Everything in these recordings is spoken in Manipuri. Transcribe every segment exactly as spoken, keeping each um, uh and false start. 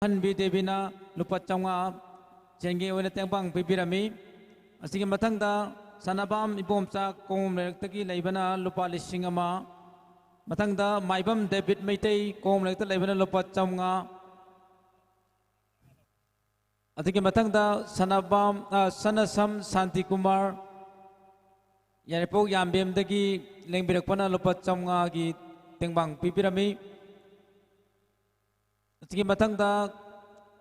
ꯍꯟꯕꯤ ꯗꯦꯕꯤꯅ ꯂꯨꯄꯥ ꯆꯥꯝꯃꯉꯥ ꯁꯦꯟꯒꯤ ꯑꯣꯏꯅ ꯇꯦꯡꯕꯥꯡ ꯄꯤꯕꯤꯔꯝꯃꯤ꯫ ꯑꯁꯤꯒꯤ ꯃꯊꯪꯗ ꯁꯅꯥꯕꯝ ꯏꯕꯣꯝꯆꯥ ꯀꯣꯡꯉꯨꯝ ꯂꯩꯔꯛꯇꯒꯤ ꯂꯩꯕꯅ ꯂꯨꯄꯥ ꯂꯤꯁꯤꯡ ꯑꯃ, ꯃꯊꯪꯗ ꯃꯥꯏꯕꯝ ꯗꯦꯕꯤꯠ ꯃꯩꯇꯩ ꯀꯣꯡꯉꯨꯝ ꯂꯩꯔꯛꯇ ꯂꯩꯕꯅ ꯂꯨꯄꯥ ꯆꯥꯝꯃꯉꯥ, ꯑꯗꯨꯒꯤ ꯃꯊꯪꯗ ꯁꯅꯥꯕꯝ, ꯑ, ꯁꯅꯥꯁꯝ ꯁꯥꯟꯇꯤꯀꯨꯃꯥꯔ ꯌꯥꯏꯔꯤꯄꯣꯛ ꯌꯥꯝꯕꯦꯝꯗꯒꯤ ꯂꯦꯡꯕꯤꯔꯛꯄꯅ ꯂꯨꯄꯥ ꯆꯥꯝꯃꯉꯥꯒꯤ ꯇꯦꯡꯕꯥꯡ ꯄꯤꯕꯤꯔꯝꯃꯤ꯫ ꯑꯁꯤꯒꯤ ꯃꯊꯪꯗ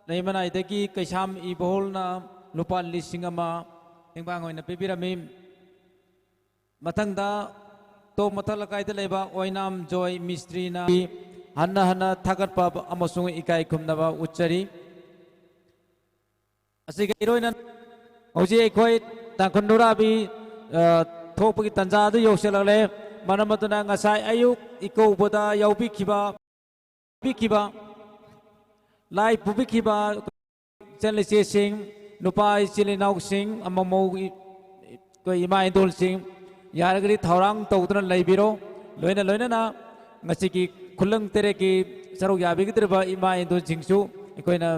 ꯂꯩꯃꯅꯥꯏꯗꯒꯤ ꯀꯩꯁꯥꯝ ꯏꯕꯣꯍꯜꯅ ꯂꯨꯄꯥ ꯂꯤꯁꯤꯡ ꯑꯃ ꯇꯦꯡꯕꯥꯡ ꯑꯣꯏꯅ ꯄꯤꯕꯤꯔꯝꯃꯤ꯫ ꯃꯊꯪꯗ ꯇꯣꯞ ꯃꯊꯛ ꯂꯩꯀꯥꯏꯗ ꯂꯩꯕ ꯑꯣꯏꯅꯥꯝ ꯖꯣꯏ ꯃꯤꯁꯇ꯭ꯔꯤꯅ ꯍꯟꯅ ꯍꯟꯅ ꯊꯥꯒꯠꯄ ꯑꯃꯁꯨꯡ ꯏꯀꯥꯏ ꯈꯨꯝꯅꯕ ꯎꯠꯆꯔꯤ꯫ ꯑꯁꯤꯒ ꯏꯔꯣꯏꯅ ꯍꯧꯖꯤꯛ ꯑꯩꯈꯣꯏ ꯇꯥꯡꯈꯨꯜ ꯅꯨꯔꯥꯕꯤ, ꯑ, ꯊꯣꯛꯄꯒꯤ ꯇꯥꯟꯖꯥ ꯑꯗꯨ ꯌꯧꯁꯤꯜꯂꯛꯂꯦ꯫ ꯃꯔꯝ ꯑꯗꯨꯅ ꯉꯁꯥꯏ ꯑꯌꯨꯛ ꯏꯀꯧꯕꯗ ꯌꯥꯎꯕꯤꯈꯤꯕ, ꯄꯤꯈꯤꯕ ꯂꯥꯏ ꯄꯨꯕꯤꯈꯤꯕ ꯏꯆꯜ ꯏꯆꯦꯁꯤꯡ, ꯅꯨꯄꯥ ꯏꯆꯤꯜ ꯏꯅꯥꯎꯁꯤꯡ, ꯑꯃꯃꯧ ꯏ-, ꯑꯩꯈꯣꯏ ꯏꯃꯥ ꯏꯟꯗꯣꯜꯁꯤꯡ, ꯌꯥꯔꯒꯗꯤ ꯊꯧꯔꯥꯡ ꯇꯧꯗꯨꯅ ꯂꯩꯕꯤꯔꯣ꯫ ꯂꯣꯏꯅ ꯂꯣꯏꯅꯅ ꯉꯁꯤꯒꯤ ꯈꯨꯂꯪ ꯇꯔꯦꯠꯀꯤ ꯁꯔꯨꯛ ꯌꯥꯕꯤꯒꯗꯧꯔꯤꯕ ꯏꯃꯥ ꯏꯟꯗꯣꯜꯁꯤꯡꯁꯨ ꯑꯩꯈꯣꯏꯅ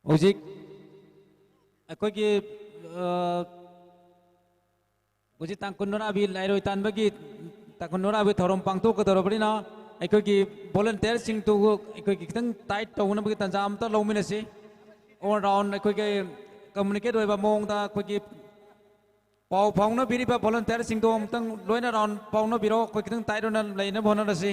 ꯍꯧꯖꯤꯛ ꯑꯩꯈꯣꯏꯒꯤ, ꯑ, ꯍꯧꯖꯤꯛ ꯇꯥꯡ ꯀꯨꯟꯃꯉꯥꯕꯤ ꯂꯥꯏꯔꯣꯏ ꯇꯥꯟꯕꯒꯤ, ꯇꯥꯡ ꯀꯨꯟꯃꯉꯥꯕꯤ ꯊꯧꯔꯝ ꯄꯥꯡꯊꯣꯛꯀꯗꯧꯔꯕꯅꯤꯅ, ꯑꯩꯈꯣꯏꯒꯤ volunteerꯁꯤꯡꯗꯨ ꯑꯩꯈꯣꯏꯒꯤ ꯈꯤꯇꯪ tight ꯇꯧꯅꯕꯒꯤ ꯇꯥꯟꯖꯥ ꯑꯃꯇ ꯂꯧꯃꯤꯟꯅꯁꯤ꯫ All round ꯑꯩꯈꯣꯏꯒꯤ communicate ꯑꯣꯏꯕ ꯃꯑꯣꯡꯗ ꯑꯩꯈꯣꯏꯒꯤ ꯄꯥꯎ ꯐꯥꯎꯅꯕꯤꯔꯤꯕ volunteerꯁꯤꯡꯗꯣ ꯑꯃꯨꯛꯇꯪ ꯂꯣꯏꯅ round ꯐꯥꯎꯅꯕꯤꯔꯣ꯫ ꯑꯩꯈꯣꯏ ꯈꯤꯇꯪ tight ꯑꯣꯏꯅ ꯂꯩꯅꯕ ꯍꯣꯠꯅꯔꯁꯤ꯫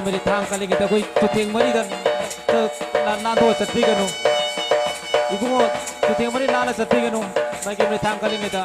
ꯃꯔꯤ ꯊꯥꯡ ꯀꯜꯂꯤꯉꯩꯗ ꯑꯩꯈꯣꯏ ꯆꯨꯊꯦꯡ ꯃꯔꯤꯗ ꯅꯥ-, ꯅꯥꯟꯊꯣꯛꯑ ꯆꯠꯄꯤꯒꯅꯨ꯫ ꯏꯕꯨꯡꯉꯣ, ꯆꯨꯊꯦꯡ ꯃꯔꯤ ꯂꯥꯜꯂ ꯆꯠꯄꯤꯒꯅꯨ꯫ ꯃꯥꯏꯀꯩ ꯃꯔꯤ ꯊꯥꯡ ꯀꯜꯂꯤꯉꯩꯗ꯫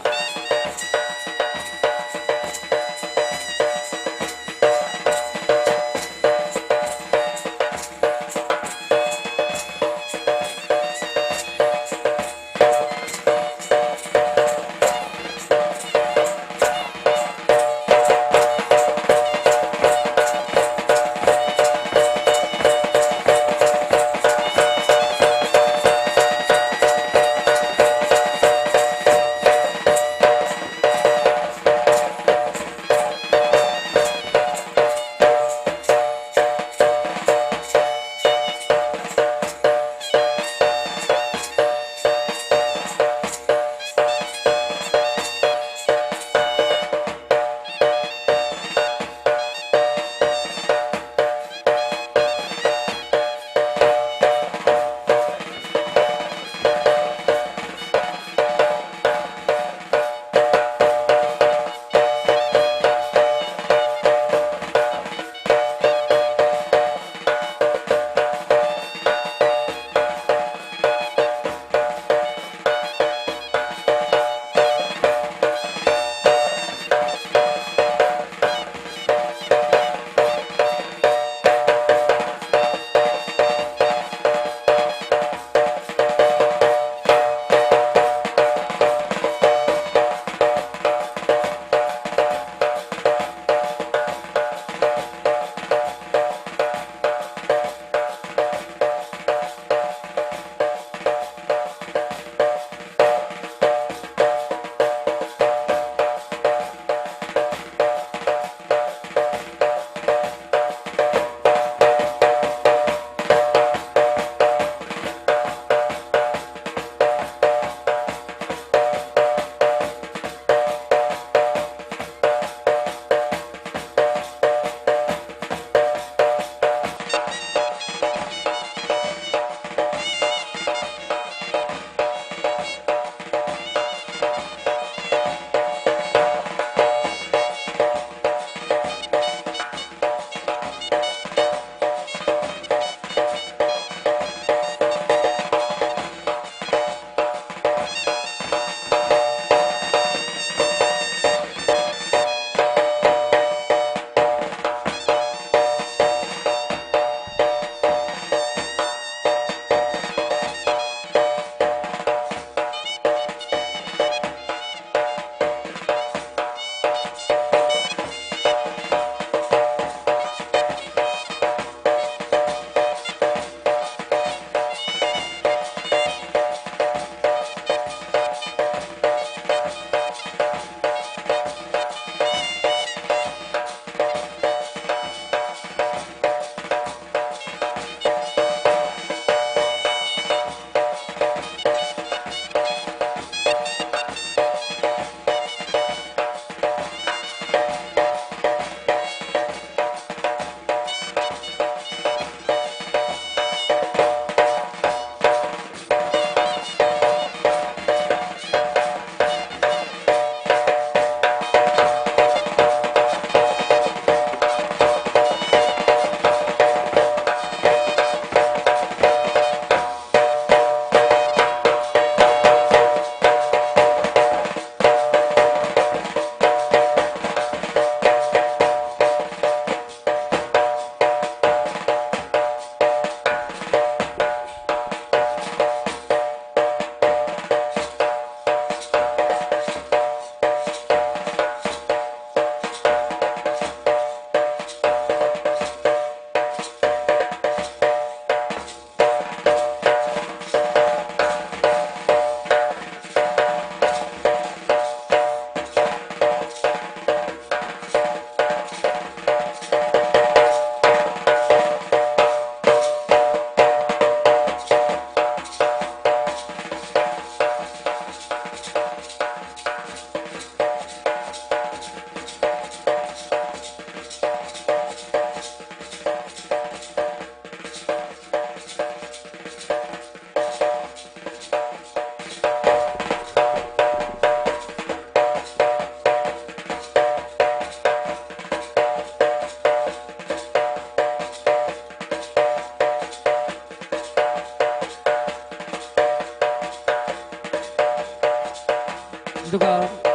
ꯑꯗꯨꯒ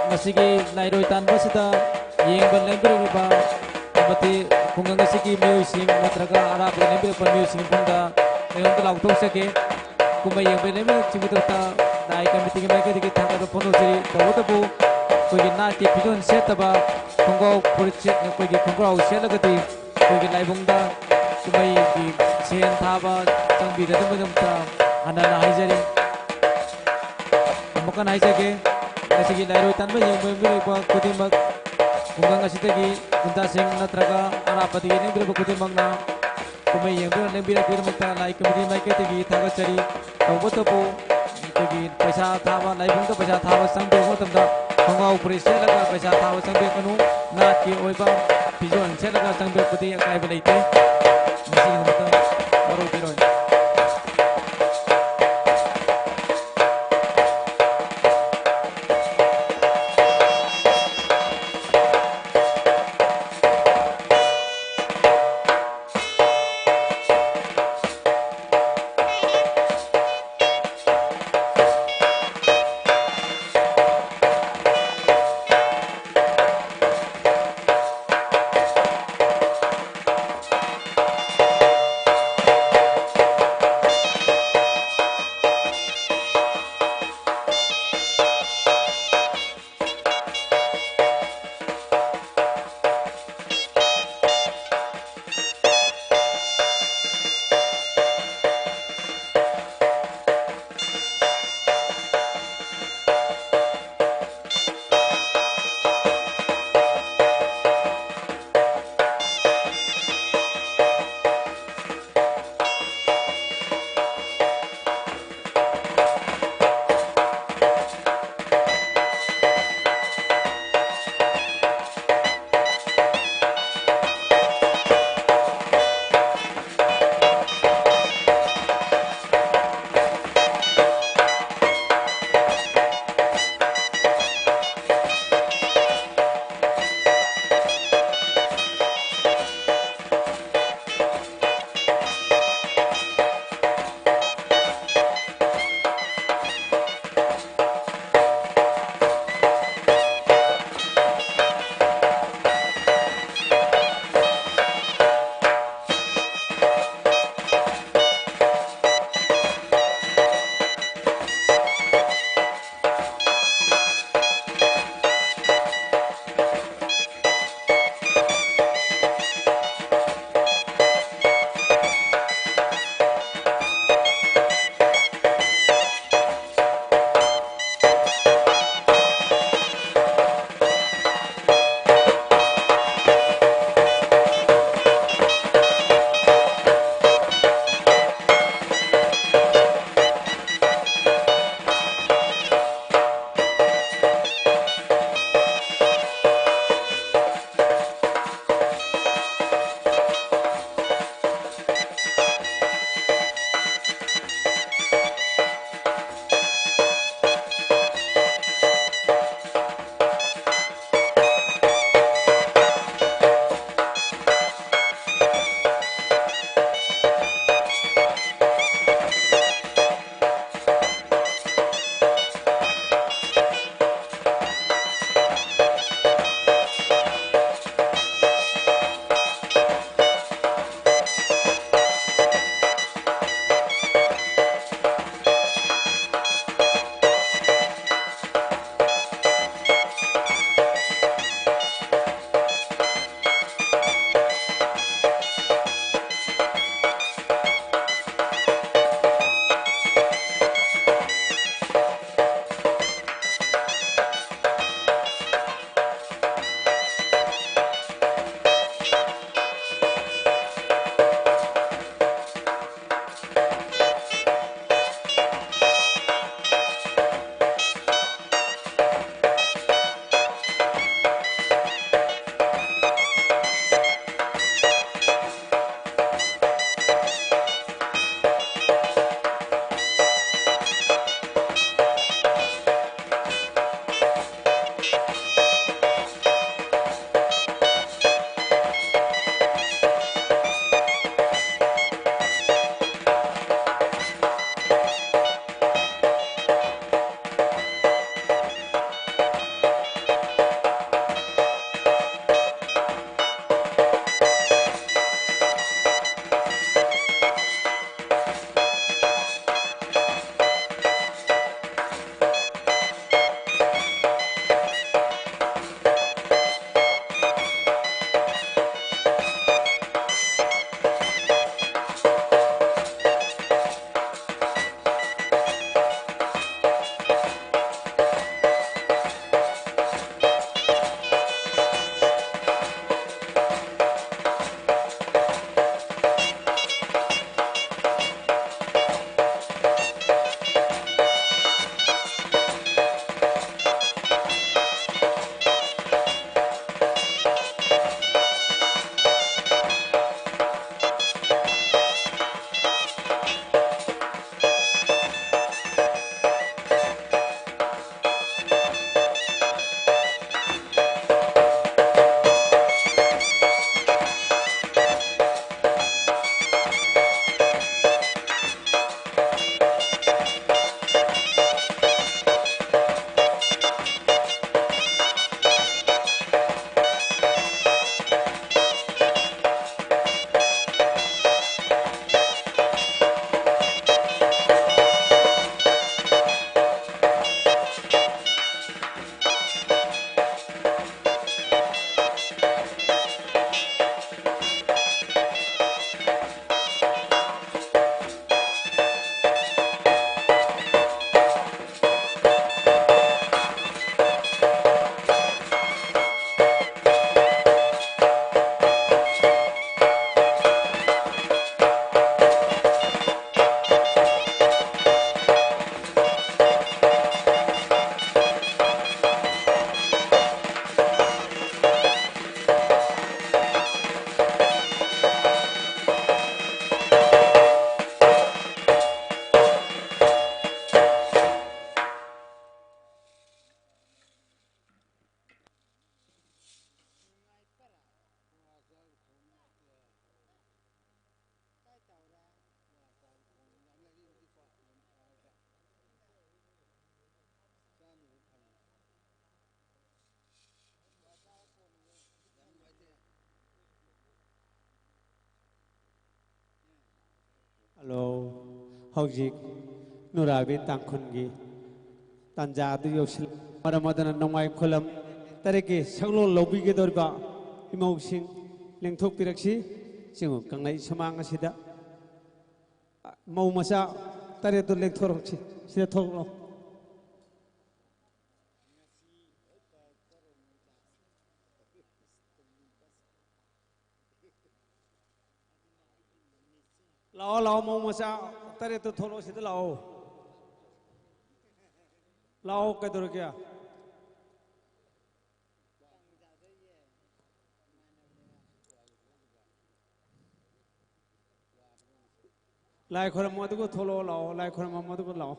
ꯉꯁꯤꯒꯤ ꯂꯥꯏꯔꯣꯏ ꯇꯥꯟꯕ ꯑꯁꯤꯗ ꯌꯦꯡꯕ ꯂꯦꯡꯕꯤꯔꯛꯂꯤꯕ ꯑꯃꯗꯤ ꯈꯨꯡꯒꯪ ꯑꯁꯤꯒꯤ ꯃꯤꯑꯣꯏꯁꯤꯡ ꯅꯠꯇ꯭ꯔꯒ ꯑꯔꯥꯞꯄꯗ ꯂꯦꯡꯕꯤꯔꯛꯄ ꯃꯤꯑꯣꯏꯁꯤꯡꯒꯤ ꯃꯐꯝꯗ ꯀꯩꯅꯣꯝꯇ ꯂꯥꯎꯊꯣꯛꯆꯒꯦ꯫ ꯀꯨꯝꯍꯩ ꯌꯦꯡꯕ ꯂꯦꯡꯕꯤꯔꯛꯄꯒꯤꯗꯃꯛꯇ ꯂꯥꯏ ꯀꯃꯤꯇꯤꯒꯤ ꯃꯥꯏꯀꯩꯗꯒꯤ ꯊꯥꯒꯠꯄ ꯐꯣꯡꯗꯣꯛꯆꯔꯤ꯫ ꯇꯧꯕꯇꯕꯨ ꯑꯩꯈꯣꯏꯒꯤ ꯅꯥꯠꯀꯤ ꯐꯤꯖꯣꯜ ꯁꯦꯠꯇꯕ, ꯈꯣꯡꯒ꯭ꯔꯥꯎ ꯐꯨꯔꯤꯠ ꯁꯦꯠ-, ꯑꯩꯈꯣꯏꯒꯤ ꯈꯣꯡꯒ꯭ꯔꯥꯎ ꯁꯦꯠꯂꯒꯗꯤ ꯑꯩꯈꯣꯏꯒꯤ ꯂꯥꯏꯕꯨꯡꯗ ꯀꯨꯝꯍꯩꯒꯤ ꯁꯦꯟ ꯊꯥꯕ ꯆꯪꯕꯤꯗꯅꯕꯒꯤꯗꯃꯛꯇ ꯍꯟꯅ ꯍꯟꯅ ꯍꯥꯏꯖꯔꯤ꯫ ꯑꯃꯨꯛ ꯍꯟꯅ ꯍꯥꯏꯖꯒꯦ, ꯉꯁꯤꯒꯤ ꯂꯥꯏꯔꯣꯏ ꯇꯥꯟꯕ ꯌꯦꯡꯕ ꯂꯦꯡꯕꯤꯔꯛꯄ ꯈꯨꯗꯤꯡꯃꯛ, ꯈꯨꯡꯒꯪ ꯑꯁꯤꯗꯒꯤ ꯈꯨꯟꯖꯥꯁꯤꯡ ꯅꯠꯇ꯭ꯔꯒ ꯑꯔꯥꯞꯄꯗꯒꯤ ꯂꯦꯡꯕꯤꯔꯛꯄ ꯈꯨꯗꯤꯡꯃꯛꯅ ꯀꯨꯝꯍꯩ ꯌꯦꯡꯕ ꯂꯦꯡꯕꯤꯔꯛꯄꯒꯤꯗꯃꯛꯇ ꯂꯥꯏ ꯀꯃꯤꯇꯤ ꯃꯥꯏꯀꯩꯗꯒꯤ ꯊꯥꯒꯠꯆꯔꯤ꯫ ꯇꯧꯕꯇꯕꯨ ꯑꯩꯈꯣꯏꯒꯤ ꯄꯩꯁꯥ ꯊꯥꯕ, ꯂꯥꯏꯕꯨꯡꯗ ꯄꯩꯁꯥ ꯊꯥꯕ ꯆꯪꯕ ꯃꯇꯝꯗ ꯈꯣꯡꯒ꯭ꯔꯥꯎ ꯐꯨꯔꯤꯠ ꯁꯦꯠꯂꯒ ꯄꯩꯁꯥ ꯊꯥꯕ ꯆꯪꯕꯤꯔꯛꯀꯅꯨ꯫ ꯅꯥꯠꯀꯤ ꯑꯣꯏꯕ ꯐꯤꯖꯣꯜ ꯁꯦꯠꯂꯒ ꯆꯪꯕꯤꯔꯛꯄꯗꯤ ꯑꯀꯥꯏꯕ ꯂꯩꯇꯦ꯫ ꯃꯁꯤꯒꯤꯗꯃꯛꯇ ꯋꯥꯔꯧꯕꯤꯔꯣꯏ꯫ ꯍꯜꯂꯣ꯫ ꯍꯧꯖꯤꯛ ꯅꯨꯔꯥꯕꯤ ꯇꯥꯡꯈꯨꯜꯒꯤ ꯇꯥꯟꯖꯥ ꯑꯗꯨ ꯌꯧꯁꯤꯜꯂꯛ ꯃꯔꯝ ꯑꯗꯨꯅ ꯅꯣꯡꯃꯥꯏ ꯈꯨꯂꯝ ꯇꯔꯦꯠꯀꯤ ꯁꯛꯂꯣꯟ ꯂꯧꯕꯤꯒꯗꯧꯔꯤꯕ ꯏꯃꯧꯁꯤꯡ ꯂꯦꯡꯊꯣꯛꯄꯤꯔꯛꯁꯤ꯫ ꯆꯤꯡꯉꯨ ꯀꯪꯂꯩ ꯁꯨꯃꯥꯡ ꯑꯁꯤꯗ ꯃꯧ ꯃꯆꯥ ꯇꯔꯦꯠꯇꯨ ꯂꯦꯡꯊꯣꯔꯛꯁꯤ꯫ ꯁꯤꯗ ꯊꯣꯛꯂꯛꯑꯣ꯫ ꯂꯥꯛꯑꯣ, ꯂꯥꯛꯑꯣ, ꯃꯧ ꯃꯆꯥ ꯇꯔꯦꯠꯇꯣ ꯊꯣꯛꯂꯛꯑꯣ, ꯁꯤꯗ ꯂꯥꯛꯑꯣ꯫ ꯂꯥꯛꯑꯣ, ꯀꯩꯗꯧꯔꯒꯦ? ꯂꯥꯏ ꯈꯣꯏꯔꯝꯃꯣ, ꯑꯗꯨꯒ ꯊꯣꯛꯂꯛꯑꯣ, ꯂꯥꯛꯑꯣ, ꯂꯥꯏ ꯈꯣꯏꯔꯝꯃꯣ, ꯑꯗꯨꯒ ꯂꯥꯛꯑꯣ꯫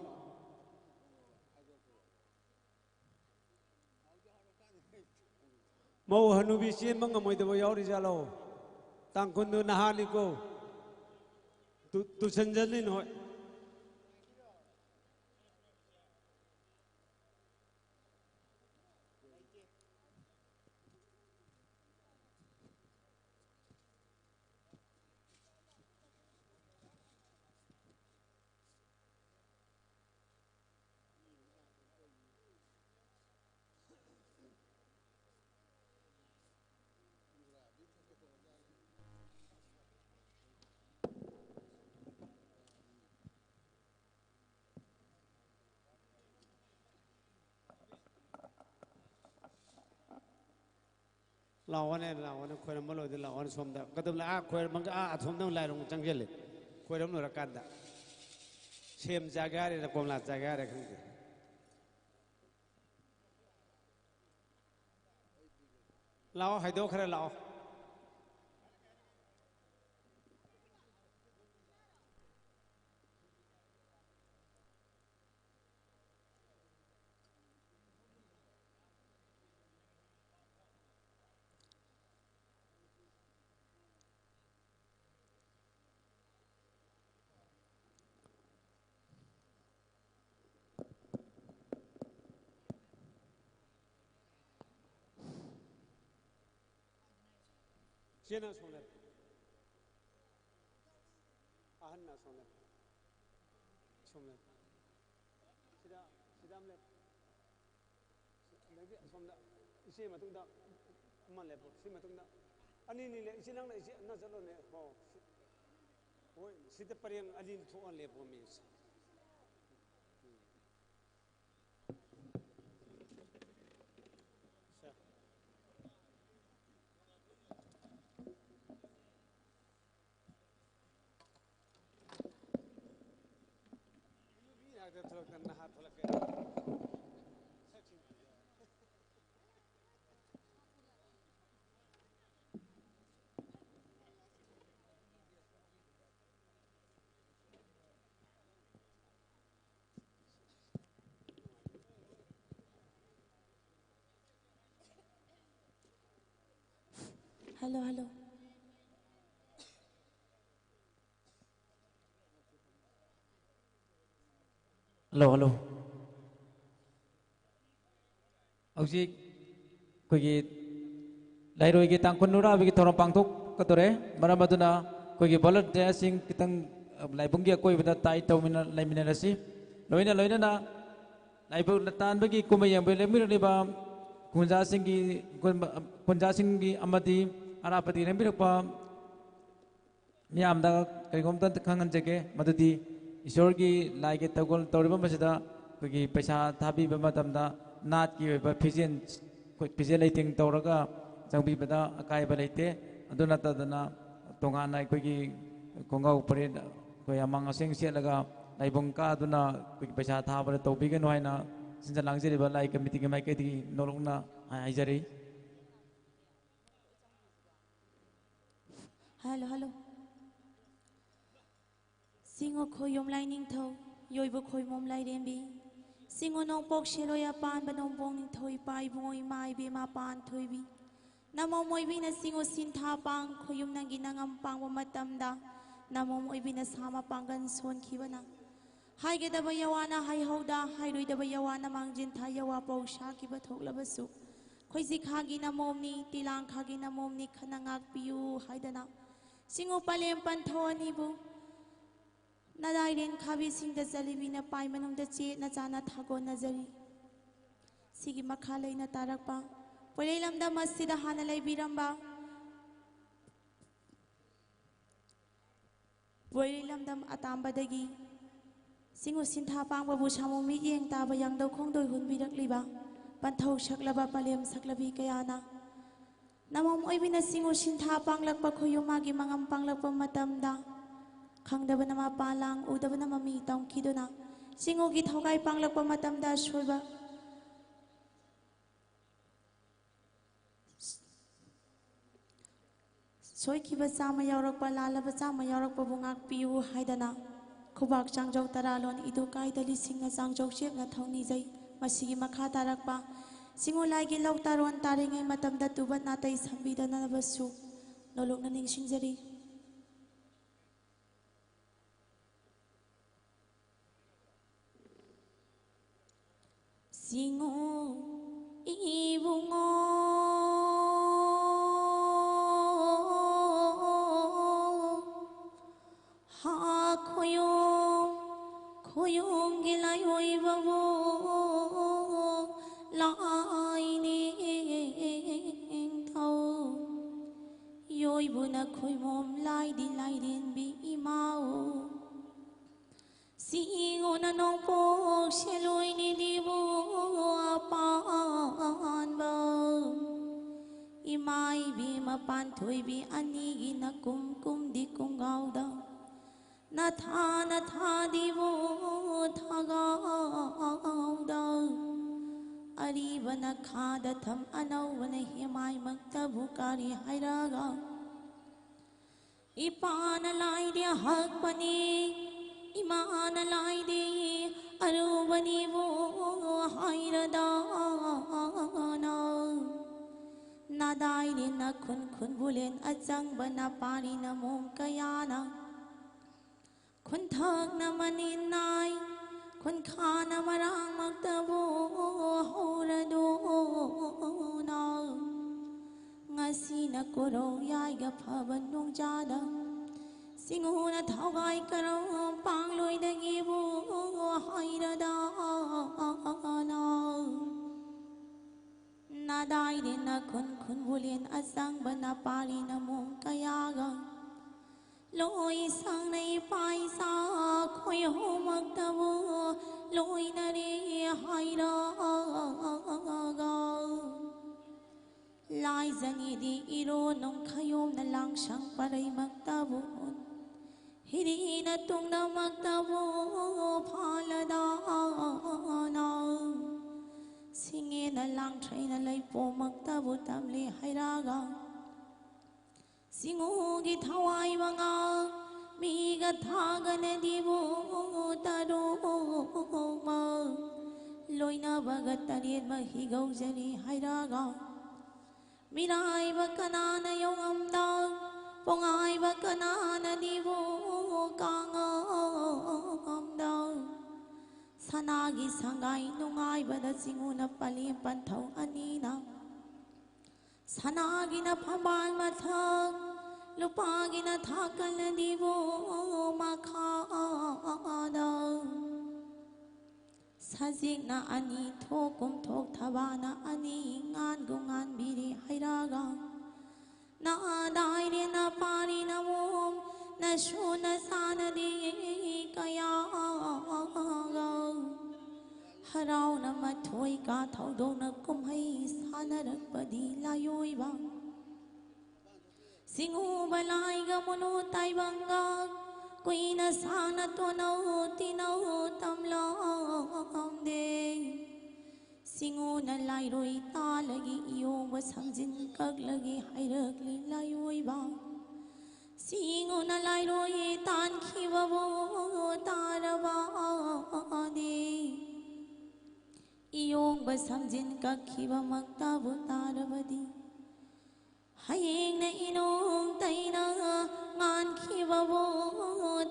ꯃꯧ ꯍꯅꯨꯕꯤ ꯆꯦꯟꯕ ꯉꯝꯃꯣꯏꯗꯕ ꯌꯥꯎꯔꯤꯖꯥꯠꯂꯣ? ꯇꯥꯡꯈꯨꯜꯗꯨ ꯅꯍꯥꯅꯤꯀꯣ꯫ ꯇꯨ-, ꯇꯨꯁꯟꯖꯅꯤ ꯅꯣꯏ꯫ ꯂꯥꯛꯑꯣꯅꯦ, ꯂꯥꯛꯑꯣꯅꯦ, ꯈꯣꯏꯔꯝꯕ ꯂꯣꯏꯗꯤ ꯂꯥꯛꯑꯣꯅꯦ ꯁꯣꯝꯗ꯫ ꯀꯩꯗꯧ ꯂꯥꯛ-, ꯑꯥ, ꯈꯣꯏꯔꯝꯃꯒ ꯑꯥ ꯑꯁꯣꯝꯗ ꯑꯃꯨꯛ ꯂꯥꯏꯔꯣꯡ ꯆꯪꯁꯤꯜꯂꯦ꯫ ꯈꯣꯏꯔꯝ ꯂꯣꯏꯔꯀꯥꯟꯗ ꯁꯦꯝ ꯆꯥꯒꯦ ꯍꯥꯏꯔꯤꯔ ꯀꯣꯝꯂꯥ ꯆꯥꯒꯦ ꯍꯥꯏꯔ ꯈꯪꯗꯦ꯫ ꯂꯥꯛꯑꯣ, ꯍꯥꯏꯗꯣꯛꯈ꯭ꯔꯦ, ꯂꯥꯛꯑꯣ꯫ ꯆꯦꯅ ꯁꯣꯝꯗ꯫ ꯑꯍꯟꯅ ꯁꯣꯝꯗ, ꯁꯣꯝꯗ, ꯁꯤꯗ, ꯁꯤꯗ ꯑꯃ ꯂꯦꯞꯄꯣ꯫ ꯑꯗꯒꯤ ꯑꯁꯣꯝꯗ ꯏꯆꯦ ꯃꯇꯨꯡꯗ ꯑꯃ ꯂꯦꯞꯄꯣ꯫ ꯁꯤ ꯃꯇꯨꯡꯗ ꯑꯅꯤ ꯑꯅꯤ ꯂꯦꯞ-, ꯏꯆꯦ ꯅꯪꯅ ꯏꯆꯦ ꯅꯪ ꯆꯠꯂꯣꯅꯦ꯫ ꯍꯣ, ꯁꯤ-, ꯍꯣꯏ, ꯁꯤꯗ ꯄꯔꯦꯡ ꯑꯅꯤ ꯊꯣꯛꯑ ꯂꯦꯞꯄꯣ ꯃꯤ꯫ ꯎꯝ꯫ ꯁꯦ꯫ ꯅꯨꯄꯤ ꯉꯥꯛꯇ ꯊꯣꯛꯂꯛꯇꯅ ꯅꯍꯥ ꯊꯣꯛꯂꯛꯀꯦ꯫ Hello, hello. Hello, hello. ꯍꯧꯖꯤꯛ ꯑꯩꯈꯣꯏꯒꯤ ꯂꯩꯔꯣꯏꯒꯤ ꯇꯥꯡꯈꯨꯜ ꯅꯨꯔꯥꯕꯤꯒꯤ ꯊꯧꯔꯝ ꯄꯥꯡꯊꯣꯛꯀꯗꯣꯔꯦ꯫ ꯃꯔꯝ ꯑꯗꯨꯅ ꯑꯩꯈꯣꯏꯒꯤ volunteerꯁꯤꯡ ꯈꯤꯇꯪ, ꯑ, ꯂꯥꯏꯕꯨꯡꯒꯤ ꯑꯀꯣꯏꯕꯗ ꯇꯥꯏ ꯇꯧꯃꯤꯟꯅ-, ꯂꯩꯃꯤꯟꯅꯔꯁꯤ꯫ ꯂꯣꯏꯅ ꯂꯣꯏꯅꯅ ꯂꯥꯏꯕꯛ ꯇꯥꯟꯕꯒꯤ ꯀꯨꯝꯍꯩ ꯌꯦꯡꯕ ꯂꯦꯡꯕꯤꯔꯛꯂꯤꯕ ꯈꯨꯟꯖꯥꯁꯤꯡꯒꯤ, ꯈꯨꯟꯖꯥꯁꯤꯡꯒꯤ ꯑꯃꯗꯤ ꯑꯔꯥꯞꯄꯗꯒꯤ ꯂꯦꯡꯕꯤꯔꯛꯄ ꯃꯤꯌꯥꯝꯗ ꯀꯔꯤꯒꯨꯝꯕ ꯑꯝꯇ ꯈꯪꯍꯟꯖꯒꯦ, ꯃꯗꯨꯗꯤ ꯏꯁꯣꯔꯒꯤ ꯂꯥꯏꯒꯤ ꯊꯧꯒꯜ ꯇꯧꯔꯤꯕ ꯃꯁꯤꯗ ꯑꯩꯈꯣꯏꯒꯤ ꯄꯩꯁꯥ ꯊꯥꯕꯤꯕ ꯃꯇꯝꯗ ꯅꯥꯠꯀꯤ ꯑꯣꯏꯕ ꯐꯤꯖꯦꯜ, ꯑꯩꯈꯣꯏ ꯐꯤꯖꯦꯜ ꯂꯩꯇꯦꯡ ꯇꯧꯔꯒ ꯆꯪꯕꯤꯕꯗ ꯑꯀꯥꯏꯕ ꯂꯩꯇꯦ꯫ ꯑꯗꯨ ꯅꯠꯇꯗꯅ ꯇꯣꯉꯥꯟꯅ ꯑꯩꯈꯣꯏꯒꯤ ꯈꯣꯡꯒ꯭ꯔꯥꯎ ꯐꯨꯔꯤꯠ ꯑꯩꯈꯣꯏ ꯑꯃꯥꯡ ꯑꯁꯦꯡ ꯁꯦꯠꯂꯒ ꯂꯥꯏꯕꯨꯡ ꯀꯥꯗꯨꯅ ꯑꯩꯈꯣꯏꯒꯤ ꯄꯩꯁꯥ ꯊꯥꯕꯗ ꯇꯧꯕꯤꯒꯅꯨ ꯍꯥꯏꯅ ꯁꯤꯟꯖ ꯂꯥꯡꯖꯔꯤꯕ ꯂꯥꯏ ꯀꯃꯤꯇꯤꯒꯤ ꯃꯥꯏꯀꯩꯗꯒꯤ ꯅꯣꯂꯨꯛꯅ ꯍꯥꯏꯖꯔꯤ꯫ Hello, hello. ꯁꯤꯡꯉꯨ ꯈꯣꯌꯨꯝ ꯂꯥꯏꯅꯤꯡꯊꯧ, ꯌꯣꯏꯕ ꯈꯣꯏꯃꯣꯝ ꯂꯥꯏꯔꯦꯝꯕꯤ, ꯁꯤꯡꯉꯨ ꯅꯣꯡꯄꯣꯛ ꯁꯦꯂꯣꯏ ꯑꯄꯥꯟꯕ ꯅꯣꯡꯄꯣꯛ ꯅꯤꯡꯊꯧ ꯏꯄꯥ ꯏꯕꯨꯡꯉꯣ ꯏꯃꯥ ꯏꯕꯦꯝꯃ ꯄꯥꯟ ꯊꯣꯏꯕꯤ, ꯅꯃꯣꯝ ꯑꯣꯏꯕꯤꯅ ꯁꯤꯡꯉꯨ ꯁꯤꯟꯊꯥ ꯄꯥꯡ ꯈꯣꯌꯨꯝ ꯅꯪꯒꯤ ꯅꯉꯝ ꯄꯥꯡꯕ ꯃꯇꯝꯗ, ꯅꯃꯣꯝ ꯑꯣꯏꯕꯤꯅ ꯁꯥ ꯃꯄꯥꯡꯒꯜ ꯁꯣꯟꯈꯤꯕꯅ, ꯍꯥꯏꯒꯗꯕ ꯌꯋꯥꯅ ꯍꯥꯏꯍꯧꯗ, ꯍꯥꯏꯔꯣꯏꯗꯕ ꯌꯋꯥꯅ ꯃꯥꯡꯖꯤꯟ ꯊꯥ ꯌꯋꯥ ꯄꯧ ꯁꯥꯈꯤꯕ ꯊꯣꯛꯂꯕꯁꯨ, ꯈꯣꯏꯖꯤꯈꯥꯒꯤ ꯅꯃꯣꯝꯅꯤ, ꯇꯤꯂꯥꯡꯈꯥꯒꯤ ꯅꯃꯣꯝꯅꯤ, ꯈꯟꯅ ꯉꯥꯛꯄꯤꯌꯨ ꯍꯥꯏꯗꯅ, ꯁꯤꯡꯉꯨ ꯄꯂꯦꯝ ꯄꯟꯊꯧ ꯑꯅꯤꯕꯨ ꯅꯗꯥꯏꯔꯦꯟ ꯈꯥꯕꯤꯁꯤꯡꯗ ꯆꯠꯂꯤꯕꯤ ꯅꯄꯥꯏ ꯃꯅꯨꯡꯗ ꯆꯦꯠꯅ ꯆꯥꯅ ꯊꯥꯒꯣꯟꯅꯖꯔꯤ꯫ ꯁꯤꯒꯤ ꯃꯈꯥ ꯂꯩꯅ ꯇꯥꯔꯛꯄ ꯄꯣꯏꯔꯩ ꯂꯝꯗꯝ ꯑꯁꯤꯗ ꯍꯥꯟꯅ ꯂꯩꯕꯤꯔꯝꯕ ꯄꯣꯏꯔꯩ ꯂꯝꯗꯝ ꯑꯇꯥꯝꯕꯗꯒꯤ ꯆꯤꯡꯉꯨ ꯁꯤꯟꯊꯥ ꯄꯥꯡꯕꯕꯨ ꯁꯥꯃꯨ ꯃꯤꯠꯌꯦꯡ ꯇꯥꯕ ꯌꯥꯡꯗꯧ ꯈꯣꯡꯗꯣꯏ ꯍꯨꯟꯕꯤꯔꯛꯂꯤꯕ ꯄꯟꯊꯧ ꯁꯛꯂꯕ ꯄꯂꯦꯝ ꯁꯛꯂꯕꯤ ꯀꯌꯥꯅ ꯅꯃꯝ ꯑꯣꯏꯕꯤꯅ ꯆꯤꯡꯉꯨ ꯁꯤꯟꯊꯥ ꯄꯥꯡꯂꯛꯄ ꯈꯣꯌꯨꯝ ꯃꯥꯒꯤ ꯃꯉꯝ ꯄꯥꯡꯂꯛꯄ ꯃꯇꯝꯗ ꯈꯪꯗꯕꯅ ꯃꯄꯥ ꯂꯥꯡ ꯎꯗꯕꯅ ꯃꯃꯤ ꯇꯝꯈꯤꯗꯨꯅ ꯆꯤꯡꯉꯨꯒꯤ ꯊꯧꯒꯥꯏ ꯄꯥꯡꯂꯛꯄ ꯃꯇꯝꯗ ꯑꯁꯣꯏꯕ ꯁꯣꯏꯈꯤꯕ ꯆꯥꯝꯃ ꯌꯥꯎꯔꯛꯄ, ꯂꯥꯜꯂꯕ ꯆꯥꯝꯃ ꯌꯥꯎꯔꯛꯄꯕꯨ ꯉꯥꯛꯄꯤꯌꯨ ꯍꯥꯏꯗꯅ ꯈꯨꯕꯥꯛ ꯆꯥꯡꯖꯧ ꯇꯔꯥ ꯂꯣꯟ ꯏꯗꯨ ꯀꯥꯏꯗ ꯂꯤꯁꯤꯡꯅ ꯆꯥꯡꯖꯧ ꯆꯦꯞꯅ ꯊꯧꯅꯤꯖꯩ꯫ ꯃꯁꯤꯒꯤ ꯃꯈꯥ ꯇꯥꯔꯛꯄ ꯆꯤꯡꯉꯨ ꯂꯥꯏꯒꯤ ꯂꯧ ꯇꯥꯔꯣꯟ ꯇꯥꯔꯤꯉꯩ ꯃꯇꯝꯗ ꯇꯨꯕꯠ ꯅꯥꯇꯩ ꯁꯝꯕꯤꯗꯅꯕꯁꯨ ꯅꯣꯂꯨꯛꯅ ꯅꯤꯡꯁꯤꯡꯖꯔꯤ꯫ ꯆꯤꯡꯉꯨ ꯏꯕꯨꯡꯉꯣ, ꯍꯥ ꯈꯣꯌꯣꯝ, ꯈꯣꯌꯣꯝꯒꯤ ꯂꯥꯏꯑꯣꯏꯕꯕꯨ ꯂꯥꯏꯅꯤꯡꯊꯧ ꯌꯣꯏꯕꯨꯅ ꯈꯨꯏꯃꯣꯝ ꯂꯥꯏꯗꯤ ꯂꯥꯏꯔꯦꯟꯕꯤ ꯏꯃꯥꯎ꯫ ꯁꯤꯉꯣꯅ ꯅꯣꯡꯄꯣꯛ ꯁꯦꯂꯣꯏꯅꯤꯗꯤꯕꯨ ꯑꯄꯥꯟꯕ ꯏꯃꯥ ꯏꯕꯦꯝꯃ ꯄꯥꯟꯊꯣꯏꯕꯤ ꯑꯅꯤꯒꯤ ꯅꯀꯨꯝ ꯀꯨꯝꯗꯤ ꯀꯨꯡꯒꯥꯎꯗ ꯅꯊꯥ ꯅꯊꯥꯗꯤꯕꯨ ꯊꯥꯒꯥꯎꯗ ꯑꯔꯤꯕꯅ ꯈꯥꯗ ꯊꯝ ꯑꯅꯧꯕꯅ ꯍꯦꯃꯥꯏꯃꯛꯇꯕꯨ ꯀꯥꯔꯤ ꯍꯥꯏꯔꯒ ꯏꯄꯥꯅ ꯂꯥꯏꯗꯤ ꯍꯛꯄꯅꯤ, ꯏꯃꯥꯅ ꯂꯥꯏꯗꯤ ꯑꯔꯨꯕꯅꯤꯕꯨ ꯍꯥꯏꯔꯗꯥꯅ꯫ ꯅꯥꯗꯥꯏꯔꯤ ꯅꯈꯨꯟ ꯈꯨꯟꯕꯨꯂꯦꯟ ꯑꯆꯪꯕ ꯅꯄꯥꯔꯤ ꯅꯃꯣꯝ ꯀꯌꯥꯅ ꯈꯨꯟꯊꯛꯅ ꯃꯅꯤꯟ ꯅꯥꯏ, ꯈꯨꯟꯈꯥꯅ ꯃꯔꯥꯡꯃꯛꯇꯕꯨ ꯍꯧꯔꯗꯨꯅ꯫ ꯉꯁꯤꯅ ꯀꯣꯔꯧ ꯌꯥꯏꯒ ꯐꯕ ꯅꯣꯡꯖꯥꯗ ꯇꯤꯡꯉꯨꯅ ꯊꯧꯒꯥꯏ ꯀꯔꯝ ꯄꯥꯡꯂꯣꯏꯗꯒꯤꯕꯨ ꯍꯥꯏꯔꯗꯥꯅ꯫ ꯅꯥꯗꯥꯏꯔꯦꯅ ꯈꯨꯟ ꯈꯨꯟꯕꯨꯂꯦꯟ ꯑꯁꯪꯕꯅ ꯄꯥꯔꯤ ꯅꯃꯣꯝ ꯀꯌꯥꯒ꯫ ꯂꯣꯏ ꯁꯪꯅ ꯏꯄꯥ ꯏꯆꯥ ꯈꯣꯏꯍꯧꯃꯛꯇꯕꯨ ꯂꯣꯏꯅꯔꯦ ꯍꯥꯏꯔꯒ꯫ ꯂꯥꯏꯖꯅꯤꯗꯤ ꯏꯔꯣ ꯅꯣꯡꯈꯌꯣꯝꯅ ꯂꯥꯡꯁꯪ ꯄꯔꯩꯃꯛꯇꯕꯨ꯫ ꯍꯤꯔꯤꯅ ꯇꯨꯡꯗꯃꯛꯇꯕꯨ ꯐꯥꯂꯗꯥꯅ꯫ ꯁꯤꯡꯉꯦꯅ ꯂꯥꯡꯊ꯭ꯔꯩꯅ ꯂꯩꯄꯣꯝꯃꯛꯇꯕꯨ ꯇꯝꯂꯤ ꯍꯩꯔꯥꯒ꯫ ꯁꯤꯡꯉꯨꯒꯤ ꯊꯋꯥꯏ ꯃꯉꯥ ꯃꯤꯒ ꯊꯥꯒꯅꯗꯤꯕꯨ ꯇꯔꯨꯛꯃꯛ꯫ ꯂꯣꯏꯅꯕꯒ ꯇꯔꯦꯠꯃꯛ ꯍꯤꯒꯧꯖꯔꯤ ꯍꯥꯏꯔꯒ꯫ ꯃꯤꯔꯥꯏꯕ ꯀꯅꯥꯅ ꯌꯧꯉꯝꯗ, ꯄꯣꯉꯥꯏꯕ ꯀꯅꯥꯅꯗꯤꯕꯨ ꯀꯥꯉꯝꯗ꯫ ꯁꯅꯥꯒꯤ ꯁꯪꯒꯥꯏ ꯅꯨꯡꯉꯥꯏꯕꯗ ꯁꯤꯡꯉꯨꯅ ꯄꯂꯦꯝ ꯄꯟꯊꯧ ꯑꯅꯤꯅ꯫ ꯁꯅꯥꯒꯤꯅ ꯐꯝꯕꯥꯜ ꯃꯊꯛ, ꯂꯨꯄꯥꯒꯤꯅ ꯊꯥꯀꯜꯅꯗꯤꯕꯨ ꯃꯈꯥꯗ꯫ ꯁꯖꯤꯛꯅ ꯑꯅꯤ ꯊꯣꯛ ꯀꯨꯝꯊꯣꯛ ꯊꯕꯥꯅ ꯑꯅꯤ ꯉꯥꯟꯒꯨ ꯉꯥꯟꯕꯤꯔꯤ ꯍꯩꯔꯥꯒ꯫ ꯅꯥꯗꯥꯏꯔꯦ ꯅꯄꯥꯔꯤ ꯅꯃꯣꯝ ꯅꯁꯨ ꯅꯆꯥꯅꯗꯤ ꯀꯌꯥꯒ꯫ ꯍꯔꯥꯎꯅ ꯃꯊꯣꯏ ꯀꯥ ꯊꯧꯗꯣꯛꯅ ꯀꯨꯝꯍꯩ ꯁꯥꯟꯅꯔꯛꯄꯗꯤ ꯂꯥꯏꯑꯣꯏꯕ꯫ ꯁꯤꯡꯉꯨꯕ ꯂꯥꯏꯒ ꯃꯨꯅꯨ ꯇꯥꯏꯕꯪꯒ ꯀꯨꯏꯅ ꯁꯥꯡꯅ ꯇꯣꯅꯧ ꯇꯤꯅꯧ ꯇꯝꯂꯝꯗꯦ꯫ ꯁꯤꯡꯉꯨꯅ ꯂꯥꯏꯔꯣꯏ ꯇꯥꯜꯂꯒꯤ ꯏꯌꯣꯡꯕ ꯁꯝꯖꯤꯟ ꯀꯛꯂꯒꯤ ꯍꯥꯏꯔꯛꯂꯤ ꯂꯥꯏꯑꯣꯏꯕ꯫ ꯁꯤꯡꯉꯨꯅ ꯂꯥꯏꯔꯣꯏ ꯇꯥꯟꯈꯤꯕꯕꯨ ꯇꯥꯔꯕꯗꯤ꯫ ꯏꯌꯣꯡꯕ ꯁꯝꯖꯤꯟ ꯀꯛꯈꯤꯕꯃꯛꯇꯕꯨ ꯇꯥꯔꯕꯗꯤ꯫ ꯍꯌꯦꯡꯅ ꯏꯅꯣꯡ ꯇꯩꯅ ꯉꯥꯟꯈꯤꯕꯕꯨ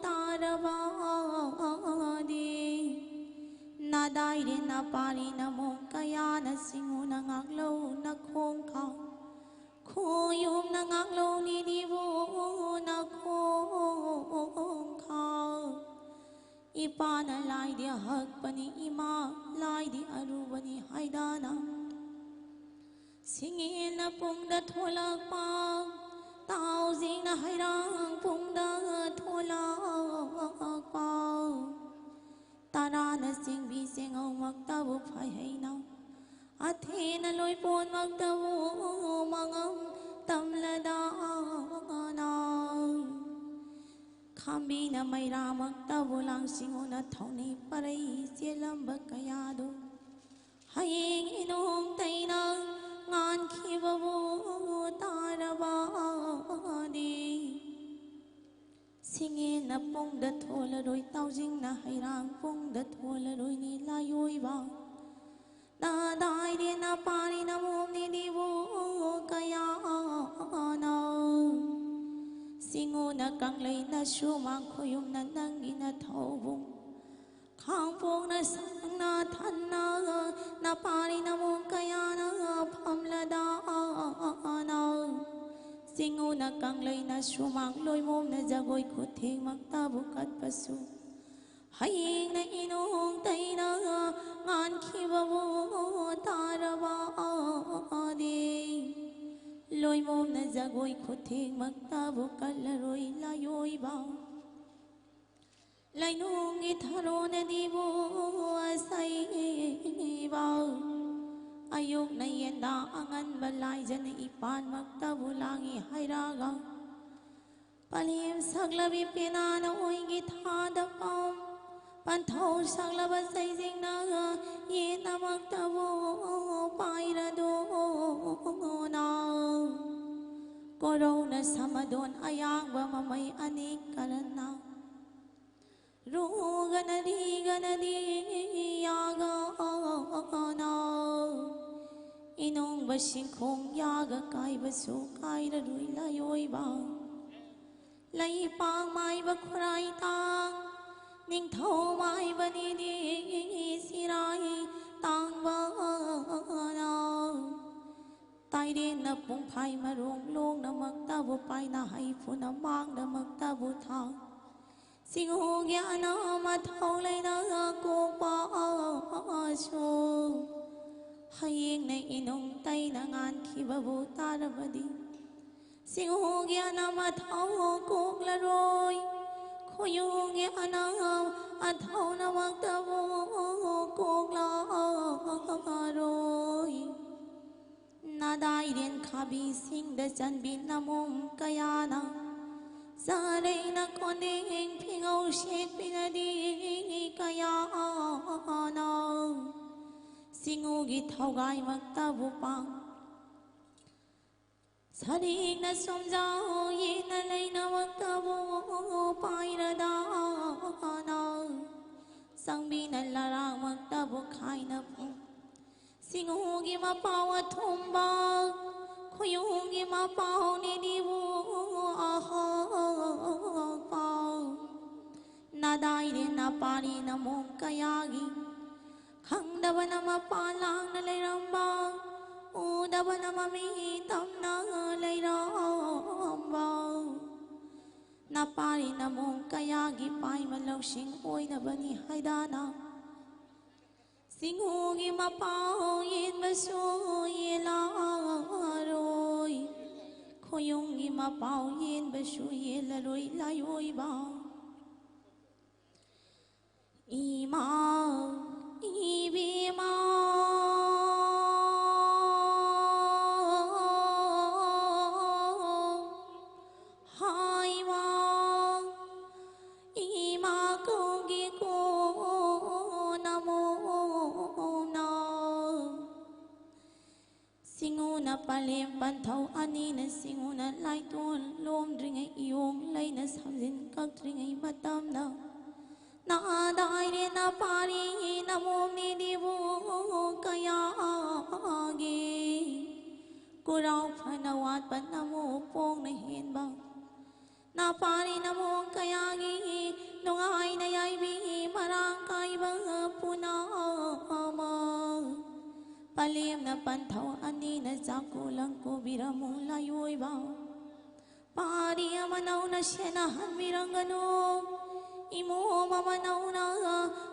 ꯇꯥꯔꯕꯗꯤ꯫ ꯅꯥꯗꯥꯏꯔꯦ ꯅꯄꯥꯔꯤ ꯅꯃꯣꯝ ꯀꯌꯥꯅ ꯁꯤꯡꯉꯨꯅ ꯉꯥꯛꯂꯧ ꯅꯈꯣꯡ ꯀꯥꯎ꯫ ꯈꯣꯌꯨꯝꯅ ꯉꯥꯛꯂꯧꯅꯤꯗꯤꯕꯨ ꯅꯈꯣꯡꯈꯥꯎ꯫ ꯏꯄꯥꯅ ꯂꯥꯏꯗꯤ ꯑꯍꯛꯄꯅꯤ, ꯏꯃꯥ ꯂꯥꯏꯗꯤ ꯑꯔꯨꯕꯅꯤ ꯍꯥꯏꯗꯅ꯫ ꯁꯤꯡꯉꯦꯟꯅ ꯄꯨꯡꯗ ꯊꯣꯛꯂꯛꯄ, ꯇꯥꯎꯖꯤꯡꯅ ꯍꯩꯔꯥꯡ ꯄꯨꯡꯗ ꯊꯣꯛꯂꯛꯄ꯫ ꯇꯔꯥꯅ ꯆꯤꯡꯕꯤ ꯆꯦꯡꯉꯧꯃꯛꯇꯕꯨ ꯐꯩꯍꯩꯅ, ꯑꯊꯦꯟꯅ ꯂꯣꯏꯄꯣꯠꯃꯛꯇꯕꯨ ꯃꯉꯝ ꯇꯝꯂꯗꯥꯅ꯫ ꯈꯥꯝꯕꯤꯅ ꯃꯩꯔꯥꯃꯛꯇꯕꯨ ꯂꯥꯡꯁꯤꯡꯉꯨꯅ ꯊꯧꯅꯤ ꯄꯔꯩ ꯆꯦꯜꯂꯝꯕ ꯀꯌꯥꯗꯨ ꯍꯌꯦꯡ ꯏꯅꯣꯡ ꯇꯩꯅ ꯉꯥꯟꯈꯤꯕꯕꯨ ꯇꯥꯔꯕꯗꯤ꯫ ꯁꯤꯡꯉꯦꯟꯅ ꯄꯨꯡꯗ ꯊꯣꯜꯂꯔꯣꯏ, ꯇꯥꯎꯖꯤꯡꯅ ꯍꯩꯔꯥꯡ ꯄꯨꯡꯗ ꯊꯣꯜꯂꯔꯣꯏꯅꯤ ꯂꯥꯏꯑꯣꯏꯕ꯫ ꯅꯥꯗꯥꯏꯗꯦ ꯅꯄꯥꯔꯤ ꯅꯃꯣꯝꯅꯤꯗꯤꯕꯨ ꯀꯌꯥꯅ꯫ ꯁꯤꯡꯉꯨꯅ ꯀꯪꯂꯩꯅ ꯁꯨꯃꯥꯡ ꯈꯣꯌꯨꯝꯅ ꯅꯪꯒꯤ ꯅꯊꯧꯕꯨ꯫ ꯈꯥꯡꯄꯣꯛꯅ ꯁꯪꯅ ꯊꯟꯅ ꯅꯄꯥꯔꯤ ꯅꯃꯣꯝ ꯀꯌꯥꯅ ꯐꯝꯂꯗꯥꯅ꯫ ꯁꯤꯡꯉꯨꯅ ꯀꯪꯂꯩꯅ ꯁꯨꯃꯥꯡ ꯂꯣꯏꯃꯣꯝꯅ ꯖꯒꯣꯏ ꯈꯨꯊꯦꯡꯃꯛꯇꯕꯨ ꯀꯠꯄꯁꯨ꯫ ꯍꯌꯦꯡꯅ ꯏꯅꯣꯡ ꯇꯩꯅ ꯉꯥꯟꯈꯤꯕꯕꯨ ꯇꯥꯔꯕꯗꯤ꯫ ꯂꯣꯏꯃꯣꯝꯅ ꯖꯒꯣꯏ ꯈꯨꯊꯦꯡꯃꯛꯇꯕꯨ ꯀꯠꯂꯔꯣꯏ ꯂꯥꯏꯑꯣꯏꯕ꯫ ꯂꯩꯅꯨꯡꯒꯤ ꯊꯔꯣꯅꯗꯤꯕꯨ ꯑꯁꯩꯕ꯫ ꯑꯌꯨꯛꯅ ꯌꯦꯟꯗꯥ ꯑꯉꯟꯕ ꯂꯥꯏꯖꯅ ꯏꯄꯥꯟꯃꯛꯇꯕꯨ ꯂꯥꯡꯉꯤ ꯍꯥꯏꯔꯒ꯫ ꯄꯂꯦꯝ ꯁꯛꯂꯕꯤ ꯄꯦꯅꯥꯅ ꯑꯣꯏꯒꯤ ꯊꯥꯗ ꯄꯥꯎ꯫ ꯄꯟꯊꯧ ꯁꯛꯂꯕ ꯆꯩꯖꯤꯡꯅ ꯌꯦꯠꯅꯃꯛꯇꯕꯨ ꯄꯥꯏꯔꯗꯨꯅ꯫ ꯀꯣꯔꯧꯅ ꯁꯃꯗꯣꯟ ꯑꯌꯥꯡꯕ ꯃꯃꯩ ꯑꯅꯤ ꯀꯔꯟꯅ꯫ ꯔꯣꯒꯅ ꯔꯤꯒꯅꯗꯤ ꯌꯥꯒꯅ꯫ ꯏꯅꯣꯡꯕ ꯁꯤꯡꯈꯣꯡ ꯌꯥꯒ ꯀꯥꯏꯕꯁꯨ ꯀꯥꯏꯔꯔꯣꯏ ꯂꯥꯏꯑꯣꯏꯕ꯫ ꯂꯩꯄꯥꯛ ꯃꯥꯏꯕ ꯈꯨꯔꯥꯏ ꯇꯥꯡ, ꯅꯤꯡꯊꯧ ꯃꯥꯏꯕ ꯅꯤꯗꯤ ꯁꯤꯔꯥꯏ ꯇꯥꯡꯕꯅ꯫ ꯏꯔꯦꯟꯅ ꯄꯨꯡꯐꯥꯏ ꯃꯔꯣꯡ ꯂꯣꯡꯅꯃꯛꯇꯕꯨ ꯄꯥꯏꯅ ꯍꯩꯐꯨꯅ ꯃꯥꯡꯅꯃꯛꯇꯕꯨ ꯊꯥꯡ꯫ ꯁꯤꯡꯍꯨꯒꯤ ꯑꯅꯥ ꯃꯊꯧ ꯂꯩꯅ ꯀꯣꯛꯄꯁꯨ ꯍꯌꯦꯡꯅ ꯏꯅꯨꯡ ꯇꯩꯅ ꯉꯥꯟꯈꯤꯕꯕꯨ ꯇꯥꯔꯕꯗꯤ ꯁꯤꯡꯍꯨꯒꯤ ꯑꯅꯥ ꯃꯊꯧ ꯀꯣꯛꯂꯔꯣꯏ꯫ ꯈꯣꯌꯨꯒꯤ ꯑꯅꯥ ꯑꯊꯧꯅꯃꯛꯇꯕꯨ ꯀꯣꯛꯂꯔꯣꯏ꯫ ꯅꯥꯗꯥꯏꯔꯦꯟ ꯈꯥꯕꯤꯁꯤꯡꯗ ꯆꯟꯕꯤ ꯅꯃꯣꯝ ꯀꯌꯥꯅ ꯆꯥꯔꯩꯅ ꯀꯣꯟꯗꯦꯡ ꯐꯤꯉꯧ ꯁꯦꯛꯄꯤꯅꯗꯤ ꯀꯌꯥꯅ ꯁꯤꯡꯍꯨꯒꯤ ꯊꯧꯒꯥꯏꯃꯛꯇꯕꯨ ꯄꯥꯡ꯫ ꯁꯔꯤꯛꯅ ꯁꯣꯝꯖꯥꯎ ꯌꯦꯠꯅ ꯂꯩꯅꯃꯛꯇꯕꯨ ꯄꯥꯏꯔꯗꯥꯅ ꯆꯪꯕꯤꯅ ꯂꯔꯥꯡꯃꯛꯇꯕꯨ ꯈꯥꯏꯅ ꯐꯨ꯫ ꯁꯤꯡꯍꯨꯒꯤ ꯃꯄꯥꯎ ꯑꯊꯨꯝꯕ ꯈꯣꯌꯨꯒꯤ ꯃꯄꯥꯎ ꯅꯤꯗꯤꯕꯨ ꯑꯍꯥꯎꯄꯥꯎ꯫ ꯅꯥꯗꯥꯏꯔꯦ ꯅꯥꯄꯥꯔꯤ ꯅꯃꯣꯝ ꯀꯌꯥꯒꯤ ꯈꯪꯗꯕꯅ ꯃꯄꯥ ꯂꯥꯡꯅ ꯂꯩꯔꯝꯕ, ꯎꯗꯕꯅ ꯃꯃꯤ ꯇꯝꯅ ꯂꯩꯔꯝꯕ꯫ ꯅꯥꯄꯥꯔꯤ ꯅꯃꯣꯝ ꯀꯌꯥꯒꯤ ꯄꯥꯏꯃ ꯂꯧꯁꯤꯡ ꯑꯣꯏꯅꯕꯅꯤ ꯍꯥꯏꯗꯥꯅ ꯁꯤꯡꯍꯨꯒꯤ ꯃꯄꯥꯎ ꯌꯦꯟꯕꯁꯨ ꯌꯦꯜꯂꯔꯣꯏ꯫ ꯈꯣꯌꯨꯝꯒꯤ ꯃꯄꯥꯎ ꯌꯦꯟꯕꯁꯨ ꯌꯦꯜꯂꯔꯣꯏ ꯂꯥꯏꯑꯣꯏꯕ꯫ ꯏꯃꯥ ꯏꯕꯦꯝꯃ ꯍꯥꯏꯃ ꯏꯃꯥ ꯀꯧꯒꯦ ꯀꯣꯟꯅ ꯃꯣꯝꯅ꯫ ꯁꯤꯡꯎꯅ ꯄꯂꯦꯝ ꯄꯟꯊꯧ ꯑꯅꯤꯅ ꯁꯤꯡꯎꯅ ꯂꯥꯏꯇꯣꯟ ꯂꯣꯝꯗ꯭ꯔꯤꯉꯩ ꯏꯌꯣꯡ ꯂꯩꯅ ꯁꯝꯖꯤꯟ ꯀꯛꯇ꯭ꯔꯤꯉꯩ ꯃꯇꯝꯗ ꯅꯥꯗꯥꯏꯔꯦ ꯅꯥꯄꯥꯔꯤ ꯅꯃꯣꯝꯅꯤꯗꯤꯕꯨ ꯀꯌꯥꯒꯤ ꯀꯨꯔꯥꯎ ꯐꯅ ꯋꯥꯠꯄ ꯅꯃꯣ ꯄꯣꯡꯅ ꯍꯦꯟꯕ ꯅꯥꯄꯥꯔꯤ ꯅꯃꯣꯝ ꯀꯌꯥꯒꯤ ꯅꯨꯡꯉꯥꯏꯅ ꯌꯥꯏꯕꯤ ꯃꯔꯥꯡ ꯀꯥꯏꯕ ꯄꯨꯝꯅꯃꯛ ꯄꯂꯦꯝꯅ ꯄꯟꯊꯧ ꯑꯅꯤꯅ ꯆꯥꯛꯀꯨ ꯂꯪꯀꯨꯕꯤꯔꯝꯃꯨ ꯂꯥꯏꯑꯣꯏꯕ꯫ ꯄꯥꯔꯤ ꯑꯃꯅꯧꯅ ꯁꯦꯟꯅꯍꯟꯕꯤꯔꯝꯒꯅꯨ, ꯏꯃꯣꯝ ꯑꯃꯅꯧꯅ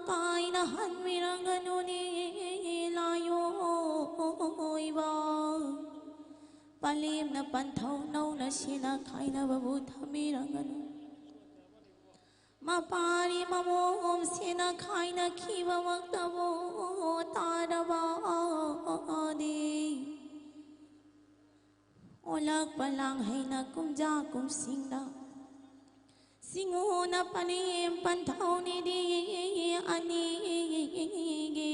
ꯀꯥꯏꯅꯍꯟꯕꯤꯔꯝꯒꯅꯨꯅꯦ ꯂꯥꯏꯑꯣꯏꯕ꯫ ꯄꯂꯦꯝꯅ ꯄꯟꯊꯧ ꯅꯧꯅ ꯁꯦꯟꯅ ꯈꯥꯏꯅꯕꯕꯨ ꯊꯝꯕꯤꯔꯝꯒꯅꯨ꯫ ꯃꯄꯥꯔꯤ ꯃꯃꯣꯝ ꯁꯦꯟꯅ ꯈꯥꯏꯅꯈꯤꯕꯃꯛꯇꯕꯨ ꯇꯥꯔꯕꯗꯤ, ꯑꯣꯜꯂꯛꯄ ꯂꯥꯡꯍꯩꯅ ꯀꯨꯝꯖꯥ ꯀꯨꯝꯁꯤꯡꯗ ꯁꯤꯡꯉꯨꯅ ꯄꯂꯦꯝ ꯄꯟꯊꯧꯅꯤꯗꯤ ꯑꯅꯤꯒꯤ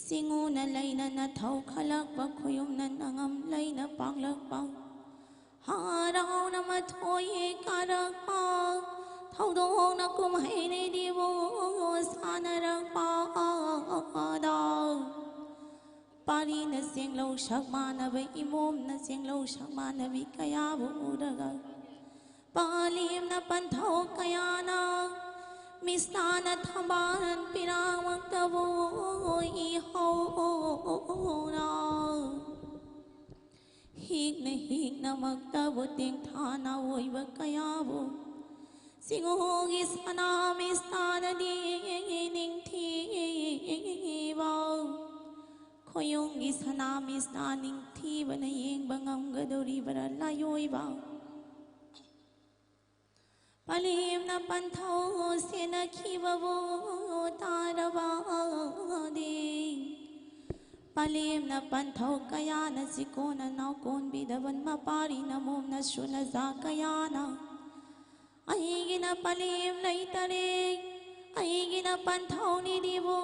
ꯁꯤꯡꯉꯨꯅ ꯂꯩꯅꯅ ꯊꯧꯈꯠꯂꯛꯄ ꯈꯨꯌꯨꯝꯅ ꯅꯉꯝ ꯂꯩꯅ ꯄꯥꯡꯂꯛꯄ ꯍꯔꯥꯎꯅ ꯃꯊꯣꯏ ꯀꯥꯔꯛꯄ ꯊꯧꯗꯣꯛꯅ ꯀꯨꯝꯍꯩꯅꯤꯗꯤꯕꯨ ꯁꯥꯟꯅꯔꯛꯄꯗ ꯄꯥꯔꯤꯅ ꯆꯦꯡꯂꯧ ꯁꯛ ꯃꯥꯟꯅꯕ ꯏꯃꯣꯝꯅ ꯆꯦꯡꯂꯧ ꯁꯛ ꯃꯥꯟꯅꯕꯤ ꯀꯌꯥꯕꯨ ꯎꯔꯒ ꯄꯂꯦꯝꯅ ꯄꯟꯊꯧ ꯀꯌꯥꯅ ꯃꯤꯁꯅꯥꯅ ꯊꯝꯕꯥꯜ ꯄꯤꯔꯥꯃꯛꯇꯕꯨ ꯏꯍꯧꯅ ꯍꯤꯛꯅ ꯍꯤꯛꯅꯃꯛꯇꯕꯨ ꯇꯦꯡꯊꯥꯅ ꯑꯣꯏꯕ ꯀꯌꯥꯕꯨ ꯁꯤꯡꯍꯣꯒꯤ ꯁꯅꯥ ꯃꯤꯁꯅꯥꯅꯗꯤ ꯅꯤꯡꯊꯤꯕ ꯈꯣꯌꯨꯝꯒꯤ ꯁꯅꯥ ꯃꯤꯁꯅꯥ ꯅꯤꯡꯊꯤꯕꯅ ꯌꯦꯡꯕ ꯉꯝꯒꯗꯧꯔꯤꯕꯔꯥ ꯂꯥꯏꯑꯣꯏꯕ? ꯄꯂꯦꯝꯅ ꯄꯟꯊꯧ ꯁꯦꯟꯅꯈꯤꯕꯕꯨ ꯇꯥꯔꯕꯗꯤ ꯄꯂꯦꯝꯅ ꯄꯟꯊꯧ ꯀꯌꯥꯅ ꯆꯤꯀꯣꯟꯅ ꯅꯥꯎꯀꯣꯟꯕꯤꯗꯕ ꯃꯄꯥꯔꯤ ꯅꯃꯣꯝꯅ ꯁꯨꯅꯖꯥ ꯀꯌꯥꯅ ꯑꯩꯒꯤꯅ ꯄꯂꯦꯝ ꯂꯩꯇꯔꯦ, ꯑꯩꯒꯤꯅ ꯄꯟꯊꯧꯅꯤꯗꯤꯕꯨ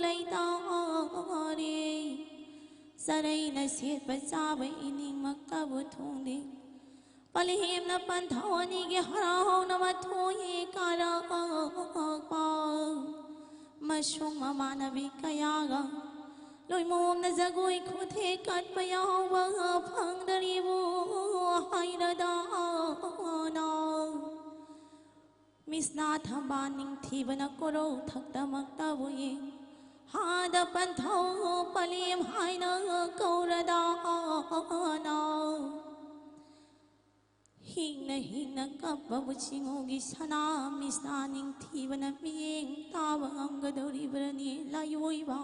ꯂꯩꯇꯥꯔꯦ꯫ ꯆꯔꯩꯅ ꯁꯦꯠꯄ ꯆꯥꯕ ꯏꯅꯤꯡꯃꯛꯇꯕꯨ ꯊꯣꯡꯗꯦ꯫ ꯄꯂꯦꯝꯅ ꯄꯟꯊꯧ ꯑꯅꯤꯒꯤ ꯍꯔꯥꯎꯅ ꯃꯊꯣꯏ ꯀꯥꯔꯛꯄ ꯃꯁꯨꯡ ꯃꯃꯥꯟꯅꯕꯤ ꯀꯌꯥꯒ ꯂꯣꯏꯃꯣꯝꯅ ꯖꯒꯣꯏ ꯈꯨꯊꯦꯛ ꯀꯠꯄ ꯌꯥꯎꯕ ꯐꯪꯗ꯭ꯔꯤꯕꯨ ꯍꯥꯏꯔꯗꯅ ꯃꯤꯁꯅꯥ ꯊꯝꯕꯥꯜ ꯅꯤꯡꯊꯤꯕꯅ ꯀꯣꯔꯧ ꯊꯛꯇꯃꯛꯇꯕꯨ ꯌꯦꯡ ꯍꯥꯗ ꯄꯟꯊꯧ ꯄꯂꯦꯝ ꯍꯥꯏꯅ ꯀꯧꯔꯗꯥꯅ꯫ ꯍꯤꯡꯅ ꯍꯤꯡꯅ ꯀꯞꯄꯕꯨ ꯆꯤꯡꯉꯨꯒꯤ ꯁꯅꯥ ꯃꯤꯁꯅꯥ ꯅꯤꯡꯊꯤꯕꯅ ꯃꯤꯠꯌꯦꯡ ꯇꯥꯕ ꯉꯝꯒꯗꯧꯔꯤꯕ꯭ꯔꯅꯤ ꯂꯥꯏꯑꯣꯏꯕ?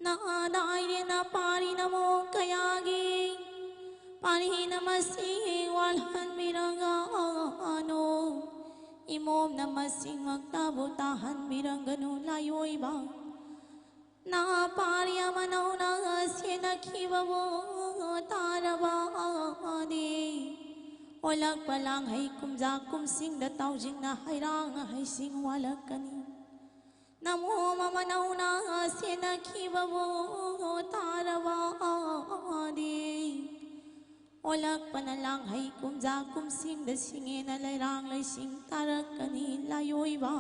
ꯅꯥꯗꯥꯏꯔꯦ ꯅꯄꯥꯔꯤ ꯅꯃꯣ ꯀꯌꯥꯒꯤ ꯄꯥꯔꯤꯅ ꯃꯁꯤꯡ ꯋꯥꯠꯍꯟꯕꯤꯔꯒꯅꯨ, ꯏꯃꯣꯝꯅ ꯃꯁꯤꯡꯃꯛꯇꯕꯨ ꯇꯥꯍꯟꯕꯤꯔꯒꯅꯨ ꯂꯥꯏꯑꯣꯏꯕ꯫ ꯅꯄꯥꯔꯤ ꯑꯃꯅꯧꯅ ꯁꯦꯟꯅꯈꯤꯕꯕꯨ ꯇꯥꯔꯕꯗꯤ, ꯑꯣꯜꯂꯛꯄ ꯂꯥꯡꯍꯩ ꯀꯨꯝꯖꯥ ꯀꯨꯝꯁꯤꯡꯗ ꯇꯥꯎꯖꯤꯡꯅ ꯍꯩꯔꯥꯡ ꯍꯩꯁꯤꯡ ꯋꯥꯠꯂꯛꯀꯅꯤ꯫ ꯅꯃꯣꯝ ꯑꯃꯅꯧꯅ ꯁꯦꯟꯅꯈꯤꯕꯕꯨ ꯇꯥꯔꯕꯗꯤ, ꯑꯣꯜꯂꯛꯄꯅ ꯂꯥꯡꯍꯩ ꯀꯨꯝꯖꯥ ꯀꯨꯝꯁꯤꯡꯗ ꯁꯤꯡꯉꯦꯅ ꯂꯩꯔꯥꯡ ꯂꯩꯁꯤꯡ ꯇꯥꯔꯛꯀꯅꯤ ꯂꯥꯏꯑꯣꯏꯕ꯫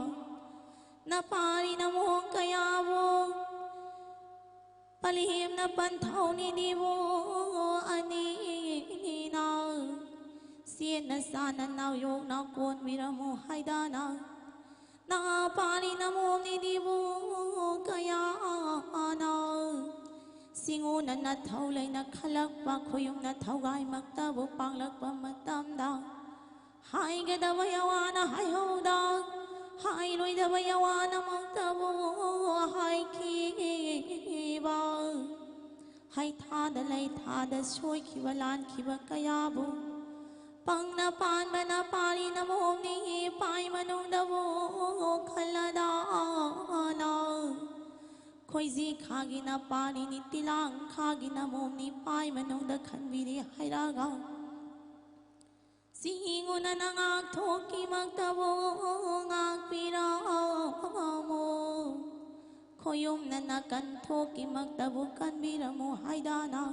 ꯅꯄꯥꯔꯤ ꯅꯃꯣꯝ ꯀꯌꯥꯕꯨ ꯄꯂꯦꯝꯅ ꯄꯟꯊꯧꯅꯤꯗꯤꯕꯨ ꯑꯅꯤꯅ ꯁꯦꯠꯅ ꯆꯥꯅ ꯅꯥꯎꯌꯣꯛꯅ ꯀꯣꯟꯕꯤꯔꯝꯃꯨ ꯍꯥꯏꯗꯅ꯫ ꯅꯄꯥꯔꯤ ꯅꯃꯣꯝꯅꯤꯗꯤꯕꯨ ꯀꯌꯥꯅ ꯁꯤꯡꯉꯨꯅ ꯅꯊꯧ ꯂꯩꯅ ꯈꯜꯂꯛꯄ ꯈꯨꯌꯨꯝꯅ ꯊꯧꯒꯥꯏꯃꯛꯇꯕꯨ ꯄꯥꯡꯂꯛꯄ ꯃꯇꯝꯗ, ꯍꯥꯏꯒꯗꯕ ꯌꯥꯋꯥꯅ ꯍꯥꯏꯍꯧꯗ, ꯍꯥꯏꯔꯣꯏꯗꯕ ꯌꯥꯋꯥꯅꯃꯛꯇꯕꯨ ꯍꯥꯏꯈꯤꯕ꯫ ꯍꯩꯊꯥꯗ ꯂꯩꯊꯥꯗ ꯁꯣꯏꯈꯤꯕ ꯂꯥꯟꯈꯤꯕ ꯀꯌꯥꯕꯨ ꯄꯪꯅ ꯄꯥꯟꯕꯅ ꯄꯥꯔꯤ ꯅꯃꯣꯝꯅꯤ ꯄꯥꯏ ꯃꯅꯨꯡꯗꯕꯨ ꯈꯜꯂꯗꯥꯅ꯫ ꯈꯣꯏꯖꯤ ꯈꯥꯒꯤꯅ ꯄꯥꯔꯤꯅꯤ ꯇꯤꯂꯥꯡ ꯈꯥꯒꯤꯅ ꯃꯣꯝꯅꯤ ꯄꯥꯏ ꯃꯅꯨꯡꯗ ꯈꯟꯕꯤꯔꯤ ꯍꯥꯏꯔꯒ꯫ ꯁꯤꯡꯉꯨꯅ ꯅꯉꯥꯛꯊꯣꯛꯀꯤꯃꯛꯇꯕꯨ ꯉꯥꯛꯄꯤꯔꯝꯃꯨ꯫ ꯈꯣꯌꯨꯝꯅ ꯅꯥꯀꯟ ꯊꯣꯛꯀꯤꯃꯛꯇꯕꯨ ꯀꯟꯕꯤꯔꯝꯃꯨ ꯍꯥꯏꯗꯅ꯫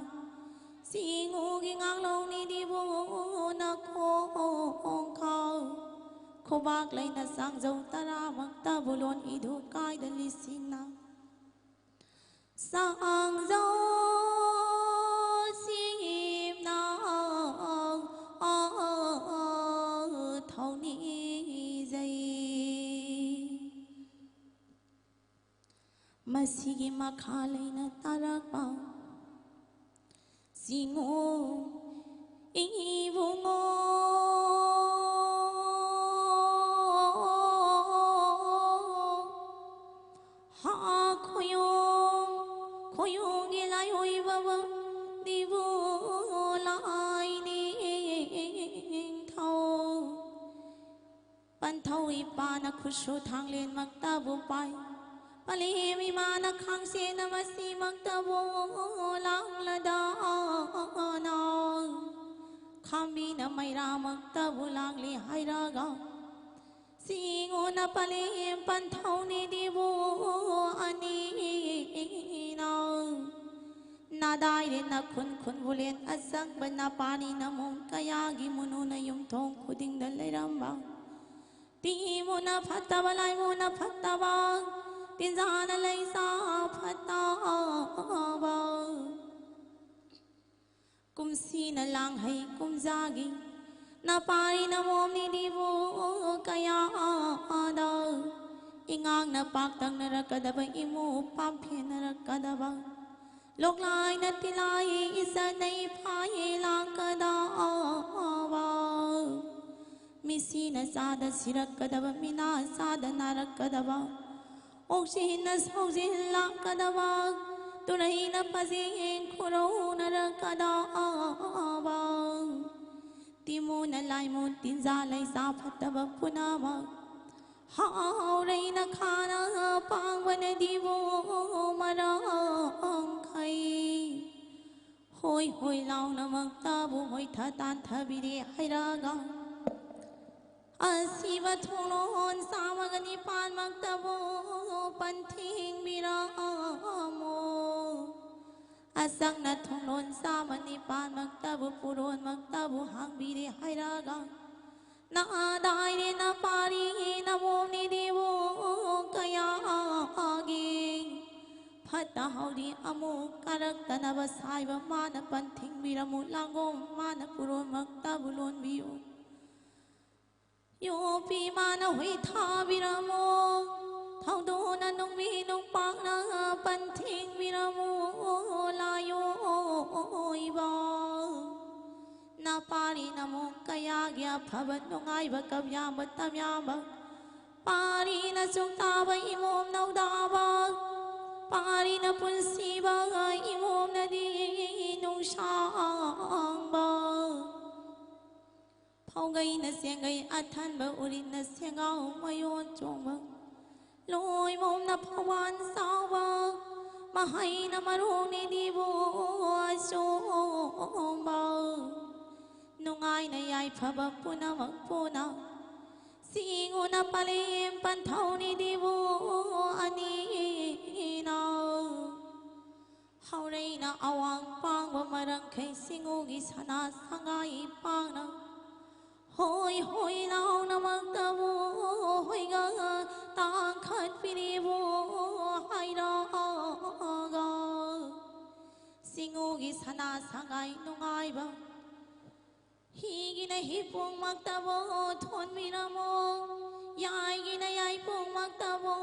ꯁꯤꯡꯉꯨꯒꯤ ꯉꯥꯛꯂꯧꯅꯤꯗꯤꯕꯨ ꯅꯈꯣꯡꯈꯥꯎ꯫ ꯈꯨꯕꯥꯛ ꯂꯩꯅ ꯆꯥꯡꯖꯧ ꯇꯔꯥꯃꯛꯇꯕꯨ ꯂꯣꯟ ꯏꯗꯨ ꯀꯥꯏꯗ ꯂꯤꯁꯤꯡꯅ꯫ ꯆꯥꯡꯖꯧ ꯁꯤꯝꯅ ꯊꯧꯅꯤꯖꯩ꯫ ꯃꯁꯤꯒꯤ ꯃꯈꯥ ꯂꯩꯅ ꯇꯥꯔꯛꯄ ꯆꯤꯡꯉꯨ ꯏꯕꯨꯡꯉꯣ꯫ ꯍꯥ ꯈꯣꯌꯣꯡ ꯈꯣꯌꯣꯡꯒꯤ ꯂꯥꯏꯑꯣꯏꯕꯕꯨ ꯗꯤꯕꯨ ꯂꯥꯏ ꯅꯤꯡꯊꯧ꯫ ꯄꯟꯊꯧ ꯏꯄꯥꯅ ꯈꯨꯠꯁꯨ ꯊꯥꯡꯂꯦꯟꯃꯛꯇꯕꯨ ꯄꯥꯏ꯫ ꯄꯂꯦꯝ ꯏꯃꯥꯅ ꯈꯥꯡꯁꯦꯅ ꯃꯁꯤꯃꯛꯇꯕꯨ ꯂꯥꯡꯂꯗꯅ ꯈꯥꯝꯕꯤꯅ ꯃꯩꯔꯥꯃꯛꯇꯕꯨ ꯂꯥꯡꯂꯤ ꯍꯥꯏꯔꯒ ꯆꯤꯡꯉꯨꯅ ꯄꯂꯦꯝ ꯄꯟꯊꯧꯅꯤꯗꯤꯕꯨ ꯑꯅꯤꯅ ꯅꯥꯗꯥꯏꯔꯦ ꯅꯈꯨꯟ ꯈꯨꯟꯕꯨꯂꯦꯟ ꯑꯆꯪꯕ ꯅꯄꯥꯅꯤ ꯅꯃꯣꯝ ꯀꯌꯥꯒꯤ ꯃꯨꯅꯨꯅ ꯌꯨꯝꯊꯣꯡ ꯈꯨꯗꯤꯡꯗ ꯂꯩꯔꯝꯕ ꯇꯤꯃꯨꯅ ꯐꯠꯇꯕ ꯂꯥꯏꯃꯨꯅ ꯐꯠꯇꯕ ꯇꯤꯟꯖꯥꯅ ꯂꯩꯁꯥ ꯐꯠꯇꯕ ꯀꯨꯝꯁꯤꯅ ꯂꯥꯡꯍꯩ ꯀꯨꯝꯖꯥꯒꯤ ꯅꯄꯥꯔꯤ ꯅꯃꯣꯝꯅꯤꯗꯤꯕꯨ ꯀꯌꯥꯗ ꯏꯉꯥꯡꯅ ꯄꯥꯛꯇꯛꯅꯔꯛꯀꯗꯕ ꯏꯃꯨ ꯄꯥꯝꯐꯦꯟꯅꯔꯛꯀꯗꯕ ꯂꯣꯛꯂꯥꯏꯅ ꯇꯤꯂꯥꯏ ꯏꯆꯠꯅ ꯏꯐꯥꯏ ꯂꯥꯛꯀꯗꯕ ꯃꯤꯁꯤꯅ ꯆꯥꯗ ꯁꯤꯔꯛꯀꯗꯕ ꯃꯤꯅꯥ ꯆꯥꯗ ꯅꯥꯔꯛꯀꯗꯕ ꯑꯣꯛꯁꯤꯟꯅ ꯁꯧꯖꯤꯜꯂꯛꯀꯗꯕ ꯇꯨꯔꯩꯅ ꯄꯖꯦꯡ ꯈꯨꯔꯧꯅꯔꯛꯀꯗꯕ ꯇꯤꯃꯨꯅ ꯂꯥꯏꯃꯨ ꯇꯤꯟꯖꯥ ꯂꯩꯁꯥ ꯐꯠꯇꯕ ꯄꯨꯝꯅꯃꯛ ꯍꯥꯎꯔꯩꯅ ꯈꯥꯅ ꯄꯥꯡꯕꯅꯗꯤꯕꯨ ꯃꯔꯥꯡꯈꯩ ꯍꯣꯏ ꯍꯣꯏ ꯂꯥꯎꯅꯃꯛꯇꯕꯨ ꯍꯣꯏꯊ ꯇꯥꯟꯊꯕꯤꯔꯦ ꯍꯥꯏꯔꯒ ꯑꯁꯤꯕ ꯊꯣꯡꯂꯣꯟ ꯆꯥꯝꯃꯒ ꯅꯤꯄꯥꯟꯃꯛꯇꯕꯨ ꯄꯟꯊꯤꯡꯕꯤꯔꯛꯑꯝꯃꯣ꯫ ꯑꯁꯪꯅ ꯊꯣꯡꯂꯣꯟ ꯆꯥꯝꯃ ꯅꯤꯄꯥꯟꯃꯛꯇꯕꯨ ꯄꯨꯔꯣꯟꯃꯛꯇꯕꯨ ꯍꯥꯡꯕꯤꯔꯦ ꯍꯥꯏꯔꯒ ꯅꯥꯗꯥꯏꯔꯦ ꯅꯄꯥꯔꯤ ꯅꯃꯣꯝꯅꯤꯗꯤꯕꯨ ꯀꯌꯥꯒꯤ ꯐꯠꯇ ꯍꯥꯎꯗꯤ ꯑꯃꯨꯛ ꯀꯥꯔꯛꯇꯅꯕ ꯁꯥꯏꯕ ꯃꯥꯅ ꯄꯟꯊꯤꯡꯕꯤꯔꯝꯃꯨ ꯂꯥꯡꯒꯣꯡ ꯃꯥꯅ ꯄꯨꯔꯣꯟꯃꯛꯇꯕꯨ ꯂꯣꯟꯕꯤꯌꯨ꯫ ꯌꯣꯄꯤ ꯃꯥꯅ ꯍꯨꯏ ꯊꯥꯕꯤꯔꯝꯃꯣ ꯊꯧꯗꯣꯛꯅ ꯅꯨꯡꯕꯤ ꯅꯨꯡꯄꯥꯛꯅ ꯑꯐꯕ ꯅꯨꯡꯉꯥꯏꯕ ꯀꯞ ꯌꯥꯝꯕ ꯇꯝ ꯌꯥꯝꯕ, ꯄꯥꯔꯤꯅ ꯆꯨꯛꯇꯥꯕ ꯏꯃꯣꯝ ꯅꯧꯗꯥꯕ, ꯄꯥꯔꯤꯅ ꯄꯨꯟꯁꯤꯕ ꯏꯃꯣꯝꯅꯗꯤ ꯅꯨꯡꯁꯥꯡꯕ, ꯐꯧꯒꯩꯅ ꯆꯦꯡꯒꯩ ꯑꯊꯟꯕ, ꯎꯔꯤꯠꯅ ꯁꯦꯡꯒꯥꯎ ꯃꯌꯣꯟ ꯆꯣꯡꯕ, ꯂꯣꯏꯃꯣꯝꯅ ꯐꯧꯕꯥꯟ ꯆꯥꯎꯕ, ꯃꯍꯩꯅ ꯃꯔꯣꯡꯅꯤꯗꯤꯕꯨ ꯑꯆꯣꯡꯕ, ꯅꯨꯡꯉꯥꯏꯅ ꯌꯥꯏꯐꯕ ꯄꯨꯝꯅꯃꯛ ꯄꯨꯅ, ꯆꯤꯡꯉꯨꯅ ꯄꯂꯦꯝ ꯄꯟꯊꯧꯅꯤꯗꯤꯕꯨ ꯑꯅꯤꯅ꯫ ꯍꯧꯔꯩꯅ ꯑꯋꯥꯡ ꯄꯥꯡꯕ ꯃꯔꯪꯈꯩ ꯆꯤꯡꯉꯨꯒꯤ ꯁꯅꯥ ꯁꯉꯥꯏ ꯄꯥꯡꯅ, ꯍꯣꯏ ꯍꯣꯏ ꯂꯥꯎꯅꯃꯛꯇꯕꯨ ꯍꯣꯏꯒ ꯇꯥꯡꯈꯠꯄꯤꯔꯤꯕꯨ ꯍꯥꯏꯔꯛꯑꯒ, ꯆꯤꯡꯉꯨꯒꯤ ꯁꯅꯥ ꯁꯉꯥꯏ ꯅꯨꯡꯉꯥꯏꯕ, ꯍꯤꯒꯤꯅ ꯍꯤꯄꯨꯡꯃꯛꯇꯕꯨ ꯊꯣꯟꯕꯤꯔꯝꯃꯣ, ꯌꯥꯏꯒꯤꯅ ꯌꯥꯏꯄꯨꯡꯃꯛꯇꯕꯨ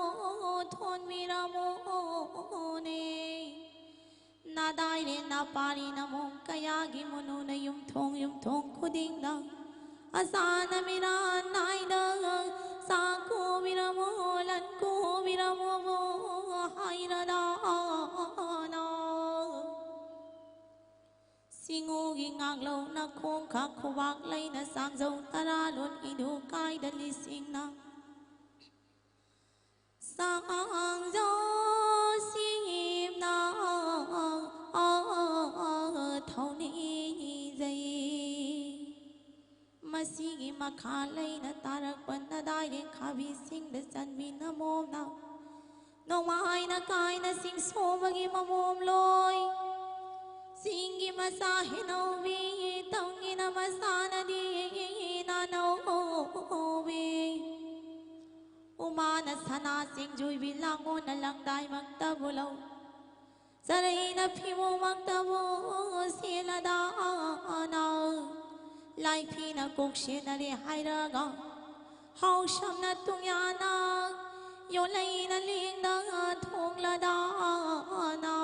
ꯊꯣꯟꯕꯤꯔꯝꯃꯣꯅꯦ꯫ ꯅꯥꯗꯥꯏꯔꯦ ꯅꯥꯄꯥꯔꯤ ꯅꯃꯣꯝ ꯀꯌꯥꯒꯤ ꯃꯨꯅꯨꯅ ꯌꯨꯝꯊꯣꯡ ꯌꯨꯝꯊꯣꯡ ꯈꯨꯗꯤꯡꯗ ꯑꯆꯥꯅ ꯃꯤꯔꯥꯟ ꯅꯥꯏꯗ ꯆꯥꯛ ꯀꯣꯕꯤꯔꯝꯃꯣ, ꯂꯟ ꯀꯣꯕꯤꯔꯝꯃꯣꯕꯨ ꯍꯥꯏꯔꯗꯥꯅ꯫ ꯆꯤꯡꯉꯨꯒꯤ ꯉꯥꯛꯂꯧꯅ ꯈꯣꯡꯈꯥ ꯈꯨꯕꯥꯛ ꯂꯩꯅ ꯆꯥꯡꯖꯧ ꯇꯔꯥ ꯂꯣꯟ ꯏꯗꯨ ꯀꯥꯏꯗ ꯂꯤꯁꯤꯡꯅ ꯆꯥꯡꯖꯧ ꯁꯤꯝꯅ ꯊꯧꯅꯤꯖꯩ꯫ ꯃꯁꯤꯒꯤ ꯃꯈꯥ ꯂꯩꯅ ꯇꯥꯔꯛꯄ ꯅꯗꯥꯏꯔꯦ ꯈꯥꯕꯤꯁꯤꯡꯗ ꯆꯟꯕꯤ ꯅꯃꯣꯝꯅ ꯅꯣꯡꯃꯥꯏꯅ ꯀꯥꯏꯅ ꯆꯤꯡ ꯁꯣꯕꯒꯤ ꯃꯃꯣꯝ ꯂꯣꯏ꯫ ꯆꯤꯡꯒꯤ ꯃꯆꯥ ꯍꯦꯅꯧꯕꯤ ꯇꯧꯉꯤꯅ ꯃꯆꯥꯅꯗꯤ ꯅꯥꯅꯧꯕꯤ꯫ ꯎꯃꯥꯅ ꯁꯅꯥ ꯆꯤꯡꯖꯨꯏꯕꯤ ꯂꯥꯡꯉꯣꯅ ꯂꯪꯗꯥꯏꯃꯛꯇꯕꯨ ꯂꯧ꯫ ꯆꯔꯩꯅ ꯐꯤꯃꯨꯃꯛꯇꯕꯨ ꯁꯦꯠꯂꯗꯥꯅ꯫ ꯂꯥꯏꯐꯤꯅ ꯀꯣꯛ ꯁꯦꯠꯅꯔꯦ ꯍꯥꯏꯔꯒ ꯍꯥꯎꯁꯝꯅ ꯇꯨꯡꯌꯥꯅ ꯌꯣꯜꯂꯩꯅ ꯂꯦꯡꯗ ꯊꯣꯡꯂꯗꯥꯅ꯫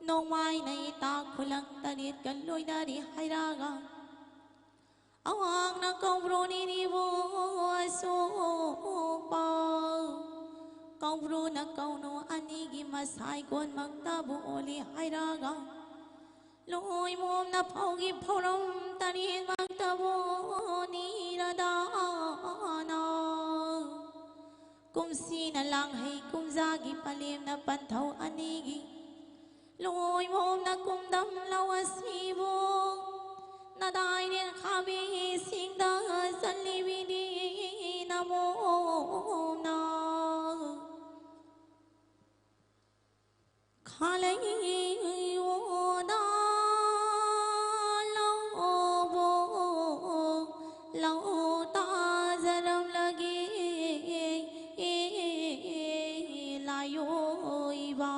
ꯅꯣꯡꯃꯥꯏꯅ ꯏꯇꯥ ꯈꯨꯂꯪ ꯇꯔꯦꯠꯀ ꯂꯣꯏꯅꯔꯤ ꯍꯥꯏꯔꯒ ꯃꯍꯥꯛꯅ ꯀꯧꯕ꯭ꯔꯨ ꯅꯤꯅꯤꯕꯨ ꯑꯁꯣꯛꯄ ꯀꯧꯕ꯭ꯔꯨꯅ ꯀꯧꯅꯨ ꯑꯅꯤꯒꯤ ꯃꯁꯥꯏ ꯀꯣꯟꯃꯛꯇꯕꯨ ꯑꯣꯜꯂꯤ ꯍꯥꯏꯔꯒ ꯂꯣꯏꯃꯣꯝꯅ ꯐꯧꯒꯤ ꯐꯧꯔꯝ ꯇꯔꯦꯠꯃꯛꯇꯕꯨ ꯅꯤꯔꯗꯥꯅ ꯀꯨꯝꯁꯤꯅ ꯂꯥꯡꯍꯩ ꯀꯨꯝꯖꯥꯒꯤ ꯄꯂꯦꯝꯅ ꯄꯟꯊꯧ ꯑꯅꯤꯒꯤ ꯂꯣꯏꯃꯣꯝꯅ ꯀꯨꯝꯗꯝ ꯂꯧ ꯑꯁꯤꯕꯨ ꯅꯗꯥꯏꯅꯦ ꯈꯥꯕꯤꯁꯤꯡꯗ ꯆꯠꯂꯤꯕꯤꯅꯤ ꯅꯃꯣꯝꯅ ꯈꯥꯂꯩ ꯑꯣꯗꯥ ꯂꯧꯕꯣ ꯂꯧ ꯇꯥꯖꯔꯝꯂꯒꯦ ꯂꯥꯏꯑꯣꯏꯕ꯫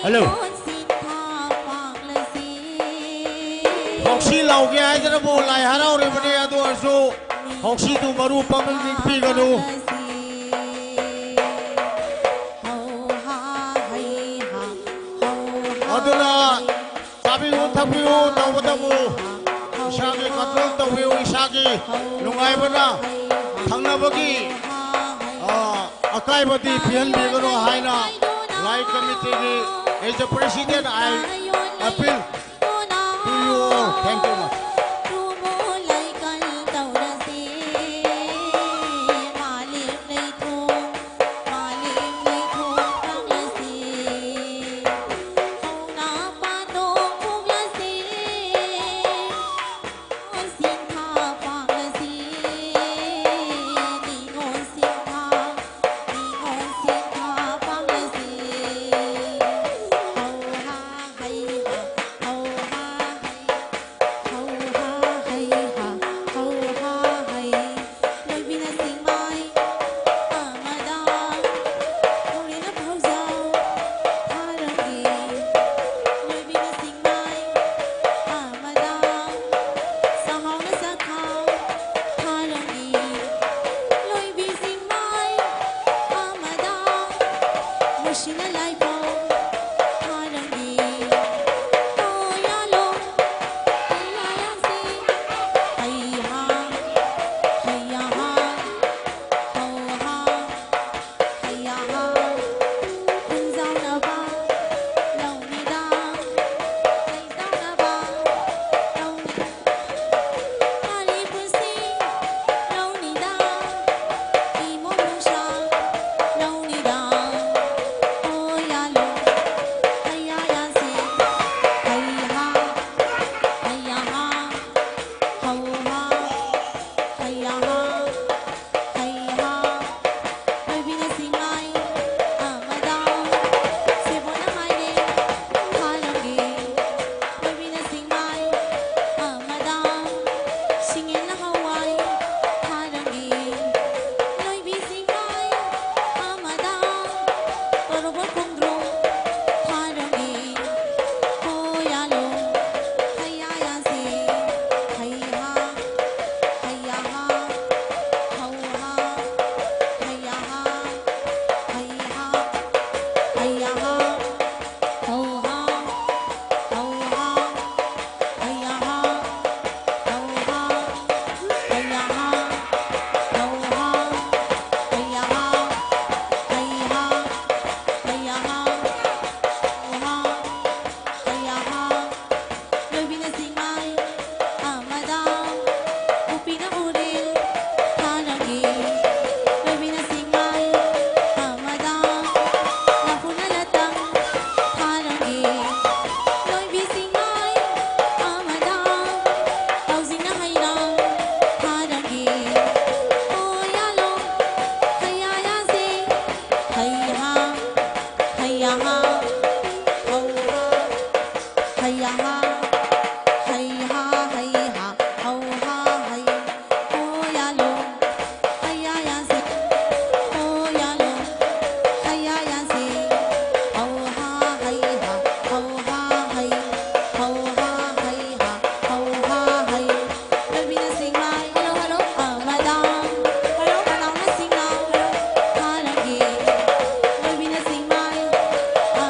ꯍꯜꯂꯣ꯫ ꯍꯧꯁꯤ ꯂꯥꯎꯒꯦ ꯍꯥꯏꯗꯅꯕꯨ ꯂꯥꯏ ꯍꯔꯥꯎꯔꯤꯕꯅꯤ, ꯑꯗꯨ ꯑꯣꯏꯔꯁꯨ ꯍꯧꯁꯤꯗꯨ ꯃꯔꯨ ꯄꯪꯅꯤꯡ ꯄꯤꯒꯅꯨ꯫ ꯑꯗꯨꯅ ꯆꯥꯕꯤꯌꯨ, ꯊꯛꯄꯤꯌꯨ ꯇꯧꯕꯇꯕꯨ ꯏꯁꯥꯒꯤ control ꯇꯧꯕꯤꯌꯨ, ꯏꯁꯥꯒꯤ ꯅꯨꯡꯉꯥꯏꯕꯅ ꯊꯪꯅꯕꯒꯤ, ꯑ, ꯑꯀꯥꯏꯕꯗꯤ ꯄꯤꯍꯟꯕꯤꯒꯅꯨ ꯍꯥꯏꯅ ꯂꯥꯏ committeeꯒꯤ as a president I appeal to you all. Thank you much. ꯌꯥ ꯍꯥ, ꯍꯧ ꯍꯥ, ꯍꯩ ꯌꯥ ꯍꯥ, ꯍꯩ ꯍꯥ, ꯍꯩ ꯍꯥ, ꯍꯧ ꯍꯥ, ꯍꯩ꯫ ꯍꯣ ꯌꯥ ꯂꯣ, ꯍꯩ ꯌꯥ ꯌꯥ ꯁꯤ꯫ ꯍꯣ ꯌꯥ ꯂꯣ, ꯍꯩ ꯌꯥ ꯌꯥ ꯁꯤ꯫ ꯍꯧ ꯍꯥ, ꯍꯩ ꯍꯥ, ꯍꯧ ꯍꯥ, ꯍꯩ꯫ ꯍꯧ ꯍꯥ, ꯍꯩ ꯍꯥ, ꯍꯧ ꯍꯥ, ꯍꯩ꯫ ꯂꯣꯏꯕꯤꯅ ꯁꯤꯡꯃꯥꯏ꯫ Hello, hello. ꯑ, ꯃꯗꯥꯝ꯫ ꯍꯜꯂꯣ꯫ ꯃꯅꯥꯎꯅ ꯁꯤꯡꯅꯥꯎ꯫ ꯍꯥ ꯂꯪꯒꯤ꯫ ꯂꯣꯏꯕꯤꯅ ꯁꯤꯡꯃꯥꯏ꯫ ꯑ,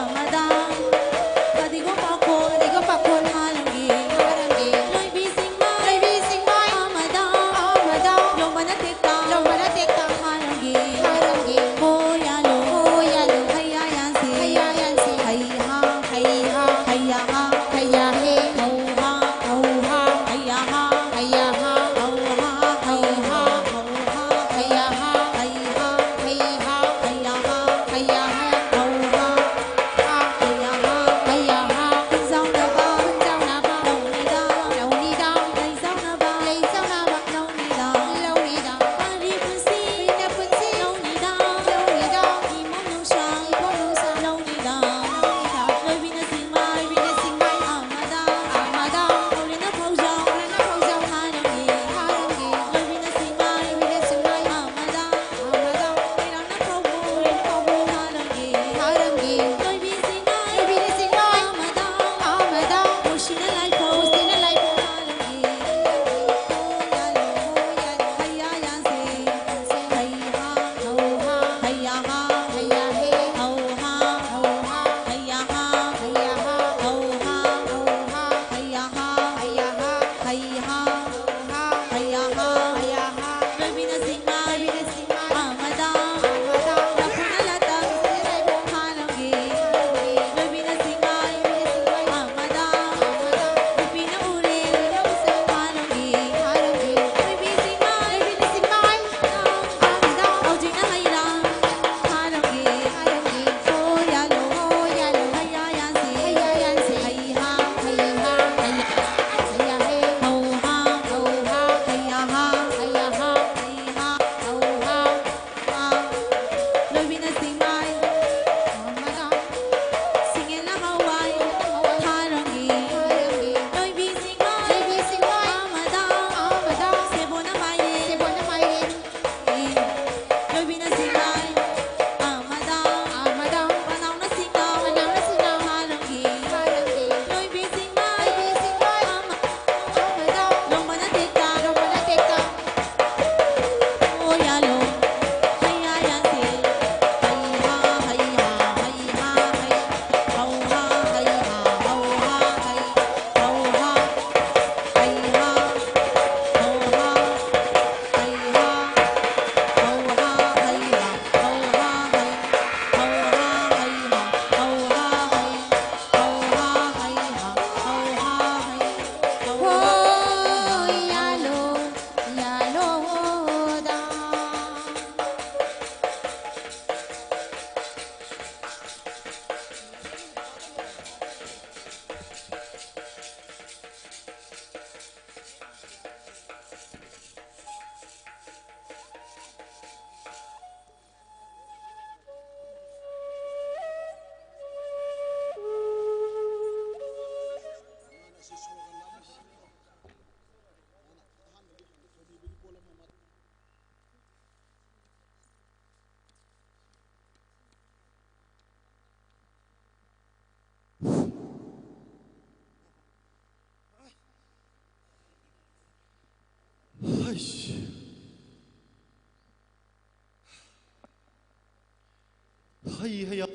ꯍꯩ ꯍꯩꯌꯥ꯫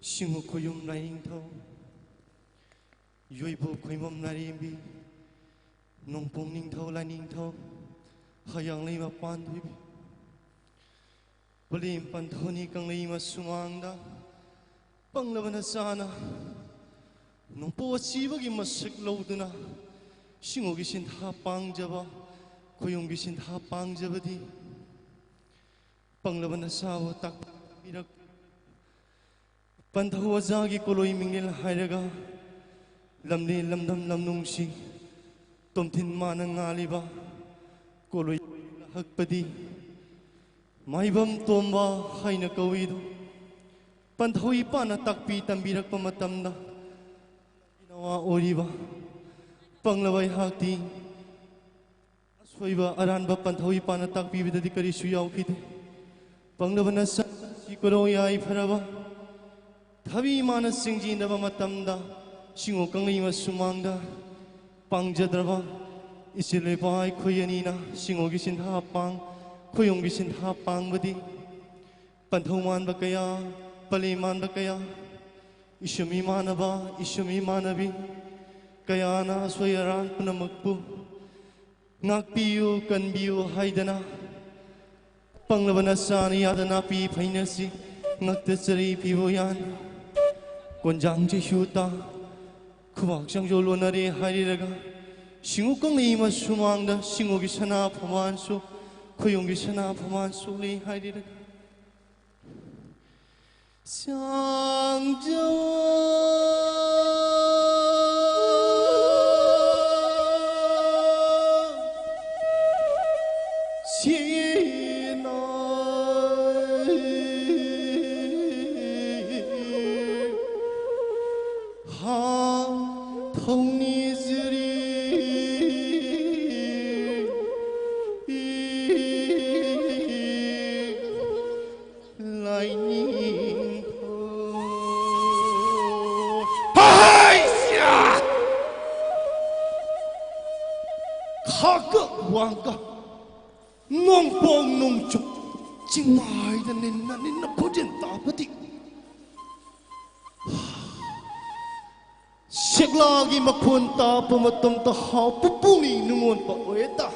ꯁꯤꯡꯎ ꯈꯣꯌꯨꯝ ꯂꯥꯏꯅꯤꯡꯊꯧ, ꯌꯣꯏꯕꯨ ꯈꯣꯏꯃꯝ ꯂꯥꯏꯔꯦꯝꯕꯤ, ꯅꯣꯡꯄꯣꯡ ꯅꯤꯡꯊꯧ ꯂꯥꯏꯅꯤꯡꯊꯧ, ꯍꯌꯥꯡꯂꯩ ꯃꯄꯥꯟ ꯊꯣꯏꯕꯤ꯫ ꯄꯂꯦꯝ ꯄꯟꯊꯧꯅꯤ ꯀꯪꯂꯩ ꯃꯁꯨꯃꯥꯡꯗ ꯄꯪꯂꯕ ꯅꯆꯥꯅ ꯅꯣꯡꯄꯣꯛ ꯑꯁꯤꯕꯒꯤ ꯃꯁꯛ ꯂꯧꯗꯨꯅ ꯁꯤꯡꯎꯒꯤ ꯁꯤꯟꯊꯥ ꯄꯥꯡꯖꯕ, ꯈꯣꯌꯨꯝꯒꯤ ꯁꯤꯟꯊꯥ ꯄꯥꯡꯖꯕꯗꯤ ꯄꯪꯂꯕ ꯅꯆꯥꯕꯨ ꯇꯥꯛꯄꯤꯔꯛ ꯄꯟꯊꯧ ꯑꯣꯖꯥꯒꯤ ꯀꯣꯂꯣꯏ ꯃꯤꯡꯂꯦꯜ ꯍꯥꯏꯔꯒ ꯂꯝꯂꯦꯟ ꯂꯝꯗꯝ ꯂꯝꯅꯨꯡꯁꯤ ꯇꯣꯝꯊꯤꯟ ꯃꯥꯅ ꯉꯥꯜꯂꯤꯕ ꯀꯣꯂꯣꯏ ꯍꯛꯄꯗꯤ ꯃꯥꯏꯕꯝ ꯇꯣꯝꯕ ꯍꯥꯏꯅ ꯀꯧꯏꯗꯣ꯫ ꯄꯟꯊꯧ ꯏꯄꯥꯅ ꯇꯥꯛꯄꯤ ꯇꯝꯕꯤꯔꯛꯄ ꯃꯇꯝꯗ ꯅꯋꯥ ꯑꯣꯏꯔꯤꯕ ꯄꯪꯂꯕ ꯑꯩꯍꯥꯛꯇꯤ ꯑꯁꯣꯏꯕ ꯑꯔꯥꯟꯕ ꯄꯟꯊꯧ ꯏꯄꯥꯅ ꯇꯥꯛꯄꯤꯕꯗꯗꯤ ꯀꯔꯤꯁꯨ ꯌꯥꯎꯈꯤꯗꯦ꯫ ꯄꯪꯂꯕ ꯅꯆꯥꯁꯤ ꯀꯣꯔꯧ ꯌꯥꯏꯐꯔꯕ ꯊꯕꯤ ꯏꯃꯥꯅ ꯆꯤꯡꯖꯤꯟꯅꯕ ꯃꯇꯝꯗ ꯁꯤꯡꯉꯣ ꯀꯪꯂꯩ ꯃꯁꯨꯃꯥꯡꯗ ꯄꯥꯡꯖꯗ꯭ꯔꯕ ꯏꯆꯦ ꯂꯩꯄꯥ ꯑꯩꯈꯣꯏ ꯑꯅꯤꯅ ꯁꯤꯡꯉꯣꯒꯤ ꯁꯤꯟꯊꯥ ꯄꯥꯡ, ꯈꯣꯌꯨꯝꯒꯤ ꯁꯤꯟꯊꯥ ꯄꯥꯡꯕꯗꯤ ꯄꯟꯊꯧ ꯃꯥꯟꯕ ꯀꯌꯥ, ꯄꯂꯦꯝ ꯃꯥꯟꯕ ꯀꯌꯥ, ꯏꯁꯨꯝ ꯏꯃꯥꯟꯅꯕ, ꯏꯁꯨꯝ ꯏꯃꯥꯟꯅꯕꯤ ꯀꯌꯥꯅ ꯑꯁꯣꯏ ꯑꯔꯥꯟ ꯄꯨꯝꯅꯃꯛꯄꯨ ꯉꯥꯛꯄꯤꯌꯨ, ꯀꯟꯕꯤꯌꯨ ꯍꯥꯏꯗꯅ ꯄꯪꯂꯕ ꯅꯆꯥꯅ ꯌꯥꯗ ꯅꯥꯄꯤ ꯐꯩꯅꯁꯤ ꯉꯛꯇ ꯆꯔꯤ ꯄꯤꯕ ꯌꯥꯟ ꯀꯣꯟꯖꯥꯡ ꯆꯩꯁꯨ ꯇꯥ ꯈꯨꯕꯥꯛ ꯆꯪꯖꯣ ꯂꯣꯟꯅꯔꯦ ꯍꯥꯏꯔꯤꯔꯒ ꯁꯤꯡꯉꯨ ꯀꯪꯂꯩ ꯃꯁꯨꯃꯥꯡꯗ ꯁꯤꯡꯉꯨꯒꯤ ꯁꯅꯥ ꯐꯝꯕꯥꯜꯁꯨ ꯈꯣꯌꯨꯝꯒꯤ ꯁꯅꯥ ꯐꯝꯕꯥꯜ ꯁꯣꯛꯂꯤ ꯍꯥꯏꯔꯤꯔꯒ ꯆꯥꯡꯖꯧ ꯁꯤꯅ ꯍꯥ ꯊꯧꯅꯤꯖꯔꯤ ꯂꯥꯏꯅꯤꯡꯊꯧ꯫ ꯍꯩꯁ꯭ꯌꯥ! ꯈꯥꯀ ꯋꯥꯡꯒ ꯅꯣꯡꯄꯣꯡ ꯅꯣꯡꯆꯨꯞ ꯆꯤꯡꯃꯥꯏꯗ ꯅꯤꯟꯅ ꯅꯤꯟꯅ ꯈꯣꯟꯖꯦꯜ ꯇꯥꯕꯗꯤ ꯁꯦꯛꯂꯥꯒꯤ ꯃꯈꯣꯟ ꯇꯥꯕ ꯃꯇꯝꯗ ꯍꯥꯎꯕ ꯄꯨꯛꯅꯤꯡ ꯅꯨꯡꯉꯣꯟꯕ ꯑꯣꯏꯗ꯫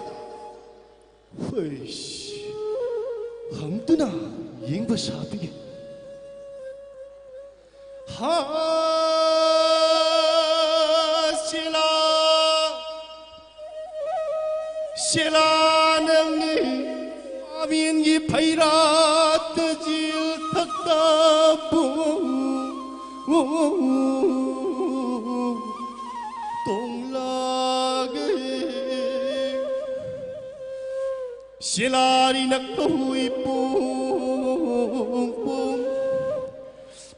ꯍꯩꯁ, ꯍꯪꯗꯨꯅ ꯌꯦꯡꯕ ꯁꯥꯕꯤꯒꯦ꯫ ꯍꯥ, ꯁꯤꯂꯥ, ꯁꯤꯂꯥ ꯅꯪꯅꯤ ꯃꯥꯃꯦꯟꯒꯤ ꯐꯩꯔꯥꯠꯇ ꯖꯤꯜ ꯊꯛꯇ ꯄꯨꯡ ꯇꯣꯡꯂꯒꯦ꯫ ꯁꯤꯂꯥꯔꯤ ꯅꯛꯄ ꯍꯨꯏ ꯄꯨꯡ ꯄꯨꯡ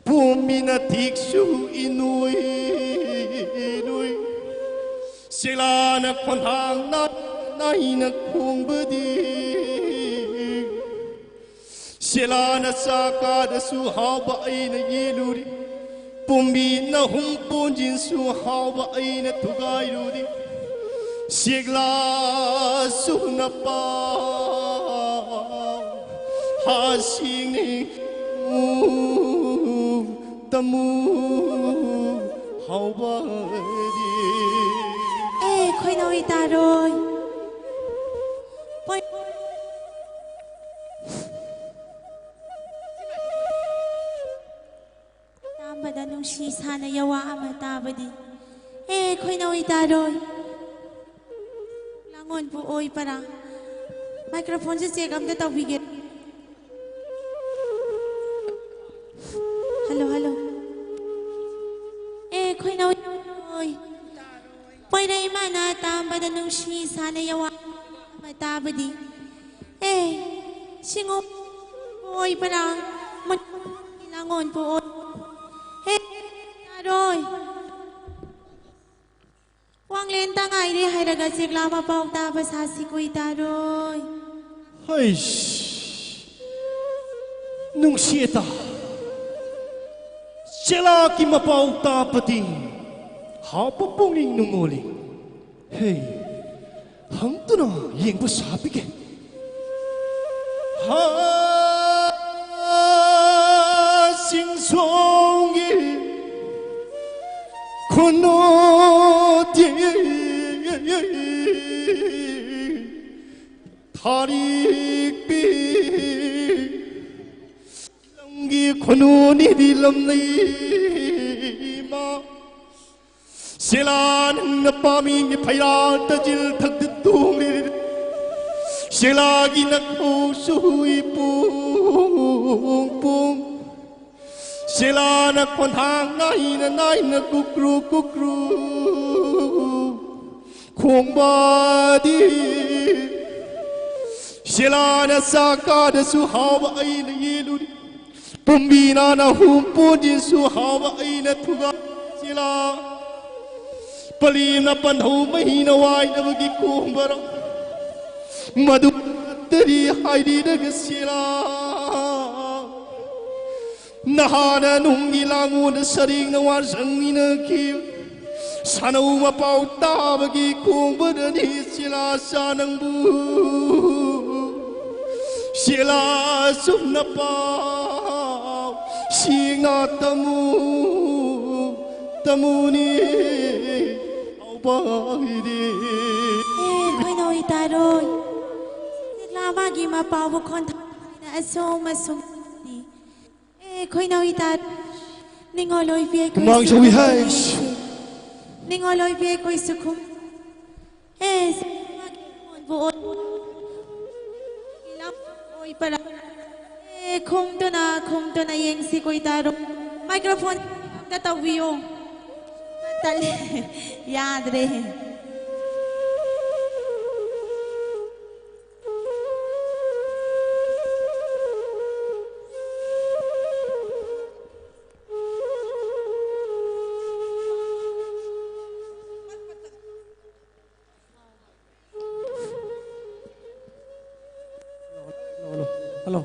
ꯄꯣꯝꯃꯤꯅ ꯊꯤꯛꯁꯨ ꯏꯅꯣꯏ ꯏꯅꯣꯏ꯫ ꯁꯤꯂꯥꯅ ꯈꯣꯟꯊꯥꯡ ꯅꯥ-, ꯅꯥꯏꯅ ꯈꯣꯡꯕꯗꯤ꯫ ꯁꯤꯂꯥꯅ ꯆꯥꯛ ꯀꯥꯗꯁꯨ ꯍꯥꯎꯕ ꯑꯩꯅ ꯌꯦꯜꯂꯨꯔꯤ꯫ ꯄꯣꯝꯕꯤꯅ ꯍꯨꯝ ꯄꯣꯟꯖꯤꯟꯁꯨ ꯍꯥꯎꯕ ꯑꯩꯅ ꯊꯨꯒꯥꯏꯔꯨꯔꯤ꯫ ꯁꯤꯛꯂꯥꯁꯨ ꯅꯄꯥ ꯍꯥꯁꯤꯡꯅꯤ ꯇꯃꯨ ꯍꯥꯎꯕꯗꯤ꯫ ꯑꯦ, ꯈꯣꯏꯅꯧ ꯏꯇꯥꯔꯣꯏ꯫ ꯄꯣꯏ-, ꯇꯥꯝꯕꯗ ꯅꯨꯡꯁꯤ ꯁꯥꯅ ꯌꯋꯥ ꯑꯃ ꯇꯥꯕꯗꯤ꯫ ꯑꯦ, ꯈꯣꯏꯅꯧ ꯏꯇꯥꯔꯣꯏ꯫ ꯂꯥꯡꯉꯣꯟꯕꯨ ꯑꯣꯏ ꯄꯔꯥ꯫ ꯃꯥꯏꯀ꯭ꯔꯣꯐꯣꯟꯁꯦ ꯆꯦꯛ ꯑꯝꯇ ꯇꯧꯕꯤꯒꯦ꯫ Hello, hello. ꯑꯦ, ꯈꯣꯏꯅꯧ ꯏꯇꯥꯔꯣꯏ꯫ ꯄꯣꯏꯔꯩ ꯏꯃꯥꯅ ꯇꯥꯝꯕꯗ ꯅꯨꯡꯁꯤ ꯁꯥꯅ ꯌꯋꯥ ꯑꯃ ꯇꯥꯕꯗꯤ꯫ ꯑꯦ, ꯁꯤꯡꯉꯣ ꯑꯣꯏꯕ꯭ꯔꯥ? ꯃꯨꯟ-, ꯂꯥꯡꯉꯣꯟꯕꯨ ꯑꯣꯏ-, ꯍꯦ, ꯇꯥꯔꯣꯏ꯫ ꯋꯥꯡꯂꯦꯟ ꯇ ꯉꯥꯏꯔꯦ ꯍꯥꯏꯔꯒ ꯆꯦꯛꯂꯥ ꯃꯄꯥꯎ ꯇꯥꯕ ꯁꯥꯁꯤ ꯀꯨꯏ ꯇꯥꯔꯣꯏ꯫ ꯍꯩꯁ, ꯅꯨꯡꯁꯤꯗ꯫ ꯆꯦꯛꯂꯥꯒꯤ ꯃꯄꯥꯎ ꯇꯥꯕꯗꯤ ꯍꯥꯎꯕ ꯄꯨꯛꯅꯤꯡ ꯅꯨꯡꯉꯣꯜꯂꯤ꯫ ꯍꯦ, ꯍꯪꯗꯨꯅ ꯌꯦꯡꯕ ꯁꯥꯕꯤꯒꯦ꯫ ꯍꯥ, ꯆꯤꯡꯁꯣꯡꯒꯤ ꯈꯨꯅꯨꯗꯤ ꯊꯥꯔꯤꯛꯄꯤ ꯂꯝꯒꯤ ꯈꯨꯅꯨꯅꯤꯗꯤ ꯂꯝꯂꯩꯃ꯫ ꯁꯦꯂꯥ ꯅꯪꯅ ꯄꯥꯝꯃꯤ ꯐꯩꯔꯥ ꯇꯖꯤꯜ ꯊꯛꯇ ꯇꯣꯡꯂꯤ꯫ ꯁꯦꯂꯥꯒꯤ ꯅꯈꯧꯁꯨ ꯍꯨꯏ ꯄꯨꯡ ꯄꯨꯡ꯫ ꯁꯦꯂꯥꯅ ꯈꯣꯟꯊꯥꯡ ꯅꯥꯏꯅ ꯅꯥꯏꯅ ꯀꯨꯀ꯭ꯔꯨ ꯀꯨꯀ꯭ꯔꯨ ꯈꯣꯡꯕꯗꯤ꯫ ꯁꯦꯂꯥꯅ ꯆꯥꯛ ꯀꯥꯗꯁꯨ ꯍꯥꯎꯕ ꯑꯩꯅ ꯌꯦꯜꯂꯨꯔꯤ꯫ ꯄꯨꯝꯕꯤꯅ ꯅꯍꯨꯝ ꯄꯣꯟꯖꯤꯟꯁꯨ ꯍꯥꯎꯕ ꯑꯩꯅ ꯊꯨꯒꯥꯏꯁꯤꯂꯥ꯫ ꯄꯂꯤꯅ ꯄꯟꯊꯧ ꯃꯍꯤꯅ ꯋꯥꯏꯗꯕꯒꯤ ꯀꯣꯡꯕꯔ ꯃꯗꯨ ꯇꯔꯤ ꯍꯥꯏꯔꯤꯔꯒ ꯁꯤꯂꯥ꯫ ꯅꯍꯥꯅ ꯅꯨꯡꯒꯤ ꯂꯥꯡꯉꯣꯟꯗ ꯁꯔꯦꯡꯅ ꯋꯥꯔꯁꯪꯃꯤꯟꯅꯈꯤ꯫ ꯁꯥꯅꯧ ꯃꯄꯥꯎ ꯇꯥꯕꯒꯤ ꯈꯣꯡꯕꯗꯅꯤ ꯁꯤꯂꯥ ꯁꯥ ꯅꯪꯕꯨ꯫ ꯁꯤꯂꯥ ꯆꯨꯝꯅ ꯄꯥꯎ ꯁꯤ ꯉꯥ ꯇꯝꯃꯨ ꯇꯝꯃꯨꯅꯤ ꯑꯧꯕꯥꯏꯗꯤ꯫ ꯑꯦ ꯈꯣꯏꯅꯧ ꯏꯇꯥꯔꯣꯏ꯫ ꯁꯤꯂꯥ ꯃꯥꯒꯤ ꯃꯄꯥꯎꯕꯨ ꯈꯣꯟꯊꯥ ꯍꯥꯏꯅ ꯑꯁꯨꯝ ꯑꯁꯨꯝ ꯑꯦ ꯈꯣꯏꯅꯧ ꯏꯇꯥ ꯅꯤꯡꯉꯣꯜ ꯑꯣꯏꯕꯤ ꯑꯩꯈꯣꯏ ꯍꯨꯃꯥꯡ ꯁꯧꯏ ꯍꯥꯏ꯫ ꯅꯤꯡꯉꯣꯜ ꯑꯣꯏꯕꯤ ꯑꯩꯈꯣꯏꯁꯨ ꯈꯨꯝ ꯑꯦ ꯁꯤꯃꯥꯒꯤ ꯃꯣꯟꯕꯨ ꯑꯣꯏ ꯏꯂꯝ ꯑꯣꯏꯕꯔꯥ꯫ ꯑꯦ ꯈꯨꯝꯗꯨꯅ ꯈꯨꯝꯗꯨꯅ ꯌꯦꯡꯁꯤ ꯀꯣꯏ ꯇꯥꯔꯣ꯫ ꯃꯥꯏꯀ꯭ꯔꯣꯐꯣꯟ ꯑꯝꯇ ꯇꯧꯕꯤꯌꯨ꯫ ꯇꯜꯂꯦ꯫ ꯌꯥꯗ꯭ꯔꯦ꯫ Hello, hello.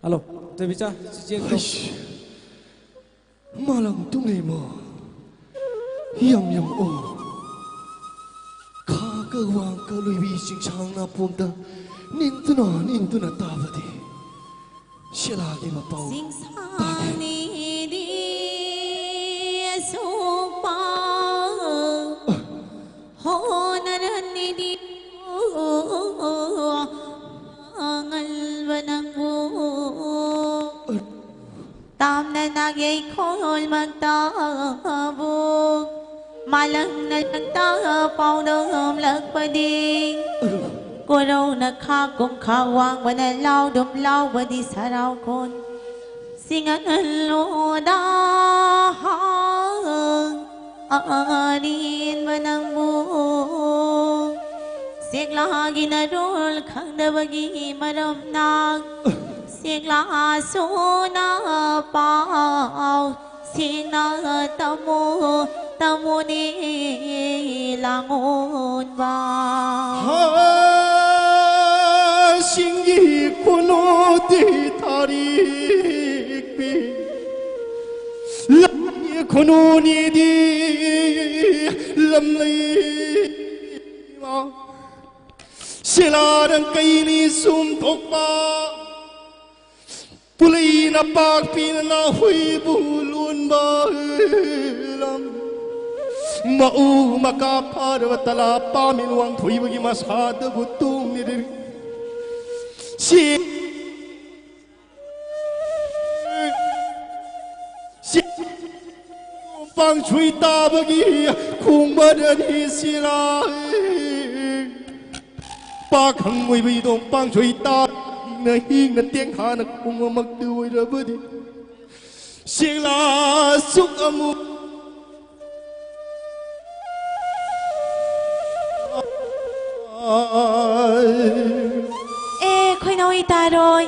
Hello, ꯇꯦꯕꯤꯆꯥ, ꯆꯤꯆꯦ ꯑꯪꯀꯜ꯫ ꯍꯩꯁ, ꯃꯥꯂꯪ ꯇꯨꯡꯂꯩꯃ ꯌꯥꯝ ꯌꯥꯝ ꯑꯣ꯫ ꯀꯛꯋꯥꯡ ꯀꯛꯂꯣꯏꯕꯤ ꯆꯤꯡꯁꯥꯡ ꯅꯥꯄꯣꯝꯗ ꯅꯤꯟꯗꯨꯅ ꯅꯤꯟꯗꯨꯅ ꯇꯥꯕꯗꯤ ꯁꯦꯂꯥꯒꯤ ꯃꯄꯥꯎ ꯇꯥꯒꯦ꯫ ꯆꯤꯡꯁꯥꯡꯅꯤꯗꯤ ꯑꯁꯣꯛꯄ ꯍꯣꯅꯔꯅꯤꯗꯤ ꯉꯜꯕ ꯅꯪꯕꯨ ꯇꯥꯝꯅ ꯅꯥꯒꯩ ꯈꯣꯜꯃꯛꯇꯕꯨ ꯃꯥꯂꯪꯅ ꯂꯪꯇ ꯄꯥꯎꯗꯝꯂꯛꯄꯗꯤ ꯀꯣꯔꯧꯅ ꯈꯥꯛ ꯀꯨꯝ ꯈꯥꯛ ꯋꯥꯡꯕꯅ ꯂꯥꯎꯗꯨꯝ ꯂꯥꯎꯕꯗꯤ ꯁꯔꯥꯎꯈꯣꯟ ꯁꯤꯡꯍꯜꯂꯣꯗ ꯑꯔꯦꯝꯕ ꯅꯪꯕꯨ ꯁꯦꯛꯂꯥꯒꯤ ꯅꯔꯣꯜ ꯈꯪꯗꯕꯒꯤ ꯃꯔꯝꯅ ꯁꯦꯛꯂꯥꯁꯨꯅ ꯄꯥꯎ ꯁꯦꯡꯅ ꯇꯝꯃꯨ ꯇꯝꯃꯨꯅꯦ ꯂꯥꯡꯑꯣꯟꯕ꯫ ꯍꯥ, ꯁꯤꯡꯒꯤ ꯈꯨꯅꯨꯗꯤ ꯊꯥꯔꯤꯛꯄꯤ ꯂꯝꯒꯤ ꯈꯨꯅꯨꯅꯤꯗꯤ ꯂꯝꯂꯩꯃ ꯁꯦꯂꯥꯔꯪ ꯀꯩꯅꯤ ꯁꯨꯝꯊꯣꯛꯄ ꯄꯨꯂꯩꯅ ꯄꯥꯛꯄꯤꯅ ꯅꯥꯍꯨꯏꯕꯨ ꯂꯣꯟꯕ ꯂꯝ ꯃꯎ ꯃꯀꯥ ꯐꯥꯔꯕ ꯇꯂꯥ ꯄꯥꯝꯃꯤ ꯋꯥꯡꯊꯣꯏꯕꯒꯤ ꯃꯁꯥꯗꯕꯨ ꯇꯣꯡꯂꯤꯔꯤ ꯁꯤ ꯄꯥꯡꯁꯨꯏ ꯇꯥꯕꯒꯤ ꯈꯣꯡꯕꯗꯅꯤ ꯁꯤꯂꯥ ꯄꯥꯈꯪ ꯑꯣꯏꯕ ꯏꯗꯣꯝ ꯄꯥꯡꯁꯨꯏ ꯇꯥꯕꯅ ꯍꯤꯡꯅ ꯇꯦꯡꯈꯥꯅ ꯈꯣꯡꯕꯃꯛꯇ ꯑꯣꯏꯔꯕꯗꯤ ꯁꯤꯂꯥ ꯁꯨꯛ ꯑꯃꯨꯛ ꯑꯦ ꯈꯣꯏꯅꯧ ꯏꯇꯥꯔꯣꯏ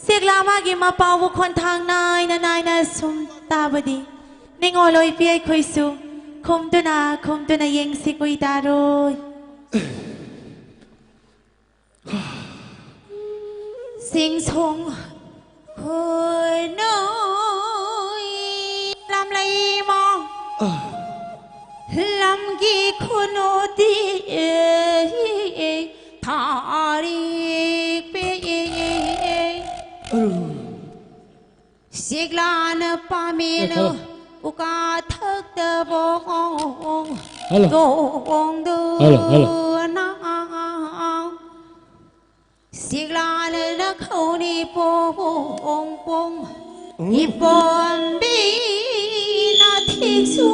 ꯁꯦꯛꯂꯥ ꯃꯥꯒꯤ ꯃꯄꯥꯎꯕꯨ ꯈꯣꯟꯊꯥꯡ ꯅꯥꯏꯅ ꯅꯥꯏꯅ ꯁꯨꯝ ꯇꯥꯕꯗꯤ ꯅꯤꯡꯉꯣꯜ ꯑꯣꯏꯕꯤ ꯑꯩꯈꯣꯏꯁꯨ ꯈꯨꯝꯗꯨꯅ ꯈꯨꯝꯗꯨꯅ ꯌꯦꯡꯁꯤ ꯀꯨꯏ ꯇꯥꯔꯣꯏ꯫ ꯁꯤꯡꯁꯣꯡ ꯈꯨꯅꯣꯏ ꯂꯝꯂꯩꯃ ꯂꯝ ꯒꯤ ꯈꯨꯅꯨꯗꯤ ꯊꯥꯔꯤꯛ ꯄꯦ꯫ ꯁꯤꯛꯂꯥꯅ ꯄꯥꯃꯦꯅ ꯍꯜꯂꯣ꯫ ꯎꯀꯥ ꯊꯛꯇꯕꯣ ꯍꯜꯂꯣ꯫ ꯇꯣꯡꯗꯨꯅ ꯍꯜꯂꯣ, ꯍꯜꯂꯣ꯫ ꯁꯤꯛꯂꯥꯅ ꯈꯧꯅꯤ ꯄꯣꯡ ꯄꯣꯡ ꯎꯝ꯫ ꯏꯄꯣꯝꯕꯤꯅ ꯊꯤꯁꯨ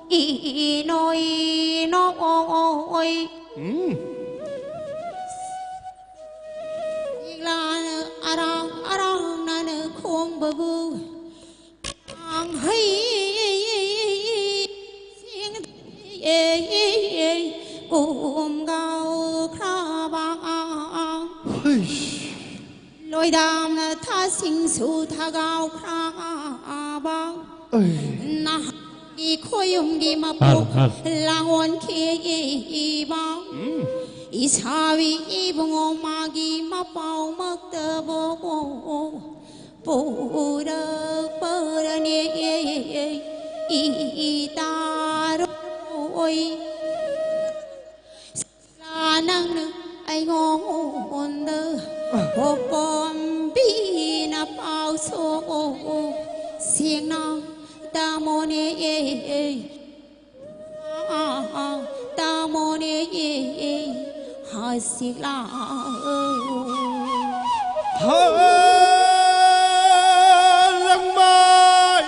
ꯏꯅꯣꯏ ꯅꯣꯏ꯫ ꯎꯝ꯫ ꯁꯤꯛꯂꯥꯅ ꯑꯔꯥꯡ ꯑꯔꯥꯡꯅꯅ ꯈꯣꯡꯕꯕꯨ ꯀꯥꯡꯍꯩ ꯁꯤꯡ ꯎꯝ ꯒꯥꯎꯈ꯭ꯔꯕ ꯍꯩꯁ꯫ ꯂꯣꯏꯗꯥꯝꯅ ꯊꯥꯁꯤꯡꯁꯨ ꯊꯒꯥꯎꯈ꯭ꯔꯕ ꯑꯩ꯫ ꯅꯍꯥꯛꯀꯤ ꯈꯣꯌꯨꯝꯒꯤ ꯃꯄꯣꯛ ꯍꯥꯜꯂꯣ, ꯍꯥꯜꯂꯣ꯫ ꯂꯥꯡꯑꯣꯟꯈꯤꯕ ꯎꯝ꯫ ꯏꯁꯥꯕꯤ ꯏꯕꯨꯡꯉꯣ ꯃꯥꯒꯤ ꯃꯄꯥꯎꯃꯛꯇꯕꯨ ꯄꯨꯔꯛꯄꯔꯅꯦ ꯏ ꯇꯥꯔꯣꯏ꯫ ꯁꯤꯛꯂꯥ ꯅꯪꯅ ꯑꯩꯉꯣꯟꯗ ꯄꯣꯝꯕꯤꯅ ꯄꯥꯎꯁꯨ ꯁꯦꯡꯅ ꯇꯥꯃꯣꯅꯦ꯫ ꯇꯥꯃꯣꯅꯦ ꯍꯥꯁꯤꯛꯂꯥ꯫ ꯍꯥ, ꯂꯪꯃꯥꯏ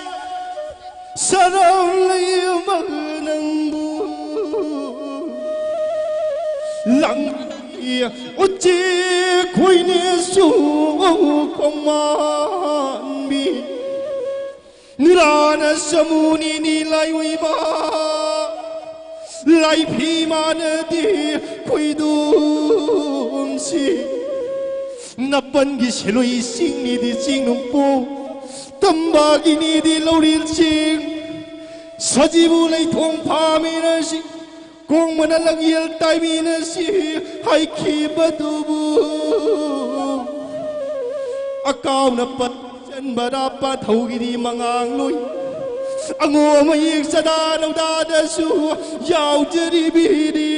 ꯁꯔꯝꯂꯩꯃ ꯅꯪꯕꯨ ꯂꯪꯃꯥꯏ ꯎꯆꯦꯛ ꯈꯣꯏꯅꯦꯁꯨ ꯈꯣꯡꯃꯥꯟꯕꯤ ꯅꯤꯔꯥꯅ ꯁꯃꯨꯅꯤꯅꯤ ꯂꯥꯏꯑꯣꯏꯕ ꯂꯥꯏꯐꯤ ꯃꯥꯅꯗꯤ ꯈꯣꯏꯗꯣꯝꯁꯤ ꯅꯥꯄꯟꯒꯤ ꯁꯦꯂꯣꯏ ꯆꯤꯡꯅꯤꯗꯤ ꯆꯤꯡꯅꯨꯡꯄꯣ ꯇꯝꯕꯥꯒꯤꯅꯤꯗꯤ ꯂꯧꯔꯦꯜ ꯆꯤꯡ ꯁꯖꯤꯕꯨ ꯂꯩꯊꯣꯡ ꯐꯥꯃꯤꯅꯁꯤ ꯀꯣꯡꯕꯅ ꯂꯪꯌꯦꯜ ꯇꯥꯏꯃꯤꯅꯁꯤ ꯍꯥꯏꯈꯤꯕꯗꯨꯕꯨ ꯑꯀꯥꯎꯅ ꯄꯟ ꯆꯟꯕꯔꯥ ꯄꯥꯊꯧꯒꯤꯗꯤ ꯃꯉꯥꯡꯂꯣꯏ ꯑꯉꯣꯝ ꯑꯌꯦꯛ ꯆꯗꯥ ꯅꯧꯗꯥꯗꯁꯨ ꯌꯥꯎꯖꯔꯤꯕꯤꯅꯤ꯫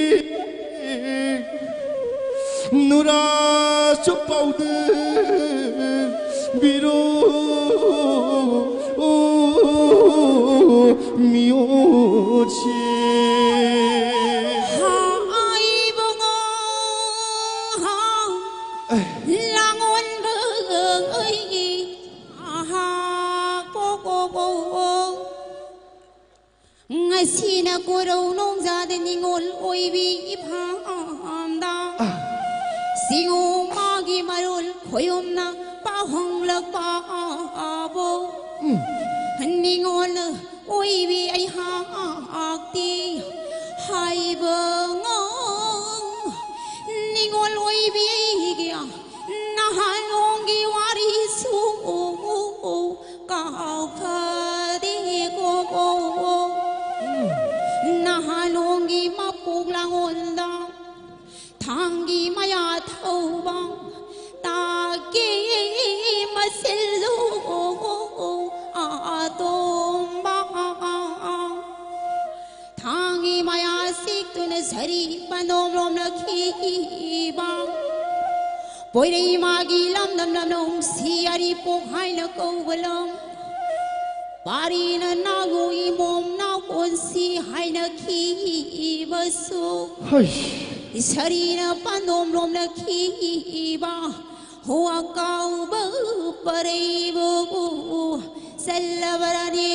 ꯅꯨꯔꯥꯁꯨ ꯄꯥꯎꯗꯕꯤꯔꯣ ꯃꯤꯑꯣꯠꯁꯦ꯫ ꯍꯥꯏꯕ ꯉꯥ ꯂꯥꯡꯑꯣꯟꯕ ꯑꯩꯒꯤ ꯑꯍꯥ ꯀꯣ ꯀꯣ ꯀꯣ꯫ ꯉꯁꯤꯅ ꯀꯣꯔꯧ ꯅꯣꯡꯖꯥꯗ ꯅꯤꯉꯣꯜ ꯑꯣꯏꯕꯤ ꯏꯐꯝꯗ ꯁꯤꯉꯣ ꯃꯥꯒꯤ ꯃꯔꯣꯜ ꯈꯣꯏꯌꯣꯝꯅ ꯄꯥꯎꯍꯪꯂꯛꯄꯕꯨ ꯅꯤꯉꯣꯜ ꯑꯣꯏꯕꯤ ꯑꯩꯍꯥꯛꯇꯤ ꯍꯥꯏꯕ ꯉꯝ ꯅꯤꯉꯣꯜ ꯑꯣꯏꯕꯤꯒꯤ ꯅꯍꯥꯟꯂꯣꯝꯒꯤ ꯋꯥꯔꯤꯁꯨ ꯀꯥꯎꯈ꯭ꯔꯗꯦ ꯀꯣ꯫ ꯅꯍꯥꯟꯂꯣꯝꯒꯤ ꯃꯄꯣꯛ ꯂꯥꯡꯑꯣꯟꯗ ꯊꯥꯡꯒꯤ ꯃꯌꯥ ꯊꯧꯕ ꯇꯥꯀꯦ ꯃꯁꯤꯜꯂꯨ ꯑꯇꯣꯝꯕ꯫ ꯊꯥꯡꯒꯤ ꯃꯌꯥ ꯁꯤꯛꯇꯨꯅ ꯁꯔꯤ ꯄꯟꯗꯣꯝꯂꯣꯝꯅ ꯈꯤꯕ꯫ ꯄꯣꯏꯔꯩ ꯃꯥꯒꯤ ꯂꯝꯗꯝ ꯂꯝꯗꯣꯡꯁꯤ ꯑꯔꯤꯄꯣꯛ ꯍꯥꯏꯅ ꯀꯧꯕ ꯂꯝ꯫ ꯄꯥꯔꯤꯅ ꯅꯥꯎꯌꯣ ꯏꯃꯣꯝ ꯅꯥꯎꯀꯣꯟꯁꯤ ꯍꯥꯏꯅ ꯈꯤꯕꯁꯨ꯫ ꯍꯩꯁ꯫ ꯁꯔꯤꯅ ꯄꯟꯗꯣꯝꯂꯣꯝꯅ ꯈꯤꯕ꯫ ꯍꯣ ꯑꯀꯥꯎꯕ ꯄꯔꯩꯕꯨ ꯆꯜꯂꯕꯔꯅꯦ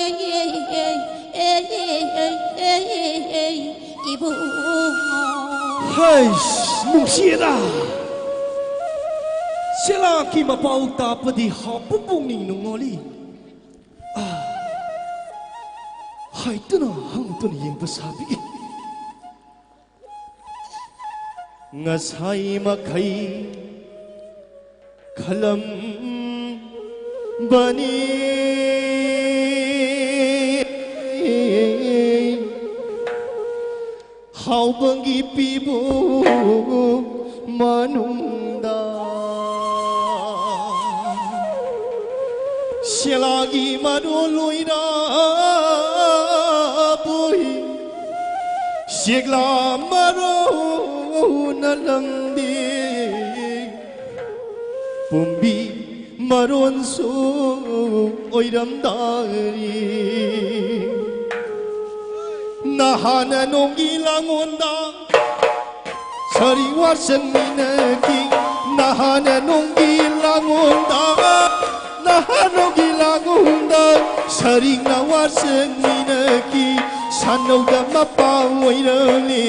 ꯏꯕꯨꯡꯉꯣ꯫ ꯍꯩꯁ, ꯅꯨꯡꯁꯤꯌꯦꯗ꯫ ꯁꯦꯂꯥꯛꯀꯤ ꯃꯄꯥꯎ ꯇꯥꯕꯗꯤ ꯍꯥꯎꯕ ꯄꯨꯛꯅꯤꯡ ꯅꯨꯡꯉꯣꯜꯂꯤ꯫ ꯑꯥ, ꯍꯥꯏꯗꯨꯅ ꯍꯪꯗꯨꯅ ꯌꯦꯡꯕ ꯁꯥꯕꯤꯒꯦ꯫ ꯉꯁꯥꯏ ꯃꯈꯩ ꯈꯜꯂꯝꯕꯅꯤ ꯍꯥꯎꯕꯒꯤ ꯄꯤꯕꯨ ꯃꯅꯨꯡꯗ꯫ ꯁꯦꯛꯂꯥꯒꯤ ꯃꯔꯣꯜ ꯑꯣꯏꯔꯕꯣꯏ, ꯁꯦꯛꯂꯥ ꯃꯔꯣꯟꯅ ꯂꯝꯕꯤ, ꯄꯨꯝꯕꯤ ꯃꯔꯣꯟꯁꯨ ꯑꯣꯏꯔꯝꯗꯥꯏ꯫ ꯅꯍꯥꯟꯅ ꯅꯣꯡꯒꯤ ꯂꯥꯡꯉꯣꯟꯗ ꯁꯥꯔꯤ ꯋꯥꯔ ꯆꯪꯃꯤꯟꯅꯈꯤ꯫ ꯅꯍꯥꯟꯅ ꯅꯣꯡꯒꯤ ꯂꯥꯡꯉꯣꯟꯗ, ꯅꯍꯥꯟ ꯅꯣꯡꯒꯤ ꯂꯥꯡꯉꯣꯟꯗ ꯁꯥꯔꯤꯅ ꯋꯥꯔ ꯆꯪꯃꯤꯟꯅꯈꯤ꯫ ꯁꯥꯟꯅꯧꯗ ꯃꯄꯥ ꯑꯣꯏꯔꯝꯂꯤ꯫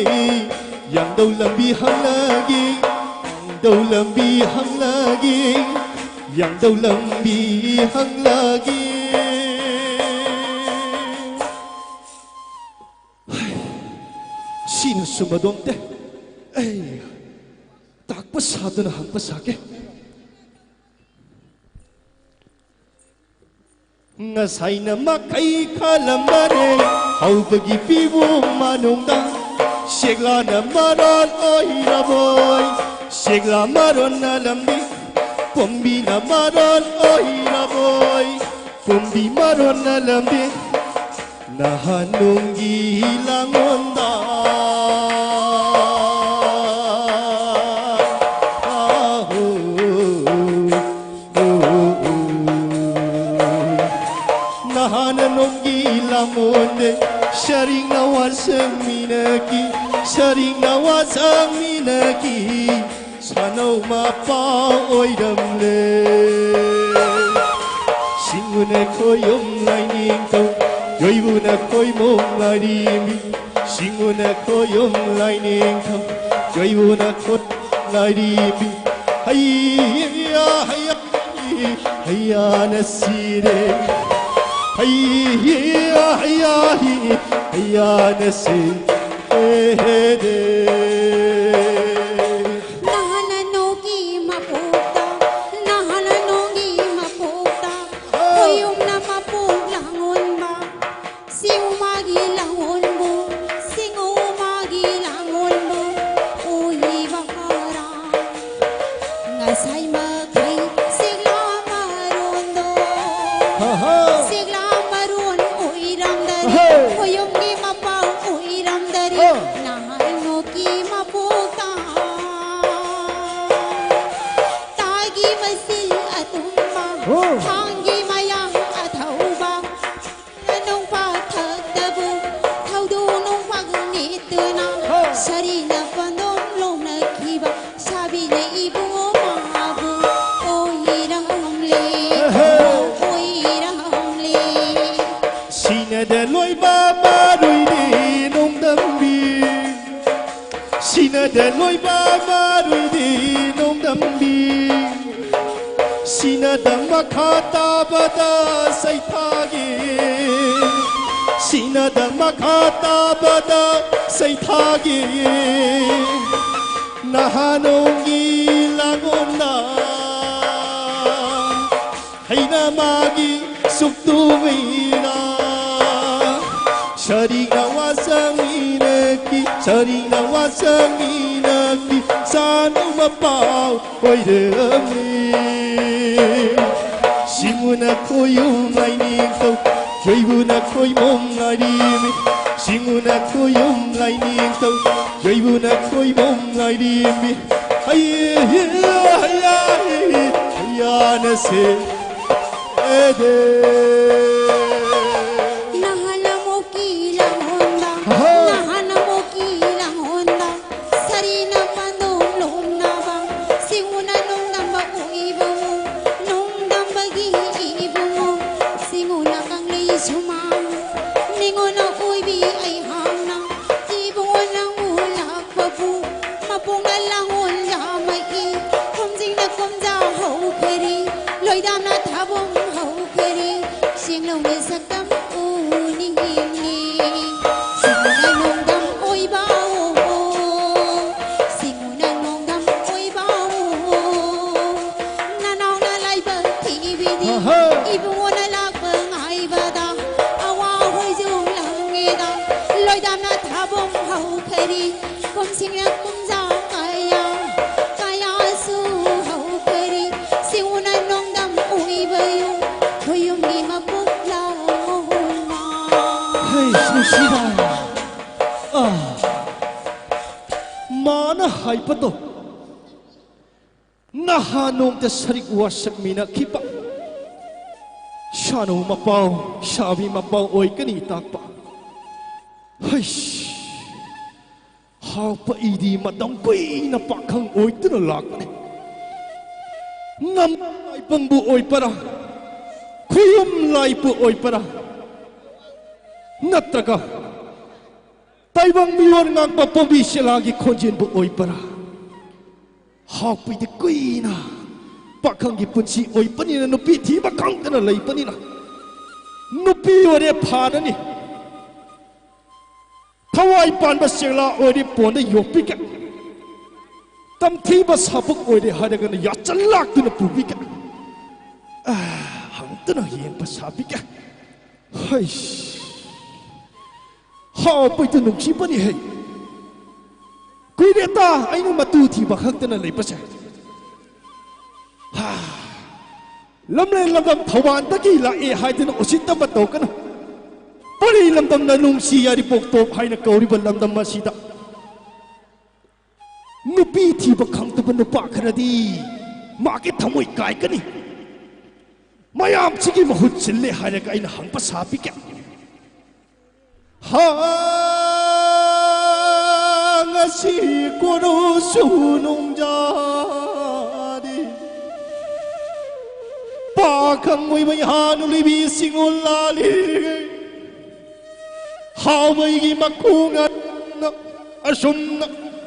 ꯌꯥꯡꯗꯧ ꯂꯝꯕꯤ ꯍꯪꯂꯒꯦ, ꯌꯥꯡꯗꯧ ꯂꯝꯕꯤ ꯍꯪꯂꯒꯦ, ꯌꯥꯡꯗꯧ ꯂꯝꯕꯤ ꯍꯪꯂꯒꯦ꯫ ꯁꯤꯅ ꯆꯨꯝꯕꯗꯣꯝꯇꯦ꯫ ꯑꯩ ꯇꯥꯛꯄ ꯁꯥꯗꯨꯅ ꯍꯪꯕ ꯁꯥꯒꯦ꯫ ꯉꯁꯥꯏꯅ ꯃꯈꯩ ꯈꯜꯂꯝꯕꯅꯦ, ꯍꯧꯕꯒꯤ ꯐꯤꯕꯝ ꯃꯅꯨꯡꯗ ꯁꯦꯛꯂꯥꯅ ꯃꯔꯣꯜ ꯑꯣꯏꯔꯕꯣꯏ, ꯁꯦꯛꯂꯥ ꯃꯔꯣꯟꯅ ꯂꯝꯕꯤ, ꯄꯣꯝꯕꯤꯅ ꯃꯔꯣꯜ ꯑꯣꯏꯔꯕꯣꯏ, ꯄꯣꯝꯕꯤ ꯃꯔꯣꯟꯅ ꯂꯝꯕꯤ꯫ ꯅꯍꯥꯟ ꯅꯣꯡꯒꯤ ꯂꯥꯡꯉꯣꯟꯗ, ꯑꯥꯍꯣ, ꯑꯣ, ꯑꯣ꯫ ꯅꯍꯥꯟ ꯅꯣꯡꯒꯤ ꯂꯥꯡꯉꯣꯟꯗ ꯁꯥꯔꯤꯅ ꯋꯥ ꯆꯪꯃꯤꯟꯅꯈꯤ, ꯁꯥꯔꯤꯅ ꯋꯥ ꯆꯪꯃꯤꯟꯅꯈꯤ꯫ ꯁꯥꯟꯅꯧ ꯃꯄꯥ ꯑꯣꯏꯔꯝꯂꯦ꯫ ꯁꯤꯡꯎꯅ ꯈꯣꯏꯌꯨꯝ ꯂꯥꯏꯅꯤꯡꯊꯧ, ꯌꯣꯏꯕꯨꯅ ꯈꯣꯏꯃꯣꯡ ꯂꯥꯏꯔꯤꯕꯤ꯫ ꯁꯤꯡꯎꯅ ꯈꯣꯏꯌꯨꯝ ꯂꯥꯏꯅꯤꯡꯊꯧ, ꯌꯣꯏꯕꯨꯅ ꯈꯣꯏ ꯂꯥꯏꯔꯤꯕꯤ꯫ ꯍꯩꯌꯥ, ꯍꯩꯌꯥ, ꯍꯩꯌꯥꯅ ꯁꯤꯔꯦ꯫ ꯍꯩꯌꯥ, ꯍꯩꯌꯥ, ꯍꯩꯌꯥꯅ ꯁꯤꯔꯦ꯫ ꯅꯍꯥꯟ ꯅꯣꯡꯒꯤ ꯃꯄꯣꯛꯇ, ꯅꯍꯥꯟ ꯅꯣꯡꯒꯤ ꯃꯄꯣꯛꯇ, ꯈꯣꯏꯌꯨꯝꯅ ꯃꯄꯣꯛ ꯂꯥꯡꯉꯣꯟꯕ, ꯁꯤꯎ ꯃꯥꯒꯤ ꯂꯥꯡꯉꯣꯟꯕꯨ, ꯁꯤꯡꯎ ꯃꯥꯒꯤ ꯂꯥꯡꯉꯣꯟꯕꯨ, ꯎꯏꯕ ꯈꯔ꯫ ꯉꯁꯥꯏ ꯃꯈꯩ ꯁꯤꯛꯂꯥ ꯃꯔꯣꯟꯗꯣ꯫ ꯁꯤꯅꯗ ꯃꯈꯥ ꯇꯥꯕꯗ ꯁꯩꯊꯥꯒꯦ, ꯁꯤꯅꯗ ꯃꯈꯥ ꯇꯥꯕꯗ ꯁꯩꯊꯥꯒꯦ꯫ ꯅꯍꯥꯟ ꯅꯣꯡꯒꯤ ꯂꯥꯡꯉꯣꯝꯅ ꯍꯩꯅ ꯃꯥꯒꯤ ꯁꯨꯛꯇꯨꯃꯤꯅ ꯁꯔꯤꯅ ꯋꯥꯁꯪ ꯏꯅꯀꯤ, ꯁꯔꯤꯅ ꯋꯥꯁꯪ ꯏꯅꯀꯤ ꯆꯥꯅꯨ ꯃꯄꯥꯎ ꯑꯣꯏꯔꯝꯃꯤ꯫ ꯁꯤꯡꯎꯅ ꯈꯣꯏꯌꯨꯝ ꯂꯥꯏꯅꯤꯡꯊꯧ, ꯌꯣꯏꯕꯨꯅ ꯈꯣꯏꯃꯣꯝ ꯉꯥꯏꯔꯤꯃꯤ꯫ ꯁꯤꯡꯎꯅ ꯈꯣꯏꯌꯨꯝ ꯂꯥꯏꯅꯤꯡꯊꯧ, ꯌꯣꯏꯕꯨꯅ ꯈꯣꯏꯃꯣꯝ ꯉꯥꯏꯔꯤꯃꯤ꯫ ꯍꯩꯌꯦ, ꯍꯩꯌꯥ, ꯍꯩꯌꯥꯅꯁꯦ ꯑꯦꯗꯦ꯫ ꯅꯍꯥꯟ ꯑꯃꯨꯛꯀꯤ ꯂꯥꯡꯍꯣꯟꯗ, ꯑꯍꯣ꯫ ꯅꯍꯥꯟ ꯑꯃꯨꯛꯀꯤ ꯂꯥꯡꯍꯣꯟꯗ, ꯁꯥꯔꯤꯅ ꯄꯥꯟꯗꯣꯝ ꯂꯣꯝꯅꯕ, ꯁꯤꯡꯎꯅ ꯅꯣꯡꯗꯝꯕ ꯎꯏꯕꯃꯨ, ꯅꯣꯡꯗꯝꯕꯒꯤ ꯏꯕꯃꯨ, ꯁꯤꯡꯎꯅ ꯀꯪꯂꯩ ꯁꯨꯃꯥꯡ, ꯅꯤꯡꯉꯣꯅ ꯎꯏꯕꯤ ꯑꯩꯍꯥꯛꯅ, ꯏꯕꯨꯡꯉꯣ ꯅꯪꯕꯨ ꯂꯥꯛꯄꯕꯨ, ꯃꯄꯨꯡꯅ ꯂꯥꯡꯑꯣꯟ ꯌꯥꯝꯃꯛꯏ, ꯈꯣꯝꯖꯤꯡꯅ ꯀꯣꯝꯖꯥ ꯍꯧꯈꯔꯤ, ꯂꯣꯏꯗꯥꯝꯅ ꯊꯥꯕꯨꯡ ꯍꯧꯈꯔꯤ, ꯁꯦꯡꯂꯧꯅ ꯁꯛꯇꯝ ꯎꯅꯤꯡꯉꯤ꯫ ꯁꯤꯡꯎꯅ ꯅꯣꯡꯗꯝ ꯑꯣꯏꯕꯥꯎ, ꯁꯤꯡꯎꯅ ꯅꯣꯡꯗꯝ ꯑꯣꯏꯕꯥꯎ, ꯅꯅꯥꯎꯅ ꯂꯥꯏꯕꯛ ꯊꯤꯕꯤꯗꯤ, ꯑꯍꯥ꯫ ꯏꯕꯨꯡꯉꯣꯅ ꯂꯥꯛꯄ ꯉꯥꯏꯕꯗ, ꯑꯋꯥ ꯍꯣꯏꯖꯣꯡ ꯂꯪꯉꯦꯗ, ꯂꯣꯏꯗꯥꯝꯅ ꯊꯥꯕꯨꯡ ꯍꯧꯈꯔꯤ, ꯀꯨꯝꯁꯤꯡꯅ ꯀꯨꯝꯖꯥ ꯀꯌꯥ, ꯀꯌꯥꯁꯨ ꯍꯧꯈꯔꯤ, ꯁꯤꯡꯎꯅ ꯅꯣꯡꯗꯝ ꯑꯣꯏꯕ ꯌꯨꯝ, ꯈꯣꯏꯌꯨꯝꯒꯤ ꯃꯄꯣꯛ ꯂꯥꯎꯃ꯫ ꯍꯩ, ꯅꯨꯡꯁꯤꯕ꯫ ꯑꯥ꯫ ꯃꯥꯅ ꯍꯥꯏꯕꯗꯣ ꯅꯍꯥꯟ ꯅꯣꯡꯇ ꯁꯔꯤꯛ ꯋꯥꯁꯛꯃꯤꯟꯅꯈꯤꯕ ꯁꯥꯅꯨ ꯃꯄꯥꯎ, ꯁꯥꯕꯤ ꯃꯄꯥꯎ ꯑꯣꯏꯒꯅꯤ ꯇꯥꯛꯄ꯫ ꯍꯩꯁ! ꯍꯥꯎꯄ ꯏꯗꯤ ꯃꯇꯝ ꯀꯨꯏꯅ ꯄꯥꯈꯪ ꯑꯣꯏꯗꯨꯅ ꯂꯥꯛꯄꯅꯤ꯫ ꯅꯝ ꯂꯥꯏꯕꯪꯕꯨ ꯑꯣꯏꯕꯔꯥ? ꯈꯨꯌꯨꯝ ꯂꯥꯏꯕꯨ ꯑꯣꯏꯕꯔꯥ? ꯅꯠꯇ꯭ꯔꯒ ꯇꯥꯏꯕꯪ ꯃꯤꯑꯣꯟ ꯉꯥꯛꯄ ꯄꯣꯝꯕꯤ ꯁꯦꯂꯥꯒꯤ ꯈꯣꯟꯖꯦꯜꯕꯨ ꯑꯣꯏꯕꯔꯥ? ꯍꯥꯎꯄꯤꯗꯤ ꯀꯨꯏꯅ ꯄꯥꯈꯪꯒꯤ ꯄꯨꯟꯁꯤ ꯑꯣꯏꯕꯅꯤꯅ, ꯅꯨꯄꯤ ꯊꯤꯕ ꯈꯪꯗꯅ ꯂꯩꯕꯅꯤꯅ, ꯅꯨꯄꯤ ꯑꯣꯏꯔꯦ ꯐꯥꯔꯅꯤ, ꯊꯋꯥꯏ ꯄꯥꯟꯕ ꯆꯦꯛꯂꯥ ꯑꯣꯏꯔꯦ ꯄꯣꯟꯗ ꯌꯣꯛꯄꯤꯒꯦ, ꯇꯝꯊꯤꯕ ꯁꯥꯕꯨꯛ ꯑꯣꯏꯔꯦ ꯍꯥꯏꯔꯒꯅ ꯌꯥꯆꯜ ꯂꯥꯛꯇꯨꯅ ꯄꯨꯕꯤꯒꯦ, ꯑꯥ, ꯍꯪꯇꯅ ꯌꯦꯡꯕ ꯁꯥꯕꯤꯒꯦ꯫ ꯍꯩꯁ, ꯍꯥꯎꯕꯩꯗꯨ ꯅꯨꯡꯁꯤꯕꯅꯤ ꯍꯩ꯫ ꯀꯨꯏꯔꯦꯗ ꯑꯩꯅ ꯃꯇꯨ ꯊꯤꯕ ꯈꯛꯇꯅ ꯂꯩꯕꯁꯦ꯫ ꯍꯥ, ꯂꯝꯂꯦꯟ ꯂꯝꯗꯝ ꯊꯧꯕꯥꯜꯗꯒꯤ ꯂꯥꯛꯑꯦ ꯍꯥꯏꯗꯨꯅ ꯎꯁꯤꯠꯇꯕ ꯇꯧꯒꯅꯨ꯫ ꯄꯔꯤ ꯂꯝꯗꯝꯅ ꯅꯨꯡꯁꯤ ꯌꯥꯏꯔꯤꯄꯣꯛ ꯇꯣꯞ ꯍꯥꯏꯅ ꯀꯧꯔꯤꯕ ꯂꯝꯗꯝ ꯑꯁꯤꯗ ꯅꯨꯄꯤ ꯊꯤꯕ ꯈꯪꯗꯕ ꯅꯨꯄꯥ ꯈꯔꯗꯤ ꯃꯥꯒꯤ ꯊꯃꯣꯏ ꯀꯥꯏꯒꯅꯤ꯫ ꯃꯌꯥꯝꯁꯤꯒꯤ ꯃꯍꯨꯠ ꯁꯤꯜꯂꯦ ꯍꯥꯏꯔꯒ ꯑꯩꯅ ꯍꯪꯕ ꯁꯥꯕꯤꯒꯦ꯫ ꯍꯥ, ꯉꯁꯤ ꯀꯣꯔꯧꯁꯨ ꯅꯣꯡꯖꯥꯗꯤ ꯄꯥꯈꯪ ꯑꯣꯏꯕ ꯏꯍꯥ ꯅꯨꯂꯤꯕꯤ ꯁꯤꯡꯉꯣꯜ ꯂꯥꯜꯂꯤ꯫ ꯍꯥꯎꯕꯒꯤ ꯃꯈꯣꯡ ꯑꯁꯨꯝꯅ, ꯑꯁꯨꯝꯅ,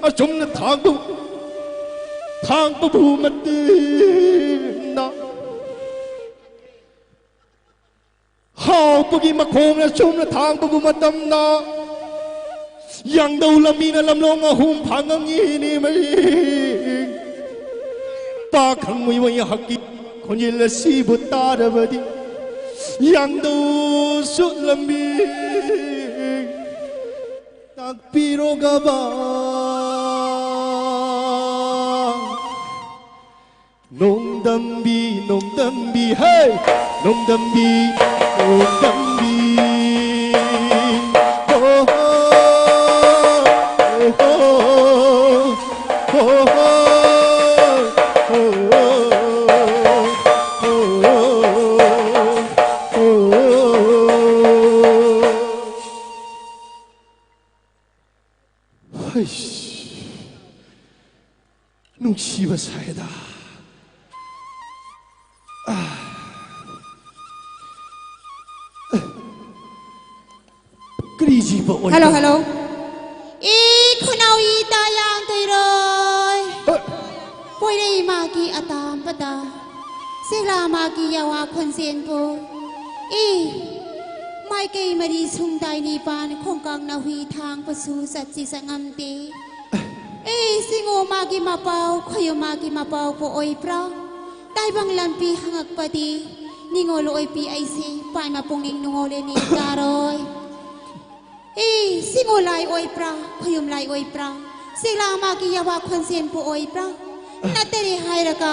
ꯑꯁꯨꯝꯅ ꯊꯥꯡꯕ, ꯊꯥꯡꯕꯕꯨ ꯃꯇꯦꯡꯅ ꯍꯥꯎꯕꯒꯤ ꯃꯈꯣꯡꯅ ꯆꯨꯝꯅ ꯊꯥꯡꯕꯕꯨ ꯃꯇꯝꯗ, ꯌꯥꯡꯗꯧ ꯂꯝꯕꯤꯅ ꯂꯝꯂꯣꯡ ꯑꯍꯨꯝ ꯐꯥꯡꯉꯝꯉꯤꯅꯤ ꯃꯔꯤ꯫ ꯄꯥꯈꯪ ꯑꯣꯏꯕ ꯑꯩꯍꯥꯛꯀꯤ ꯈꯣꯟꯖꯦꯜ ꯑꯁꯤꯕꯨ ꯇꯥꯔꯕꯗꯤ, ꯌꯥꯡꯗꯧꯁꯨ ꯂꯝꯕꯤ ꯇꯥꯛꯄꯤꯔꯣꯒꯕ꯫ ꯅꯣꯡꯗꯝꯕꯤ, ꯅꯣꯡꯗꯝꯕꯤ, ꯍꯦ! ꯅꯣꯡꯗꯝꯕꯤ, ꯅꯣꯡꯗꯝꯕꯤ꯫ ꯍꯣ ꯍꯣ, ꯍꯣ ꯍꯣ, ꯍꯣ ꯍꯣ, ꯍꯣ ꯍꯣ, ꯍꯣ ꯍꯣ, ꯍꯣ ꯍꯣ꯫ ꯍꯩꯁ, ꯅꯨꯡꯁꯤꯕ ꯁꯥꯏꯗ꯫ ꯑꯥ꯫ ꯀꯔꯤ ꯖꯤꯕ ꯑꯣꯏꯕ? Hello, hello. ꯑꯦ, ꯈꯨꯅꯥꯎ ꯏ ꯇꯥ ꯌꯥꯡ ꯇꯩꯔꯣꯏ꯫ ꯑ꯫ ꯄꯣꯏꯔꯩ ꯃꯥꯒꯤ ꯑꯇꯥꯝꯕ꯫ ꯇ ꯁꯦꯛꯂꯥ ꯃꯥꯒꯤ ꯌꯥꯋꯥ ꯈꯣꯟꯖꯦꯜꯕꯨ, ꯏ, ꯃꯥꯏꯀꯩ ꯃꯔꯤ ꯁꯨꯡꯗꯥꯏ ꯅꯤꯄꯥꯟ ꯈꯣꯡꯀꯥꯛꯅ ꯍꯨꯏ ꯊꯥꯡꯕꯁꯨ ꯆꯠꯁꯤ ꯆꯠꯉꯝꯗꯦ꯫ ꯏ, ꯁꯤꯡꯉꯨ ꯃꯥꯒꯤ ꯃꯄꯥꯎ, ꯈꯣꯌꯨꯝ ꯃꯥꯒꯤ ꯃꯄꯥꯎꯕꯨ ꯑꯣꯏꯕ꯭ꯔꯥ? ꯇꯥꯏꯕꯪ ꯂꯝꯕꯤ ꯍꯪꯉꯛꯄꯗꯤ ꯅꯤꯉꯣꯜ ꯑꯣꯏꯕꯤ ꯑꯩꯁꯦ ꯄꯥꯏꯃ ꯄꯨꯛꯅꯤꯡ ꯅꯨꯡꯉꯣꯜꯂꯦꯅꯦ ꯇꯥꯔꯣꯏ꯫ ꯑꯦ, ꯁꯤꯡꯉꯣ ꯂꯥꯏ ꯑꯣꯏꯕ꯭ꯔꯥ, ꯈꯨꯌꯨꯝ ꯂꯥꯏ ꯑꯣꯏꯕ꯭ꯔꯥ, ꯁꯦꯛꯂꯥ ꯃꯥꯒꯤ ꯌꯥꯋꯥ ꯈꯣꯟꯖꯦꯜꯕꯨ ꯑꯣꯏꯕ꯭ꯔꯥ? ꯅꯠꯇꯔꯦ ꯍꯥꯏꯔꯒ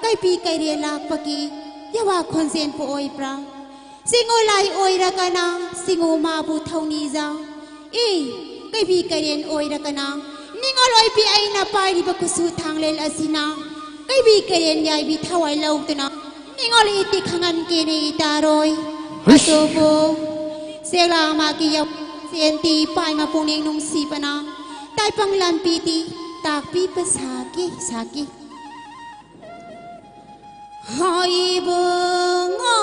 ꯀꯩꯕꯤ ꯀꯩꯔꯦꯜ ꯂꯥꯛꯄꯒꯤ ꯌꯥꯋꯥ ꯈꯣꯟꯖꯦꯜꯕꯨ ꯑꯣꯏꯕ꯭ꯔꯥ? ꯁꯤꯡꯉꯣ ꯂꯥꯏ ꯑꯣꯏꯔꯒꯅ ꯁꯤꯡꯉꯣ ꯃꯥꯕꯨ ꯊꯧꯅꯤꯖ꯫ ꯑꯦ, ꯀꯩꯕꯤ ꯀꯩꯔꯦꯜ ꯑꯣꯏꯔꯒꯅ ꯅꯤꯉꯣꯜ ꯑꯣꯏꯕꯤ ꯑꯩꯅ ꯄꯥꯏꯔꯤꯕ ꯈꯨꯠꯁꯨ ꯊꯥꯡꯂꯦꯟ ꯑꯁꯤꯅ ꯀꯩꯕꯤ ꯀꯩꯔꯦꯜ ꯌꯥꯏꯕꯤ ꯊꯋꯥꯏ ꯂꯧꯗꯨꯅ ꯅꯤꯉꯣꯜ ꯏꯇꯤ ꯈꯪꯍꯟꯒꯦꯅꯦ ꯏꯇꯥꯔꯣꯏ꯫ ꯍꯩꯁ! ꯑꯗꯨꯕꯨ ꯁꯦꯛꯂꯥ ꯃꯥꯒꯤ ꯌꯥꯎꯁꯦꯟꯗꯤ ꯄꯥꯏꯃ ꯄꯨꯛꯅꯤꯡ ꯅꯨꯡꯁꯤꯕꯅ ꯇꯥꯏꯕꯪ ꯂꯝꯕꯤꯗꯤ ꯇꯥꯛꯄꯤꯕ ꯁꯥꯈꯤ, ꯁꯥꯈꯤ꯫ ꯍꯥꯏꯕ ꯉꯥ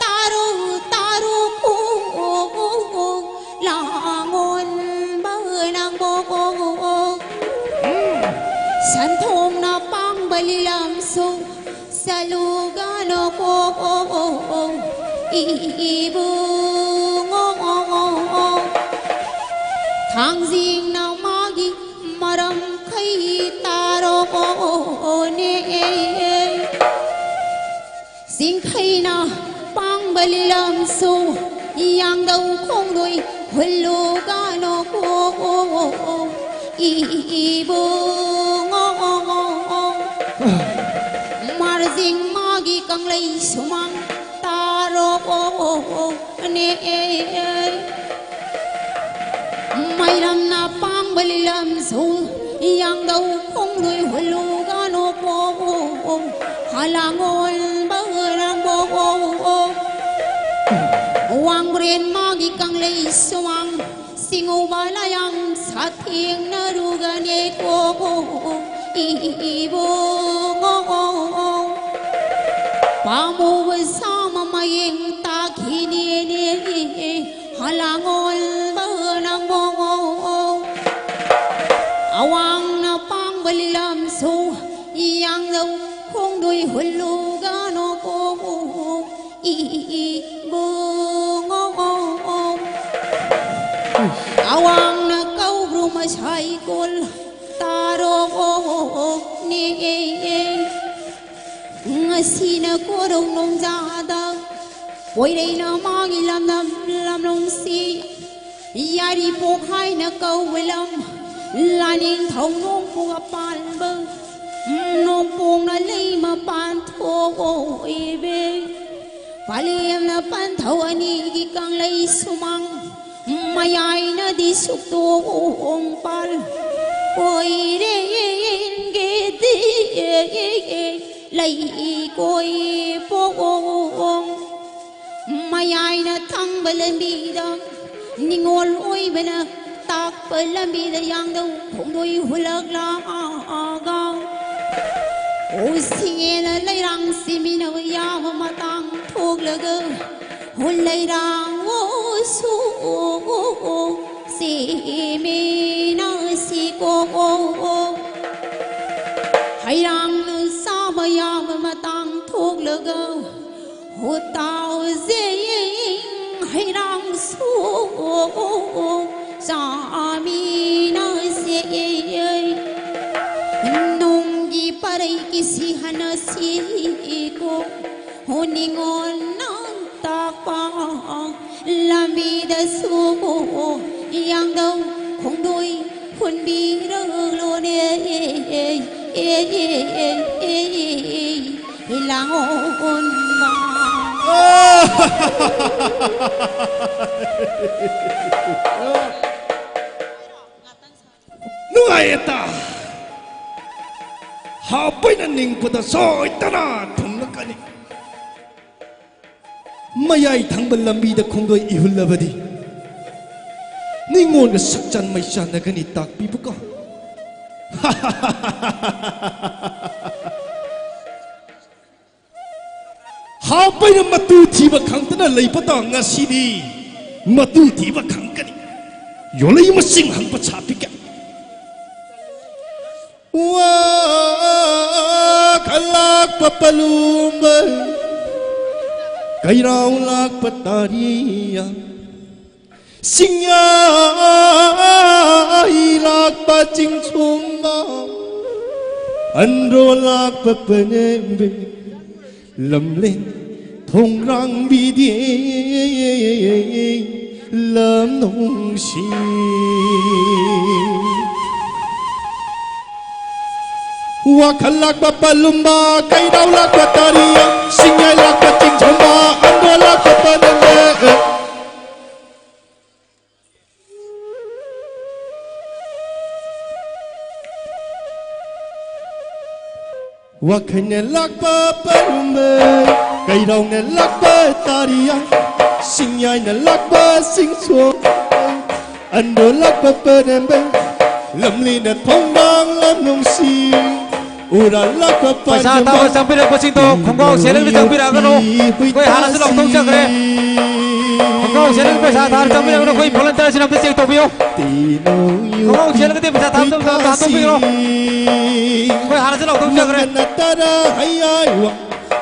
ꯇꯥꯔꯨ ꯇꯥꯔꯨ ꯀꯣ ꯂꯥꯡꯉꯣꯟ ꯕꯅꯥꯡꯕꯣ ꯁꯟꯊꯣꯡꯅ ꯄꯥꯡꯕ ꯂꯤꯂꯝꯁꯨ ꯆꯠꯂꯨꯒꯅꯣ ꯀꯣ ꯏꯕꯨꯡꯉꯣ꯫ ꯊꯥꯡꯖꯤꯡꯅ ꯃꯥꯒꯤ ꯃꯔꯝ ꯈꯩ ꯇꯥꯔꯣ ꯀꯣꯅꯦ꯫ ꯆꯤꯡꯈꯩꯅ ꯄꯥꯡꯕ ꯂꯤꯂꯝꯁꯨ ꯌꯥꯡꯗꯧ ꯈꯣꯡꯗꯣꯏ ꯍꯨꯜꯂꯨꯒꯅꯣ ꯀꯣ ꯏꯕꯨꯡꯉꯣ꯫ ꯃꯥꯔꯖꯤꯡ ꯃꯥꯒꯤ ꯀꯪꯂꯩ ꯁꯨꯃꯥꯡ ꯇꯥꯔꯣ ꯀꯣꯅꯦ꯫ ꯃꯩꯔꯝꯅ ꯄꯥꯡꯕ ꯂꯤꯂꯝꯁꯨ ꯌꯥꯡꯗꯧ ꯈꯣꯡꯗꯣꯏ ꯍꯨꯜꯂꯨꯒꯅꯣ ꯀꯣ ꯍꯂꯥꯡꯒꯣꯜ ꯕꯔꯥꯡꯕꯣ꯫ ꯋꯥꯡꯕ꯭ꯔꯦꯟ ꯃꯥꯒꯤ ꯀꯪꯂꯩ ꯁꯨꯃꯥꯡ ꯁꯤꯡꯉꯨꯕ ꯂꯥꯌꯥꯡ ꯁꯥꯊꯦꯡꯅꯔꯨꯒꯅꯦ ꯀꯣ ꯏꯕꯨꯡꯉꯣ꯫ ꯄꯥꯝꯃꯨꯕ ꯁꯥꯃ ꯃꯌꯦꯡ ꯇꯥꯈꯤꯅꯦꯅꯦ ꯍꯂꯥꯡꯒꯣꯜ ꯕꯅꯥꯡꯕꯣ꯫ ꯑꯋꯥꯡꯅ ꯄꯥꯡꯕ ꯂꯤꯂꯝꯁꯨ ꯌꯥꯡ ꯍꯨꯜꯂꯨꯒꯅꯣ ꯀꯣ ꯏꯕꯨꯡꯉꯣ꯫ ꯑꯋꯥꯡꯅ ꯀꯧꯕ꯭ꯔꯨ ꯃꯁꯥꯏꯀꯣꯜ ꯇꯥꯔꯣꯅꯦ꯫ ꯉꯁꯤꯅ ꯀꯣꯔꯧ ꯅꯣꯡꯖꯥꯗ ꯄꯣꯏꯔꯩꯅ ꯃꯥꯒꯤ ꯂꯝꯗꯝ ꯂꯝꯂꯣꯡꯁꯤ ꯌꯥꯔꯤꯄꯣꯛ ꯍꯥꯏꯅ ꯀꯧꯕ ꯂꯝ, ꯂꯥꯅꯤꯡꯊꯧ ꯅꯣꯡꯄꯣꯛ ꯑꯄꯥꯟꯕ, ꯅꯣꯡꯄꯣꯛꯅ ꯂꯩ ꯃꯄꯥꯟ ꯊꯣꯛꯏꯕꯤ꯫ ꯄꯂꯦꯝꯅ ꯄꯟꯊꯧ ꯑꯅꯤꯒꯤ ꯀꯪꯂꯩ ꯁꯨꯃꯥꯡ, ꯃꯌꯥꯏꯅꯗꯤ ꯁꯨꯛꯇꯣꯡ ꯄꯥꯜ ꯑꯣꯏꯔꯦꯟꯒꯤꯗꯤ ꯂꯩꯀꯣꯏ ꯄꯣꯡ꯫ ꯃꯌꯥꯏꯅ ꯊꯪꯕ ꯂꯝꯕꯤꯗ ꯅꯤꯉꯣꯜ ꯑꯣꯏꯕꯅ ꯇꯥꯛꯄ ꯂꯝꯕꯤꯗ ꯌꯥꯡꯗꯧ ꯈꯣꯡꯗꯣꯏ ꯍꯨꯜꯂꯛꯂꯒ ꯎꯁꯤꯅ ꯂꯩꯔꯥꯡ ꯁꯤꯃꯤꯟꯅꯕ ꯌꯥꯕ ꯃꯇꯥꯡ ꯊꯣꯛꯂꯒ ꯍꯨꯜ ꯂꯩꯔꯥꯡ ꯎꯁꯨ ꯁꯤꯃꯤꯟꯅꯁꯤꯀꯣ꯫ ꯍꯩꯔꯥꯡꯅ ꯆꯥꯕ ꯌꯥꯕ ꯃꯇꯥꯡ ꯊꯣꯛꯂꯒ ꯍꯨꯇꯥꯎꯖꯤꯡ ꯍꯩꯔꯥꯡꯁꯨ ꯆꯥꯃꯤꯟꯅꯁꯦ꯫ ꯅꯣꯡꯒꯤ ꯄꯔꯩ ꯀꯤꯁꯤ ꯍꯟꯅꯁꯤꯀꯣ꯫ ꯍꯣ ꯅꯤꯉꯣꯜꯅ ꯇꯥꯛꯄ ꯂꯝꯕꯤꯗꯁꯨ ꯌꯥꯡꯗꯧ ꯈꯣꯡꯗꯣꯏ ꯍꯨꯟꯕꯤꯔꯛꯂꯣꯅꯦ꯫ ꯂꯥꯡꯑꯣꯟꯕ꯫ ꯅꯨꯡꯉꯥꯏꯌꯦ ꯇꯥ꯫ ꯍꯥꯞꯄꯩꯅ ꯅꯤꯡꯄꯗ ꯁꯣꯏꯗꯅ ꯊꯨꯡꯂꯛꯀꯅꯤ꯫ ꯃꯌꯥꯏ ꯊꯪꯕ ꯂꯝꯕꯤꯗ ꯈꯣꯡꯗꯣꯏ ꯏꯍꯨꯜꯂꯕꯗꯤ ꯅꯤꯉꯣꯟꯒ ꯁꯛꯆꯥꯟ ꯃꯩꯆꯥꯟꯅꯒꯅꯤ ꯇꯥꯛꯄꯤꯕꯀꯣ꯫ ꯍꯥꯞꯄꯩꯅ ꯃꯇꯨ ꯊꯤꯕ ꯈꯪꯗꯅ ꯂꯩꯕ ꯇꯥ ꯉꯁꯤꯗꯤ ꯃꯇꯨ ꯊꯤꯕ ꯈꯪꯒꯅꯤ꯫ ꯌꯣꯜꯂꯩ ꯃꯁꯤꯡ ꯍꯪꯕ ꯁꯥꯄꯤꯒꯦ꯫ ꯋꯥ ꯈꯜꯂꯥ ꯄꯄꯂꯨꯝꯕ ꯀꯩꯔꯥꯎ ꯂꯥꯛꯄ ꯇꯥꯔꯤꯌꯥ ꯁꯤꯡꯌꯥꯏ ꯂꯥꯛꯄ ꯆꯤꯡꯁꯨꯝꯕ ꯑꯟꯗ꯭ꯔꯣ ꯂꯥꯛꯄ ꯄꯅꯦꯝꯕꯤ ꯂꯝꯂꯦꯟ ꯊꯣꯡꯒ꯭ꯔꯥꯡꯕꯤꯗꯤ ꯂꯝ ꯅꯨꯡꯁꯤ ꯋꯥꯈꯜ ꯂꯥꯛꯄ ꯄꯜꯂꯨꯝꯕ ꯀꯩꯔꯥꯎ ꯂꯥꯛꯄ ꯇꯥꯔꯤ ꯁꯤꯡꯌꯥꯏ ꯂꯥꯛꯄ ꯆꯤꯡꯁꯝꯕ ꯑꯟꯗ꯭ꯔꯣ ꯂꯥꯛꯄ ꯄꯅꯦꯝꯕꯤ ꯋꯥꯈꯩꯅ ꯂꯥꯛꯄ ꯄꯔꯨꯝꯕ ꯀꯩꯔꯥꯎꯅ ꯂꯥꯛꯄ ꯇꯥꯔꯤꯌꯥ ꯁꯤꯡꯌꯥꯏꯅ ꯂꯥꯛꯄ ꯁꯤꯡꯁꯣ ꯑꯟꯗꯣ ꯂꯥꯛꯄ ꯄꯔꯦꯝꯕ ꯂꯝꯂꯤꯅ ꯊꯣꯡꯅꯥꯡ ꯂꯝ ꯅꯨꯡꯁꯤ ꯎꯔꯥ ꯂꯥꯛꯄ ꯄꯩꯁꯥ ꯄꯥꯟꯖꯃ ꯇꯥꯕ ꯆꯪꯕꯤꯔꯛꯄꯁꯤꯡꯗꯣ ꯈꯣꯡꯒ꯭ꯔꯥꯎ ꯁꯦꯠꯂꯒ ꯆꯪꯕꯤꯔꯛꯑꯒꯅꯨ꯫ ꯑꯩꯈꯣꯏ ꯍꯥꯟꯅꯁꯨ ꯂꯥꯎꯊꯣꯛꯆꯈ꯭ꯔꯦ꯫ ꯈꯣꯡꯒ꯭ꯔꯥꯎ ꯁꯦꯠꯂꯒ ꯄꯩꯁꯥ ꯊꯥꯔ ꯆꯪꯕꯤꯔꯛꯑꯒꯅꯨ꯫ ꯑꯩꯈꯣꯏ ꯚꯣꯂꯟꯇꯤꯌꯔꯁꯤꯡ ꯑꯝꯇ ꯆꯦꯛ ꯇꯧꯕꯤꯌꯨ꯫ ꯈꯣꯡꯒ꯭ꯔꯥꯎ ꯁꯦꯠꯂꯒꯗꯤ ꯄꯩꯁꯥ ꯊꯥꯕ ꯆꯪꯕꯤꯔꯛꯑꯒꯅꯨ꯫ ꯍꯥꯟꯅꯁꯨ ꯂꯥꯎꯊꯣꯛꯆꯈ꯭ꯔꯦ꯫ ꯃꯪꯒꯅ ꯇꯔꯥ ꯍꯩꯌꯥꯏꯋꯥ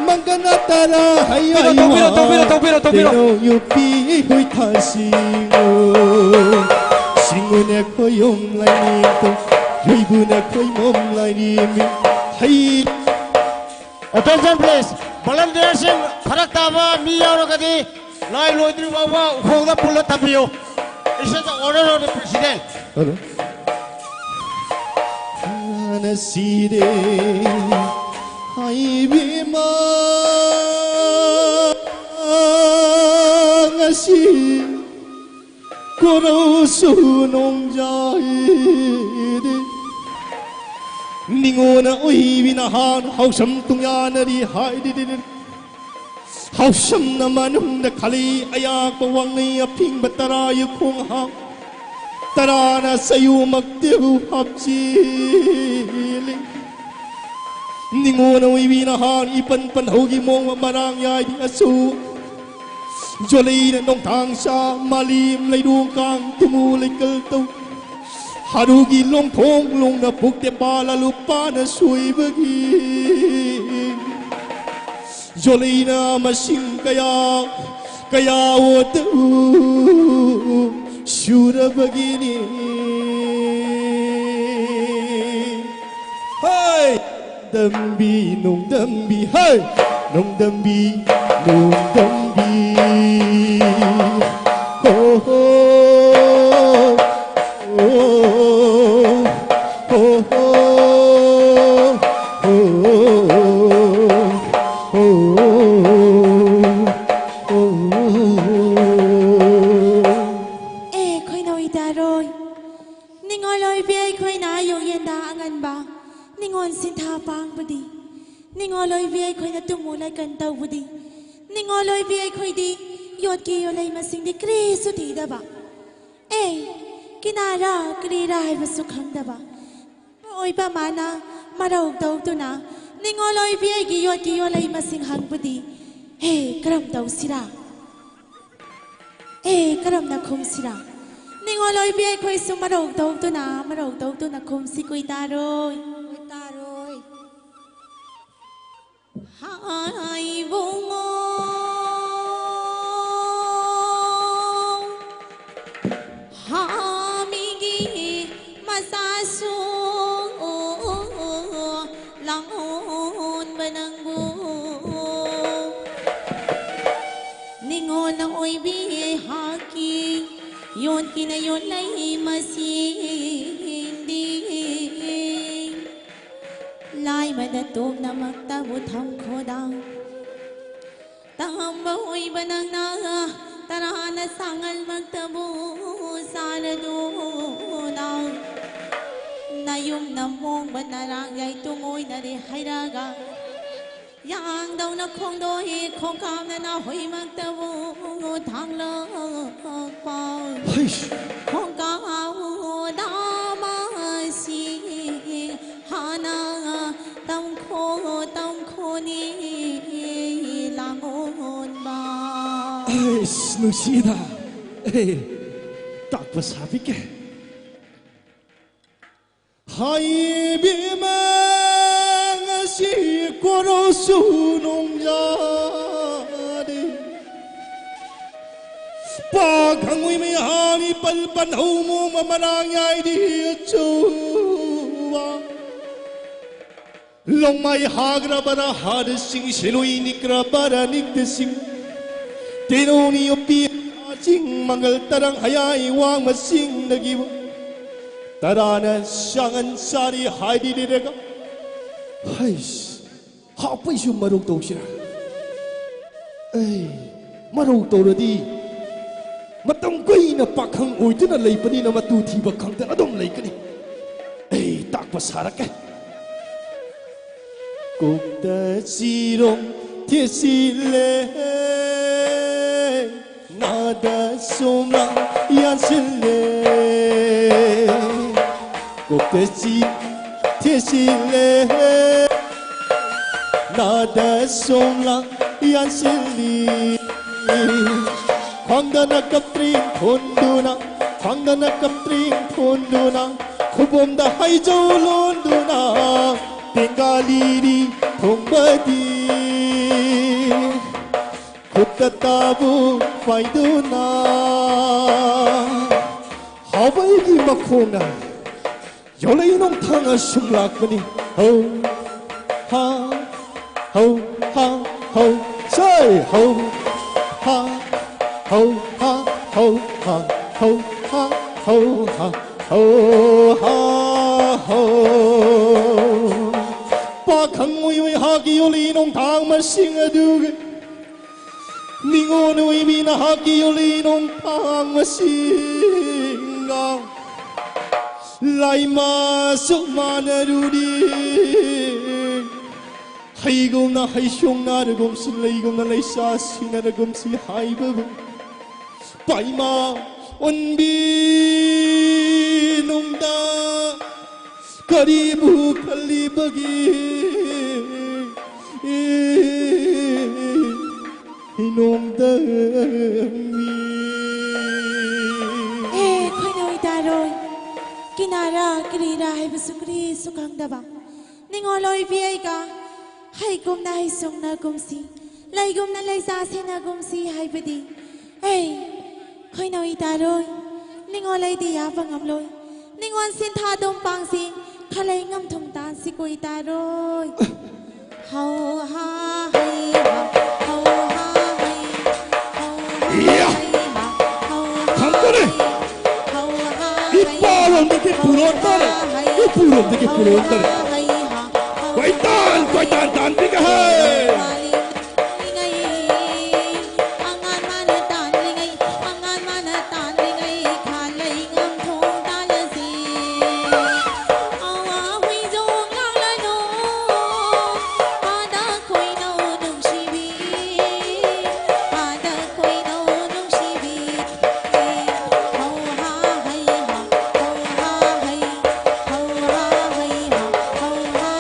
ꯃꯪꯒꯅ ꯇꯔꯥ ꯍꯩꯌꯥꯏꯋꯥ ꯇꯧꯕꯤꯔꯣ, ꯇꯧꯕꯤꯔꯣ, ꯇꯧꯕꯤꯔꯣ, ꯇꯧꯕꯤꯔꯣ꯫ ꯇꯦꯔꯣ ꯌꯨꯄꯤ ꯍꯨꯏ ꯊꯥꯁꯤꯡꯉꯣ ꯁꯤꯡꯉꯨꯅꯦ ꯈꯣꯏꯌꯣꯝ ꯂꯥꯏꯅꯤꯡꯊꯧ ꯌꯨꯏꯕꯨꯅꯦ ꯈꯣꯏꯃꯣꯝ ꯂꯥꯏꯅꯤꯡ ꯍꯩ Attention please, volunteersꯁꯤꯡ ꯐꯔꯛ ꯇꯥꯕ ꯃꯤ ꯌꯥꯎꯔꯒꯗꯤ ꯂꯥꯏ ꯂꯣꯏꯗ꯭ꯔꯤ ꯐꯥꯎꯕ ꯎꯈꯣꯡꯗ ꯄꯨꯜꯂ ꯊꯝꯕꯤꯌꯨ꯫ It's the order of the president. Hello. ꯍꯥꯟꯅ ꯁꯤꯔꯦ ꯍꯥꯏꯕꯤꯃ ꯉꯁꯤ ꯀꯣꯔꯧꯁꯨ ꯅꯣꯡꯖꯥꯏꯗꯤ ꯅꯤꯉꯣꯟꯅ ꯎꯏꯕꯤ ꯅꯍꯥꯟ ꯍꯥꯎꯁꯝ ꯇꯨꯡꯌꯥꯅꯔꯤ ꯍꯥꯏꯗꯤꯗꯤ ꯍꯥꯎꯁꯝꯅ ꯃꯅꯨꯡꯗ ꯈꯂꯤ ꯑꯌꯥꯛꯄ ꯋꯥꯡꯂꯤ ꯑꯐꯤꯡꯕ ꯇꯔꯥ ꯌꯨꯈꯣꯡ ꯍꯥꯡ ꯇꯔꯥꯅ ꯆꯌꯨꯃꯛꯇꯤꯕꯨ ꯍꯥꯞꯆꯤꯜꯂꯤ ꯅꯤꯉꯣꯟꯅ ꯎꯏꯕꯤ ꯅꯍꯥꯟ ꯏꯄꯟ ꯄꯟꯍꯧꯒꯤ ꯃꯑꯣꯡ ꯃꯔꯥꯡ ꯌꯥꯏꯗꯤ ꯑꯁꯨ ꯖꯣꯂꯩꯅ ꯅꯣꯡꯊꯥꯡ ꯁꯥ ꯃꯥꯂꯤꯝ ꯂꯩꯔꯨ ꯀꯥꯡ ꯇꯨꯃꯨ ꯂꯩꯀꯜ ꯇꯧ ꯍꯥꯔꯨꯒꯤ ꯂꯣꯡꯊꯣꯡ ꯂꯣꯡꯅ ꯄꯨꯛꯇꯦ ꯄꯥꯜꯂ ꯂꯨꯄꯥꯅ ꯁꯣꯏꯕꯒꯤ ꯆꯣꯂꯩꯅ ꯃꯁꯤꯡ ꯀꯌꯥ ꯀꯌꯥ ꯑꯣꯠꯇ ꯁꯨꯔꯕꯒꯤꯅꯤ꯫ ꯍꯩ! ꯗꯝꯕꯤ ꯅꯣꯡꯗꯝꯕꯤ ꯍꯩ! ꯅꯣꯡꯗꯝꯕꯤ ꯅꯣꯡꯗꯝꯕꯤ ꯍꯣ ꯍꯣ꯫ ꯑꯦ ꯈꯣꯏꯅꯧ ꯏꯇꯥꯔꯣꯏ, ꯅꯤꯡꯉꯣꯜ ꯑꯣꯏꯕꯤ ꯑꯩꯈꯣꯏꯅ ꯑꯌꯨꯛ ꯌꯦꯟꯗ ꯑꯉꯟꯕ ꯅꯤꯡꯉꯣꯜ ꯁꯤꯟꯊꯥ ꯄꯥꯡꯕꯗꯤ, ꯅꯤꯡꯉꯣꯜ ꯑꯣꯏꯕꯤ ꯑꯩꯈꯣꯏꯅ ꯇꯨꯝꯃꯨ ꯂꯥꯏꯀꯟ ꯇꯧꯕꯗꯤ, ꯅꯤꯡꯉꯣꯜ ꯑꯣꯏꯕꯤ ꯑꯩꯈꯣꯏꯗꯤ ꯌꯣꯠꯀꯤ ꯌꯣꯠꯂꯩ ꯃꯁꯤꯡꯗꯤ ꯀꯔꯤꯁꯨ ꯊꯤꯗꯕ, ꯑꯦ ꯀꯤꯅꯥꯔꯥ ꯀꯔꯤꯔꯥ ꯍꯥꯏꯕꯁꯨ ꯈꯪꯗꯕ ꯑꯣꯏꯕ ꯃꯥꯅ ꯃꯔꯧ ꯇꯧꯗꯨꯅ ꯅꯤꯡꯉꯣꯜ ꯑꯣꯏꯕꯤ ꯑꯩꯒꯤ ꯌꯣꯠꯀꯤ ꯌꯣꯠꯂꯩ ꯃꯁꯤꯡ ꯍꯪꯕꯗꯤ, ꯍꯦ ꯀꯔꯝ ꯇꯧꯁꯤꯔꯥ? ꯑꯦ ꯀꯔꯝꯅ ꯈꯨꯝꯁꯤꯔꯥ? ꯅꯤꯡꯉꯣꯜ ꯑꯣꯏꯕꯤ ꯑꯩꯈꯣꯏꯁꯨ ꯃꯔꯧ ꯇꯧꯗꯨꯅ ꯃꯔꯧ ꯇꯧꯗꯨꯅ ꯈꯨꯝꯁꯤ ꯀꯨꯏ ꯇꯥꯔꯣꯏ꯫ ꯀꯨꯏ ꯇꯥꯔꯣꯏ꯫ ꯍꯥꯏꯕꯨꯡꯉꯣ ꯍꯥꯃꯤꯒꯤ ꯃꯆꯥꯁꯨ ꯂꯥꯡꯑꯣꯟꯕ ꯅꯪꯕꯨ ꯅꯤꯡꯉꯣꯜꯅ ꯑꯣꯏꯕꯤ ꯑꯩꯍꯥꯛꯀꯤ ꯌꯣꯟꯈꯤꯅ ꯌꯣꯟꯂꯩ ꯃꯁꯤꯡꯗꯤ ꯂꯥꯏꯃꯗ ꯇꯣꯞꯅꯃꯛꯇꯕꯨ ꯊꯝꯈꯣꯗꯥ꯫ ꯇꯝꯕ ꯑꯣꯏꯕ ꯅꯪꯅ ꯇꯔꯥꯅ ꯁꯥꯡꯉꯜꯃꯛꯇꯕꯨ ꯆꯥꯔꯗꯨꯅ ꯅꯌꯨꯝꯅ ꯃꯣꯡꯕ ꯅꯔꯥꯡ ꯌꯥꯏꯇꯨꯝ ꯑꯣꯏꯅꯔꯦ ꯍꯥꯏꯔꯒ ꯌꯥꯡꯗꯧꯅ ꯈꯣꯡꯗꯣꯛꯏ ꯈꯣꯡꯀꯥꯞꯅꯅ ꯍꯨꯏꯃꯛꯇꯕꯨ ꯊꯥꯡꯂꯛꯄ ꯍꯩꯁ! ꯈꯣꯡꯀꯥꯎꯗ ꯃꯁꯤ ꯍꯥꯟꯅ ꯇꯝꯈꯣ ꯇꯝꯈꯣꯅꯤ ꯂꯥꯡꯑꯣꯟꯕ꯫ ꯑꯩꯁ, ꯅꯨꯡꯁꯤꯗ꯫ ꯑꯦ, ꯇꯥꯛꯄ ꯁꯥꯕꯤꯒꯦ꯫ ꯍꯥꯏꯕꯤꯃ ꯉꯁꯤ ꯄꯣꯔꯣꯁꯨ ꯅꯣꯡꯖꯥꯗꯦ꯫ ꯄꯥꯈꯪ ꯑꯣꯏꯃꯩ ꯍꯥꯡꯉꯤ ꯄꯜ ꯄꯟꯍꯧ ꯃꯣꯡ ꯃꯃꯔꯥꯡ ꯌꯥꯏꯗꯤ ꯑꯆꯧꯕ꯫ ꯂꯣꯡꯃꯥꯏ ꯍꯥꯒ꯭ꯔꯕꯔ ꯍꯥꯗꯁꯤꯡ ꯁꯤꯂꯨꯏ ꯅꯤꯛ꯭ꯔꯕꯔ ꯅꯤꯛꯇꯁꯤꯡ꯫ ꯇꯦꯅꯧꯅꯤ ꯌꯣꯄꯤ ꯆꯤꯡ ꯃꯪꯒꯜ ꯇꯔꯪ ꯍꯌꯥꯏ ꯋꯥꯡꯃꯁꯤꯡꯗꯒꯤꯕꯨ꯫ ꯇꯔꯥꯅ ꯁꯥꯡꯍꯟ ꯁꯥꯔꯤ ꯍꯥꯏꯗꯤꯗꯤꯔꯒ꯫ ꯍꯩꯁ, ꯍꯥꯞꯄꯩꯁꯨ ꯃꯔꯧ ꯇꯧꯁꯤꯔꯥ? ꯑꯩ ꯃꯔꯧ ꯇꯧꯔꯗꯤ ꯃꯇꯝ ꯀꯨꯏꯅ ꯄꯥꯈꯪ ꯑꯣꯏꯗꯨꯅ ꯂꯩꯕꯅꯤꯅ ꯃꯇꯨ ꯊꯤꯕ ꯈꯪꯗꯅ ꯑꯗꯨꯝ ꯂꯩꯒꯅꯤ꯫ ꯑꯩ ꯇꯥꯛꯄ ꯁꯥꯔꯛꯀꯦ꯫ ꯀꯣꯛꯇ ꯆꯤꯔꯣꯡ ꯊꯦꯠꯆꯤꯜꯂꯦ, ꯅꯥꯗ ꯁꯣꯝꯂꯥꯡ ꯌꯥꯟꯁꯤꯜꯂꯦ꯫ ꯀꯣꯛꯇ ꯆꯤ ꯊꯦꯠꯆꯤꯜꯂꯦ, ꯅꯥꯗ ꯁꯣꯝꯂꯥꯡ ꯌꯥꯟꯁꯤꯜꯂꯤ꯫ ꯈ꯭ꯋꯥꯡꯗꯅ ꯀꯞꯇ꯭ꯔꯤꯡ ꯊꯣꯟꯗꯨꯅ, ꯈ꯭ꯋꯥꯡꯗꯅ ꯀꯞꯇ꯭ꯔꯤꯡ ꯊꯣꯟꯗꯨꯅ, ꯈꯨꯕꯣꯝꯗ ꯍꯩꯖꯧ ꯂꯣꯟꯗꯨꯅ, ꯄꯦꯡꯒꯥꯂꯤꯔꯤ ꯊꯣꯡꯕꯗꯤ ꯈꯨꯠꯇ ꯇꯥꯕꯨ ꯄꯥꯏꯗꯨꯅ꯫ ꯍꯥꯎꯕ ꯑꯩꯒꯤ ꯃꯈꯣꯟꯅ ꯌꯣꯜꯂꯩ ꯅꯣꯡꯊꯥꯡ ꯑꯁꯨꯝ ꯂꯥꯛꯄꯅꯤ꯫ ꯍꯧ ꯍꯥ, ꯍꯧ ꯍꯥ, ꯍꯧ꯫ ꯁꯦ! ꯍꯧ ꯍꯥ, ꯍꯧ ꯍꯥ, ꯍꯧ ꯍꯥ, ꯍꯧ ꯍꯥ, ꯍꯧ ꯍꯥ, ꯍꯧ ꯍꯥ, ꯍꯧ꯫ ꯄꯥꯈꯪ ꯑꯣꯏ ꯑꯣꯏ ꯍꯥꯛꯀꯤ ꯌꯣꯜꯂꯤ ꯅꯣꯡꯊꯥꯡ ꯃꯁꯤꯡ ꯑꯗꯨꯒꯤ ꯅꯤꯉꯣꯜ ꯑꯣꯏꯕꯤ ꯅꯍꯥꯛꯀꯤ ꯌꯣꯜꯂꯤ ꯅꯣꯡꯊꯥꯡ ꯃꯁꯤꯡꯒ ꯂꯥꯏꯃꯥꯁꯨ ꯃꯥꯟꯅꯔꯨꯔꯤ꯫ ꯍꯩꯒꯨꯝꯅ ꯍꯩꯁꯣꯡꯅꯔꯒꯨꯝꯁꯤ, ꯂꯩꯒꯨꯝꯅ ꯂꯩꯁꯥ ꯁꯤꯟꯅꯔꯒꯨꯝꯁꯤ ꯍꯥꯏꯕꯕꯨ ꯄꯥꯏꯃꯥ ꯑꯣꯟꯕꯤ ꯅꯨꯡꯗ ꯀꯔꯤꯕꯨ ꯈꯜꯂꯤꯕꯒꯦ? ꯏꯅꯣꯝꯗ ꯃꯤ꯫ ꯑꯦ, ꯈꯣꯏꯅꯧ ꯏꯇꯥꯔꯣꯏ, ꯀꯤꯅꯥꯔꯥ ꯀꯔꯤꯔꯥ ꯍꯥꯏꯕꯁꯨ ꯀꯔꯤꯁꯨ ꯈꯪꯗꯕ ꯅꯤꯡꯉꯣꯜ ꯑꯣꯏꯕꯤ ꯑꯩꯒ ꯍꯩꯒꯨꯝꯅ ꯍꯩꯁꯨꯡꯅꯒꯨꯝꯁꯤ, ꯂꯩꯒꯨꯝꯅ ꯂꯩꯆꯥꯁꯤꯟꯅꯒꯨꯝꯁꯤ ꯍꯥꯏꯕꯗꯤ, ꯑꯩ ꯈꯣꯏꯅꯧ ꯏꯇꯥꯔꯣꯏ, ꯅꯤꯡꯉꯣꯜ ꯑꯩꯗꯤ ꯌꯥꯕ ꯉꯝꯂꯣꯏ꯫ ꯅꯤꯡꯉꯣꯜ ꯁꯤꯟꯊꯥꯗꯣꯝ ꯄꯥꯡꯁꯤ, ꯈꯂꯩ ꯉꯝꯊꯨꯝ ꯇꯥꯟꯁꯤ ꯀꯣꯏ ꯇꯥꯔꯣꯏ꯫ ꯍꯧ ꯍꯥ ꯍꯩ ꯍꯥ, ꯍꯧ ꯍꯥ ꯍꯩ, ꯍꯧ ꯍꯥ ꯏꯌꯥ! ꯍꯩ ꯍꯥ, ꯍꯧ ꯍꯥ ꯊꯝꯗꯔꯦ! ꯍꯩ, ꯍꯧ ꯍꯥ ꯍꯩ ꯍꯥ, ꯏꯄꯥꯔꯣꯝꯗꯒꯤ ꯍꯧ ꯄꯨꯔꯣꯟ ꯇꯥꯔꯦ! ꯍꯥ ꯍꯩ ꯍꯥ, ꯏꯄꯨꯔꯣꯝꯗꯒꯤ ꯍꯧ ꯄꯨꯔꯣꯟ ꯍꯥ ꯇꯥꯔꯦ! ꯍꯩ ꯍꯥ, ꯍꯧ ꯀꯣꯏꯇꯥꯟ, ꯍꯥ ꯀꯣꯏꯇꯥꯟ ꯍꯩ, ꯇꯥꯟꯕꯤꯒ ꯍꯩ! ꯍꯧ ꯍꯥ ꯍꯩ꯫ ꯑꯉꯥꯡ ꯃꯥꯅ ꯇꯥꯟꯂꯤꯉꯩ, ꯑꯉꯥꯡ ꯃꯥꯅ ꯇꯥꯟꯂꯤꯉꯩ, ꯈꯥꯂꯩ ꯉꯝꯊꯣꯡ ꯇꯥꯜꯂꯁꯤ꯫ ꯑꯋꯥ ꯍꯨꯏꯖꯣꯡ ꯂꯥꯡꯂꯅꯨ, ꯑꯥꯗ ꯈꯣꯏꯅꯧ ꯅꯨꯡꯁꯤꯕꯤ, ꯑꯥꯗ ꯈꯣꯏꯅꯧ ꯅꯨꯡꯁꯤꯕꯤ꯫ ꯍꯧ ꯍꯥ ꯍꯩ ꯍꯥ, ꯍꯧ ꯍꯥ ꯍꯩ, ꯍꯧ ꯍꯥ ꯍꯩ ꯍꯥ, ꯍꯧ ꯍꯥ꯫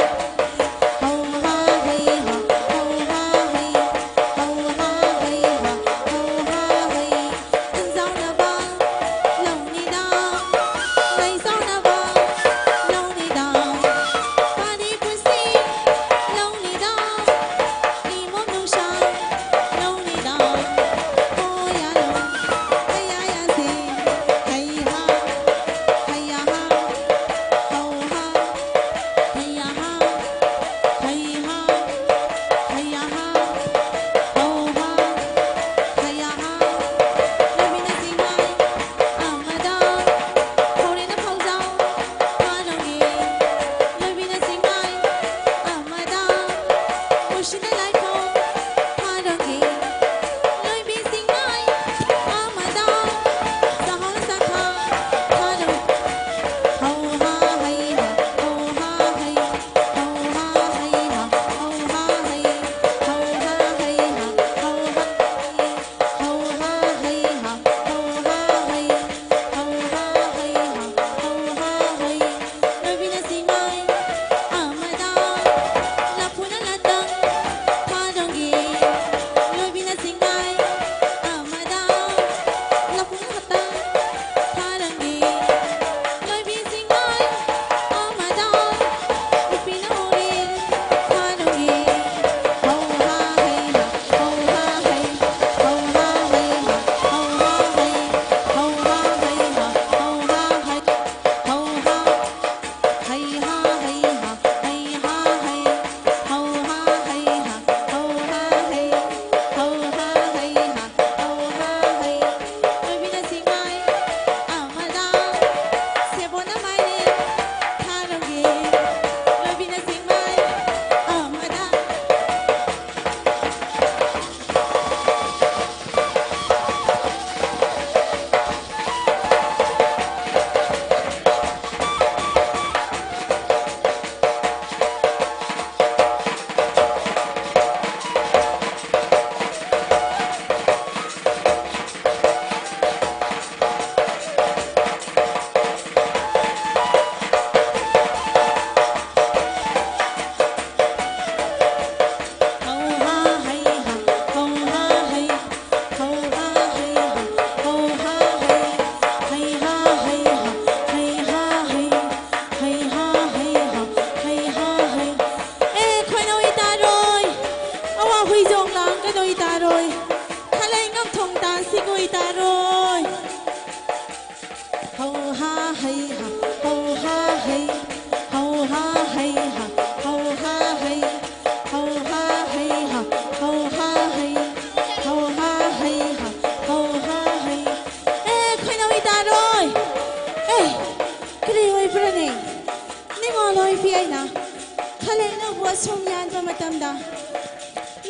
ꯁꯨꯝ ꯌꯥꯟꯕ ꯃꯇꯝꯗ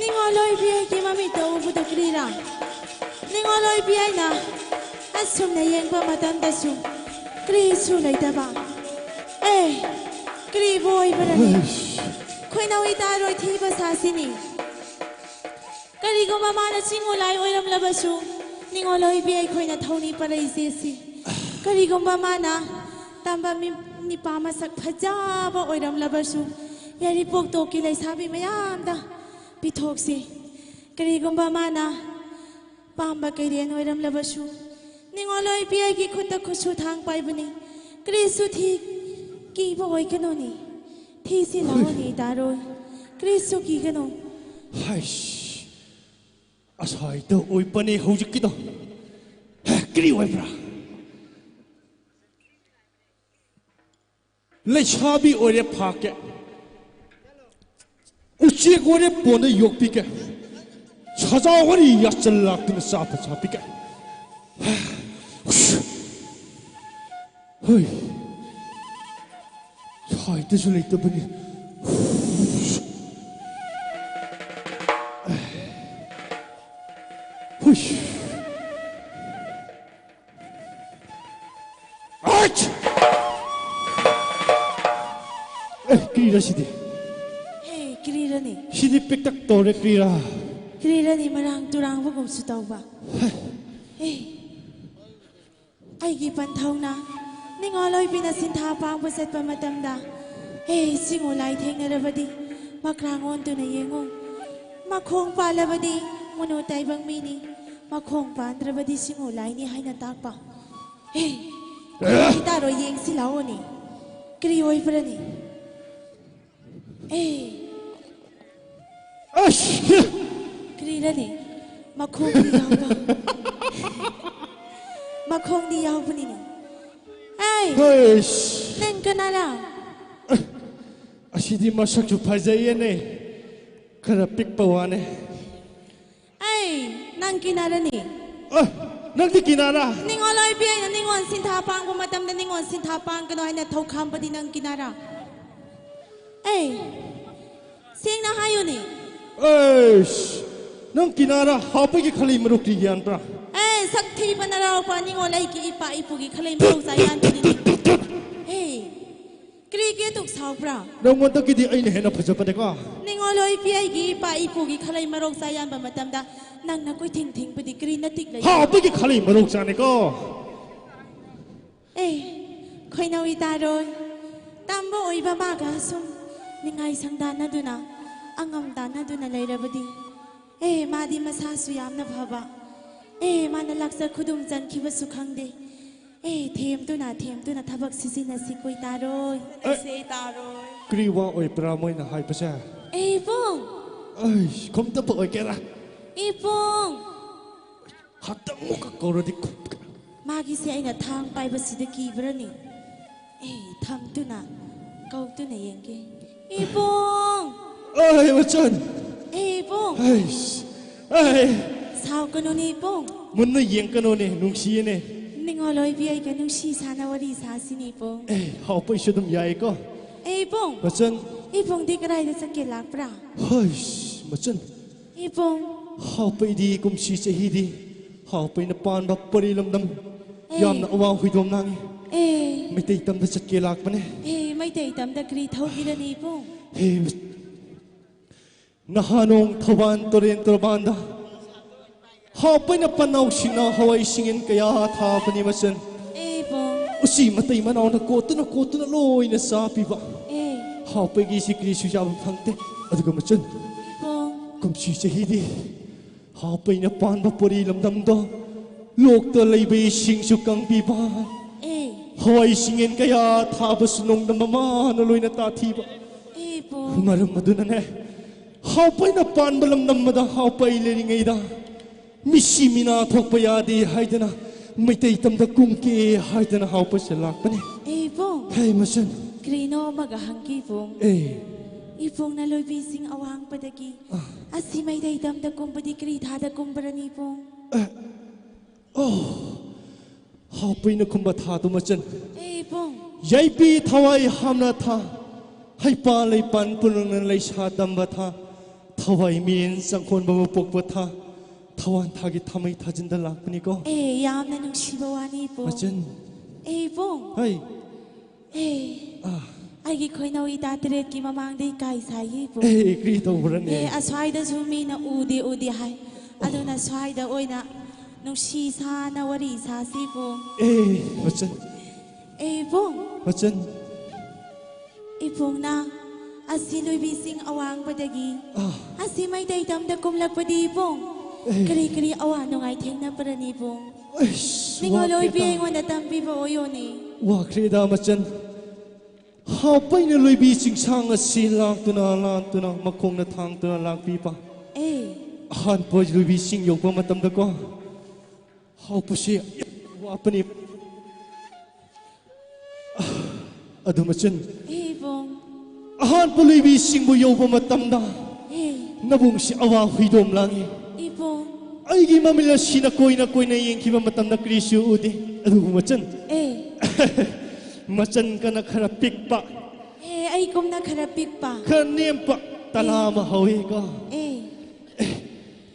ꯅꯤꯉꯣꯜ ꯑꯣꯏꯕꯤ ꯑꯩꯒꯤ ꯃꯃꯤꯠꯇ ꯎꯕꯗꯨ ꯀꯔꯤꯔꯥ? ꯅꯤꯉꯣꯜ ꯑꯣꯏꯕꯤ ꯑꯩꯅ ꯑꯁꯨꯝꯅ ꯌꯦꯡꯕ ꯃꯇꯝꯗꯁꯨ ꯀꯔꯤꯁꯨ ꯂꯩꯇꯕ꯫ ꯑꯦ, ꯀꯔꯤꯕꯨ ꯑꯣꯏꯕ꯭ꯔꯅꯤ? ꯈꯣꯏꯅꯧ ꯏꯇꯥꯔꯣꯏ ꯊꯤꯕ ꯁꯥꯁꯤꯅꯤ꯫ ꯀꯔꯤꯒꯨꯝꯕ ꯃꯥꯅ ꯆꯤꯡ ꯎꯂꯥꯏ ꯑꯣꯏꯔꯝꯂꯕꯁꯨ, ꯅꯤꯉꯣꯜ ꯑꯣꯏꯕꯤ ꯑꯩꯈꯣꯏꯅ ꯊꯧꯅꯤ ꯄꯔꯩꯁꯦ ꯁꯤ꯫ ꯀꯔꯤꯒꯨꯝꯕ ꯃꯥꯅ ꯇꯝꯕ ꯃꯤ-, ꯅꯤꯄꯥ ꯃꯁꯛ ꯐꯖꯕ ꯑꯣꯏꯔꯝꯂꯕꯁꯨ, ꯌꯥꯏꯔꯤꯄꯣꯛꯇꯣꯛꯀꯤ ꯂꯩꯁꯥꯕꯤ ꯃꯌꯥꯝꯗ ꯄꯤꯊꯣꯛꯁꯤ꯫ ꯀꯔꯤꯒꯨꯝꯕ ꯃꯥꯅ ꯄꯥꯝꯕ ꯀꯩꯔꯦꯟ ꯑꯣꯏꯔꯝꯂꯕꯁꯨ, ꯅꯤꯉꯣꯜ ꯑꯣꯏꯕꯤ ꯑꯩꯒꯤ ꯈꯨꯠꯇ ꯈꯨꯠꯁꯨ ꯊꯥꯡ ꯄꯥꯏꯕꯅꯤ꯫ ꯀ꯭ꯔꯤꯁꯨ ꯊꯤ ꯀꯤꯕ ꯑꯣꯏꯒꯅꯨꯅꯦ꯫ ꯊꯤꯁꯤ ꯂꯥꯛꯑꯣꯅꯦ, ꯏꯇꯥꯔꯣꯏ꯫ ꯀ꯭ꯔꯤꯁꯨ ꯀꯤꯒꯅꯨ꯫ ꯍꯩꯁ, ꯑꯁꯥꯏꯗ ꯑꯣꯏꯕꯅꯦ ꯍꯧꯖꯤꯛꯀꯤꯗꯣ꯫ ꯍꯦ, ꯀꯔꯤ ꯑꯣꯏꯕ꯭ꯔꯥ? ꯂꯩꯁꯥꯕꯤ ꯑꯣꯏꯔꯦ ꯐꯥꯀꯦ, ꯎꯆꯦꯛ ꯑꯣꯏꯔꯦ ꯄꯣꯟꯗ ꯌꯣꯛꯄꯤꯒꯦ, ꯁꯖꯥꯎ ꯑꯣꯏꯔꯦ ꯌꯥꯆꯜ ꯂꯥꯛꯇꯨꯅ ꯆꯥꯕ ꯆꯥꯕꯤꯒꯦ꯫ ꯍꯣꯏ, ꯁ꯭ꯋꯥꯏꯗꯁꯨ ꯂꯩꯇꯕꯅꯤ꯫ ꯍꯨꯏ꯫ ꯑꯩꯠ! ꯑꯦ, ꯀꯔꯤꯔ ꯁꯤꯗꯤ? ꯍꯦ, ꯀꯔꯤꯔꯅꯤ? ꯁꯤꯗꯤ ꯄꯤꯛꯇꯛ ꯇꯧꯔꯦ, ꯀꯔꯤꯔ? ꯀꯔꯤꯔꯅꯤ ꯃꯔꯥꯡ ꯇꯨꯔꯥꯡꯕꯒꯨꯝꯁꯨ ꯇꯧꯕ? ꯍꯦ꯫ ꯑꯦ, ꯑꯩꯒꯤ ꯄꯟꯊꯧꯅ ꯅꯤꯡꯉꯣꯜ ꯑꯣꯏꯕꯤꯅ ꯁꯤꯟꯊꯥ ꯄꯥꯡꯕ ꯆꯠꯄ ꯃꯇꯝꯗ, ꯑꯦ, ꯁꯤꯡꯉꯨ ꯂꯥꯏ ꯊꯦꯡꯅꯔꯕꯗꯤ ꯃꯈ꯭ꯔꯥꯡ ꯑꯣꯟꯗꯨꯅ ꯌꯦꯡꯉꯨ꯫ ꯃꯈꯣꯡ ꯄꯥꯜꯂꯕꯗꯤ ꯃꯨꯅꯨ ꯇꯥꯏꯕꯪ ꯃꯤꯅꯤ, ꯃꯈꯣꯡ ꯄꯥꯟꯗ꯭ꯔꯕꯗꯤ ꯁꯤꯡꯉꯨ ꯂꯥꯏꯅꯤ ꯍꯥꯏꯅ ꯇꯥꯛꯄ꯫ ꯍꯦ, ꯀꯔꯤ ꯇꯥꯔꯣ ꯌꯦꯡꯁꯤ ꯂꯥꯛꯑꯣꯅꯦ꯫ ꯀꯔꯤ ꯑꯣꯏꯕ꯭ꯔꯅꯦ? ꯑꯦ꯫ ꯑꯁ! ꯀꯔꯤꯔꯅꯦ? ꯃꯈꯣꯡꯗꯤ ꯌꯥꯎꯕ꯫ ꯃꯈꯣꯡꯗꯤ ꯌꯥꯎꯕꯅꯤꯅꯦ꯫ ꯑꯦ! ꯍꯩꯁ! ꯅꯪ ꯀꯅꯥꯔꯥ? ꯑꯁꯤꯗꯤ ꯃꯁꯛꯁꯨ ꯐꯖꯩꯌꯦꯅꯦ꯫ ꯈꯔ ꯄꯤꯛꯄ ꯋꯥꯅꯦ꯫ ꯑꯩ, ꯅꯪ ꯀꯤꯅꯥꯔꯅꯤ? ꯑ, ꯅꯪꯗꯤ ꯀꯤꯅꯥꯔꯥ? ꯅꯤꯡꯉꯣꯜ ꯑꯣꯏꯕꯤ ꯑꯩꯅ ꯅꯤꯡꯉꯣꯜ ꯁꯤꯟꯊꯥ ꯄꯥꯡꯕ ꯃꯇꯝꯗ ꯅꯤꯡꯉꯣꯜ ꯁꯤꯟꯊꯥ ꯄꯥꯡꯒꯅꯨ ꯍꯥꯏꯅ ꯊꯧꯈꯥꯝꯕꯗꯤ ꯅꯪ ꯀꯤꯅꯥꯔꯥ? ꯑꯩ, ꯁꯦꯡꯅ ꯍꯥꯏꯌꯨꯅꯦ꯫ ꯑꯩꯁ, ꯅꯪ ꯀꯤꯅꯥꯔ ꯍꯥꯞꯄꯒꯤ ꯈꯜꯂꯤ ꯃꯔꯨꯞꯇꯤ ꯒ꯭ꯌꯥꯟ ꯇ꯭ꯔꯥ? ꯑꯦ, ꯁꯛ ꯊꯤꯕ ꯅꯔꯥꯎꯄꯥ, ꯅꯤꯡꯉꯣꯜ ꯑꯩꯒꯤ ꯏꯄꯥ ꯏꯄꯨꯒꯤ ꯈꯜꯂꯩ ꯃꯔꯧ ꯆꯥ ꯌꯥꯟꯕꯅꯤꯅꯦ꯫ ꯑꯦ, ꯀꯔꯤꯒꯤ ꯑꯗꯨꯛ ꯁꯥꯎꯕ꯭ꯔꯥ? ꯅꯪꯉꯣꯟꯗꯒꯤꯗꯤ ꯑꯩꯅ ꯍꯦꯟꯅ ꯐꯖꯕꯅꯦꯀꯣ꯫ ꯅꯤꯡꯉꯣꯜ ꯑꯣꯏꯕꯤ, ꯑꯩꯒꯤ ꯏꯄꯥ ꯏꯄꯨꯒꯤ ꯈꯜꯂꯩ ꯃꯔꯧ ꯆꯥ ꯌꯥꯟꯕ ꯃꯇꯝꯗ ꯅꯪꯅ ꯀꯣꯏꯊꯤꯡ ꯊꯤꯡꯕꯗꯤ ꯀꯔꯤ ꯅꯇꯤꯛ ꯂꯩ? ꯍꯥꯞꯄꯒꯤ ꯈꯜꯂꯤ ꯃꯔꯧ ꯆꯥꯅꯤꯀꯣ꯫ ꯑꯦ, ꯈꯣꯏꯅꯧ ꯏꯇꯥꯔꯣꯏ, ꯇꯝꯕ ꯑꯣꯏꯕ ꯃꯥꯒ ꯁꯨꯝ ꯅꯤꯡꯉꯥꯏ ꯁꯪꯗꯥꯅꯗꯨꯅ, ꯑꯉꯝ ꯇꯥꯟꯅꯗꯨꯅ ꯂꯩꯔꯕꯗꯤ, ꯑꯦ, ꯃꯥꯗꯤ ꯃꯁꯥꯁꯨ ꯌꯥꯝꯅ ꯐꯕ, ꯑꯦ, ꯃꯥꯅ ꯂꯥꯛꯆ ꯈꯨꯗꯨꯝ ꯆꯟꯈꯤꯕꯁꯨ ꯈꯪꯗꯦ꯫ ꯑꯦ, ꯊꯦꯝꯗꯨꯅ ꯊꯦꯝꯗꯨꯅ ꯊꯕꯛ ꯁꯤꯖꯤꯟꯅꯁꯤ ꯀꯣꯏ ꯇꯥꯔꯣꯏ꯫ ꯑꯦ, ꯀꯔꯤ ꯋꯥ ꯑꯣꯏꯕ꯭ꯔꯥ ꯃꯣꯏꯅ ꯍꯥꯏꯕꯁꯦ? ꯑꯦ, ꯏꯕꯨꯡ! ꯑꯩ ꯈꯨꯝꯇꯞꯄ ꯑꯣꯏꯒꯦꯔꯥ? ꯏꯕꯨꯡ! ꯍꯟꯗꯛ ꯑꯃꯨꯛꯀ ꯀꯧꯔꯗꯤ ꯈꯨꯝ- ꯃꯥꯒꯤꯁꯦ ꯑꯩꯅ ꯊꯥꯡ ꯄꯥꯏꯕꯁꯤꯗ ꯀꯤꯕ꯭ꯔꯅꯤ? ꯑꯦ, ꯊꯝꯗꯨꯅ ꯀꯧꯗꯨꯅ ꯌꯦꯡꯒꯦ꯫ ꯏꯕꯨꯡ! ꯑꯩ ꯃꯆꯟ! ꯑꯦ, ꯏꯕꯨꯡ! ꯑꯩꯁ! ꯑꯩ! ꯁꯥꯎꯒꯅꯨꯅꯦ, ꯏꯕꯨꯡ! ꯃꯨꯟꯅ ꯌꯦꯡꯀꯅꯨꯅꯦ, ꯅꯨꯡꯁꯤꯌꯦꯅꯦ꯫ ꯅꯤꯡꯉꯣꯜ ꯑꯣꯏꯕꯤ, ꯑꯩꯒ ꯅꯨꯡꯁꯤ ꯁꯥꯅ ꯋꯥꯔꯤ ꯁꯥꯁꯤꯅꯦ, ꯏꯕꯨꯡ꯫ ꯑꯦ, ꯍꯥꯎꯄꯩꯁꯨ ꯑꯗꯨꯝ ꯌꯥꯏꯀꯣ꯫ ꯑꯦ, ꯏꯕꯨꯡ! ꯃꯆꯟ! ꯏꯕꯨꯡꯗꯤ ꯀꯗꯥꯏꯗ ꯆꯠꯀꯦ ꯂꯥꯛꯄ꯭ꯔꯥ? ꯍꯩꯁ! ꯃꯆꯟ! ꯏꯕꯨꯡ! ꯍꯥꯎꯄꯩꯗꯤ ꯀꯨꯝꯁꯤ ꯆꯍꯤꯗꯤ ꯍꯥꯎꯄꯩꯅ ꯄꯥꯟꯕ ꯄꯔꯤ ꯂꯝꯗꯝ ꯑꯦ꯫ ꯌꯥꯝꯅ ꯑꯋꯥꯡ ꯍꯨꯏꯗꯣꯝ ꯂꯥꯡꯉꯤ꯫ ꯑꯦ, ꯃꯩꯇꯩ ꯇꯝꯗ ꯆꯠꯀꯦ ꯂꯥꯛꯄꯅꯦ꯫ ꯑꯦ, ꯃꯩꯇꯩ ꯇꯝꯗ ꯀꯔꯤ ꯊꯧꯒꯤꯔꯅꯤ, ꯏꯕꯨꯡ? ꯍꯦ, ꯅꯍꯥꯅꯣꯡ ꯊꯧꯕꯥꯟ ꯇꯨꯔꯦꯟ ꯇꯣꯔꯕꯥꯟꯗ ꯍꯥꯎꯄꯩꯅ ꯄꯟꯅꯥꯎ ꯁꯤꯡꯅ ꯍꯋꯥꯏ ꯁꯤꯡꯌꯦꯟ ꯀꯌꯥ ꯊꯥꯕꯅꯤ ꯃꯆꯟ꯫ ꯑꯦ, ꯏꯕꯨꯡ! ꯎꯆꯤ ꯃꯇꯩ ꯃꯅꯥꯎꯅ ꯀꯣꯠꯇꯨꯅ ꯀꯣꯠꯇꯨꯅ ꯂꯣꯏꯅ ꯆꯥꯕꯤꯕ꯫ ꯑꯦ, ꯍꯥꯎꯄꯩꯒꯤ ꯁꯤ ꯀꯔꯤꯁꯨ ꯆꯥꯕ ꯐꯪꯗꯦ꯫ ꯑꯗꯨꯒ ꯃꯆꯟ, ꯏꯕꯨꯡ! ꯀꯨꯝꯁꯤ ꯆꯍꯤꯗꯤ ꯍꯥꯎꯄꯩꯅ ꯄꯥꯟꯕ ꯄꯣꯔꯤ ꯂꯝꯗꯝꯗꯣ ꯂꯣꯛꯇ ꯂꯩꯕ ꯏꯁꯤꯡꯁꯨ ꯀꯪꯕꯤꯕ꯫ ꯑꯦ, ꯍꯋꯥꯏ ꯁꯤꯡꯌꯦꯟ ꯀꯌꯥ ꯊꯥꯕꯁꯨ ꯅꯣꯡꯗꯝꯕ ꯃꯥꯅ ꯂꯣꯏꯅ ꯇꯥꯊꯤꯕ꯫ ꯑꯦ, ꯏꯕꯨꯡ! ꯃꯔꯝ ꯑꯗꯨꯅꯅꯦ, ꯍꯥꯎꯄꯩꯅ ꯄꯥꯟꯕ ꯂꯝꯗꯝ ꯑꯃꯗ ꯍꯥꯎꯄꯩ ꯂꯩꯔꯤꯉꯩꯗ ꯃꯤꯁꯤ ꯃꯤꯅꯥ ꯊꯣꯛꯄ ꯌꯥꯗꯦ ꯍꯥꯏꯗꯅ ꯃꯩꯇꯩ ꯇꯝꯗ ꯀꯨꯝꯒꯦ ꯍꯥꯏꯗꯅ ꯍꯥꯎꯄꯩꯁꯦ ꯂꯥꯛꯄꯅꯦ꯫ ꯑꯦ, ꯏꯕꯨꯡ! ꯍꯦ ꯃꯆꯟ! ꯀꯔꯤꯅꯣ ꯑꯃꯒ ꯍꯪꯒꯦ, ꯏꯕꯨꯡ꯫ ꯑꯦ꯫ ꯏꯕꯨꯡꯅ ꯂꯣꯏꯕꯤꯁꯤꯡ ꯑꯋꯥꯡꯕꯗꯒꯤ ꯑꯁꯤ ꯃꯩꯇꯩ ꯇꯝꯗ ꯀꯨꯝꯕꯗꯤ ꯀꯔꯤ ꯊꯥꯗ ꯀꯨꯝꯕ꯭ꯔꯅꯤ, ꯏꯕꯨꯡ? ꯑꯦ꯫ ꯑꯣ꯫ ꯍꯥꯎꯄꯩꯅ ꯈꯨꯝꯕ ꯊꯥꯗꯨ ꯃꯆꯟ꯫ ꯑꯦ, ꯏꯕꯨꯡ! ꯌꯥꯏꯄꯤ ꯊꯋꯥꯏ ꯍꯥꯝꯅ ꯊꯥ꯫ ꯍꯩꯄꯥ ꯂꯩꯄꯥꯟ ꯄꯨꯝꯅꯃꯛꯅ ꯂꯩꯁꯥ ꯇꯝꯕ ꯊꯥ, ꯊꯋꯥꯏ ꯃꯤꯠꯌꯦꯡ ꯆꯪꯈꯣꯟꯕꯕꯨ ꯄꯣꯛꯄ ꯊꯥ, ꯊꯋꯥꯟ ꯊꯥꯒꯤ ꯊꯥꯃꯩ ꯊꯥꯖꯤꯟꯗ ꯂꯥꯛꯄꯅꯤꯀꯣ꯫ ꯑꯦ, ꯌꯥꯝꯅ ꯅꯨꯡꯁꯤꯕ ꯋꯥꯅꯤ, ꯏꯕꯨꯡ꯫ ꯃꯆꯟ꯫ ꯑꯦ, ꯏꯕꯨꯡ꯫ ꯍꯩ꯫ ꯑꯦ, ꯑꯥ꯫ ꯑꯩꯒꯤ ꯈꯣꯏꯅꯧ ꯏꯇꯥ ꯇꯔꯦꯠꯀꯤ ꯃꯃꯥꯡꯗ ꯏꯀꯥꯏ ꯁꯥꯏꯌꯦ, ꯏꯕꯨꯡ꯫ ꯑꯦ, ꯀꯔꯤ ꯇꯧꯕ꯭ꯔꯅꯦ? ꯑꯦ, ꯑꯁ꯭ꯋꯥꯏꯗꯁꯨ ꯃꯤꯅ ꯎꯗꯦ, ꯎꯗꯦ ꯍꯥꯏ꯫ ꯑꯗꯨꯅ ꯁ꯭ꯋꯥꯏꯗ ꯑꯣꯏꯅ ꯅꯨꯡꯁꯤ ꯁꯥꯅ ꯋꯥꯔꯤ ꯁꯥꯁꯤ, ꯏꯕꯨꯡ꯫ ꯑꯦ, ꯃꯆꯟ꯫ ꯑꯦ, ꯏꯕꯨꯡ꯫ ꯃꯆꯟ꯫ ꯏꯕꯨꯡꯅ ꯑꯁꯤ ꯂꯣꯏꯕꯤꯁꯤꯡ ꯑꯋꯥꯡꯕꯗꯒꯤ ꯑꯥ꯫ ꯑꯁꯤ ꯃꯩꯇꯩ ꯇꯝꯗ ꯀꯨꯝꯂꯛꯄꯗꯤ, ꯏꯕꯨꯡ, ꯑꯦ꯫ ꯀꯔꯤ ꯀꯔꯤ ꯑꯋꯥ ꯅꯨꯡꯉꯥꯏ ꯊꯦꯡꯅꯕ꯭ꯔꯅꯤ, ꯏꯕꯨꯡ? ꯑꯩꯁ, ꯅꯤꯡꯉꯣꯜ ꯑꯣꯏꯕꯤ ꯋꯥꯈ꯭ꯔꯦꯗ꯫ ꯑꯩꯉꯣꯟꯗ ꯇꯝꯕꯤꯕ ꯑꯣꯏꯌꯣꯅꯦ꯫ ꯋꯥꯈ꯭ꯔꯦꯗ, ꯃꯆꯟ꯫ ꯍꯥꯞꯄꯩꯅ ꯂꯣꯏꯕꯤ ꯆꯤꯡꯁꯥꯡ ꯑꯁꯤ ꯂꯥꯛꯇꯨꯅ, ꯂꯥꯛꯇꯨꯅ, ꯃꯈꯣꯡꯅ ꯊꯥꯡꯗꯨꯅ ꯂꯥꯛꯄꯤꯕ꯫ ꯑꯦ꯫ ꯑꯍꯥꯟꯕ ꯂꯣꯏꯕꯤꯁꯤꯡ ꯌꯧꯕ ꯃꯇꯝꯗꯀꯣ, ꯍꯥꯞꯄꯁꯤ ꯋꯥꯄꯅꯤ꯫ ꯑꯗꯨ ꯃꯆꯟ, ꯑꯦ, ꯏꯕꯨꯡ꯫ ꯑꯍꯥꯟꯕ ꯂꯣꯏꯕꯤꯁꯤꯡꯕꯨ ꯌꯧꯕ ꯃꯇꯝꯗ ꯑꯦ꯫ ꯅꯕꯨꯡꯁꯤ ꯑꯋꯥ ꯍꯨꯏꯗꯣꯝ ꯂꯥꯡꯉꯤ꯫ ꯏꯕꯨꯡ꯫ ꯑꯩꯒꯤ ꯃꯃꯤꯠ ꯑꯁꯤꯅ ꯀꯣꯏꯅ ꯀꯣꯏꯅ ꯌꯦꯡꯈꯤꯕ ꯃꯇꯝꯗ ꯀꯔꯤꯁꯨ ꯎꯗꯦ꯫ ꯑꯗꯨꯕꯨ ꯃꯆꯟ, ꯑꯦ꯫ ꯃꯆꯟ ꯀꯅ ꯈꯔ ꯄꯤꯛꯄ, ꯑꯦ, ꯑꯩꯒꯨꯝꯅ ꯈꯔ ꯄꯤꯛꯄ꯫ ꯈꯔ ꯅꯦꯝꯄ ꯇꯂꯥ ꯑꯃ ꯍꯧꯋꯤꯀꯣ꯫ ꯑꯦ꯫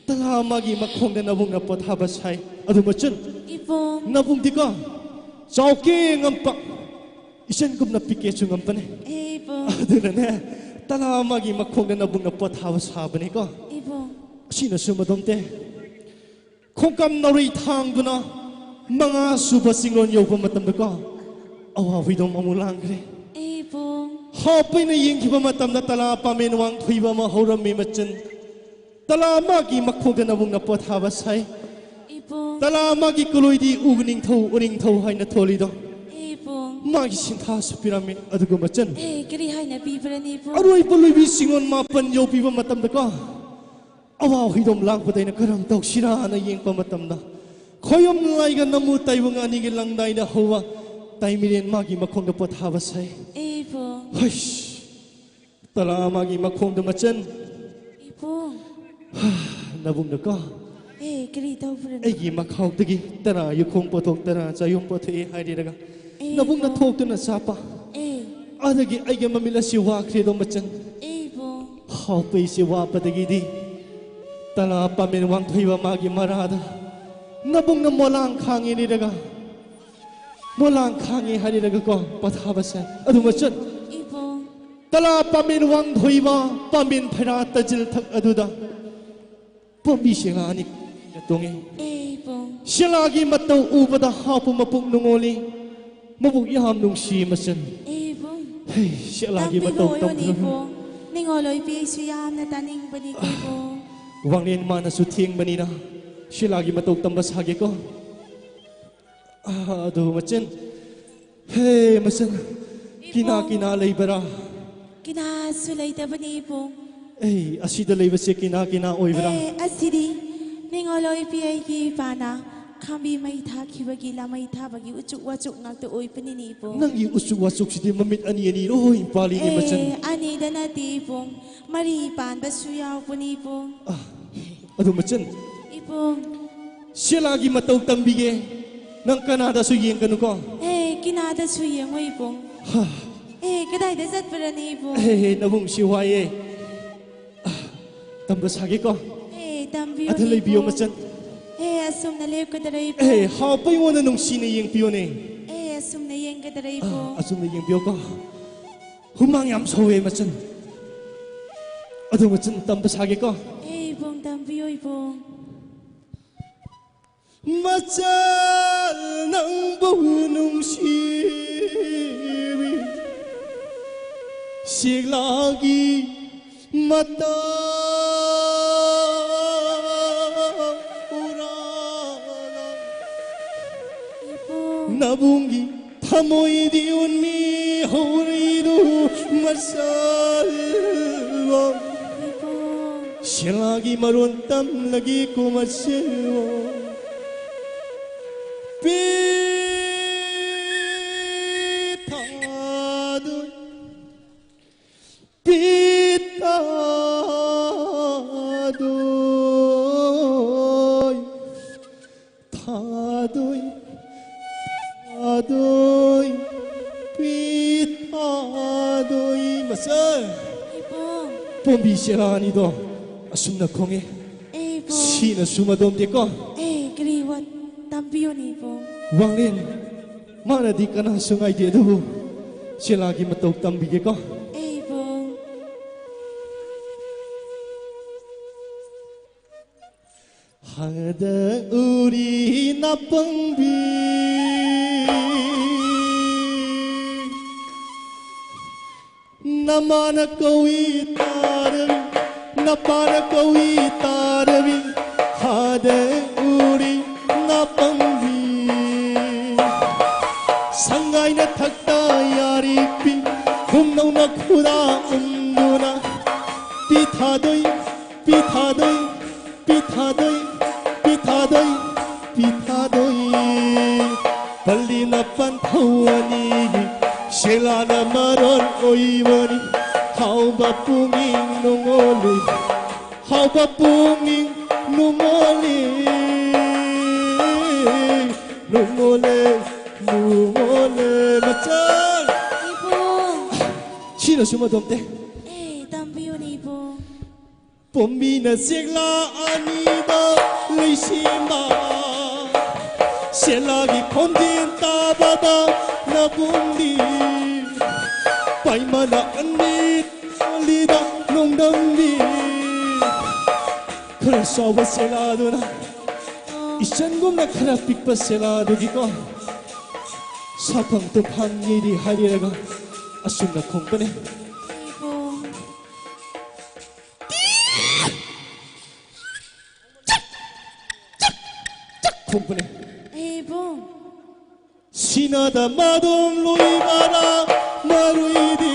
ꯇꯂꯥ ꯑꯃꯒꯤ ꯃꯈꯣꯡꯗ ꯅꯕꯨꯡꯅ ꯄꯣꯊꯥꯕ ꯁꯥꯏ꯫ ꯑꯗꯨ ꯃꯆꯟ, ꯏꯕꯨꯡ꯫ ꯅꯕꯨꯡꯗꯤꯀꯣ, ꯆꯥꯎꯀꯦ ꯉꯝꯄ, ꯏꯆꯟꯒꯨꯝꯅ ꯄꯤꯛꯀꯦꯁꯨ ꯉꯝꯄꯅꯦ꯫ ꯑꯦ, ꯏꯕꯨꯡ꯫ ꯑꯗꯨꯅꯅꯦ, ꯇꯂꯥ ꯑꯃꯒꯤ ꯃꯈꯣꯡꯗ ꯅꯕꯨꯡꯅ ꯄꯣꯊꯥꯕ ꯁꯥꯕꯅꯤꯀꯣ꯫ ꯏꯕꯨꯡ꯫ ꯑꯁꯤꯅꯁꯨ ꯃꯗꯣꯝꯇꯦ, ꯈꯣꯡꯀꯥꯝ ꯅꯥꯎꯔꯤ ꯊꯥꯡꯗꯨꯅ ꯃꯉꯥ ꯁꯨꯕ ꯆꯤꯡꯂꯣꯟ ꯌꯧꯕ ꯃꯇꯝꯗꯀꯣ, ꯑꯋꯥ ꯍꯨꯏꯗꯣꯝ ꯑꯃꯨꯛ ꯂꯥꯡꯈ꯭ꯔꯦ꯫ ꯏꯕꯨꯡ꯫ ꯍꯥꯞꯄꯩꯅ ꯌꯦꯡꯈꯤꯕ ꯃꯇꯝꯗ ꯇꯂꯥ ꯄꯥꯃꯦꯟ ꯋꯥꯡꯊꯣꯏꯕ ꯑꯃ ꯍꯧꯔꯝꯃꯤ ꯃꯆꯟ꯫ ꯇꯂꯥ ꯑꯃꯒꯤ ꯃꯈꯣꯡꯗ ꯅꯕꯨꯡꯅ ꯄꯣꯊꯥꯕ ꯁꯥꯏ꯫ ꯏꯕꯨꯡ꯫ ꯇꯂꯥ ꯑꯃꯒꯤ ꯀꯨꯂꯣꯏꯗꯤ ꯎꯅꯤꯡꯊꯧ, ꯎꯅꯤꯡꯊꯧ ꯍꯥꯏꯅ ꯊꯣꯜꯂꯤꯗꯣ꯫ ꯏꯕꯨꯡ꯫ ꯃꯥꯒꯤ ꯁꯤꯟꯊꯥꯁꯨ ꯄꯤꯔꯝꯃꯤ꯫ ꯑꯗꯨꯒ ꯃꯆꯟ, ꯑꯦ, ꯀꯔꯤ ꯍꯥꯏꯅ ꯄꯤꯕ꯭ꯔꯅꯤ, ꯏꯕꯨꯡ? ꯑꯔꯣꯏꯕ ꯂꯣꯏꯕꯤ ꯆꯤꯡꯂꯣꯟ ꯃꯥꯄꯟ ꯌꯧꯕꯤꯕ ꯃꯇꯝꯗꯀꯣ, ꯑꯋꯥ ꯍꯨꯏꯗꯣꯝ ꯂꯥꯡꯕꯗ ꯑꯩꯅ ꯀꯔꯝ ꯇꯧꯁꯤꯔꯥꯅ ꯌꯦꯡꯕ ꯃꯇꯝꯗ, ꯈꯣꯌꯝ ꯂꯥꯏꯒ ꯅꯃꯨ ꯇꯥꯏꯕꯪ ꯑꯅꯤꯒꯤ ꯂꯪꯗꯥꯏꯗ ꯍꯧꯕ ꯇꯥꯏꯃꯤꯔꯦꯟ ꯃꯥꯒꯤ ꯃꯈꯣꯡꯗ ꯄꯣꯊꯥꯕ ꯁꯥꯏ꯫ ꯏꯕꯨꯡ꯫ ꯍꯩꯁ! ꯇꯂꯥ ꯃꯥꯒꯤ ꯃꯈꯣꯡꯗ ꯃꯆꯟ꯫ ꯏꯕꯨꯡ꯫ ꯅꯕꯨꯡꯅꯀꯣ, ꯑꯦ, ꯀꯔꯤ ꯇꯧꯕ꯭ꯔꯅꯣ? ꯑꯩꯒꯤ ꯃꯈꯥꯎꯗꯒꯤ ꯇꯔꯥ ꯌꯨꯈꯣꯡ ꯄꯣꯊꯣꯛ, ꯇꯔꯥ ꯆꯥꯌꯣꯝ ꯄꯣꯊꯣꯛꯑꯦ ꯍꯥꯏꯔꯤꯔꯒ, ꯑꯦ, ꯅꯕꯨꯡꯅ ꯏꯕꯨꯡ꯫ ꯊꯣꯛꯇꯨꯅ ꯆꯥꯄ꯫ ꯑꯦ꯫ ꯑꯗꯒꯤ ꯑꯩꯒꯤ ꯃꯃꯤꯠ ꯑꯁꯤ ꯋꯥꯈ꯭ꯔꯦꯗꯣ ꯃꯆꯟ꯫ ꯑꯦ ꯏꯕꯨꯡ꯫ ꯍꯥꯎꯄꯩꯁꯤ ꯋꯥꯄꯗꯒꯤꯗꯤ ꯇꯂꯥ ꯄꯥꯃꯦꯟ ꯋꯥꯡꯊꯣꯏꯕ ꯃꯥꯒꯤ ꯃꯔꯥꯗ ꯅꯕꯨꯡꯅ ꯃꯣꯂꯥꯡ ꯈꯥꯡꯉꯦ ꯂꯩꯔꯒ, ꯃꯣꯂꯥꯡ ꯈꯥꯡꯉꯦ ꯍꯥꯏꯔꯒꯀꯣ ꯄꯊꯥꯕꯁꯦ꯫ ꯑꯗꯨ ꯃꯆꯟ꯫ ꯏꯕꯨꯡ꯫ ꯇꯂꯥ ꯄꯥꯃꯦꯟ ꯋꯥꯡꯊꯣꯏꯕ ꯄꯥꯃꯦꯟ ꯐꯩꯔꯥ ꯇꯖꯤꯜ ꯊꯛ ꯑꯗꯨꯗ ꯄꯣꯝꯕꯤ ꯁꯦꯂꯥ ꯑꯅꯤ ꯇꯣꯡꯉꯤ꯫ ꯑꯦ ꯏꯕꯨꯡ꯫ ꯁꯦꯂꯥꯒꯤ ꯃꯇꯧ ꯎꯕꯗ ꯍꯥꯞꯄ ꯃꯄꯨꯛ ꯅꯨꯡꯉꯣꯜꯂꯤ꯫ ꯃꯕꯨꯛ ꯌꯥꯝ ꯅꯨꯡꯁꯤ ꯃꯆꯟ꯫ ꯑꯦ ꯏꯕꯨꯡ꯫ ꯍꯩ, ꯁꯦꯂꯥꯒꯤ ꯇꯝꯕꯤꯕ ꯃꯇꯧ ꯑꯣꯏꯌꯣꯅꯦ ꯇꯝꯕꯤꯕ꯫ ꯏꯕꯨꯡ꯫ ꯅꯤꯡꯉꯣꯜ ꯑꯣꯏꯕꯤ ꯑꯩꯁꯨ ꯌꯥꯝꯅ ꯇꯥꯅꯤꯡꯕꯅꯤꯀꯣ ꯏꯕꯨꯡ꯫ ꯋꯥꯡꯂꯦꯟ ꯃꯥꯅꯁꯨ ꯊꯦꯡꯕꯅꯤꯅ ꯁꯦꯂꯥꯒꯤ ꯃꯇꯧ ꯇꯝꯕ ꯁꯥꯒꯦꯀꯣ꯫ ꯑꯥ, ꯑꯗꯨ ꯃꯆꯟ꯫ ꯍꯦ, ꯃꯆꯟ꯫ ꯀꯤꯅꯥ, ꯏꯕꯨꯡ꯫ ꯀꯤꯅꯥ ꯂꯩꯕꯔꯥ? ꯀꯤꯅꯥꯁꯨ ꯂꯩꯇꯕꯅꯤ ꯏꯕꯨꯡ꯫ ꯑꯩ ꯑꯁꯤꯗ ꯂꯩꯕꯁꯦ ꯀꯤꯅꯥ, ꯀꯤꯅꯥ ꯑꯣꯏꯕ꯭ꯔꯥ? ꯑꯦ, ꯑꯁꯤꯗꯤ ꯅꯤꯡꯉꯣꯜ ꯑꯣꯏꯕꯤ ꯑꯩꯒꯤ ꯏꯄꯥꯅ ꯈꯥꯝꯕꯤ ꯃꯩ ꯊꯥꯈꯤꯕꯒꯤ ꯂꯥꯃꯩ ꯊꯥꯕꯒꯤ ꯎꯆꯨꯛ ꯋꯥꯆꯨꯛ ꯉꯥꯛꯇ ꯑꯣꯏꯕꯅꯤꯅꯦ ꯏꯕꯨꯡ꯫ ꯅꯪꯒꯤ ꯎꯆꯨꯛ ꯋꯥꯆꯨꯛꯁꯤꯗꯤ ꯃꯃꯤꯠ ꯑꯅꯤ ꯑꯅꯤ ꯂꯣꯏ ꯄꯥꯜꯂꯤꯅꯦ ꯃꯆꯟ꯫ ꯑꯦ, ꯑꯅꯤꯗ ꯅꯠꯇꯦ ꯏꯕꯨꯡ, ꯃꯔꯤ ꯄꯥꯟꯕꯁꯨ ꯌꯥꯎꯕꯅꯤ ꯏꯕꯨꯡ꯫ ꯑꯥ, ꯑꯗꯨ ꯃꯆꯟ꯫ ꯏꯕꯨꯡ꯫ ꯁꯦꯂꯥꯒꯤ ꯃꯇꯧ ꯇꯝꯕꯤꯒꯦ꯫ ꯅꯪ ꯀꯅꯥꯗꯁꯨ ꯌꯦꯡꯒꯅꯨꯀꯣ꯫ ꯑꯦ, ꯀꯤꯅꯥꯗꯁꯨ ꯌꯦꯡꯉꯣ ꯏꯕꯨꯡ꯫ ꯍꯥ꯫ ꯑꯦ, ꯀꯗꯥꯏꯗ ꯆꯠꯄ꯭ꯔꯅꯦ ꯏꯕꯨꯡ? ꯑꯦ, ꯅꯕꯨꯡꯁꯤ ꯋꯥꯏꯌꯦ꯫ ꯑꯥ, ꯇꯝꯕ ꯁꯥꯒꯦꯀꯣ꯫ ꯑꯦ, ꯇꯝꯕꯤꯌꯣ ꯑꯗ ꯂꯩꯕꯤꯌꯣ ꯏꯕꯨꯡ꯫ ꯃꯆꯟ꯫ ꯑꯦ, ꯑꯁꯨꯝꯅ ꯂꯦꯞꯀꯗ꯭ꯔ ꯏꯕꯨꯡ? ꯑꯦ, ꯍꯥꯎꯄ ꯑꯩꯉꯣꯟꯗ ꯅꯨꯡꯁꯤꯅ ꯌꯦꯡꯕꯤꯌꯣꯅꯦ꯫ ꯑꯦ, ꯑꯁꯨꯝꯅ ꯌꯦꯡꯒꯗ꯭ꯔ ꯏꯕꯨꯡ? ꯑꯥ, ꯑꯁꯨꯝꯅ ꯌꯦꯡꯕꯤꯌꯣꯀꯣ꯫ ꯍꯨꯃꯥꯡ ꯌꯥꯝ ꯁꯧꯋꯦ ꯃꯆꯟ꯫ ꯑꯗꯨ ꯃꯆꯟ ꯇꯝꯕ ꯁꯥꯒꯦꯀꯣ꯫ ꯑꯦ ꯏꯕꯨꯡ, ꯇꯝꯕꯤꯌꯣ ꯏꯕꯨꯡ꯫ ꯃꯆꯜ ꯅꯪꯕꯨ ꯅꯨꯡꯁꯤꯕꯤ ꯁꯤꯛꯂꯥꯒꯤ ꯃꯇꯧ ꯎꯔꯥ ꯏꯕꯨꯡ꯫ ꯅꯕꯨꯡꯒꯤ ꯊꯃꯣꯏꯗꯤ ꯎꯟꯃꯤ ꯍꯧꯔꯤꯗꯨ ꯃꯆꯜꯋꯥ꯫ ꯏꯕꯨꯡ꯫ ꯁꯦꯂꯥꯒꯤ ꯃꯔꯣꯟ ꯇꯝꯂꯒꯦ ꯀꯣ ꯃꯆꯜꯋꯥ꯫ ꯄꯦ ꯊꯥꯗꯣꯏ꯫ ꯄꯦ ꯊꯥꯗꯣꯏ, ꯊꯥꯗꯣꯏ, ꯊꯥꯗꯣꯏ, ꯄꯦ ꯊꯥ ꯇꯣꯝꯕꯤ ꯁꯦꯂꯥ ꯑꯅꯤꯗꯣ ꯑꯁꯨꯝꯅ ꯈꯣꯡꯉꯦ꯫ ꯑꯦ ꯏꯕꯨꯡ꯫ ꯁꯤꯅꯁꯨ ꯃꯗꯣꯝꯗꯦꯀꯣ꯫ ꯑꯦ, ꯀꯔꯤ ꯋꯥ-, ꯇꯝꯕꯤꯌꯨꯅꯦ ꯏꯕꯨꯡ꯫ ꯋꯥꯡꯂꯦꯟ, ꯃꯥꯅꯗꯤ ꯀꯅꯥꯁꯨ ꯉꯥꯏꯗꯦ, ꯑꯗꯨꯕꯨ ꯁꯦꯂꯥꯒꯤ ꯃꯇꯧ ꯇꯝꯕꯤꯒꯦꯀꯣ꯫ ꯑꯦ ꯏꯕꯨꯡ꯫ ꯍꯥꯗ ꯎꯔꯤ ꯅꯥꯄꯪꯕꯤ, ꯅꯃꯥꯅ ꯀꯧꯏ ꯇꯥꯔꯕꯤ, ꯅꯄꯥꯅ ꯀꯧꯏ ꯇꯥꯔꯕꯤ, ꯍꯥꯗ ꯎꯔꯤ ꯅꯥꯄꯪꯕꯤ꯫ ꯁꯪꯒꯥꯏꯅ ꯊꯛꯇ ꯌꯥꯔꯤꯛꯄꯤ, ꯈꯨꯝꯅꯧꯅ ꯈꯨꯔꯥ ꯎꯝꯗꯨꯅ ꯄꯤꯊꯥꯗꯣꯏ, ꯄꯤꯊꯥꯗꯣꯏ, ꯄꯤꯊꯥꯗꯣꯏ, ꯄꯤꯊꯥꯗꯣꯏ, ꯄꯤꯊꯥꯗꯣꯏ꯫ ꯄꯜꯂꯤꯅ ꯄꯟꯊꯧ ꯑꯅꯤꯒꯤ ꯁꯦꯂꯥꯅ ꯃꯔꯣꯟ ꯑꯣꯏꯕꯅꯤ꯫ ꯍꯥꯎꯕ ꯄꯨꯛꯅꯤꯡ ꯅꯨꯡꯉꯣꯜꯂꯤ, ꯍꯥꯎꯕ ꯄꯨꯛꯅꯤꯡ ꯅꯨꯡꯉꯣꯜꯂꯤ, ꯅꯨꯡꯉꯣꯜꯂꯦ, ꯅꯨꯡꯉꯣꯜꯂꯦ ꯃꯆꯜ꯫ ꯏꯕꯨꯡ꯫ ꯁꯤꯅꯁꯨ ꯃꯗꯣꯝꯇꯦ꯫ ꯑꯦ, ꯇꯝꯕꯤꯌꯨꯅꯦ ꯏꯕꯨꯡ꯫ ꯄꯣꯝꯕꯤꯅ ꯆꯦꯛꯂꯥ ꯑꯅꯤꯗ ꯂꯩꯁꯦꯝꯕ, ꯁꯦꯂꯥꯒꯤ ꯈꯣꯟꯖꯦꯜ ꯇꯥꯕꯗ ꯅꯕꯨꯡꯗꯤ ꯄꯥꯏꯃꯅ ꯑꯅꯤ ꯂꯤꯗ ꯅꯣꯡꯗꯝꯕꯤ꯫ ꯈꯔ ꯆꯥꯎꯕ ꯁꯦꯂꯥꯗꯨꯅ ꯏꯆꯟꯒꯨꯝꯅ ꯈꯔ ꯄꯤꯛꯄ ꯁꯦꯂꯥꯗꯨꯒꯤꯀꯣ ꯁꯥꯐꯝ ꯇꯨꯝꯐꯝꯅꯤꯗꯤ ꯍꯥꯏꯔꯦꯔꯒ ꯑꯁꯨꯝꯅ ꯈꯣꯡꯕꯅꯦ꯫ ꯆꯥꯛ ꯈꯣꯡꯕꯅꯦ꯫ ꯑꯦ ꯏꯕꯨꯡ꯫ ꯁꯤꯅꯗ ꯃꯗꯨꯝ ꯂꯨꯏ ꯃꯔꯥ ꯃꯔꯨꯏꯗꯤ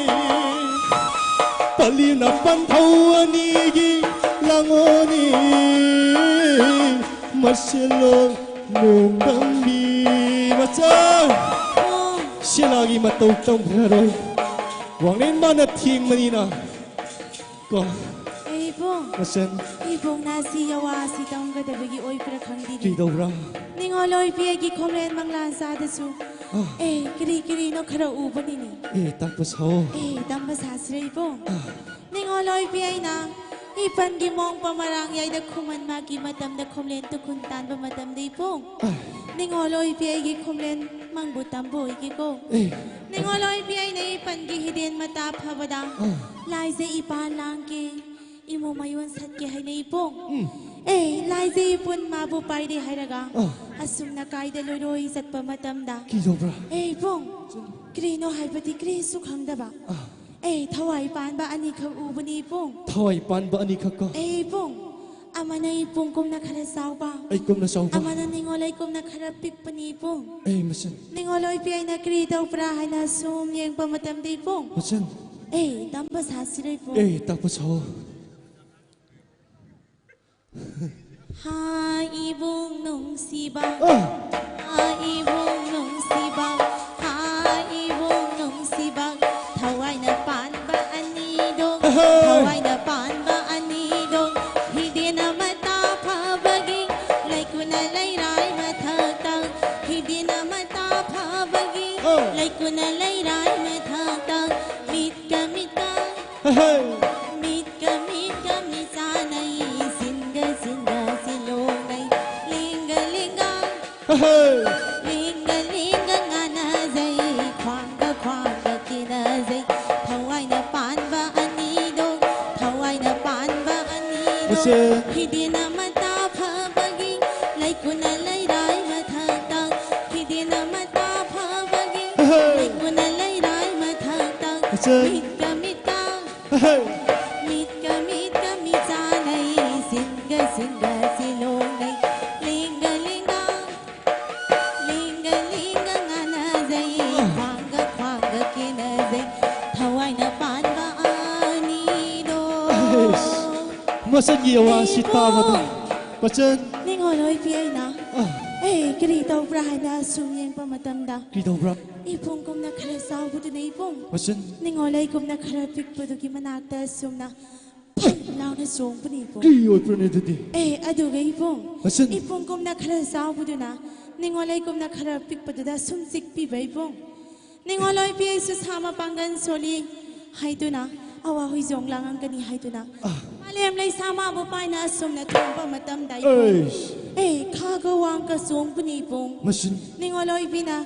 ꯄꯜꯂꯤꯅ ꯄꯟꯊꯧ ꯑꯅꯤꯒꯤ ꯂꯥꯡꯉꯣꯅꯤ꯫ ꯃꯁꯤꯂꯣ ꯅꯣꯡꯗꯝꯕꯤ ꯃꯆꯥ꯫ ꯁꯦꯂꯥꯒꯤ ꯃꯇꯧ ꯇꯧꯈ꯭ꯔꯔꯣꯏ꯫ ꯋꯥꯡꯂꯦꯟ ꯃꯥꯅ ꯊꯦꯡꯕꯅꯤꯅ꯫ ꯀꯣ꯫ ꯑꯦ ꯏꯕꯨꯡ꯫ ꯃꯆꯟ꯫ ꯏꯕꯨꯡꯅ ꯁꯤ ꯌꯋꯥ ꯑꯁꯤ ꯇꯝꯒꯗꯕꯒꯤ ꯑꯣꯏꯕ꯭ꯔꯥ ꯈꯪꯗꯦꯅꯦ꯫ ꯀꯩꯗꯧꯕ꯭ꯔꯥ? ꯅꯤꯡꯉꯣꯜ ꯑꯣꯏꯕꯤ ꯑꯩꯒꯤ ꯈꯣꯝꯂꯦꯟ ꯃꯪꯂꯥꯟ ꯆꯥꯗꯁꯨ꯫ ꯑꯥ꯫ ꯑꯦ, ꯀꯔꯤ ꯀꯔꯤꯅꯣ ꯈꯔ ꯎꯕꯅꯤꯅꯦ꯫ ꯑꯦ, ꯇꯥꯛꯄ ꯁꯥꯑꯣ꯫ ꯑꯦ, ꯇꯝꯕ ꯁꯥꯁꯤꯔꯦ ꯏꯕꯨꯡ꯫ ꯑꯥ꯫ ꯅꯤꯉꯣꯜ ꯑꯣꯏꯕꯤ ꯑꯩꯅ ꯏꯄꯟꯒꯤ ꯃꯣꯡꯄ ꯃꯔꯥꯡ ꯌꯥꯏꯗ ꯈꯨꯃꯟ ꯃꯥꯒꯤ ꯃꯇꯝꯗ ꯈꯨꯝꯂꯦꯟ ꯇꯨꯈꯨꯟ ꯇꯥꯟꯕ ꯃꯇꯝꯗ ꯏꯕꯨꯡ꯫ ꯅꯤꯉꯣꯜ ꯑꯣꯏꯕꯤ ꯑꯩꯒꯤ ꯈꯨꯝꯂꯦꯟ ꯃꯪꯕꯨ ꯇꯝꯕ ꯑꯣꯏꯒꯦꯀꯣ꯫ ꯑꯦ꯫ ꯅꯤꯉꯣꯜ ꯑꯣꯏꯕꯤ ꯑꯩꯅ ꯏꯄꯟꯒꯤ ꯍꯤꯗꯦꯟ ꯃꯇꯥ ꯐꯕꯗ ꯑꯥ꯫ ꯂꯥꯏꯖ ꯏꯄꯥ ꯂꯥꯡꯒꯦ ꯏꯃꯨ ꯃꯌꯣꯟ ꯁꯠꯀꯦ ꯍꯥꯏꯅ ꯏꯕꯨꯡ꯫ ꯎꯝ꯫ ꯑꯦ, ꯂꯥꯏꯖ ꯏꯄꯨꯟ ꯃꯥꯕꯨ ꯄꯥꯏꯔꯦ ꯍꯥꯏꯔꯒ ꯑꯥ꯫ ꯑꯁꯨꯝꯅ ꯀꯥꯏꯗ ꯂꯣꯏꯔꯣꯏ ꯆꯠꯄ ꯃꯇꯝꯗ꯫ ꯀꯤꯖꯧꯕ꯭ꯔꯥ? ꯑꯦ ꯏꯕꯨꯡ, ꯀꯔꯤꯅꯣ ꯍꯥꯏꯕꯗꯤ ꯀꯔꯤꯁꯨ ꯈꯪꯗꯕ꯫ ꯑꯥ꯫ ꯑꯦ, ꯊꯋꯥꯏ ꯄꯥꯟꯕ ꯑꯅꯤꯈꯛ ꯎꯕꯅꯤ ꯏꯕꯨꯡ꯫ ꯊꯋꯥꯏ ꯄꯥꯟꯕ ꯑꯅꯤꯈꯛꯀ? ꯑꯦ ꯏꯕꯨꯡ, ꯑꯃꯅ ꯏꯄꯨꯡ ꯀꯨꯝꯅ ꯈꯔ ꯆꯥꯎꯕ, ꯑꯩ ꯀꯨꯝꯅ ꯆꯥꯎꯕ? ꯑꯃꯅ ꯅꯤꯉꯣꯜ ꯑꯩ ꯀꯨꯝꯅ ꯈꯔ ꯄꯤꯛꯄꯅꯤ ꯏꯕꯨꯡ꯫ ꯑꯩ ꯃꯁꯦ꯫ ꯅꯤꯉꯣꯜ ꯑꯣꯏꯕꯤ ꯑꯩꯅ ꯀꯔꯤ ꯇꯧꯕ꯭ꯔꯥ ꯍꯥꯏꯅ ꯁꯨꯝ ꯌꯦꯡꯕ ꯃꯇꯝꯗ ꯏꯕꯨꯡ꯫ ꯃꯆꯟ꯫ ꯑꯦ, ꯇꯝꯕ ꯁꯥꯁꯤꯔ ꯏꯕꯨꯡ꯫ ꯑꯦ, ꯇꯥꯛꯄ ꯁꯥꯑꯣ꯫ ꯍꯥ ꯏꯕꯨꯡ ꯅꯨꯡꯁꯤꯕ, ꯑꯥ꯫ ꯍꯥ ꯏꯕꯨꯡ ꯅꯨꯡꯁꯤꯕ, ꯍꯥ ꯏꯕꯨꯡ ꯅꯨꯡꯁꯤꯕ, ꯊꯋꯥꯏꯅ ꯄꯥꯟꯕ ꯑꯅꯤꯗꯣ, ꯑꯍꯣꯏ꯫ ꯊꯋꯥꯏꯅ ꯄꯥꯟꯕ ꯑꯅꯤꯗꯣ, ꯍꯤꯗꯦꯟ ꯑꯃꯇ ꯐꯕꯒꯤ, ꯂꯩꯀꯨꯅ ꯂꯩꯔꯥꯏ ꯃꯊꯛꯇ, ꯍꯤꯗꯦꯟ ꯑꯃꯇ ꯐꯕꯒꯤ, ꯑꯥ꯫ ꯂꯩꯀꯨꯅ ꯂꯩꯔꯥꯏ ꯃꯊꯛꯇ, ꯃꯤꯠꯀ ꯃꯤꯠꯀ ꯑꯍꯣꯏ꯫ ꯃꯤꯠꯀ ꯃꯤꯠꯀ ꯃꯤꯆꯥꯅꯩ, ꯁꯤꯟꯒ ꯁꯤꯟꯒ ꯁꯤꯂꯣꯡꯅꯩ, ꯂꯦꯡꯒ ꯂꯦꯡꯒ ꯑꯍꯣꯏ꯫ ꯂꯦꯡꯒ ꯂꯦꯡꯒ ꯉꯥꯅꯖꯩ, ꯈ꯭ꯋꯥꯡꯒ ꯈ꯭ꯋꯥꯡꯒ ꯀꯤꯅꯖꯩ, ꯊꯋꯥꯏꯅ ꯄꯥꯟꯕ ꯑꯅꯤꯗꯣ, ꯊꯋꯥꯏꯅ ꯄꯥꯟꯕ ꯑꯅꯤꯗꯣ, ꯃꯁꯦ꯫ ꯍꯤꯗꯦꯟ ꯑꯃꯇ ꯐꯕꯒꯤ, ꯂꯩꯀꯨꯅ ꯂꯩꯔꯥꯏ ꯃꯊꯛꯇ, ꯍꯤꯗꯦꯟ ꯑꯃꯇ ꯐꯕꯒꯤ, ꯑꯍꯣꯏ꯫ ꯂꯩꯀꯨꯅ ꯂꯩꯔꯥꯏ ꯃꯊꯛꯇ, ꯃꯁꯦ꯫ ꯃꯤꯠꯀ ꯃꯤꯠꯀ ꯑꯍꯣꯏ꯫ ꯃꯤꯠꯀ ꯃꯤꯠꯀ ꯃꯤꯆꯥꯅꯩ, ꯁꯤꯟꯒ ꯁꯤꯟꯒ ꯁꯤꯂꯣꯡꯅꯩ, ꯂꯦꯡꯒ ꯂꯦꯡꯒ, ꯂꯦꯡꯒ ꯂꯦꯡꯒ ꯉꯥꯅꯖꯩ, ꯈ꯭ꯋꯥꯡꯒ ꯈ꯭ꯋꯥꯡꯒ ꯀꯤꯅꯖꯩ, ꯊꯋꯥꯏꯅ ꯄꯥꯟꯕ ꯑꯅꯤꯗꯣ꯫ ꯑꯩꯁ, ꯃꯆꯟꯒꯤ ꯑꯋꯥꯁꯤ ꯇꯥꯕꯗ, ꯃꯆꯟ꯫ ꯅꯤꯉꯣꯜ ꯑꯣꯏꯕꯤ ꯑꯩꯅ, ꯑꯥ꯫ ꯑꯦ, ꯀꯔꯤ ꯇꯧꯕ꯭ꯔꯥ ꯍꯥꯏꯅ ꯁꯨꯝ ꯌꯦꯡꯕ ꯃꯇꯝꯗ, ꯀꯔꯤ ꯇꯧꯕ꯭ꯔꯥ? ꯏꯄꯨꯡ ꯀꯨꯝꯅ ꯈꯔ ꯆꯥꯎꯕꯗꯨꯅ ꯏꯄꯨꯡ꯫ ꯃꯆꯟ꯫ ꯅꯤꯉꯣꯜ ꯑꯩ ꯀꯨꯝꯅ ꯈꯔ ꯄꯤꯛꯄꯗꯨꯒꯤ ꯃꯅꯥꯛꯇ ꯁꯨꯝꯅ ꯐꯟ ꯂꯥꯎꯅ ꯆꯣꯡꯕꯅꯤ ꯏꯄꯨꯡ꯫ ꯀꯔꯤ ꯑꯣꯏꯕ꯭ꯔꯅꯦ ꯑꯗꯨꯗꯤ? ꯑꯦ, ꯑꯗꯨꯒ ꯏꯄꯨꯡ, ꯃꯆꯟ꯫ ꯏꯄꯨꯡ ꯀꯨꯝꯅ ꯈꯔ ꯆꯥꯎꯕꯗꯨꯅ ꯅꯤꯉꯣꯜ ꯑꯩ ꯀꯨꯝꯅ ꯈꯔ ꯄꯤꯛꯄꯗꯨꯗ ꯁꯨꯝ ꯆꯤꯛꯄꯤꯕ ꯏꯄꯨꯡ꯫ ꯅꯤꯉꯣꯜ ꯑꯣꯏꯕꯤ ꯑꯩꯁꯨ ꯁꯥ ꯃꯄꯥꯡꯒꯜ ꯁꯣꯜꯂꯤ ꯍꯥꯏꯗꯨꯅ ꯑꯋꯥ ꯍꯨꯏꯖꯣꯡ ꯂꯥꯡꯉꯝꯒꯅꯤ ꯍꯥꯏꯗꯨꯅ꯫ ꯑꯥ꯫ ꯃꯥꯂꯦꯝ ꯂꯩꯁꯥ ꯃꯥꯕꯨ ꯄꯥꯏꯅ ꯑꯁꯨꯝꯅ ꯊꯣꯡꯕ ꯃꯇꯝꯗ ꯏꯕꯨꯡ꯫ ꯑꯩꯁ꯫ ꯑꯦ, ꯈꯥꯒ ꯋꯥꯡꯒ ꯆꯣꯡꯕꯅꯤ ꯏꯕꯨꯡ꯫ ꯃꯁꯤꯟ꯫ ꯅꯤꯉꯣꯜ ꯑꯣꯏꯕꯤꯅ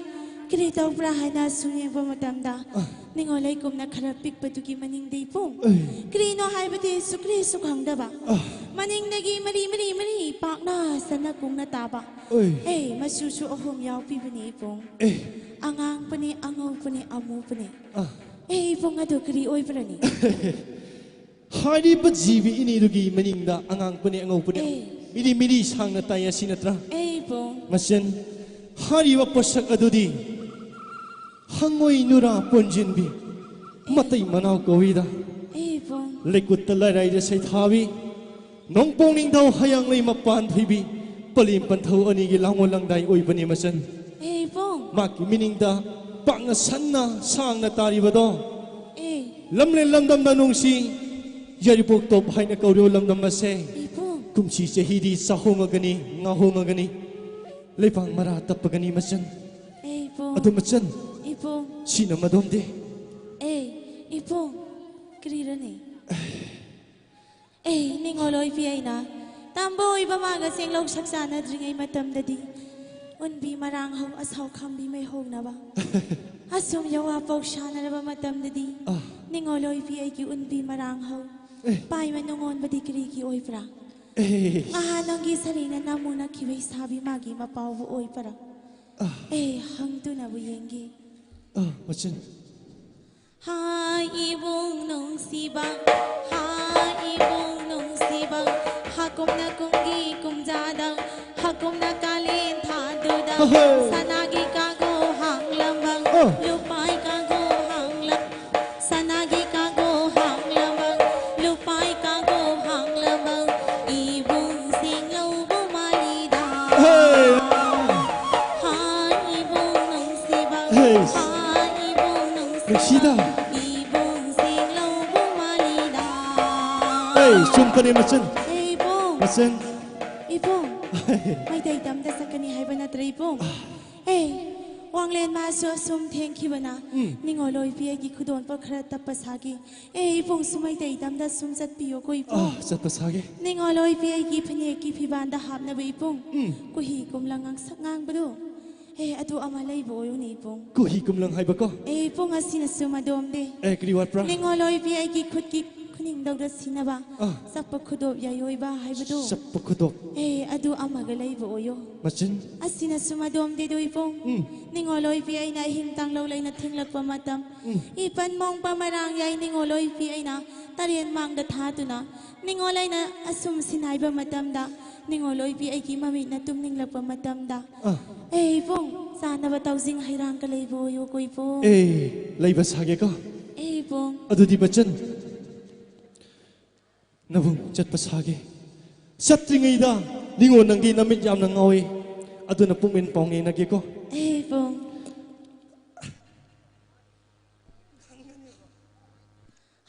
ꯀꯔꯤ ꯇꯧꯕ꯭ꯔꯥ ꯍꯥꯏꯅ ꯑꯁꯨꯝ ꯌꯦꯡꯕ ꯃꯇꯝꯗ꯫ ꯑꯥ꯫ ꯅꯤꯉꯣꯜ ꯂꯩꯀꯨꯝꯅ ꯈꯔ ꯄꯤꯛꯄꯗꯨꯒꯤ ꯃꯅꯤꯡꯗ ꯏꯕꯨꯡ꯫ ꯑꯦ꯫ ꯀꯔꯤꯅꯣ ꯍꯥꯏꯕꯗꯤ ꯁꯨꯛꯔꯤ ꯁꯨꯈꯪꯗꯕ꯫ ꯑꯥ꯫ ꯃꯅꯤꯡꯗꯒꯤ ꯃꯔꯤ ꯃꯔꯤ ꯃꯔꯤ ꯄꯥꯛꯅ ꯁꯟꯅ ꯀꯨꯡꯅ ꯇꯥꯕ꯫ ꯑꯦ꯫ ꯑꯦ, ꯃꯆꯨꯁꯨ ꯑꯍꯨꯝ ꯌꯥꯎꯕꯤꯕꯅꯤ ꯏꯕꯨꯡ꯫ ꯑꯦ꯫ ꯑꯉꯥꯡꯕꯅꯤ, ꯑꯉꯧꯕꯅꯤ, ꯑꯃꯨꯕꯅꯤ꯫ ꯑꯥ꯫ ꯑꯦ, ꯏꯕꯨꯡ ꯑꯗꯨ ꯀꯔꯤ ꯑꯣꯏꯕ꯭ꯔꯅꯤ? ꯍꯥꯏꯔꯤꯕ ꯖꯤꯕꯤ ꯏꯅꯤꯗꯨꯒꯤ ꯃꯅꯤꯡꯗ ꯑꯉꯥꯡꯕꯅꯤ, ꯑꯉꯧꯕꯅꯤ, ꯑꯦ꯫ ꯃꯤꯔꯤ ꯃꯤꯔꯤ ꯁꯥꯡꯅ ꯇꯥꯏ ꯑꯁꯤ ꯅꯠꯇ꯭ꯔꯥ? ꯑꯦ, ꯏꯕꯨꯡ꯫ ꯃꯆꯟ, ꯍꯥꯏꯔꯤꯕ ꯄꯣꯠꯁꯛ ꯑꯗꯨꯗꯤ ꯍꯪꯉꯣꯏ ꯅꯨꯔꯥ ꯄꯣꯟꯖꯤꯟꯕꯤ, ꯃꯇꯩ ꯃꯅꯥꯎ ꯀꯧꯏꯗ꯫ ꯑꯦ, ꯏꯕꯨꯡ꯫ ꯂꯩꯀꯨꯠꯇ ꯂꯥꯏꯔꯥꯏꯗ ꯁꯩꯊꯥꯕꯤ, ꯅꯣꯡꯄꯣꯛ ꯅꯤꯡꯊꯧ ꯍꯌꯥꯡꯂꯩ ꯃꯄꯥꯟ ꯊꯣꯏꯕꯤ, ꯄꯂꯦꯝ ꯄꯟꯊꯧ ꯑꯅꯤꯒꯤ ꯂꯥꯡꯑꯣꯜ ꯂꯥꯡꯗꯥꯏ ꯑꯣꯏꯕꯅꯤ ꯃꯆꯟ꯫ ꯑꯦ, ꯏꯕꯨꯡ꯫ ꯃꯍꯥꯛꯀꯤ ꯃꯤꯅꯤꯡꯗ ꯄꯥꯛꯅ ꯁꯟꯅ ꯁꯥꯡꯅ ꯇꯥꯔꯤꯕꯗꯣ꯫ ꯑꯦ꯫ ꯂꯝꯂꯦꯟ ꯂꯝꯗꯝꯅ ꯅꯨꯡꯁꯤ, ꯌꯥꯏꯔꯤꯄꯣꯛ ꯇꯣꯞ ꯍꯥꯏꯅ ꯀꯧꯔꯤꯕ ꯂꯝꯗꯝ ꯑꯁꯦ꯫ ꯏꯕꯨꯡ꯫ ꯀꯨꯝꯁꯤ ꯆꯍꯤꯗꯤ ꯆꯥꯍꯣꯡꯉꯒꯅꯤ, ꯉꯥꯍꯣꯡꯉꯒꯅꯤ, ꯂꯩꯕꯥꯛ ꯃꯔꯥ ꯇꯞꯄꯒꯅꯤ ꯃꯆꯟ꯫ ꯑꯦ, ꯏꯕꯨꯡ꯫ ꯑꯗꯨ ꯃꯆꯟ꯫ ꯏꯕꯨꯡ꯫ ꯁꯤꯅ ꯃꯗꯣꯝꯗꯤ꯫ ꯑꯦ, ꯏꯕꯨꯡ꯫ ꯀꯔꯤꯔꯅꯦ? ꯑꯦ, ꯅꯤꯡꯉꯣꯜ ꯑꯣꯏꯕꯤ ꯑꯩꯅ ꯇꯝꯕ ꯑꯣꯏꯕ ꯃꯥꯒ ꯆꯦꯡꯂꯧ ꯁꯛ ꯆꯥꯅꯗ꯭ꯔꯤꯉꯩ ꯃꯇꯝꯗꯗꯤ ꯎꯟꯕꯤ ꯃꯔꯥꯡ ꯍꯧ ꯑꯁꯥꯎ ꯈꯥꯝꯕꯤ ꯃꯩ ꯍꯧꯅꯕ ꯑꯁꯨꯝ ꯌꯋꯥ ꯄꯧ ꯁꯥꯟꯅꯔꯕ ꯃꯇꯝꯗꯗꯤ ꯑꯥ꯫ ꯅꯤꯡꯉꯣꯜ ꯑꯣꯏꯕꯤ ꯑꯩꯒꯤ ꯎꯟꯕꯤ ꯃꯔꯥꯡ ꯍꯧ ꯑꯦ꯫ ꯄꯥꯏꯃ ꯅꯨꯡꯉꯣꯟꯕꯗꯤ ꯀꯔꯤꯒꯤ ꯑꯣꯏꯕ꯭ꯔꯥ? ꯑꯦ꯫ ꯉꯍꯥꯟ ꯅꯪꯒꯤ ꯁꯔꯤꯅ ꯅꯃꯨꯅ ꯈꯤꯕꯩ ꯁꯥꯕꯤ ꯃꯥꯒꯤ ꯃꯄꯥꯎꯕꯨ ꯑꯣꯏꯕ꯭ꯔꯥ? ꯑꯥ꯫ ꯑꯦ, ꯍꯪꯗꯨꯅꯕꯨ ꯌꯦꯡꯒꯦ꯫ ꯑꯥ, ꯃꯆꯟ꯫ ꯍꯥꯏ ꯏꯕꯨꯡ ꯅꯨꯡꯁꯤꯕ, ꯍꯥꯏ ꯏꯕꯨꯡ ꯅꯨꯡꯁꯤꯕ, ꯍꯥꯀꯨꯝꯅ ꯀꯨꯝꯒꯤ ꯀꯨꯝꯖꯥꯗ, ꯍꯥꯀꯨꯝꯅ ꯀꯥꯂꯦꯟ ꯊꯥꯗꯨꯗ, ꯑꯍꯣꯏ꯫ ꯁꯅꯥꯒꯤ ꯀꯥꯒꯣ ꯍꯥꯡꯂꯝꯕ, ꯑꯣ꯫ ꯂꯨꯄꯥꯏ ꯀꯥꯒꯣ ꯍꯥꯡꯂꯝ-, ꯁꯅꯥꯒꯤ ꯀꯥꯒꯣ ꯍꯥꯡꯂꯝꯕ, ꯂꯨꯄꯥꯏ ꯀꯥꯒꯣ ꯍꯥꯡꯂꯝꯕ, ꯏꯕꯨꯡ ꯁꯦꯡꯂꯧꯕ ꯃꯥꯂꯤꯗ꯫ ꯑꯍꯣꯏ꯫ ꯍꯥꯏ ꯏꯕꯨꯡ ꯅꯨꯡꯁꯤꯕ, ꯍꯦ꯫ ꯍꯥꯏ ꯏꯕꯨꯡ ꯅꯨꯡꯁꯤꯕ, ꯅꯨꯡꯁꯤꯗ꯫ ꯏꯕꯨꯡ ꯁꯦꯡꯂꯧꯕ ꯃꯥꯂꯤꯗ꯫ ꯑꯦ, ꯆꯨꯝꯕꯅꯦ ꯃꯆꯟ꯫ ꯑꯦ, ꯏꯕꯨꯡ꯫ ꯃꯆꯟ꯫ ꯏꯕꯨꯡ, ꯃꯩꯇꯩꯗ ꯑꯝꯇ ꯆꯠꯀꯅꯤ ꯍꯥꯏꯕ ꯅꯠꯇ꯭ꯔ ꯏꯕꯨꯡ? ꯑꯦ, ꯋꯥꯡꯂꯦꯟ ꯃꯥꯁꯨ ꯑꯁꯨꯝ ꯊꯦꯡꯈꯤꯕꯅ ꯎꯝ꯫ ꯅꯤꯉꯣꯜ ꯑꯣꯏꯕꯤ ꯑꯩꯒꯤ ꯈꯨꯗꯣꯟꯄꯣꯠ ꯈꯔ ꯇꯞꯄ ꯁꯥꯒꯦ꯫ ꯑꯦ ꯏꯕꯨꯡ, ꯁꯨꯃꯩꯇꯩ ꯇꯝꯗ ꯁꯨꯝ ꯆꯠꯄꯤꯌꯣꯀꯣ ꯏꯕꯨꯡ꯫ ꯑꯥ, ꯆꯠꯄ ꯁꯥꯒꯦ꯫ ꯅꯤꯉꯣꯜ ꯑꯣꯏꯕꯤ ꯑꯩꯒꯤ ꯐꯅꯦꯛꯀꯤ ꯐꯤꯕꯥꯟꯗ ꯍꯥꯞꯅꯕ ꯏꯕꯨꯡ꯫ ꯎꯝ꯫ ꯀꯨꯍꯤ ꯀꯨꯝꯂꯪ ꯉꯥꯡꯁꯛ ꯉꯥꯡꯕꯗꯣ꯫ ꯑꯦ, ꯑꯗꯨ ꯑꯃ ꯂꯩꯕ ꯑꯣꯏꯌꯨꯅꯦ ꯏꯕꯨꯡ꯫ ꯀꯨꯍꯤ ꯀꯨꯝꯂꯪ ꯍꯥꯏꯕꯀꯣ? ꯑꯦ ꯏꯕꯨꯡ, ꯑꯁꯤꯅꯁꯨ ꯃꯗꯣꯝꯗꯦ꯫ ꯑꯦ, ꯀꯔꯤ ꯋꯥꯠꯄ꯭ꯔꯥ? ꯅꯤꯉꯣꯜ ꯑꯣꯏꯕꯤ ꯑꯩꯒꯤ ꯈꯨꯠꯀꯤ ꯈꯨꯅꯤꯡꯗꯧꯗ ꯁꯤꯅꯕ ꯑꯥ꯫ ꯆꯞꯄ ꯈꯨꯗꯣꯞ ꯌꯥꯏ ꯑꯣꯏꯕ ꯍꯥꯏꯕꯗꯣ꯫ ꯆꯞꯄ ꯈꯨꯗꯣꯞ꯫ ꯑꯦ, ꯑꯗꯨ ꯑꯃꯒ ꯂꯩꯕ ꯑꯣꯏꯌꯣ꯫ ꯃꯆꯤꯟ꯫ ꯑꯁꯤꯅꯁꯨ ꯃꯗꯣꯝꯗꯦꯗꯣ ꯏꯕꯨꯡ꯫ ꯎꯝ꯫ ꯅꯤꯉꯣꯜ ꯑꯣꯏꯕꯤ ꯑꯩꯅ ꯑꯍꯤꯡ ꯇꯥꯡꯂꯧ ꯂꯩꯅ ꯊꯤꯡꯂꯛꯄ ꯃꯇꯝ꯫ ꯎꯝ꯫ ꯏꯄꯟ ꯃꯣꯡꯄ ꯃꯔꯥꯡ ꯌꯥꯏ ꯅꯤꯉꯣꯜ ꯑꯣꯏꯕꯤ ꯑꯩꯅ ꯇꯔꯦꯟ ꯃꯥꯡꯗ ꯊꯥꯗꯨꯅ ꯅꯤꯉꯣꯜ ꯑꯩꯅ ꯑꯁꯨꯝ ꯁꯤꯟꯅꯥꯏꯕ ꯃꯇꯝꯗ, ꯅꯤꯉꯣꯜ ꯑꯣꯏꯕꯤ ꯑꯩꯒꯤ ꯃꯃꯤꯠꯅ ꯇꯨꯝꯅꯤꯡꯂꯛꯄ ꯃꯇꯝꯗ, ꯑꯥ꯫ ꯑꯦ ꯏꯕꯨꯡ, ꯆꯥꯅꯕ ꯇꯧꯖꯤꯡ ꯍꯩꯔꯥꯡꯒ ꯂꯩꯕ ꯑꯣꯏꯌꯨꯀꯣ ꯏꯕꯨꯡ꯫ ꯑꯦ, ꯂꯩꯕ ꯁꯥꯒꯦꯀꯣ꯫ ꯑꯦ ꯏꯕꯨꯡ꯫ ꯑꯗꯨꯗꯤ ꯃꯆꯟ, ꯅꯕꯨꯡ ꯆꯠꯄ ꯁꯥꯒꯦ꯫ ꯆꯠꯇ꯭ꯔꯤꯉꯩꯗ ꯅꯤꯉꯣꯜ ꯅꯪꯒꯤ ꯅꯃꯤꯠ ꯌꯥꯝꯅ ꯉꯥꯎꯏ, ꯑꯗꯨꯅ ꯄꯨꯛꯃꯤꯟ ꯄꯥꯎ ꯉꯦꯡꯅꯒꯦꯀꯣ꯫ ꯑꯦ ꯏꯕꯨꯡ꯫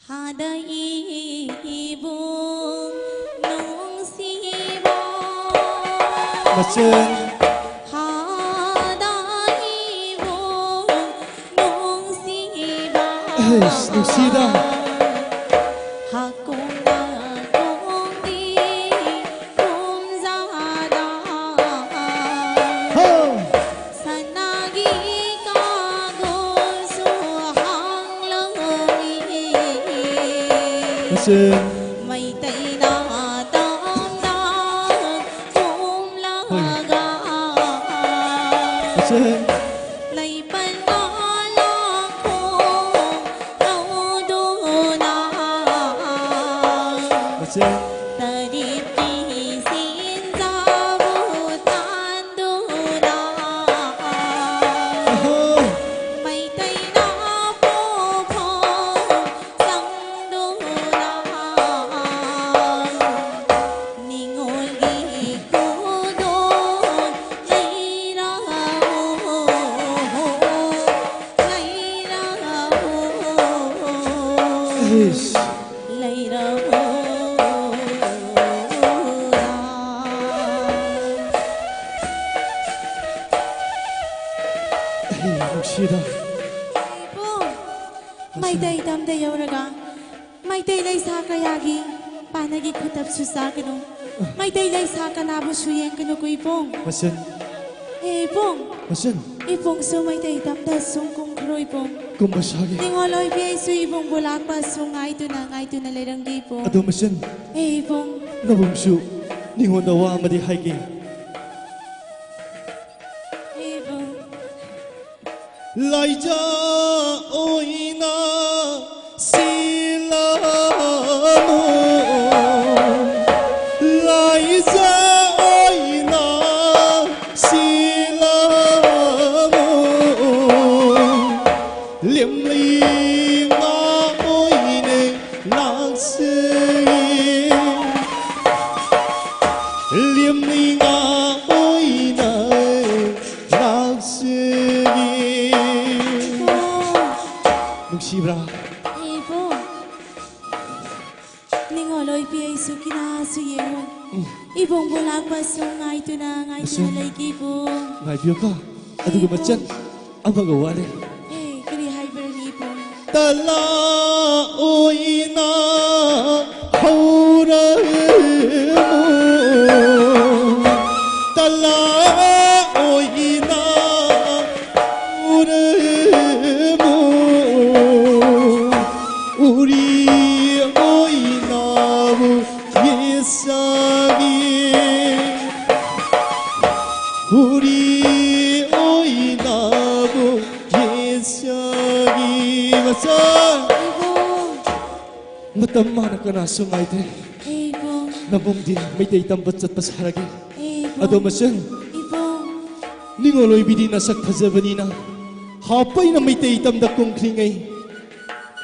ꯍꯥꯗ ꯏꯕꯨꯡ ꯅꯨꯡꯁꯤꯕ꯫ ꯃꯆꯟ꯫ ꯍꯥꯗ ꯏꯕꯨꯡ ꯅꯨꯡꯁꯤꯕ꯫ ꯑꯩꯁ, ꯅꯨꯡꯁꯤꯗ꯫ ꯍꯥꯀꯨꯝ ꯅꯥꯀꯨꯝꯒꯤ ꯀꯨꯝꯖꯥꯗ꯫ ꯍꯣ! ꯁꯅꯥꯒꯤ ꯀꯥꯡꯒꯨꯜꯁꯨ ꯍꯥꯡꯂꯝꯃꯤ꯫ ꯃꯆꯟ꯫ ꯃꯩꯇꯩ ꯅꯥꯇꯝꯗ ꯍꯣꯏ꯫ ꯀꯨꯝꯂꯒ꯫ ꯃꯆꯟ꯫ ꯂꯩꯄꯟ ꯃꯥꯂꯥꯈꯣꯡ ꯇꯧꯗꯨꯅ꯫ ꯃꯆꯟ꯫ ꯇꯔꯦꯠꯀꯤ ꯁꯦꯟꯖꯥꯕꯨ ꯇꯥꯟꯗꯨꯅ꯫ ꯑꯍꯣ꯫ ꯃꯩꯇꯩꯅ ꯄꯣꯛꯐꯝ ꯆꯪꯗꯨꯅ꯫ ꯅꯤꯉꯣꯜꯒꯤ ꯈꯨꯗꯣꯜ ꯂꯩꯔꯛꯎ꯫ ꯁꯤꯗ꯫ ꯏꯕꯨꯡ, ꯃꯩꯇꯩ ꯇꯝꯗ ꯌꯧꯔꯒ ꯃꯩꯇꯩ ꯂꯩꯁꯥ ꯀꯌꯥꯒꯤ ꯄꯥꯅꯒꯤ ꯈꯨꯇꯞꯁꯨ ꯆꯥꯒꯅꯨ꯫ ꯃꯩꯇꯩ ꯂꯩꯁꯥ ꯀꯅꯥꯕꯨꯁꯨ ꯌꯦꯡꯒꯅꯨꯀꯣ ꯏꯕꯨꯡ꯫ ꯃꯆꯟ꯫ ꯍꯦ ꯏꯕꯨꯡ꯫ ꯃꯆꯟ꯫ ꯏꯕꯨꯡꯁꯨ ꯃꯩꯇꯩ ꯇꯝꯗ ꯁꯨꯝ ꯀꯨꯝꯈ꯭ꯔꯣ ꯏꯕꯨꯡ꯫ ꯀꯨꯝꯕ ꯁꯥꯒꯦ꯫ ꯅꯤꯉꯣꯜ ꯑꯣꯏꯕꯤ ꯑꯩꯁꯨ ꯏꯕꯨꯡꯕꯨ ꯂꯥꯛꯄ ꯁꯨꯝ ꯉꯥꯏꯗꯨꯅ ꯉꯥꯏꯗꯨꯅ ꯂꯩꯔꯝꯒꯦ ꯏꯕꯨꯡ꯫ ꯑꯗꯣ ꯃꯆꯟ꯫ ꯍꯦ ꯏꯕꯨꯡ꯫ ꯅꯕꯨꯡꯁꯨ ꯅꯤꯉꯣꯜꯗ ꯋꯥ ꯑꯃꯗꯤ ꯍꯥꯏꯒꯦ꯫ ꯍꯦ ꯏꯕꯨꯡ꯫ ꯂꯥꯏꯖꯥ ꯑꯣꯏꯅ ꯁꯤꯜꯂꯝꯃꯨ, ꯂꯥꯏꯖꯥ ꯑꯣꯏꯅ ꯁꯤꯜꯂꯝꯃꯨ, ꯂꯦꯝꯂꯩ ꯉꯥ ꯑꯣꯏꯅ ꯂꯥꯛꯆꯒꯦ, ꯂꯦꯝꯂꯩ ꯉꯥ ꯑꯣꯏꯅ ꯂꯥꯛꯆꯒꯦ꯫ ꯅꯨꯡꯁꯤꯕ꯭ꯔꯥ? ꯏꯕꯨꯡ, ꯅꯤꯡꯉꯣꯜ ꯑꯣꯏꯕꯤ ꯑꯩꯁꯨ ꯀꯅꯥꯁꯨ ꯌꯦꯡꯉꯣꯏ꯫ ꯎꯝ꯫ ꯏꯕꯨꯡꯕꯨ ꯂꯥꯛꯄꯁꯨ ꯉꯥꯏꯗꯨꯅ, ꯉꯥꯏꯗꯨꯅ ꯂꯩꯒꯦ ꯏꯕꯨꯡ꯫ ꯉꯥꯏꯕꯤꯌꯨꯀꯣ꯫ ꯑꯗꯨꯒ ꯏꯕꯨꯡ꯫ ꯃꯆꯟ ꯑꯃꯒ ꯋꯥꯠꯂꯦ꯫ ꯑꯦ, ꯀꯔꯤ ꯍꯥꯏꯕ꯭ꯔꯅꯤ ꯏꯕꯨꯡ? ꯇꯂꯥ ꯑꯣꯏꯅ ꯍꯧꯔꯃꯨ, ꯇꯂꯥ ꯑꯣꯏꯅ ꯍꯧꯔꯃꯨ, ꯎꯔꯤ ꯑꯣꯏꯅꯕꯨ ꯌꯦꯁꯒꯤ, ꯎꯔꯤ ꯑꯣꯏꯅꯕꯨ ꯌꯦꯁꯒꯤ꯫ ꯃꯆꯥ꯫ ꯏꯕꯨꯡ꯫ ꯃꯇꯝ ꯃꯥꯅ ꯀꯅꯥꯁꯨ ꯉꯥꯏꯗ꯭ꯔꯦ꯫ ꯏꯕꯨꯡ꯫ ꯅꯕꯨꯡꯗꯤ ꯃꯩꯇꯩ ꯇꯝꯕ ꯆꯠꯄ ꯁꯥꯔꯒꯦ꯫ ꯏꯕꯨꯡ꯫ ꯑꯗꯣ ꯃꯆꯟ꯫ ꯏꯕꯨꯡ꯫ ꯅꯤꯡꯉꯣꯜ ꯑꯣꯏꯕꯤꯗꯤ ꯅꯁꯛ ꯐꯖꯕꯅꯤꯅ ꯍꯥꯞꯄꯩꯅ ꯃꯩꯇꯩ ꯇꯝꯗ ꯀꯨꯝꯈ꯭ꯔꯤꯉꯩ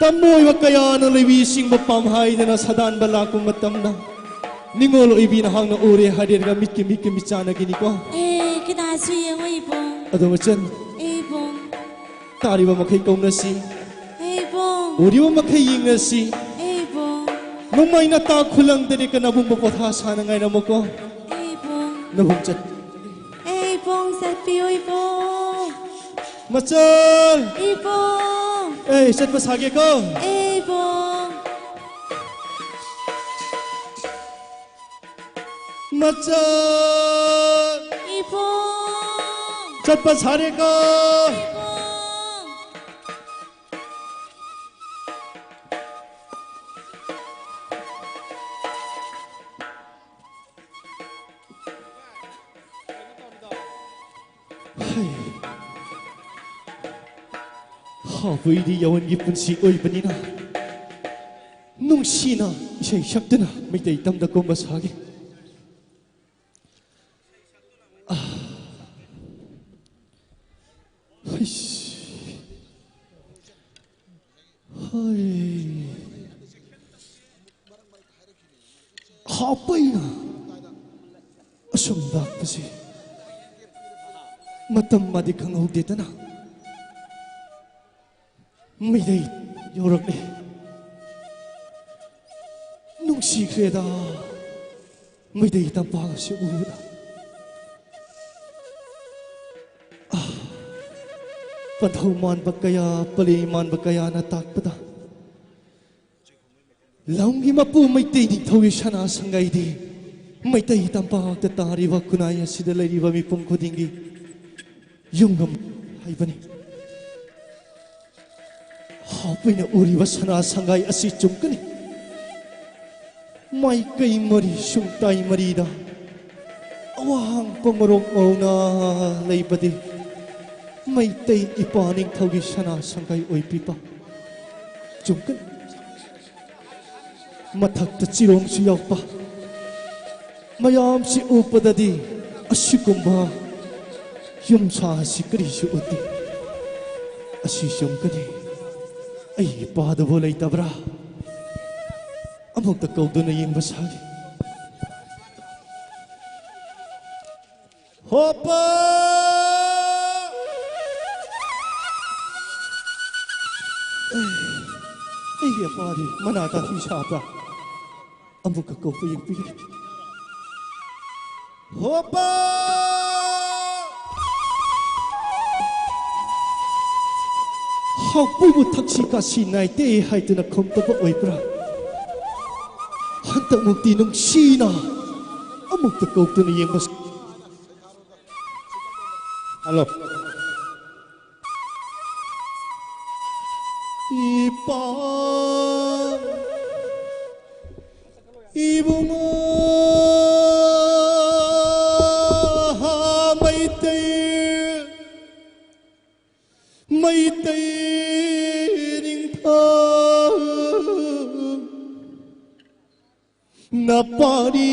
ꯇꯝꯃꯣꯏꯕ ꯀꯌꯥꯅ ꯂꯩꯕꯤ ꯁꯤꯡꯕ ꯄꯥꯝꯍꯥꯏꯗꯅ ꯁꯥꯗꯥꯟꯕ ꯂꯥꯛꯄ ꯃꯇꯝꯗ, ꯅꯤꯡꯉꯣꯜ ꯑꯣꯏꯕꯤ ꯅꯍꯥꯛꯅ ꯎꯔꯦ ꯍꯥꯏꯔꯒ ꯃꯤꯠꯀꯤ ꯃꯤꯠꯀꯤ ꯃꯤꯠꯆꯥꯟꯅꯒꯤꯅꯤꯀꯣ꯫ ꯑꯦ, ꯀꯅꯥꯁꯨ ꯌꯦꯡꯉꯣꯏ ꯏꯕꯨꯡ꯫ ꯑꯗꯣ ꯃꯆꯟ, ꯏꯕꯨꯡ꯫ ꯇꯥꯔꯤꯕ ꯃꯈꯩ ꯀꯧꯅꯁꯤ꯫ ꯏꯕꯨꯡ꯫ ꯎꯔꯤꯕ ꯃꯈꯩ ꯌꯦꯡꯅꯁꯤ꯫ ꯏꯕꯨꯡ꯫ ꯅꯣꯡꯃꯩ ꯅꯇꯥ ꯈꯨꯂꯪꯗꯗꯤ ꯀꯅꯥꯕꯨꯡꯕ ꯄꯣꯊꯥ ꯁꯥꯅ ꯉꯥꯏꯔꯝꯃꯨꯀꯣ꯫ ꯏꯕꯨꯡ꯫ ꯅꯕꯨꯡ ꯆꯠ꯫ ꯏꯕꯨꯡ, ꯆꯠꯄꯤꯌꯨ ꯏꯕꯨꯡ꯫ ꯃꯆꯜ! ꯏꯕꯨꯡ! ꯑꯦ, ꯆꯠꯄ ꯁꯥꯒꯦꯀꯣ? ꯏꯕꯨꯡ! ꯃꯆꯜ! ꯏꯕꯨꯡ! ꯆꯠꯄ ꯁꯥꯔꯦꯀꯣ? ꯏꯕꯨꯡ! ꯍꯩ꯫ ꯍꯥꯎꯕꯩꯗꯤ ꯌꯥꯋꯟꯒꯤ ꯄꯨꯟꯁꯤ ꯑꯣꯏꯕꯅꯤꯅ ꯅꯨꯡꯁꯤꯅ ꯏꯁꯩ ꯁꯛꯇꯨꯅ ꯃꯩꯇꯩ ꯇꯝꯗ ꯀꯨꯝꯕ ꯁꯥꯒꯦ꯫ ꯑꯥ꯫ ꯍꯩꯁ꯫ ꯍꯩ꯫ ꯍꯥꯞꯄꯩꯅ ꯑꯁꯨꯝ ꯂꯥꯛꯄꯁꯦ ꯃꯇꯝ ꯑꯃꯗꯤ ꯈꯪꯍꯧꯗꯦꯗꯅ ꯃꯩꯗꯩ ꯌꯧꯔꯛꯂꯦ꯫ ꯅꯨꯡꯁꯤꯈ꯭ꯔꯦꯗ ꯃꯩꯗꯩ ꯇꯝꯄꯥꯛ ꯑꯁꯤ ꯎꯕꯗ꯫ ꯑꯥ, ꯄꯟꯊꯧ ꯃꯥꯟꯕ ꯀꯌꯥ, ꯄꯂꯦ ꯃꯥꯟꯕ ꯀꯌꯥꯅ ꯇꯥꯛꯄꯗ ꯂꯝꯒꯤ ꯃꯄꯨ ꯃꯩꯇꯩ ꯅꯤꯡꯊꯧꯒꯤ ꯁꯅꯥ ꯁꯪꯒꯥꯏꯗꯤ ꯃꯩꯇꯩ ꯇꯝꯄꯥꯛꯇ ꯇꯥꯔꯤꯕ ꯈꯨꯟꯅꯥꯏ ꯑꯁꯤꯗ ꯂꯩꯔꯤꯕ ꯃꯤꯄꯨꯝ ꯈꯨꯗꯤꯡꯒꯤ ꯌꯨꯝꯉꯝ ꯍꯥꯏꯕꯅꯤ꯫ ꯍꯥꯞꯄꯩꯅ ꯎꯔꯤꯕ ꯁꯅꯥ ꯁꯪꯒꯥꯏ ꯑꯁꯤ ꯆꯨꯝꯒꯅꯤ꯫ ꯃꯥꯏꯀꯩ ꯃꯔꯤ ꯁꯨꯡꯇꯥꯏ ꯃꯔꯤꯗ ꯑꯋꯥꯡ ꯄꯣꯡꯃꯔꯣꯛ ꯉꯧꯅ ꯂꯩꯕꯗꯤ ꯃꯩꯇꯩ ꯏꯄꯥ ꯅꯤꯡꯊꯧꯒꯤ ꯁꯅꯥ ꯁꯪꯒꯥꯏ ꯑꯣꯏꯕꯤꯕ ꯆꯨꯝꯒꯅꯤ꯫ ꯃꯊꯛꯇ ꯆꯤꯔꯣꯡꯁꯨ ꯌꯥꯎꯕ ꯃꯌꯥꯝꯁꯤ ꯎꯕꯗꯗꯤ ꯑꯁꯤꯒꯨꯝꯕ ꯌꯨꯝꯁꯥ ꯑꯁꯤ ꯀꯔꯤꯁꯨ ꯎꯗꯦ꯫ ꯑꯁꯤ ꯆꯨꯝꯒꯅꯤ꯫ ꯑꯩ ꯏꯄꯥꯗꯨꯕꯨ ꯂꯩꯇꯕ꯭ꯔꯥ? ꯑꯃꯨꯛꯇ ꯀꯧꯗꯨꯅ ꯌꯦꯡꯕ ꯁꯥꯒꯦ꯫ ꯍꯣꯄ! ꯑꯦ, ꯑꯩꯒꯤ ꯑꯄꯥꯗꯤ ꯃꯅꯥ ꯇꯥꯐꯤ ꯁꯥꯕ꯭ꯔꯥ? ꯑꯃꯨꯛꯀ ꯀꯧꯕ ꯌꯦꯡꯕꯤꯒꯦ꯫ ꯍꯣꯄ! ꯊꯥꯎꯄꯨꯕꯨ ꯊꯛꯁꯤ ꯈꯥꯁꯤ ꯅꯥꯏꯗꯦ ꯍꯥꯏꯗꯨꯅ ꯈꯨꯝꯗꯕ ꯑꯣꯏꯕ꯭ꯔꯥ? ꯍꯟꯗꯛꯃꯨꯛꯇꯤ ꯅꯨꯡꯁꯤꯅ ꯑꯃꯨꯛꯇ ꯀꯧꯗꯨꯅ ꯌꯦꯡꯕ꯫ ꯍꯜꯂꯣ꯫ ꯏꯄꯥ, ꯏꯕꯨꯡꯉꯣ, ꯃꯩꯇꯩ, ꯃꯩꯇꯩ ꯅꯤꯡꯊꯧ꯫ ꯅꯄꯥꯔꯤ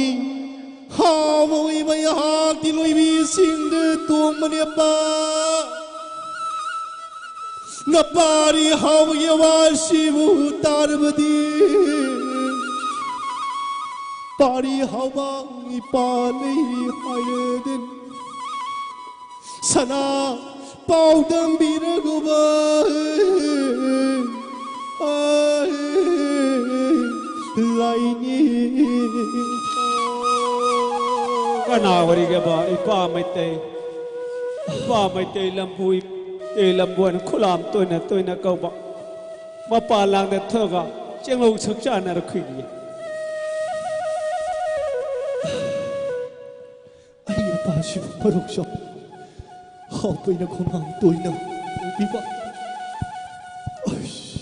ꯍꯥꯎꯕꯒꯤ ꯃꯩꯍꯥꯛꯇꯤ ꯂꯣꯏꯕꯤꯁꯤꯡꯗ ꯇꯣꯡꯕꯅꯦꯕ꯫ ꯅꯄꯥꯔꯤ ꯍꯥꯎꯕꯒꯤ ꯑꯋꯥꯁꯤꯕꯨ ꯇꯥꯔꯕꯗꯤ, ꯄꯥꯔꯤ ꯍꯥꯎꯕ ꯏꯄꯥ ꯂꯩ ꯍꯥꯏꯔꯗꯤ꯫ ꯁꯅꯥ ꯄꯥꯎꯗꯝꯕꯤꯔꯒꯨꯕ ꯂꯥꯏꯅꯤꯡꯊꯧ꯫ ꯀꯅꯥ ꯑꯣꯏꯔꯤꯒꯦꯕ? ꯏꯄꯥ ꯃꯩꯇꯩ, ꯏꯄꯥ ꯃꯩꯇꯩ ꯂꯝꯕꯨ, ꯃꯩꯇꯩ ꯂꯝꯕꯨ ꯍꯥꯏꯅ ꯈꯨꯂꯥꯝ ꯇꯣꯏꯅ ꯇꯣꯏꯅ ꯀꯧꯕ, ꯃꯄꯥꯟ ꯂꯥꯡꯗ ꯊꯣꯛꯑꯒ ꯆꯦꯡꯂꯧ ꯁꯛ ꯆꯥꯅꯔꯛꯈꯤꯒꯦ꯫ ꯑꯩ ꯏꯄꯥꯁꯤꯕꯨ ꯃꯔꯣꯛ ꯆꯥꯎ ꯍꯥꯎꯕꯩꯅ ꯈꯣꯡꯍꯥꯝ ꯇꯣꯏꯅ ꯎꯕꯤꯕ꯫ ꯑꯩꯁ꯫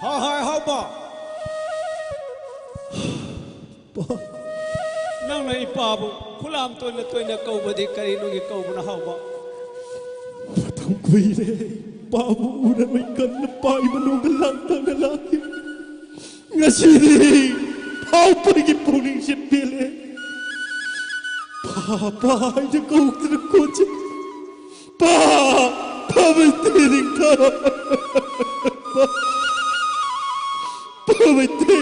ꯍꯥ, ꯍꯥꯏ, ꯍꯥꯎꯕ꯫ ꯄꯥ꯫ ꯅꯪꯅ ꯏꯄꯥꯕꯨ ꯈꯨꯂꯥꯝ ꯇꯣꯏꯅ ꯇꯣꯏꯅ ꯀꯧꯕꯗꯤ ꯀꯔꯤꯅꯣꯒꯤ ꯀꯧꯕꯅ ꯍꯥꯎꯕ? ꯃꯇꯝ ꯀꯨꯏꯔꯦ ꯏꯄꯥꯕꯨ ꯎꯅꯔꯣꯏ ꯀꯟꯅ ꯄꯥꯏ ꯃꯅꯨꯡꯗ ꯂꯥꯡꯇꯛꯅ ꯂꯥꯛꯈꯤ꯫ ꯉꯁꯤꯗꯤ ꯐꯥꯎꯕꯒꯤ ꯄꯨꯛꯅꯤꯡꯁꯦ ꯄꯦꯜꯂꯦ꯫ ꯄꯥ, ꯄꯥ ꯍꯥꯏꯅ ꯀꯧꯗꯅ ꯈꯣꯠꯁꯦ꯫ ꯄꯥ, ꯐꯕꯩ ꯇꯦꯔꯤꯡ ꯊꯥ꯫ ꯄꯥ, ꯐꯕꯩ ꯇꯦ꯫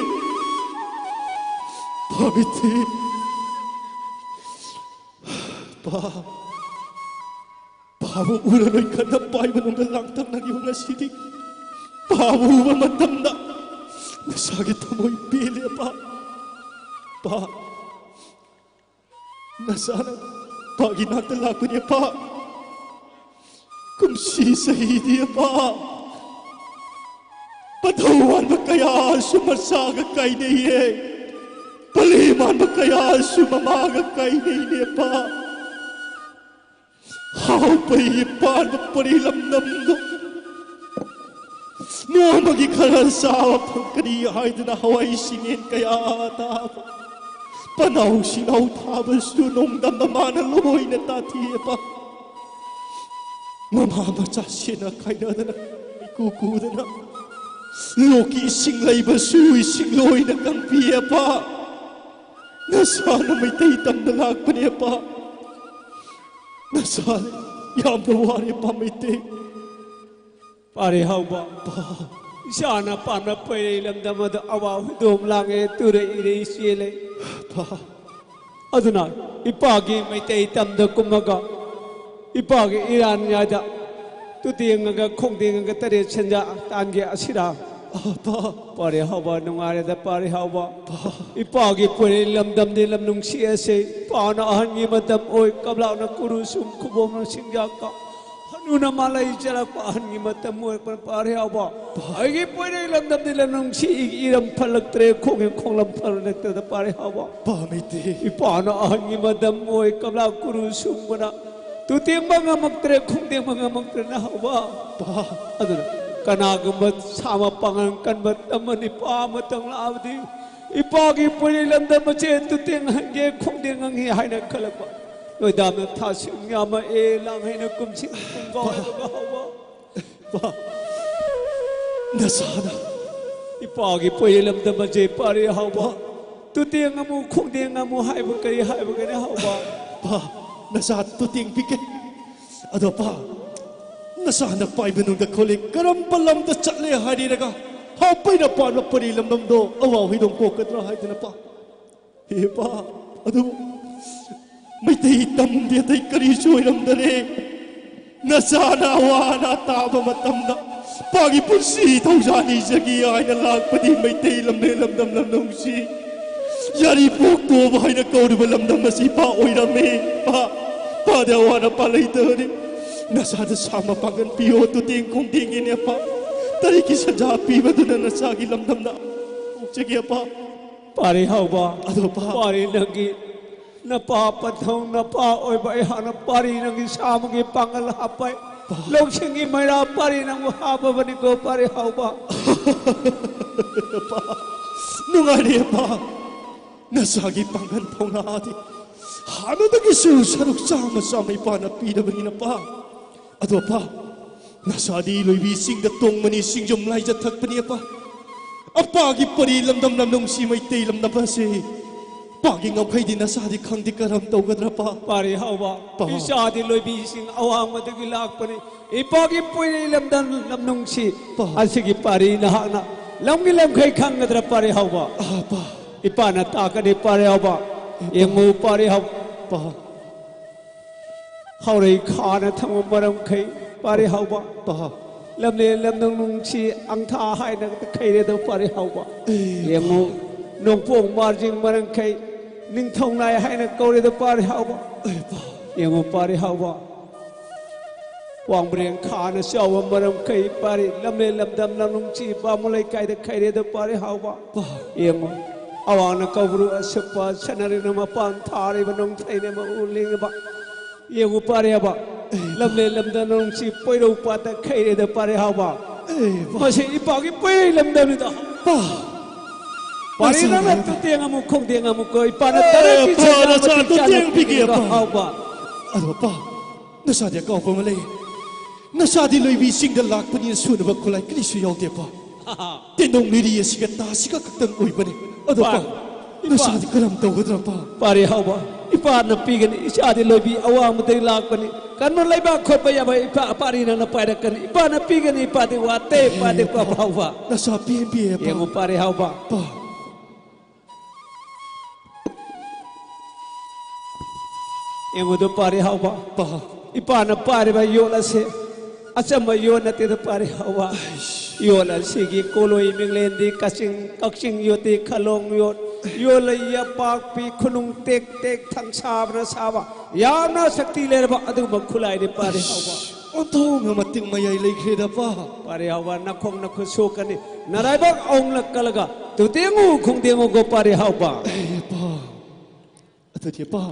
ꯐꯕꯩ ꯇꯦ꯫ ꯄꯥ꯫ ꯄꯥꯕꯨ ꯎꯔꯔꯣꯏ ꯈꯟꯅ ꯄꯥꯏ ꯃꯅꯨꯡꯗ ꯂꯥꯡꯇꯛꯅꯈꯤꯕ ꯉꯁꯤꯗꯤ ꯄꯥꯕꯨ ꯎꯕ ꯃꯇꯝꯗ ꯅꯁꯥꯒꯤ ꯊꯃꯣꯏ ꯄꯦꯜꯂꯦ ꯄꯥ꯫ ꯄꯥ, ꯅꯁꯥꯅ ꯄꯥꯒꯤ ꯅꯥꯛꯇ ꯂꯥꯛꯄꯅꯦ ꯄꯥ꯫ ꯀꯨꯝꯁꯤ ꯆꯍꯤꯗꯤ ꯄꯥ ꯄꯊꯧ ꯃꯥꯟꯕ ꯀꯌꯥꯁꯨ ꯃꯆꯥꯒ ꯀꯥꯏꯅꯩꯌꯦ꯫ ꯄꯂꯦ ꯃꯥꯟꯕ ꯀꯌꯥꯁꯨ ꯃꯃꯥꯒ ꯀꯥꯏꯅꯩꯅꯦ, ꯄꯥ꯫ ꯍꯥꯎ ꯄꯩꯒꯤ ꯄꯥꯟꯕ ꯄꯔꯤ ꯂꯝꯗꯝꯗꯣ ꯅꯣꯡꯃꯒꯤ ꯈꯔ ꯆꯥꯕ ꯐꯪꯒꯅꯤ ꯍꯥꯏꯗꯨꯅ ꯍꯋꯥꯏ ꯆꯦꯡꯌꯦꯟ ꯀꯌꯥ ꯊꯥꯕ, ꯄꯅꯥꯎ ꯁꯤꯡꯅꯥꯎ ꯊꯥꯕꯁꯨ ꯅꯣꯡꯗꯝ ꯃꯃꯥꯅ ꯂꯣꯏꯅ ꯇꯥꯊꯤꯑꯦꯕ꯫ ꯃꯃꯥ ꯃꯆꯥ ꯁꯦꯟꯅ ꯈꯥꯏꯅꯗꯅ ꯏꯀꯨ ꯀꯨꯗꯅ ꯂꯣꯛꯀꯤ ꯏꯁꯤꯡ ꯂꯩꯕꯁꯨ ꯏꯁꯤꯡ ꯂꯣꯏꯅ ꯀꯪꯕꯤꯑꯦꯕ꯫ ꯅꯁꯥꯅ ꯃꯩꯇꯩ ꯇꯝꯅ ꯂꯥꯛꯄꯅꯦꯕ꯫ ꯅꯁꯥ ꯌꯥꯝꯅ ꯋꯥꯔꯦ, ꯄꯥ ꯃꯩꯇꯩ꯫ ꯄꯥꯔꯦ ꯍꯥꯎꯕ, ꯄꯥ꯫ ꯏꯁꯥꯅ ꯄꯥꯟꯕ ꯄꯩꯔꯩ ꯂꯝꯗꯝ ꯑꯗꯨ ꯑꯋꯥ ꯍꯨꯏꯗꯣꯝ ꯂꯥꯡꯉꯦ, ꯇꯨꯔꯩ ꯏꯔꯩ ꯆꯦꯜꯂꯦ꯫ ꯄꯥ꯫ ꯑꯗꯨꯅ ꯏꯄꯥꯒꯤ ꯃꯩꯇꯩ ꯇꯝꯗ ꯀꯨꯝꯃꯒ ꯏꯄꯥꯒꯤ ꯏꯔꯥꯟ ꯌꯥꯏꯗ ꯇꯨꯇꯦꯡꯉꯒ ꯈꯣꯡꯗꯦꯡꯉꯒ ꯇꯔꯦꯠ ꯁꯦꯟꯖꯥ ꯇꯥꯟꯒꯦ ꯑꯁꯤꯔꯥ? ꯑ, ꯄꯥ꯫ ꯄꯥꯔꯦ ꯍꯥꯎꯕ, ꯅꯨꯡꯉꯥꯏꯔꯦꯗ ꯄꯥꯔꯦ ꯍꯥꯎꯕ꯫ ꯄꯥ꯫ ꯏꯄꯥꯒꯤ ꯄꯣꯏꯔꯩ ꯂꯝꯗꯝꯗꯤ ꯂꯝ ꯅꯨꯡꯁꯤ ꯑꯁꯦ, ꯄꯥꯅ ꯑꯍꯟꯒꯤ ꯃꯇꯝ ꯑꯣꯏ, ꯀꯞꯂꯥꯎꯅ ꯀꯨꯔꯨ ꯁꯨꯝ ꯈꯨꯕꯣꯝꯅ ꯁꯤꯡꯖꯥꯛꯀ ꯍꯅꯨꯅ ꯃꯥꯂꯩ ꯆꯦꯜꯂꯛꯄ ꯑꯍꯟꯒꯤ ꯃꯇꯝ ꯑꯣꯏꯔꯛꯄꯅ ꯄꯥꯔꯦ ꯍꯥꯎꯕ꯫ ꯄꯥ꯫ ꯑꯩꯒꯤ ꯄꯣꯏꯔꯩ ꯂꯝꯗꯝꯗꯤ ꯂꯝ ꯅꯨꯡꯁꯤ ꯏꯔꯝ ꯐꯠꯂꯛꯇ꯭ꯔꯦ, ꯈꯣꯡꯒꯤ ꯈꯣꯡꯂꯝ ꯐꯠꯂꯛꯇ꯭ꯔꯦꯗ ꯄꯥꯔꯦ ꯍꯥꯎꯕ꯫ ꯄꯥ ꯃꯩꯇꯩ꯫ ꯏꯄꯥꯅ ꯑꯍꯟꯒꯤ ꯃꯇꯝ ꯑꯣꯏ, ꯀꯞꯂꯥ ꯀꯨꯔꯨ ꯁꯨꯝꯕꯅ ꯇꯨꯇꯦꯡꯕ ꯉꯝꯃꯛꯇ꯭ꯔꯦ, ꯈꯣꯡꯗꯦꯡꯕ ꯉꯝꯃꯛꯇ꯭ꯔꯦꯅ ꯍꯥꯎꯕ꯫ ꯄꯥ꯫ ꯑꯗꯨꯅ ꯀꯅꯥꯒꯨꯝꯕ ꯁꯥꯃ ꯄꯥꯡꯒꯜ ꯀꯟꯕ ꯇꯝꯕ ꯅꯤꯄꯥ ꯑꯃꯇꯪ ꯂꯥꯛꯑꯕꯗꯤ ꯏꯄꯥꯒꯤ ꯄꯣꯏꯔꯩ ꯂꯝꯗꯝ ꯑꯁꯦ ꯇꯨꯇꯦꯡ ꯍꯟꯒꯦ, ꯈꯣꯡꯗꯦꯡ ꯍꯟꯒꯦ ꯍꯥꯏꯅ ꯈꯜꯂꯛꯄ꯫ ꯅꯣꯏꯗꯥꯝꯅ ꯊꯥꯁꯤꯡ ꯌꯥꯝꯃꯛꯑꯦ, ꯂꯥꯡ ꯍꯩꯅ ꯀꯨꯝꯁꯤꯡ ꯄꯨꯡ ꯀꯥꯎꯔꯕ ꯍꯥꯎꯕ꯫ ꯄꯥ꯫ ꯅꯁꯥꯅ꯫ ꯏꯄꯥꯒꯤ ꯄꯣꯏꯔꯩ ꯂꯝꯗꯝ ꯑꯁꯦ ꯄꯥꯔꯦ ꯍꯥꯎꯕ꯫ ꯄꯥ꯫ ꯇꯨꯇꯦꯡ ꯑꯃꯨ ꯈꯣꯡꯗꯦꯡ ꯑꯃꯨ ꯍꯥꯏꯕ ꯀꯔꯤ ꯍꯥꯏꯕꯒꯅꯤ ꯍꯥꯎꯕ? ꯄꯥ, ꯅꯆꯥ ꯇꯨꯇꯦꯡ ꯄꯤꯛꯀꯦ꯫ ꯑꯗꯣ ꯄꯥ, ꯅꯆꯥꯅ ꯄꯥꯏꯕ ꯅꯨꯡꯗ ꯈꯣꯠꯂꯤ ꯀꯔꯝꯕ ꯂꯝꯗ ꯆꯠꯂꯦ ꯍꯥꯏꯔꯤꯔꯒ ꯍꯥꯞꯄꯩꯅ ꯄꯥꯟꯕ ꯄꯔꯤ ꯂꯝꯗꯝꯗꯣ ꯑꯋꯥ ꯍꯨꯏꯗꯣꯡ ꯄꯣꯛꯀꯗ꯭ꯔꯥ ꯍꯥꯏꯗꯅ ꯄꯥ꯫ ꯍꯦ ꯄꯥ, ꯑꯗꯨꯕꯨ ꯃꯩꯇꯩ ꯇꯝꯗꯦ ꯑꯇꯩ ꯀꯔꯤꯁꯨ ꯑꯣꯏꯔꯝꯗꯔꯦ꯫ ꯅꯆꯥꯅ ꯑꯋꯥ ꯑꯅꯥ ꯇꯥꯕ ꯃꯇꯝꯗ ꯄꯥꯒꯤ ꯄꯨꯟꯁꯤ ꯊꯧꯖꯥꯟ ꯏꯖꯒꯦ ꯍꯥꯏꯅ ꯂꯥꯛꯄꯗꯤ ꯃꯩꯇꯩ ꯂꯝꯂꯦꯟ ꯂꯝꯗꯝ ꯂꯝꯗꯝꯁꯤ ꯌꯥꯔꯤꯄꯣꯛ ꯇꯣꯕ ꯍꯥꯏꯅ ꯀꯧꯔꯤꯕ ꯂꯝꯗꯝ ꯑꯁꯤ ꯄꯥ ꯑꯣꯏꯔꯝꯃꯦ꯫ ꯄꯥ, ꯄꯥꯗ ꯑꯋꯥ ꯑꯅꯥ ꯄꯥ ꯂꯩꯇꯕꯅꯤ꯫ ꯅꯆꯥꯗ ꯁꯥ ꯃꯄꯥꯡꯒꯜ ꯄꯤꯌꯣ, ꯇꯨꯇꯦꯡ ꯈꯣꯡꯗꯦꯡꯒꯤꯅꯦ ꯄꯥ꯫ ꯇꯔꯦꯠꯀꯤ ꯁꯦꯟꯖꯥ ꯄꯤꯕꯗꯨꯅ ꯅꯆꯥꯒꯤ ꯂꯝꯗꯝꯗ ꯑꯣꯛꯆꯒꯦ, ꯑꯄꯥ꯫ ꯄꯥꯔꯤ ꯍꯥꯎꯕ꯫ ꯑꯗꯣ, ꯑꯄꯥ꯫ ꯄꯥꯔꯤ ꯅꯪꯒꯤ ꯅꯄꯥ ꯄꯟꯊꯧ ꯅꯄꯥ ꯑꯣꯏꯕ ꯑꯩꯍꯥꯛꯅ ꯄꯥꯔꯤ ꯅꯪꯒꯤ ꯁꯥ ꯑꯃꯒꯤ ꯄꯥꯡꯒꯜ ꯍꯥꯞꯄ꯫ ꯄꯥ꯫ ꯂꯧꯁꯤꯡꯒꯤ ꯃꯩꯔꯥ ꯄꯥꯔꯤ ꯅꯪꯕꯨ ꯍꯥꯞꯄꯕꯅꯤꯀꯣ, ꯄꯥꯔꯤ ꯍꯥꯎꯕ꯫ ꯑꯄꯥ, ꯅꯨꯡꯉꯥꯏꯔꯦ, ꯑꯄꯥ꯫ ꯅꯆꯥꯒꯤ ꯄꯥꯡꯒꯜ ꯊꯧꯅꯥꯗꯤ ꯍꯥꯟꯅꯗꯒꯤꯁꯨ ꯁꯔꯨꯛ ꯆꯥꯝꯃ ꯆꯥꯝꯃ ꯏꯄꯥꯅ ꯄꯤꯔꯕꯅꯤꯅ, ꯑꯄꯥ꯫ ꯑꯗꯣ, ꯑꯄꯥ, ꯅꯆꯥꯗꯤ ꯂꯣꯏꯕꯤ ꯆꯤꯡꯗ ꯇꯣꯡꯕꯅꯤ, ꯆꯤꯡꯖꯨꯝ ꯂꯥꯏꯖ ꯊꯛꯄꯅꯤ, ꯑꯄꯥ꯫ ꯑꯄꯥꯒꯤ ꯄꯔꯤ ꯂꯝꯗꯝ ꯂꯝꯅꯨꯡꯁꯤ ꯃꯩꯇꯩ ꯂꯝꯗꯝ ꯑꯁꯤ ꯑꯄꯥꯒꯤ ꯉꯝꯈꯩꯗꯤ ꯅꯆꯥꯗꯤ ꯈꯪꯗꯦ ꯀꯔꯝ ꯇꯧꯒꯗ꯭ꯔꯥ, ꯑꯄꯥ? ꯄꯥꯔꯤ ꯍꯥꯎꯕ, ꯑꯄꯥ꯫ ꯏꯆꯥꯗꯤ ꯂꯣꯏꯕꯤꯁꯤꯡ ꯑꯋꯥꯡꯕꯗꯒꯤ ꯂꯥꯛꯄꯅꯤ꯫ ꯏꯄꯥꯒꯤ ꯄꯣꯏꯔꯩ ꯂꯝꯗꯝ ꯂꯝꯅꯨꯡꯁꯤ ꯑꯄꯥ꯫ ꯑꯁꯤꯒꯤ ꯄꯥꯔꯤ ꯅꯍꯥꯛꯅ ꯂꯝꯒꯤ ꯂꯝꯈꯩ ꯈꯪꯒꯗ꯭ꯔꯥ, ꯄꯥꯔꯤ ꯍꯥꯎꯕ? ꯑꯄꯥ꯫ ꯏꯄꯥꯅ ꯇꯥꯛꯀꯅꯤ, ꯄꯥꯔꯤ ꯍꯥꯎꯕ꯫ ꯏꯄꯥ꯫ ꯌꯦꯡꯉꯨ, ꯄꯥꯔꯤ ꯍꯥꯎꯕ꯫ ꯑꯄꯥ꯫ ꯍꯥꯎꯔꯩ ꯈꯥꯅ ꯊꯝꯕ ꯃꯔꯝꯈꯩ ꯄꯥꯔꯤ ꯍꯥꯎꯕ꯫ ꯑꯄꯥ꯫ ꯂꯝꯂꯦꯟ ꯂꯝꯗꯝ ꯅꯨꯡꯁꯤ ꯑꯪꯊꯥ ꯍꯥꯏꯅ ꯈꯩꯔꯦꯗ ꯄꯥꯔꯤ ꯍꯥꯎꯕ꯫ ꯑꯦ, ꯌꯦꯡꯉꯨ, ꯅꯣꯡꯄꯣꯛ ꯃꯥꯔꯖꯤꯡ ꯃꯔꯝꯈꯩ ꯅꯤꯡꯊꯧ ꯅꯥꯏ ꯍꯥꯏꯅ ꯀꯧꯔꯦꯗ ꯄꯥꯔꯤ ꯍꯥꯎꯕ꯫ ꯑꯦ, ꯑꯄꯥ꯫ ꯌꯦꯡꯉꯨ ꯄꯥꯔꯤ ꯍꯥꯎꯕ꯫ ꯋꯥꯡꯕ꯭ꯔꯦꯡ ꯈꯥꯅ ꯆꯥꯎꯕ ꯃꯔꯝꯈꯩ ꯄꯥꯔꯤ ꯂꯝꯂꯦꯟ ꯂꯝꯗꯝ ꯂꯝꯅꯨꯡꯁꯤ ꯕꯥꯃꯣꯟ ꯂꯩꯀꯥꯏꯗ ꯈꯩꯔꯦꯗ ꯄꯥꯔꯤ ꯍꯥꯎꯕ꯫ ꯑꯄꯥ꯫ ꯌꯦꯡꯉꯨ, ꯑꯋꯥꯡꯅ ꯀꯧꯕ꯭ꯔꯨ ꯑꯁꯨꯞꯄ ꯁꯅꯔꯤꯅ ꯃꯄꯥꯟ ꯊꯥꯔꯤꯕ ꯅꯣꯡꯊꯩꯅ ꯃꯎ ꯂꯦꯡꯉꯕ꯫ ꯌꯦꯡꯉꯨ ꯄꯥꯔꯤ ꯍꯥꯎꯕ꯫ ꯑꯦ, ꯂꯝꯂꯦꯟ ꯂꯝꯗꯝ ꯅꯨꯡꯁꯤ ꯄꯣꯏꯔꯧ ꯄꯥꯠꯇ ꯈꯩꯔꯦꯗ ꯄꯥꯔꯤ ꯍꯥꯎꯕ꯫ ꯑꯦ, ꯑꯄꯥ꯫ ꯃꯁꯤ ꯏꯄꯥꯒꯤ ꯄꯣꯏꯔꯩ ꯂꯝꯗꯝꯅꯤꯗ꯫ ꯑꯄꯥ꯫ ꯄꯥꯔꯤ ꯅꯆꯥ ꯅꯪꯅ ꯂꯩꯕ꯫ ꯇꯨꯇꯦꯡ ꯑꯃꯨꯛ ꯈꯣꯡꯗꯦꯡ ꯑꯃꯨꯛ ꯀꯣ ꯏꯄꯥꯅ ꯑꯦ, ꯇꯔꯦꯠꯀꯤ ꯑꯄꯥ, ꯁꯦꯟꯖꯥ ꯅꯆꯥ ꯃꯇꯤꯛ ꯆꯥꯅ ꯇꯨꯇꯦꯡ ꯄꯤꯒꯦ, ꯄꯤꯒꯦ ꯑꯄꯥ꯫ ꯍꯥꯎꯕ꯫ ꯑꯗꯣ, ꯑꯄꯥ, ꯅꯆꯥꯗꯤ ꯑꯀꯥꯎꯕ ꯑꯃ ꯂꯩ꯫ ꯅꯆꯥꯗꯤ ꯂꯣꯏꯕꯤ ꯆꯤꯡꯗ ꯂꯥꯛꯄꯅꯤꯅ ꯁꯨꯅꯕ ꯈꯨꯠꯂꯥꯏ ꯀꯔꯤꯁꯨ ꯌꯥꯎꯗꯦ, ꯑꯄꯥ꯫ ꯇꯦꯟꯗꯣꯡ ꯂꯤꯔꯤ ꯑꯁꯤꯒ ꯇꯥꯁꯤꯒ ꯈꯛꯇꯪ ꯑꯣꯏꯕꯅꯤ꯫ ꯑꯗꯣ, ꯄꯥ-, ꯑꯄꯥ, ꯏꯄꯥ꯫ ꯅꯆꯥꯗꯤ ꯀꯔꯝ ꯇꯧꯒꯗ꯭ꯔꯥ, ꯑꯄꯥ? ꯄꯥꯔꯤ ꯍꯥꯎꯕ, ꯏꯄꯥꯅ ꯄꯤꯒꯅꯤ, ꯏꯆꯥꯗꯤ ꯂꯣꯏꯕꯤ ꯑꯋꯥꯡꯕꯗꯒꯤ ꯂꯥꯛꯄꯅꯤ꯫ ꯀꯟꯕ ꯂꯩꯕꯥꯛ ꯈꯣꯠꯄ ꯌꯥꯕ ꯏꯄꯥ, ꯄꯥꯔꯤ ꯅꯪꯅ ꯄꯥꯏꯔꯛꯀꯅꯤ꯫ ꯏꯄꯥꯅ ꯄꯤꯒꯅꯤ, ꯏꯄꯥꯗꯤ ꯋꯥꯠꯇꯦ, ꯏꯄꯥꯗꯤ ꯑꯦ, ꯄꯥ-, ꯄꯥ-, ꯍꯥꯎꯕ꯫ ꯅꯆꯥ ꯄꯦꯟꯕꯤ, ꯑꯄꯥ꯫ ꯌꯦꯡꯉꯨ ꯄꯥꯔꯤ ꯍꯥꯎꯕ꯫ ꯑꯄꯥ꯫ ꯌꯦꯡꯉꯨꯗꯨ ꯄꯥꯔꯤ ꯍꯥꯎꯕ꯫ ꯑꯄꯥ꯫ ꯏꯄꯥꯅ ꯄꯥꯔꯤꯕ ꯌꯣꯠ ꯑꯁꯤ ꯑꯆꯝꯕ ꯌꯣꯠ ꯅꯠꯇꯦꯗ ꯄꯥꯔꯤ ꯍꯥꯎꯕ꯫ ꯑꯩꯁ꯫ ꯌꯣꯠ ꯑꯁꯤꯒꯤ ꯀꯣꯂꯣꯏ ꯃꯤꯡꯂꯦꯟꯗꯤ ꯀꯛꯆꯤꯡ, ꯀꯛꯆꯤꯡ ꯌꯣꯠꯇꯤ ꯈꯂꯣꯡ ꯌꯣꯠ, ꯌꯣꯠ ꯂꯩ ꯌꯥꯄꯥꯛꯄꯤ ꯈꯨꯅꯨꯡ ꯇꯦꯛ ꯇꯦꯛ ꯊꯪ ꯁꯥꯕꯅ ꯁꯥꯕ ꯌꯥꯝꯅ ꯁꯛꯇꯤ ꯂꯩꯔꯕ ꯑꯗꯨꯒꯨꯝꯕ ꯈꯨꯠꯂꯥꯏꯅꯤ ꯄꯥꯔꯤ ꯍꯥꯎꯕ꯫ ꯑꯣꯟꯊꯣꯛꯅ ꯃꯇꯤꯛ ꯃꯌꯥꯏ ꯂꯩꯈ꯭ꯔꯦꯗ, ꯄꯥ꯫ ꯄꯥꯔꯤ ꯍꯥꯎꯕ, ꯅꯈꯣꯡ ꯅꯈꯨꯠ ꯁꯣꯛꯀꯅꯤ꯫ ꯅꯔꯥꯏꯕꯛ ꯑꯍꯨꯝꯂꯛ ꯀꯜꯂꯒ ꯇꯨꯇꯦꯡꯉꯨ ꯈꯣꯡꯗꯦꯡꯉꯨꯀꯣ, ꯄꯥꯔꯤ ꯍꯥꯎꯕ꯫ ꯑꯦ, ꯄꯥ꯫ ꯑꯗꯨꯗꯤ, ꯄꯥ,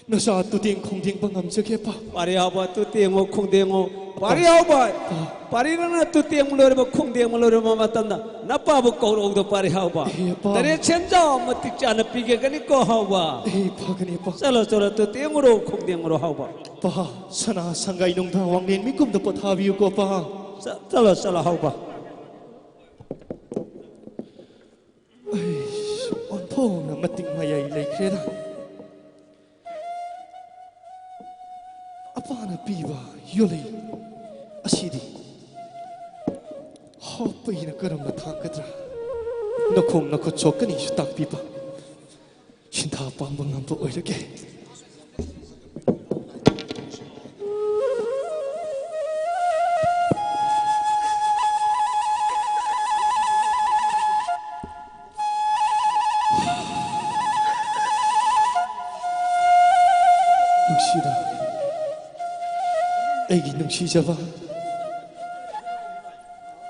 ꯅꯆꯥ ꯇꯨꯇꯦꯡ ꯈꯣꯡꯗꯦꯡꯕ ꯉꯝꯖꯒꯦ, ꯄꯥ꯫ ꯄꯥꯔꯤ ꯍꯥꯎꯕ, ꯇꯨꯇꯦꯡꯉꯨ ꯈꯣꯡꯗꯦꯡꯉꯨ꯫ ꯄꯥꯔꯤ ꯍꯥꯎꯕ, ꯄꯥ꯫ ꯄꯥꯔꯤ ꯅꯪꯅ ꯇꯨꯇꯦꯡꯕ ꯂꯣꯏꯔꯕ, ꯈꯣꯡꯗꯦꯡꯕ ꯂꯣꯏꯔꯕ ꯃꯇꯝꯗ ꯅꯄꯥꯕꯨ ꯀꯧꯔꯛꯎꯗꯣ, ꯄꯥꯔꯤ ꯍꯥꯎꯕ꯫ ꯑꯦ, ꯄꯥ꯫ ꯇꯔꯦꯠ ꯁꯦꯟꯖꯥꯎ ꯃꯇꯤꯛ ꯆꯥꯅ ꯄꯤꯒꯒꯅꯤꯀꯣ, ꯍꯥꯎꯕ꯫ ꯑꯦ, ꯐꯒꯅꯤ, ꯄꯥ꯫ ꯆꯠꯂꯣ, ꯆꯠꯂꯣ, ꯇꯨꯇꯦꯡꯉꯨꯔꯣ, ꯈꯣꯡꯗꯦꯡꯉꯨꯔꯣ, ꯍꯥꯎꯕ꯫ ꯄꯥ, ꯁꯅꯥ ꯁꯪꯒꯥꯏ ꯅꯨꯡꯗꯥꯡ ꯋꯥꯡꯂꯦꯟ ꯃꯤꯀꯨꯝꯗ ꯄꯣꯊꯥꯕꯤꯌꯨꯀꯣ, ꯄꯥ꯫ ꯆ-, ꯆꯠꯂꯣ, ꯆꯠꯂꯣ, ꯍꯥꯎꯕ꯫ ꯑꯩ ꯑꯣꯟꯊꯣꯛꯅ ꯃꯇꯤꯛ ꯃꯌꯥꯏ ꯂꯩꯈ꯭ꯔꯦꯗ꯫ ꯑꯄꯥꯅ ꯄꯤꯕ ꯌꯣꯂꯩ ꯑꯁꯤꯗꯤ ꯍꯥꯞꯄꯩꯅ ꯀꯔꯝꯅ ꯊꯥꯡꯒꯗ꯭ꯔꯥ? ꯅꯈꯣꯡ ꯅꯈꯨꯠ ꯁꯣꯛꯀꯅꯤꯁꯨ ꯇꯥꯛꯄꯤꯕ꯫ ꯁꯤꯟꯊꯥ ꯄꯥꯡꯕ ꯉꯝꯕ ꯑꯣꯏꯔꯒꯦ꯫ ꯅꯨꯡꯁꯤꯕ, ꯑꯩꯒꯤ ꯅꯨꯡꯁꯤꯖꯕ,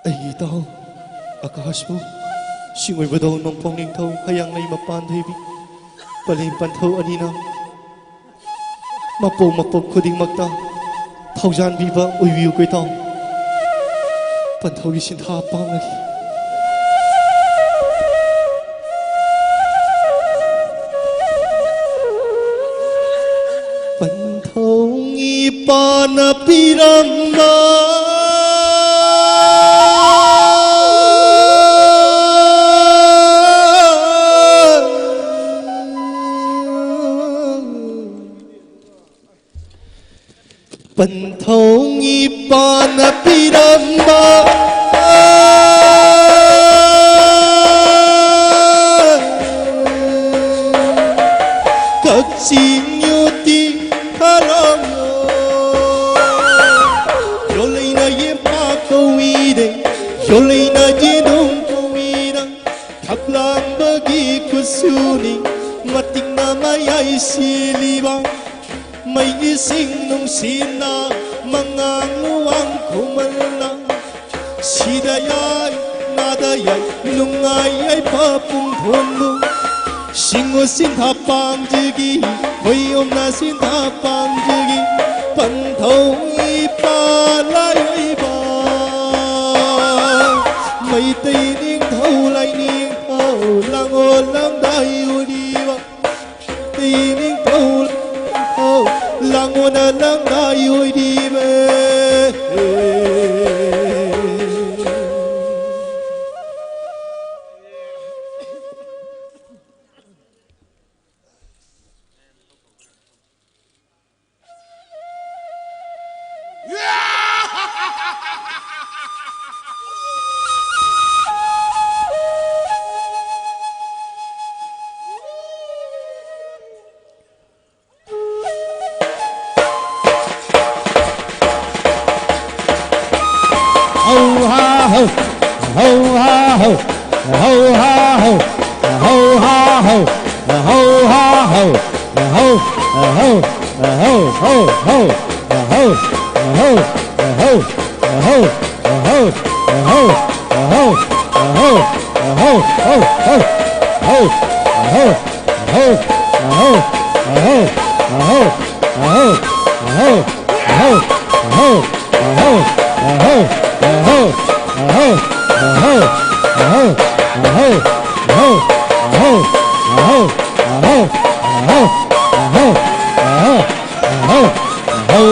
ꯑꯩꯒꯤ ꯏꯇꯥꯎ ꯑꯀꯥꯁꯄꯨ, ꯁꯤꯡꯑꯣꯏꯕꯗꯧ ꯅꯣꯡꯄꯣꯛ ꯅꯤꯡꯊꯧ, ꯍꯌꯥꯡꯂꯩ ꯃꯄꯥꯟ ꯊꯣꯏꯕꯤ, ꯄꯂꯦꯝ ꯄꯟꯊꯧ ꯑꯅꯤꯅ ꯃꯄꯣꯛ ꯃꯄꯣꯛ ꯈꯨꯗꯤꯡꯃꯛꯇ ꯊꯧꯖꯥꯟꯕꯤꯕ ꯑꯣꯏꯕꯤꯌꯨ ꯀꯣ ꯏꯇꯥꯎ꯫ ꯄꯟꯊꯧꯒꯤ ꯁꯤꯟꯊꯥ ꯄꯥꯡꯂꯒꯦ꯫ ꯄꯟꯊꯧꯒꯤ ꯄꯥꯅ ꯄꯤꯔꯝꯕ ꯄꯟꯊꯧꯒꯤ ꯄꯥꯅ ꯄꯤꯔꯝꯕ ꯀꯛꯆꯤꯡ ꯌꯨꯇꯤ ꯈꯔꯃꯣ꯫ ꯌꯣꯂꯩꯅ ꯌꯦꯝꯄꯥꯛ ꯀꯧꯏꯗꯦ, ꯌꯣꯂꯩꯅ ꯌꯦꯅꯨꯝ ꯀꯧꯏꯗ꯫ ꯊꯛꯂꯥꯡꯕꯒꯤ ꯈꯨꯠꯁꯨꯅꯤ ꯃꯇꯤꯛꯅ ꯃꯌꯥꯏ ꯁꯤꯜꯂꯤꯕ꯫ ꯃꯩ ꯏꯁꯤꯡ ꯅꯨꯡꯁꯤꯠꯅ ꯃꯉꯥꯡ ꯋꯥꯡ ꯈꯨꯃꯟ ꯂꯥꯡ꯫ ꯁꯤꯗ ꯌꯥꯏ, ꯅꯥꯗ ꯌꯥꯏ, ꯅꯨꯡꯉꯥꯏ ꯌꯥꯏꯐ ꯄꯨꯡ ꯊꯣꯟꯕꯨ꯫ ꯁꯤꯡꯉꯨ ꯁꯤꯟꯊꯥ ꯄꯥꯡꯖꯒꯤ, ꯈꯣꯏꯌꯨꯝꯅ ꯁꯤꯟꯊꯥ ꯄꯥꯡꯖꯒꯤ, ꯄꯟꯊꯧ ꯏꯄꯥ ꯂꯥꯏꯑꯣꯏꯕ꯫ ꯃꯩꯇꯩ ꯅꯤꯡꯊꯧ ꯂꯥꯏꯅꯤꯡꯊꯧ ꯂꯥꯡꯑꯣ ꯂꯝꯗꯥꯏ ꯑꯣꯏꯔꯤꯕ꯫ ꯃꯩꯇꯩ ꯅꯤꯡꯊꯧ ꯂꯥꯡꯑꯣ ꯂꯥꯡꯑꯣꯅ ꯂꯝꯗꯥꯏ ꯑꯣꯏꯔꯤꯕ꯫ Ho, ha, ho. Ho, ha, ho. Ho, ha, ho. Ho, ha, ho. Ho, ha, ho. Ho, ho, ho. Ho, ho, ho. Ho, ho, ho. Ho, ho, ho.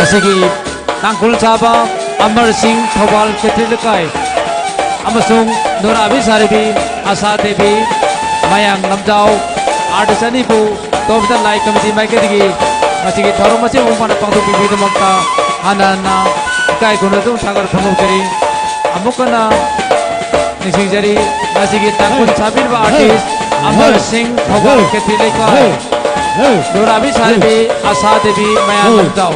ꯉꯁꯤꯒꯤ ꯇꯥꯡꯈꯨꯜ ꯁꯥꯕ ꯑꯃꯔ ꯁꯤꯡ, ꯊꯧꯕꯥꯜ ꯀꯩꯊꯦꯜ ꯂꯩꯀꯥꯏ꯫ ꯑꯃꯁꯨꯡ ꯅꯨꯔꯥꯕꯤ ꯁꯥꯔꯤꯕꯤ ꯑꯁꯥ ꯗꯦꯕꯤ, ꯃꯌꯥꯡ ꯂꯝꯖꯥꯎ, ꯑꯥꯔꯇꯤꯁ ꯑꯅꯤꯕꯨ ꯇꯣꯞꯇ ꯂꯥꯏ ꯀꯃꯤꯇꯤ ꯃꯥꯏꯀꯩꯗꯒꯤ ꯉꯁꯤꯒꯤ ꯊꯧꯔꯝ ꯑꯁꯤ ꯃꯄꯨꯡ ꯐꯥꯅ ꯄꯥꯡꯊꯣꯛꯄꯤꯕꯒꯤꯗꯃꯛꯇ ꯍꯟꯅ ꯍꯟꯅ ꯏꯀꯥꯏ ꯈꯨꯝꯅꯕ ꯊꯥꯒꯠ ꯐꯣꯡꯗꯣꯛꯆꯔꯤ꯫ ꯑꯃꯨꯛ ꯍꯟꯅ ꯅꯤꯡꯁꯤꯡꯖꯔꯤ, ꯉꯁꯤꯒꯤ ꯇꯥꯡꯈꯨꯜ ꯁꯥꯕꯤꯔꯤꯕ ꯑꯥꯔꯇꯤꯁ ꯑꯃꯔ ꯁꯤꯡ, ꯊꯧꯕꯥꯜ ꯀꯦꯊ꯭ꯔꯤꯛ ꯂꯩꯀꯥꯏ, ꯅꯨꯔꯥꯕꯤ ꯁꯥꯔꯤꯕꯤ ꯑꯁꯥ ꯗꯦꯕꯤ, ꯃꯌꯥꯡ ꯂꯝꯖꯥꯎ꯫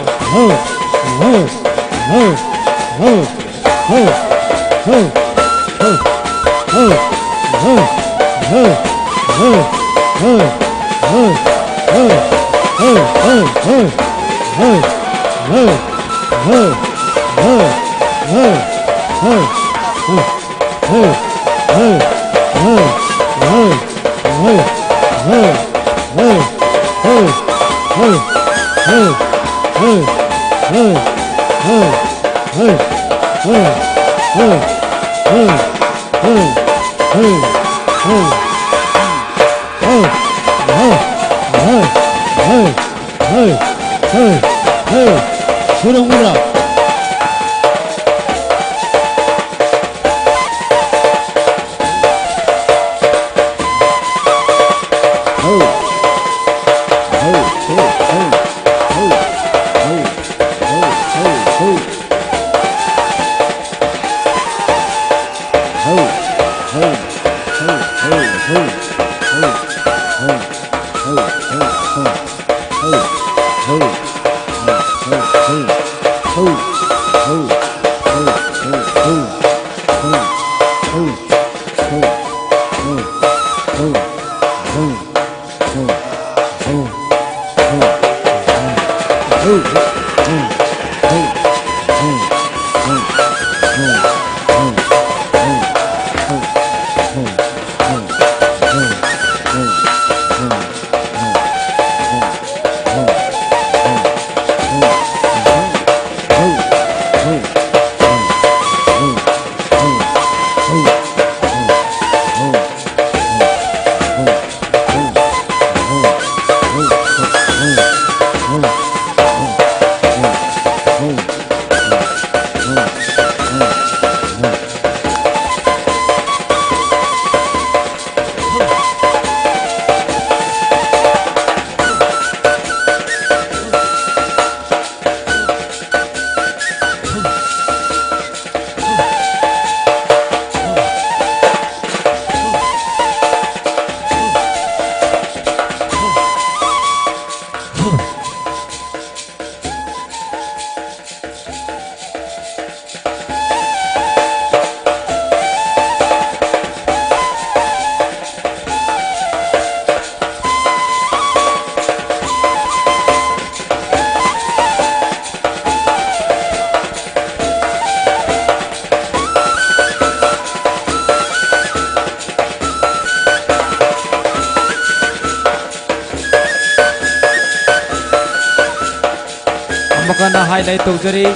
ꯅ highlight ꯇꯧꯖꯔꯤ꯫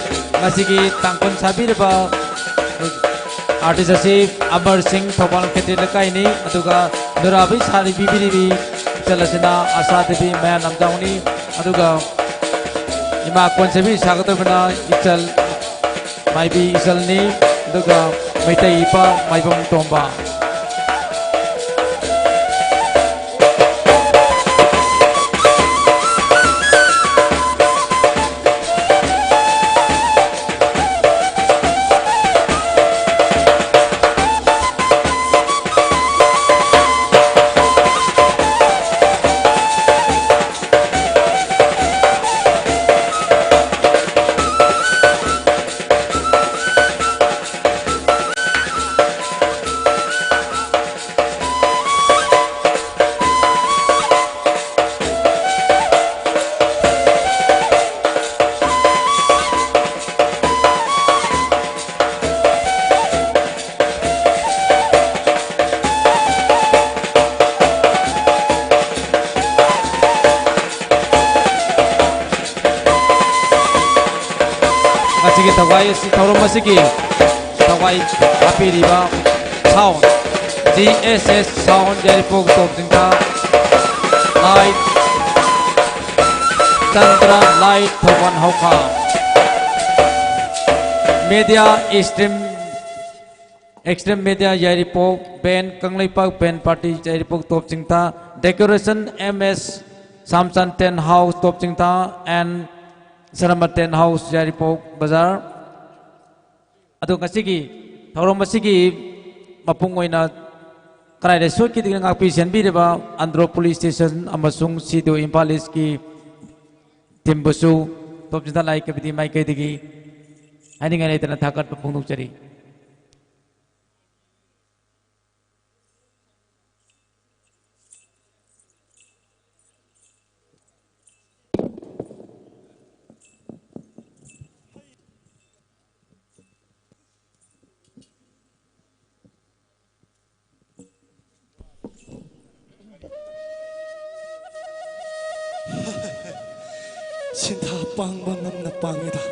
ꯉꯁꯤꯒꯤ ꯇꯥꯡ ꯀꯨꯟ ꯁꯥꯕꯤꯔꯤꯕ artist ꯑꯁꯤ ꯑꯃꯔ ꯁꯤꯡ, ꯊꯧꯕꯥꯜ ꯈꯦꯇ꯭ꯔꯤ ꯂꯩꯀꯥꯏꯅꯤ꯫ ꯑꯗꯨꯒ ꯅꯨꯔꯥꯕꯤ ꯁꯥꯔꯤ ꯄꯤꯕꯤꯔꯤꯕꯤ ꯏꯆꯜ ꯑꯁꯤꯅ ꯑꯁꯥ ꯗꯦꯕꯤ, ꯃꯌꯥꯡ ꯂꯝꯖꯥꯎꯅꯤ꯫ ꯑꯗꯨꯒ ꯏꯃꯥ ꯀꯣꯟꯁꯦꯕꯤ ꯁꯥꯒꯗꯧꯔꯤꯕꯅ ꯏꯆꯜ ꯃꯥꯏꯕꯤ ꯏꯆꯜꯅꯤ꯫ ꯑꯗꯨꯒ ꯃꯩꯇꯩ ꯏꯄꯥ ꯃꯥꯏꯕꯝ ꯇꯣꯝꯕ꯫ ꯉꯁꯤꯒꯤ ꯊꯧꯒꯥꯏ ꯑꯁꯤ, ꯊꯧꯔꯝ ꯑꯁꯤꯒꯤ ꯊꯧꯒꯥꯏ ꯍꯥꯞꯄꯤꯔꯤꯕ sound, G S S Sound, Yairipok top ꯆꯤꯡꯊꯥ, light, Chandra light, Thoubal ꯍꯧꯈꯥ, media, Extreme, Extreme Media Yairipok, band Kangleipak Band Party Yairipok top ꯆꯤꯡꯊꯥ, decoration M S ꯁꯥꯝꯆꯟ Tent House top ꯆꯤꯡꯊꯥ and ꯁꯅꯥꯃ Tent House ꯌꯥꯏꯔꯤꯄꯣꯛ ꯕꯖꯥꯔ꯫ ꯑꯗꯣ ꯉꯁꯤꯒꯤ ꯊꯧꯔꯝ ꯑꯁꯤꯒꯤ ꯃꯄꯨꯡ ꯑꯣꯏꯅ ꯀꯗꯥꯏꯗ ꯁꯣꯏꯈꯤꯗꯒꯦ ꯉꯥꯛꯄꯤ ꯁꯦꯟꯕꯤꯔꯤꯕ ꯑꯟꯗ꯭ꯔꯣ Police Station ꯑꯃꯁꯨꯡ ꯁꯤꯗꯨ ꯏꯝꯐꯥꯜ ꯏꯁꯀꯤ teamꯕꯨꯁꯨ ꯇꯣꯞ ꯆꯤꯡꯊꯥ ꯂꯥꯏ ꯀꯃꯤꯇꯤ ꯃꯥꯏꯀꯩꯗꯒꯤ ꯍꯥꯏꯅꯤꯡꯉꯥꯏ ꯂꯩꯇꯅ ꯊꯥꯒꯠꯄ ꯐꯣꯡꯗꯣꯛꯆꯔꯤ꯫ ꯁꯤꯟꯊꯥ ꯄꯥꯡꯕ ꯉꯝꯅ ꯄꯥꯡꯉꯦꯗ꯫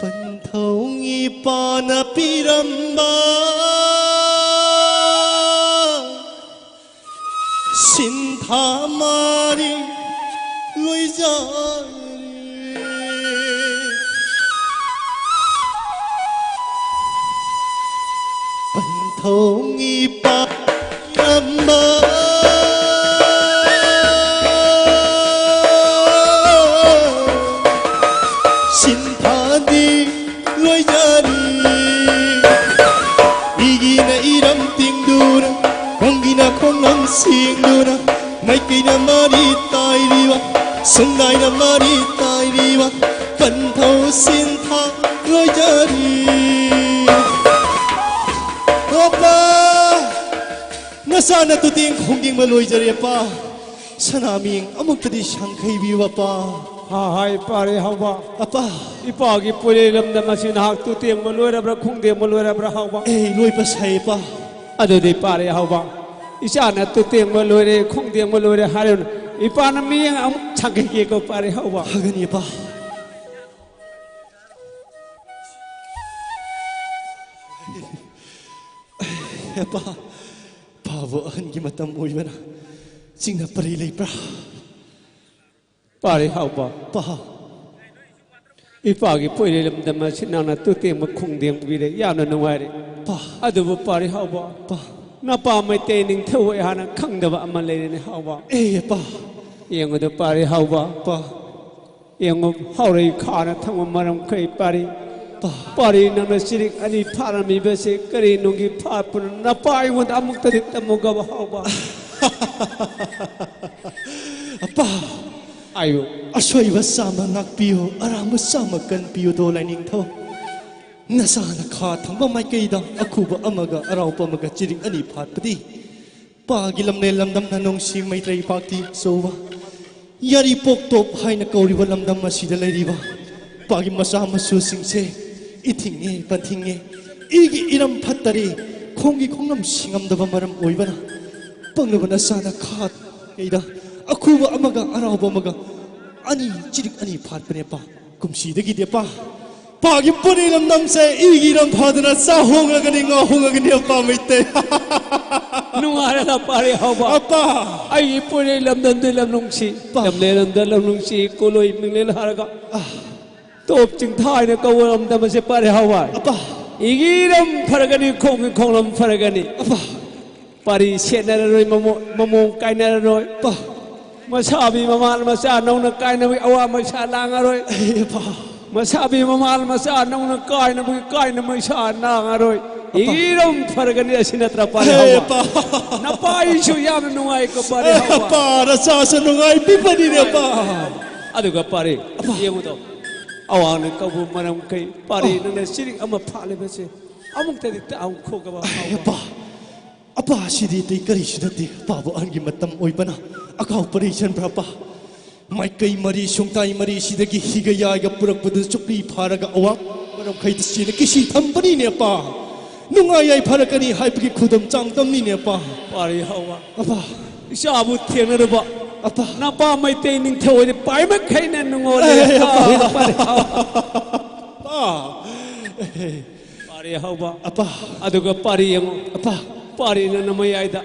ꯄꯟꯊꯧ ꯏꯄꯥꯅ ꯄꯤꯔꯝꯕ ꯁꯤꯟꯊꯥ ꯃꯥꯔꯤ ꯂꯣꯏꯖꯔꯦ꯫ ꯄꯟꯊꯧ ꯏꯄꯥ ꯄꯤꯔꯝꯕ ꯁꯤꯟꯊꯥꯗꯤ ꯂꯣꯏꯖꯔꯤ꯫ ꯃꯤꯒꯤꯅ ꯏꯔꯝ ꯇꯤꯡꯗꯨꯅ, ꯈꯣꯡꯒꯤꯅ ꯈꯣꯡꯂꯝ ꯁꯤꯡꯗꯨꯅ, ꯃꯥꯏꯀꯩꯅ ꯃꯔꯤ ꯇꯥꯏꯔꯤꯕ, ꯁꯨꯝꯅꯥꯏꯅ ꯃꯔꯤ ꯇꯥꯏꯔꯤꯕ ꯄꯟꯊꯧ ꯁꯤꯟꯊꯥ ꯂꯣꯏꯖꯔꯤ꯫ ꯑꯄꯥ, ꯅꯆꯥꯅ ꯇꯨꯇꯦꯡ ꯈꯣꯡꯗꯦꯡꯕ ꯂꯣꯏꯖꯔꯦ, ꯑꯄꯥ꯫ ꯁꯅꯥꯃꯤꯡ ꯑꯃꯨꯛꯇꯗꯤ ꯁꯪꯈꯩꯕꯤꯌꯨ, ꯑꯄꯥ꯫ ꯍꯥ, ꯍꯥꯏ, ꯄꯥꯔꯦ ꯍꯥꯎꯕ꯫ ꯑꯄꯥ꯫ ꯏꯄꯥꯒꯤ ꯄꯣꯏꯔꯩ ꯂꯝꯗꯝ ꯑꯁꯤ ꯅꯍꯥꯛ ꯇꯨꯇꯦꯡꯕ ꯂꯣꯏꯔꯕ꯭ꯔꯥ, ꯈꯣꯡꯗꯦꯡꯕ ꯂꯣꯏꯔꯕ꯭ꯔꯥ, ꯍꯥꯎꯕ? ꯑꯦ, ꯂꯣꯏꯕ ꯁꯥꯏ, ꯑꯄꯥ꯫ ꯑꯗꯨꯗꯤ ꯄꯥꯔꯦ ꯍꯥꯎꯕ, ꯏꯆꯥꯅ ꯇꯨꯇꯦꯡꯕ ꯂꯣꯏꯔꯦ, ꯈꯣꯡꯗꯦꯡꯕ ꯂꯣꯏꯔꯦ ꯍꯥꯏꯔꯨꯅꯨ꯫ ꯏꯄꯥꯅ ꯃꯤꯠꯌꯦꯡ ꯑꯃꯨꯛ ꯁꯪꯈꯩꯒꯦꯀꯣ, ꯄꯥꯔꯦ ꯍꯥꯎꯕ꯫ ꯐꯒꯅꯤ, ꯑꯄꯥ꯫ ꯑꯄꯥ, ꯐꯥꯕ ꯑꯍꯟꯒꯤ ꯃꯇꯝ ꯑꯣꯏꯕꯅ ꯆꯤꯡꯅ ꯄꯔꯤ ꯂꯩꯕ꯭ꯔꯥ? ꯄꯥꯔꯤ ꯍꯥꯎꯕ꯫ ꯄꯥ꯫ ꯏꯄꯥꯒꯤ ꯄꯣꯏꯔꯩ ꯂꯝꯗꯝ ꯑꯁꯤ ꯅꯪꯅ ꯇꯨꯇꯦꯡꯕ ꯈꯣꯡꯗꯦꯡꯕꯤꯔꯦ, ꯌꯥꯝꯅ ꯅꯨꯡꯉꯥꯏꯔꯦ꯫ ꯄꯥ꯫ ꯑꯗꯨꯕꯨ ꯄꯥꯔꯤ ꯍꯥꯎꯕ, ꯄꯥ꯫ ꯅꯄꯥ ꯃꯩꯇꯩ ꯅꯤꯡꯊꯧ ꯑꯩꯍꯥꯛꯅ ꯈꯪꯗꯕ ꯑꯃ ꯂꯩꯔꯦꯅꯦ ꯍꯥꯎꯕ꯫ ꯑꯦ, ꯄꯥ꯫ ꯌꯦꯡꯉꯨꯗ ꯄꯥꯔꯤ ꯍꯥꯎꯕ꯫ ꯄꯥ꯫ ꯌꯦꯡꯉꯨ, ꯍꯥꯎꯔꯩ ꯈꯥꯅ ꯊꯝꯕ ꯃꯔꯝ ꯀꯔꯤ ꯄꯥꯔꯤ? ꯄꯥ꯫ ꯄꯥꯔꯤ ꯅꯪꯅ ꯆꯤꯔꯤꯛ ꯑꯅꯤ ꯐꯥꯔꯝꯃꯤꯕꯁꯦ ꯀꯔꯤ ꯅꯨꯡꯒꯤ ꯐꯥꯠꯄꯅꯣ? ꯅꯄꯥ ꯑꯩꯉꯣꯟꯗ ꯑꯃꯨꯛꯇꯗꯤ ꯇꯝꯃꯨꯒꯕ ꯍꯥꯎꯕ꯫ ꯑꯄꯥ, ꯍꯥꯏꯌꯨ꯫ ꯑꯁꯣꯏꯕ ꯆꯥꯝꯃ ꯉꯥꯛꯄꯤꯌꯨ, ꯑꯔꯥꯟꯕ ꯆꯥꯝꯃ ꯀꯟꯕꯤꯌꯨꯗꯣ ꯂꯥꯏꯅꯤꯡꯊꯧ꯫ ꯅꯆꯥꯅ ꯈꯥ ꯊꯝꯕ ꯃꯥꯏꯀꯩꯗ ꯑꯈꯨꯕ ꯑꯃꯒ ꯑꯔꯥꯎꯄ ꯑꯃꯒ ꯆꯤꯔꯤꯛ ꯑꯅꯤ ꯐꯥꯠꯄꯗꯤ ꯄꯥꯒꯤ ꯂꯝꯂꯦꯟ ꯂꯝꯗꯝꯅ ꯅꯨꯡꯁꯤ ꯃꯩꯇ꯭ꯔꯩ ꯄꯥꯛꯇꯤ ꯑꯆꯧꯕ ꯌꯥꯔꯤꯄꯣꯛ ꯇꯣꯞ ꯍꯥꯏꯅ ꯀꯧꯔꯤꯕ ꯂꯝꯗꯝ ꯑꯁꯤꯗ ꯂꯩꯔꯤꯕ ꯄꯥꯒꯤ ꯃꯆꯥ ꯃꯁꯨꯁꯤꯡꯁꯦ ꯏꯊꯤꯡꯉꯦ ꯄꯟꯊꯤꯡꯉꯦ, ꯏꯒꯤ ꯏꯔꯝ ꯐꯠꯇꯔꯦ, ꯈꯣꯡꯒꯤ ꯈꯣꯡꯂꯝ ꯁꯤꯡꯉꯝꯗꯕ ꯃꯔꯝ ꯑꯣꯏꯕꯅ ꯄꯪꯂꯕ ꯅꯆꯥꯅ ꯈꯥ ꯀꯩꯗ ꯑꯈꯨꯕ ꯑꯃꯒ ꯑꯔꯥꯎꯕ ꯑꯃꯒ ꯑꯅꯤ, ꯆꯤꯔꯤꯛ ꯑꯅꯤ ꯐꯥꯠꯄꯅꯦ, ꯄꯥ꯫ ꯀꯨꯝꯁꯤꯗꯒꯤꯗꯤ, ꯄꯥ, ꯄꯥꯒꯤ ꯄꯣꯠꯅꯤ ꯂꯝꯗꯝꯁꯦ ꯏꯒꯤ ꯏꯔꯝ ꯐꯥꯗꯅ ꯆꯥ ꯍꯣꯡꯂꯒꯅꯤ, ꯉꯥ ꯍꯣꯡꯂꯒꯅꯤ, ꯑꯄꯥ ꯃꯩꯇꯩ꯫ ꯅꯨꯡꯉꯥꯏꯔꯦꯗ, ꯄꯥꯔꯤ ꯍꯥꯎꯕ꯫ ꯑꯄꯥ꯫ ꯑꯩꯒꯤ ꯄꯣꯠꯅꯤ ꯂꯝꯗꯝꯗꯤ ꯂꯝ ꯅꯨꯡꯁꯤ꯫ ꯄꯥ꯫ ꯂꯝꯂꯦꯟ ꯂꯝꯗ ꯂꯝ ꯅꯨꯡꯁꯤ, ꯀꯣꯂꯣꯏ ꯃꯤꯡꯂꯦꯟ ꯍꯥꯏꯔꯒ꯫ ꯑꯥ꯫ ꯇꯣꯞ ꯆꯤꯡꯊꯥ ꯍꯥꯏꯅ ꯀꯧꯕ ꯂꯝꯗꯝ ꯑꯁꯦ ꯄꯥꯔꯤ ꯍꯥꯎꯕ꯫ ꯑꯄꯥ꯫ ꯏꯒꯤ ꯏꯔꯝ ꯐꯔꯒꯅꯤ, ꯈꯣꯡꯒꯤ ꯈꯣꯡꯂꯝ ꯐꯔꯒꯅꯤ꯫ ꯑꯄꯥ꯫ ꯄꯥꯔꯤ ꯁꯦꯠꯅꯔꯔꯣꯏ, ꯃꯃꯣ-, ꯃꯃꯣꯡ ꯀꯥꯏꯅꯔꯔꯣꯏ꯫ ꯄꯥ꯫ ꯃꯁꯥꯕꯤ ꯃꯃꯥꯜ ꯃꯆꯥ ꯅꯧꯅ ꯀꯥꯏꯅꯕꯒꯤ ꯑꯋꯥ ꯃꯩꯁꯥ ꯂꯥꯡꯉꯔꯣꯏ꯫ ꯑꯦ, ꯄꯥ꯫ ꯃꯁꯥꯕꯤ ꯃꯃꯥꯜ ꯃꯆꯥ ꯅꯧꯅ ꯀꯥꯏꯅꯕꯒꯤ ꯀꯥꯏꯅ ꯃꯩꯁꯥ ꯂꯥꯡꯉꯔꯣꯏ꯫ ꯑꯄꯥ꯫ ꯏꯔꯝ ꯐꯔꯒꯅꯤ, ꯑꯁꯤ ꯅꯠꯇ꯭ꯔꯥ ꯄꯥꯔꯤ ꯑꯦ, ꯍꯥꯎꯕ? ꯄꯥ꯫ ꯅꯄꯥꯏꯁꯨ ꯌꯥꯝꯅ ꯅꯨꯡꯉꯥꯏꯀꯣ ꯄꯥꯔꯤ ꯑꯦ, ꯍꯥꯎꯕ꯫ ꯄꯥ, ꯅꯆꯥꯁꯨ ꯅꯨꯡꯉꯥꯏꯕꯤꯕꯅꯤꯅꯦ, ꯄꯥ꯫ ꯑꯗꯨꯒ ꯄꯥꯔꯤ, ꯑꯄꯥ꯫ ꯌꯦꯡꯉꯨꯗꯣ꯫ ꯑꯋꯥꯡꯅ ꯀꯧꯕ ꯃꯔꯝ ꯀꯩ? ꯄꯥꯔꯤ, ꯑꯣ꯫ ꯅꯪꯅ ꯆꯤꯔꯤꯛ ꯑꯃ ꯐꯥꯠꯂꯤꯕꯁꯦ꯫ ꯑꯃꯨꯛꯇꯗꯤ ꯇꯥꯎ ꯈꯣꯒꯕ ꯑꯦ, ꯍꯥꯎꯕ꯫ ꯄꯥ꯫ ꯑꯄꯥ, ꯁꯤꯗꯤ ꯑꯇꯩ ꯀꯔꯤꯁꯨ ꯅꯠꯇꯦ꯫ ꯑꯄꯥꯕꯨ ꯑꯍꯟꯒꯤ ꯃꯇꯝ ꯑꯣꯏꯕꯅ ꯑꯀꯥꯎ ꯄꯔꯤ ꯆꯟꯕ꯭ꯔꯥ, ꯑꯄꯥ? ꯃꯥꯏꯀꯩ ꯃꯔꯤ, ꯁꯨꯡꯇꯥꯏ ꯃꯔꯤ ꯁꯤꯗꯒꯤ ꯍꯤꯒ ꯌꯥꯏꯒ ꯄꯨꯔꯛꯄꯗꯨ ꯆꯨꯞꯂꯤ ꯐꯥꯔꯒ ꯑꯋꯥꯡ ꯃꯔꯝꯈꯩꯗ ꯆꯦꯅ ꯀꯤꯁꯤ ꯊꯝꯕꯅꯤꯅꯦ, ꯑꯄꯥ꯫ ꯅꯨꯡꯉꯥꯏ ꯌꯥꯏ ꯐꯔꯛꯀꯅꯤ ꯍꯥꯏꯕꯒꯤ ꯈꯨꯗꯝ ꯆꯥꯡꯗꯝꯅꯤꯅꯦ, ꯑꯄꯥ꯫ ꯄꯥꯔꯤ ꯍꯥꯎꯕ꯫ ꯑꯄꯥ꯫ ꯏꯆꯥꯕꯨ ꯊꯦꯡꯅꯔꯨꯕ꯫ ꯑꯄꯥ꯫ ꯅꯄꯥ ꯃꯩꯇꯩ ꯅꯤꯡꯊꯧ ꯑꯣꯏꯅ ꯄꯥꯏꯃꯈꯩꯅ ꯅꯨꯡꯉꯣꯜꯂꯦ꯫ ꯑꯦ, ꯑꯄꯥ꯫ ꯄꯥꯔꯤ ꯍꯥꯎꯕ꯫ ꯑꯄꯥ꯫ ꯄꯥꯔꯤ ꯍꯧꯕ꯫ ꯑꯄꯥ꯫ ꯑꯗꯨꯒ ꯄꯥꯔꯤ ꯌꯦꯡꯉꯨ꯫ ꯑꯄꯥ꯫ ꯄꯥꯔꯤ ꯅꯪꯅ ꯃꯌꯥꯏꯗ,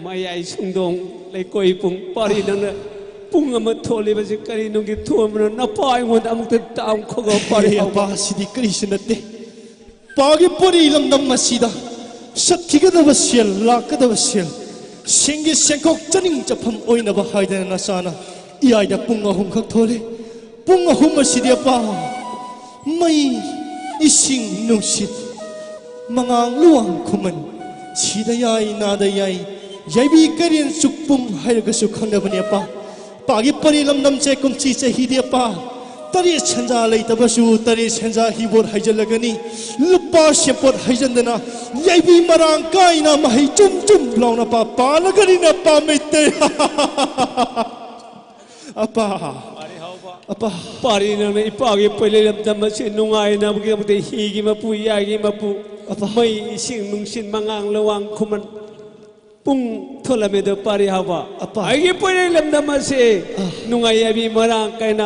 ꯃꯌꯥꯏ ꯁꯨꯡꯗꯣꯡ ꯂꯩꯀꯣꯏ ꯄꯨꯡ꯫ ꯄꯥꯔꯤ ꯅꯪꯅ ꯄꯨꯡ ꯑꯃ ꯊꯣꯜꯂꯤꯕꯁꯤ ꯀꯔꯤꯅꯨꯡꯒꯤ ꯊꯣꯟꯕꯅꯣ? ꯅꯄꯥ ꯑꯩꯉꯣꯟꯗ ꯑꯃꯨꯛꯇ ꯇꯥꯡ ꯈꯣꯒ ꯄꯥꯔꯤ ꯑꯦ, ꯍꯧꯕ꯫ ꯑꯄꯥ, ꯁꯤꯗꯤ ꯀꯔꯤꯁꯨ ꯅꯠꯇꯦ꯫ ꯄꯥꯒꯤ ꯄꯣꯔꯤ ꯂꯝꯗꯝ ꯑꯁꯤꯗ ꯆꯠꯈꯤꯒꯗꯕ ꯁꯦꯜ, ꯂꯥꯛꯀꯗꯕ ꯁꯦꯜ, ꯁꯦꯟꯒꯤ ꯁꯦꯟꯈꯣꯛ ꯆꯥꯅꯤꯡ ꯆꯠꯐꯝ ꯑꯣꯏꯅꯕ ꯍꯥꯏꯗꯅ ꯅꯆꯥꯅ ꯏꯌꯥꯏꯗ ꯄꯨꯡ ꯑꯍꯨꯝꯈꯛ ꯊꯣꯜꯂꯤ꯫ ꯄꯨꯡ ꯑꯍꯨꯝ ꯑꯁꯤꯗꯤ ꯑꯄꯥ, ꯃꯩ, ꯏꯁꯤꯡ, ꯅꯨꯡꯁꯤꯠ, ꯃꯉꯥꯡ, ꯂꯨꯋꯥꯡ, ꯈꯨꯃꯟ, ꯁꯤꯗ ꯌꯥꯏ, ꯅꯥꯗ ꯌꯥꯏ, ꯌꯥꯏꯕꯤ, ꯀꯩꯔꯦꯟ, ꯆꯨꯛꯄꯨꯡ ꯍꯥꯏꯔꯒꯁꯨ ꯈꯪꯅꯕꯅꯦ ꯑꯄꯥ꯫ ꯄꯥꯒꯤ ꯄꯔꯤ ꯂꯝꯗꯝꯁꯦ ꯀꯨꯝꯁꯤ ꯆꯍꯤꯗꯤ ꯑꯄꯥ, ꯇꯔꯦꯠ ꯁꯦꯟꯖꯥ ꯂꯩꯇꯕꯁꯨ ꯇꯔꯦꯠ ꯁꯦꯟꯖꯥ ꯍꯤꯕꯣꯠ ꯍꯩꯖꯤꯜꯂꯒꯅꯤ꯫ ꯂꯨꯄꯥ ꯁꯦꯄꯣꯠ ꯍꯩꯖꯤꯟꯗꯅ ꯌꯥꯏꯕꯤ ꯃꯔꯥꯡ ꯀꯥꯏꯅ ꯃꯍꯩ ꯆꯨꯝ ꯆꯨꯝ ꯂꯥꯎꯅ ꯄꯥ-, ꯄꯥꯜꯂꯒꯅꯤꯅ ꯄꯥꯝꯃꯩꯇꯩ꯫ ꯑꯄꯥ꯫ ꯄꯥꯔꯤ ꯍꯧꯕ꯫ ꯑꯄꯥ꯫ ꯄꯥꯔꯤ ꯅꯪꯅ ꯏꯄꯥꯒꯤ ꯄꯣꯏꯂꯩ ꯂꯝꯗꯝ ꯑꯁꯤ ꯅꯨꯡꯉꯥꯏꯅꯕꯒꯤꯗꯃꯛꯇ ꯍꯤꯒꯤ ꯃꯄꯨ, ꯌꯥꯏꯒꯤ ꯃꯄꯨ, ꯑꯄꯥ꯫ ꯃꯩ, ꯏꯁꯤꯡ, ꯅꯨꯡꯁꯤꯠ, ꯃꯉꯥꯡ, ꯂꯋꯥꯡ, ꯈꯨꯃꯟ, ꯄꯨꯡ ꯊꯣꯛꯂꯝꯃꯦꯗꯣ ꯄꯥꯔꯤ ꯍꯥꯎꯕ꯫ ꯑꯄꯥ꯫ ꯑꯩꯒꯤ ꯄꯣꯏꯔꯩ ꯂꯝꯗꯝ ꯑꯁꯤ ꯑꯥ꯫ ꯅꯨꯡꯉꯥꯏ ꯌꯥꯏꯕꯤ ꯃꯔꯥꯡ ꯀꯥꯏꯅ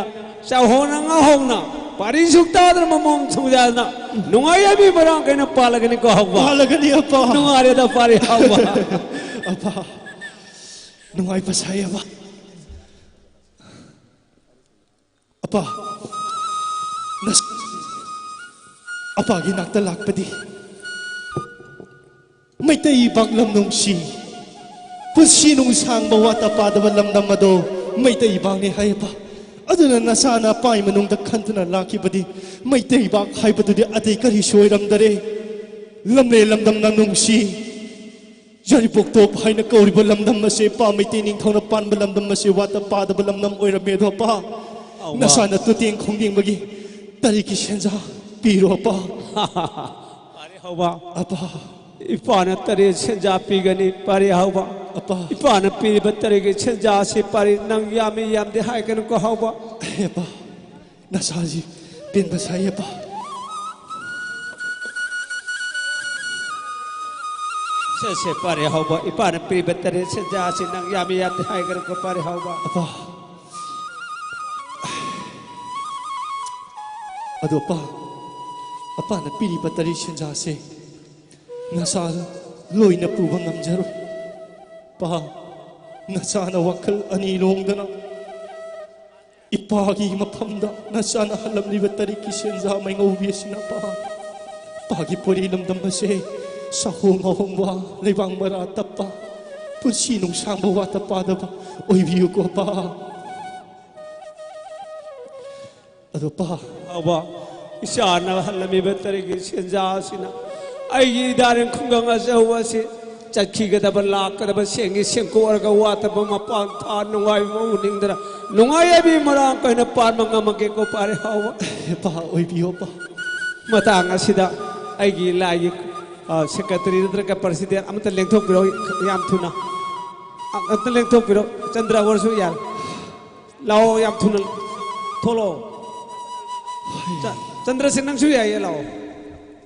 ꯆꯥꯎꯍꯧꯅ ꯉꯥꯍꯧꯅ ꯄꯥꯔꯤ ꯁꯨꯛ ꯇꯥꯗꯅ ꯃꯃꯣꯝ ꯊꯨꯡꯖꯥꯗꯅ ꯅꯨꯡꯉꯥꯏ ꯌꯥꯏꯕꯤ ꯃꯔꯥꯡ ꯀꯥꯏꯅ ꯄꯥꯜꯂꯒꯅꯤꯀꯣ ꯍꯥꯎꯕ꯫ ꯄꯥꯜꯂꯒꯅꯤ ꯑꯄꯥ꯫ ꯅꯨꯡꯉꯥꯏꯔꯦꯗ ꯄꯥꯔꯤ ꯍꯥꯎꯕ꯫ ꯑꯄꯥ꯫ ꯅꯨꯡꯉꯥꯏꯕ ꯁꯥꯏ ꯑꯄꯥ꯫ ꯑꯄꯥ, ꯅꯁ-, ꯑꯄꯥꯒꯤ ꯅꯥꯛꯇ ꯂꯥꯛꯄꯗꯤ ꯃꯩꯇꯩ ꯄꯥꯛꯂꯝ ꯅꯨꯡꯁꯤ, ꯄꯨꯟꯁꯤ ꯅꯨꯡꯁꯥꯡꯕ ꯋꯥꯇ ꯄꯥꯗꯕ ꯂꯝꯗꯝ ꯑꯗꯣ ꯃꯩꯇꯩ ꯄꯥꯛꯅꯤ ꯍꯥꯏꯕ꯫ ꯑꯗꯨꯅ ꯅꯁꯥꯅ ꯑꯄꯥꯒꯤ ꯃꯅꯨꯡꯗ ꯈꯟꯗꯨꯅ ꯂꯥꯛꯈꯤꯕꯗꯤ ꯃꯩꯇꯩ ꯄꯥꯛ ꯍꯥꯏꯕꯗꯨꯗꯤ ꯑꯇꯩ ꯀꯔꯤꯁꯨ ꯑꯣꯏꯔꯝꯗꯔꯦ꯫ ꯂꯝꯂꯦ ꯂꯝꯗꯝꯅ ꯅꯨꯡꯁꯤ, ꯌꯥꯏꯔꯤꯄꯣꯛꯇꯣꯞ ꯍꯥꯏꯅ ꯀꯧꯔꯤꯕ ꯂꯝꯗꯝ ꯑꯁꯤ ꯄꯥ ꯃꯩꯇꯩ ꯅꯤꯡꯊꯧꯅ ꯄꯥꯟꯕ ꯂꯝꯗꯝ ꯑꯁꯤ ꯋꯥꯠꯇ ꯄꯥꯗꯕ ꯂꯝꯗꯝ ꯑꯣꯏꯔꯝꯃꯦ ꯑꯗꯣ ꯑꯄꯥ, ꯑꯧ, ꯅꯁꯥꯅ ꯇꯨꯇꯦꯡ ꯈꯣꯡꯗꯦꯡꯕꯒꯤ ꯇꯔꯦꯠꯀꯤ ꯁꯦꯟꯖꯥ ꯄꯤꯔꯣ ꯑꯄꯥ꯫ ꯄꯥꯔꯤ ꯍꯧꯕ꯫ ꯑꯄꯥ꯫ ꯏꯄꯥꯅ ꯇꯔꯦꯠ ꯁꯦꯟꯖꯥ ꯄꯤꯒꯅꯤ ꯄꯥꯔꯤ ꯍꯧꯕ꯫ ꯑꯄꯥ꯫ ꯏꯄꯥꯅ ꯄꯤꯔꯤꯕ ꯇꯔꯦꯠꯀꯤ ꯁꯦꯟꯖꯥ ꯑꯁꯤ ꯄꯥꯔꯤ ꯅꯪ ꯌꯥꯝꯃꯤ ꯌꯥꯝꯗꯦ ꯍꯥꯏꯒꯅꯨꯀꯣ ꯍꯧꯕ꯫ ꯑꯄꯥ꯫ ꯅꯁꯥꯁꯤ ꯄꯦꯟꯕ ꯁꯥꯏꯌꯦꯕ꯫ ꯁꯦ, ꯁꯦ, ꯄꯥꯔꯤ ꯍꯧꯕ, ꯏꯄꯥꯅ ꯄꯤꯕ ꯇꯔꯦꯠ ꯁꯦꯟꯖꯥ ꯑꯁꯤ ꯅꯪ ꯌꯥꯝꯃꯤ ꯌꯥꯝꯗꯦ ꯍꯥꯏꯒꯅꯨꯀꯣ, ꯄꯥꯔꯤ ꯍꯧꯕ꯫ ꯑꯄꯥ꯫ ꯑꯗꯣ ꯑꯄꯥ, ꯑꯄꯥꯅ ꯄꯤꯔꯤꯕ ꯇꯔꯦꯠ ꯁꯦꯟꯖꯥꯁꯦ ꯅꯁꯥ ꯂꯣꯏꯅ ꯄꯨꯕ ꯉꯝꯖꯔꯣꯏ꯫ ꯄꯥ, ꯅꯁꯥꯅ ꯋꯥꯈꯜ ꯑꯅꯤ ꯂꯣꯡꯗꯅ ꯏꯄꯥꯒꯤ ꯃꯐꯝꯗ ꯅꯆꯥꯅ ꯍꯜꯂꯝꯂꯤꯕ ꯇꯔꯦꯠꯀꯤ ꯁꯦꯟꯖꯥ ꯃꯩꯉꯧꯕꯤ ꯑꯁꯤꯅ ꯄꯥ, ꯄꯥꯒꯤ ꯄꯣꯏꯔꯩ ꯂꯝꯗꯝ ꯑꯁꯦ ꯆꯥꯍꯣꯡ ꯉꯥꯍꯣꯡꯕ, ꯂꯩꯕꯥꯛ ꯃꯔꯥ ꯇꯞꯄ, ꯄꯨꯟꯁꯤ ꯅꯨꯡꯁꯥꯡꯕ ꯋꯥꯠꯇ ꯄꯥꯗꯕ ꯑꯣꯏꯕꯤꯌꯨꯀꯣ ꯄꯥ꯫ ꯑꯗꯣ ꯄꯥ꯫ ꯑꯕ, ꯏꯆꯥꯅ ꯍꯜꯂꯝꯃꯤꯕ ꯇꯔꯦꯠꯀꯤ ꯁꯦꯟꯖꯥ ꯑꯁꯤꯅ ꯑꯩꯒꯤ ꯏꯗꯥꯔꯦꯟ ꯈꯨꯡꯒꯪ ꯑꯆꯧꯕ ꯑꯁꯤ ꯆꯠꯈꯤꯒꯗꯕ ꯂꯥꯛꯀꯗꯕ ꯁꯦꯟꯒꯤ ꯁꯦꯡꯀꯣꯛꯑꯔꯒ ꯋꯥꯠꯇꯕ ꯃꯄꯥꯟ ꯊꯥ ꯅꯨꯡꯉꯥꯏꯕ ꯎꯅꯤꯡꯗꯅ ꯅꯨꯡꯉꯥꯏ ꯌꯥꯏꯕꯤ ꯃꯔꯥꯡ ꯀꯥꯏꯅ ꯄꯥꯟꯕ ꯉꯝꯃꯒꯦꯀꯣ ꯄꯥꯔꯤ ꯍꯥꯎꯕ꯫ ꯄꯥ ꯑꯣꯏꯕꯤꯌꯣ ꯄꯥ꯫ ꯃꯇꯥꯡ ꯑꯁꯤꯗ ꯑꯩꯒꯤ ꯂꯥꯏꯒꯤ, ꯑ, ꯁꯦꯀ꯭ꯔꯦꯇꯔꯤ ꯅꯠꯇ꯭ꯔꯒ ꯄ꯭ꯔꯁꯤꯗꯦꯟ ꯑꯃꯇ ꯂꯦꯡꯊꯣꯛꯄꯤꯔꯛꯎ ꯌꯥꯝ ꯊꯨꯅ꯫ ꯑ-, ꯑꯝꯇ ꯂꯦꯡꯊꯣꯛꯄꯤꯔꯛꯎ꯫ ꯆꯟꯗ꯭ꯔ ꯑꯣꯏꯔꯁꯨ ꯌꯥꯔꯦ꯫ ꯂꯥꯛꯑꯣ, ꯌꯥꯝ ꯊꯨꯅ ꯊꯣꯛꯂꯛꯑꯣ꯫ ꯆ-, ꯆꯟꯗ꯭ꯔꯁꯦ ꯅꯪꯁꯨ ꯌꯥꯏꯌꯦ, ꯂꯥꯛꯑꯣ꯫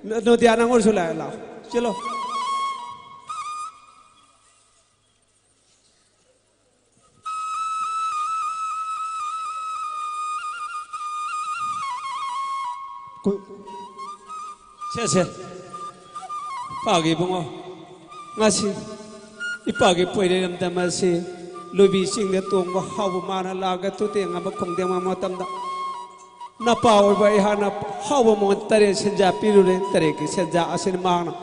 ꯅ-, ꯅꯣꯗꯤꯌꯥ ꯅꯪ ꯑꯣꯏꯔꯁꯨ ꯂꯥꯛꯑꯦ, ꯂꯥꯛꯑꯣ꯫ ꯆꯦꯜꯂꯣ꯫ ꯁꯦ, ꯏꯄꯥꯒꯤ ꯏꯕꯨꯡꯉꯣ, ꯉꯁꯤ ꯏꯄꯥꯒꯤ ꯄꯣꯏꯔꯩ ꯂꯝꯗꯝ ꯑꯁꯤ ꯂꯣꯏꯕꯤ ꯆꯤꯡꯗ ꯇꯣꯡꯕ ꯍꯥꯎꯕ ꯃꯥꯅ ꯂꯥꯛꯑꯒ ꯇꯨꯇꯦꯡ ꯑꯃ ꯈꯣꯡꯗꯦꯡ ꯑꯃ ꯃꯇꯝꯗ ꯅꯄꯥ ꯑꯣꯏꯕ ꯑꯩꯍꯥꯛꯅ ꯍꯥꯎꯕ ꯃꯉꯣꯟꯗ ꯇꯔꯦꯠ ꯁꯦꯟꯖꯥ ꯄꯤꯔꯨꯔꯦ꯫ ꯇꯔꯦꯠꯀꯤ ꯁꯦꯟꯖꯥ ꯑꯁꯤꯅ ꯃꯍꯥꯛꯅ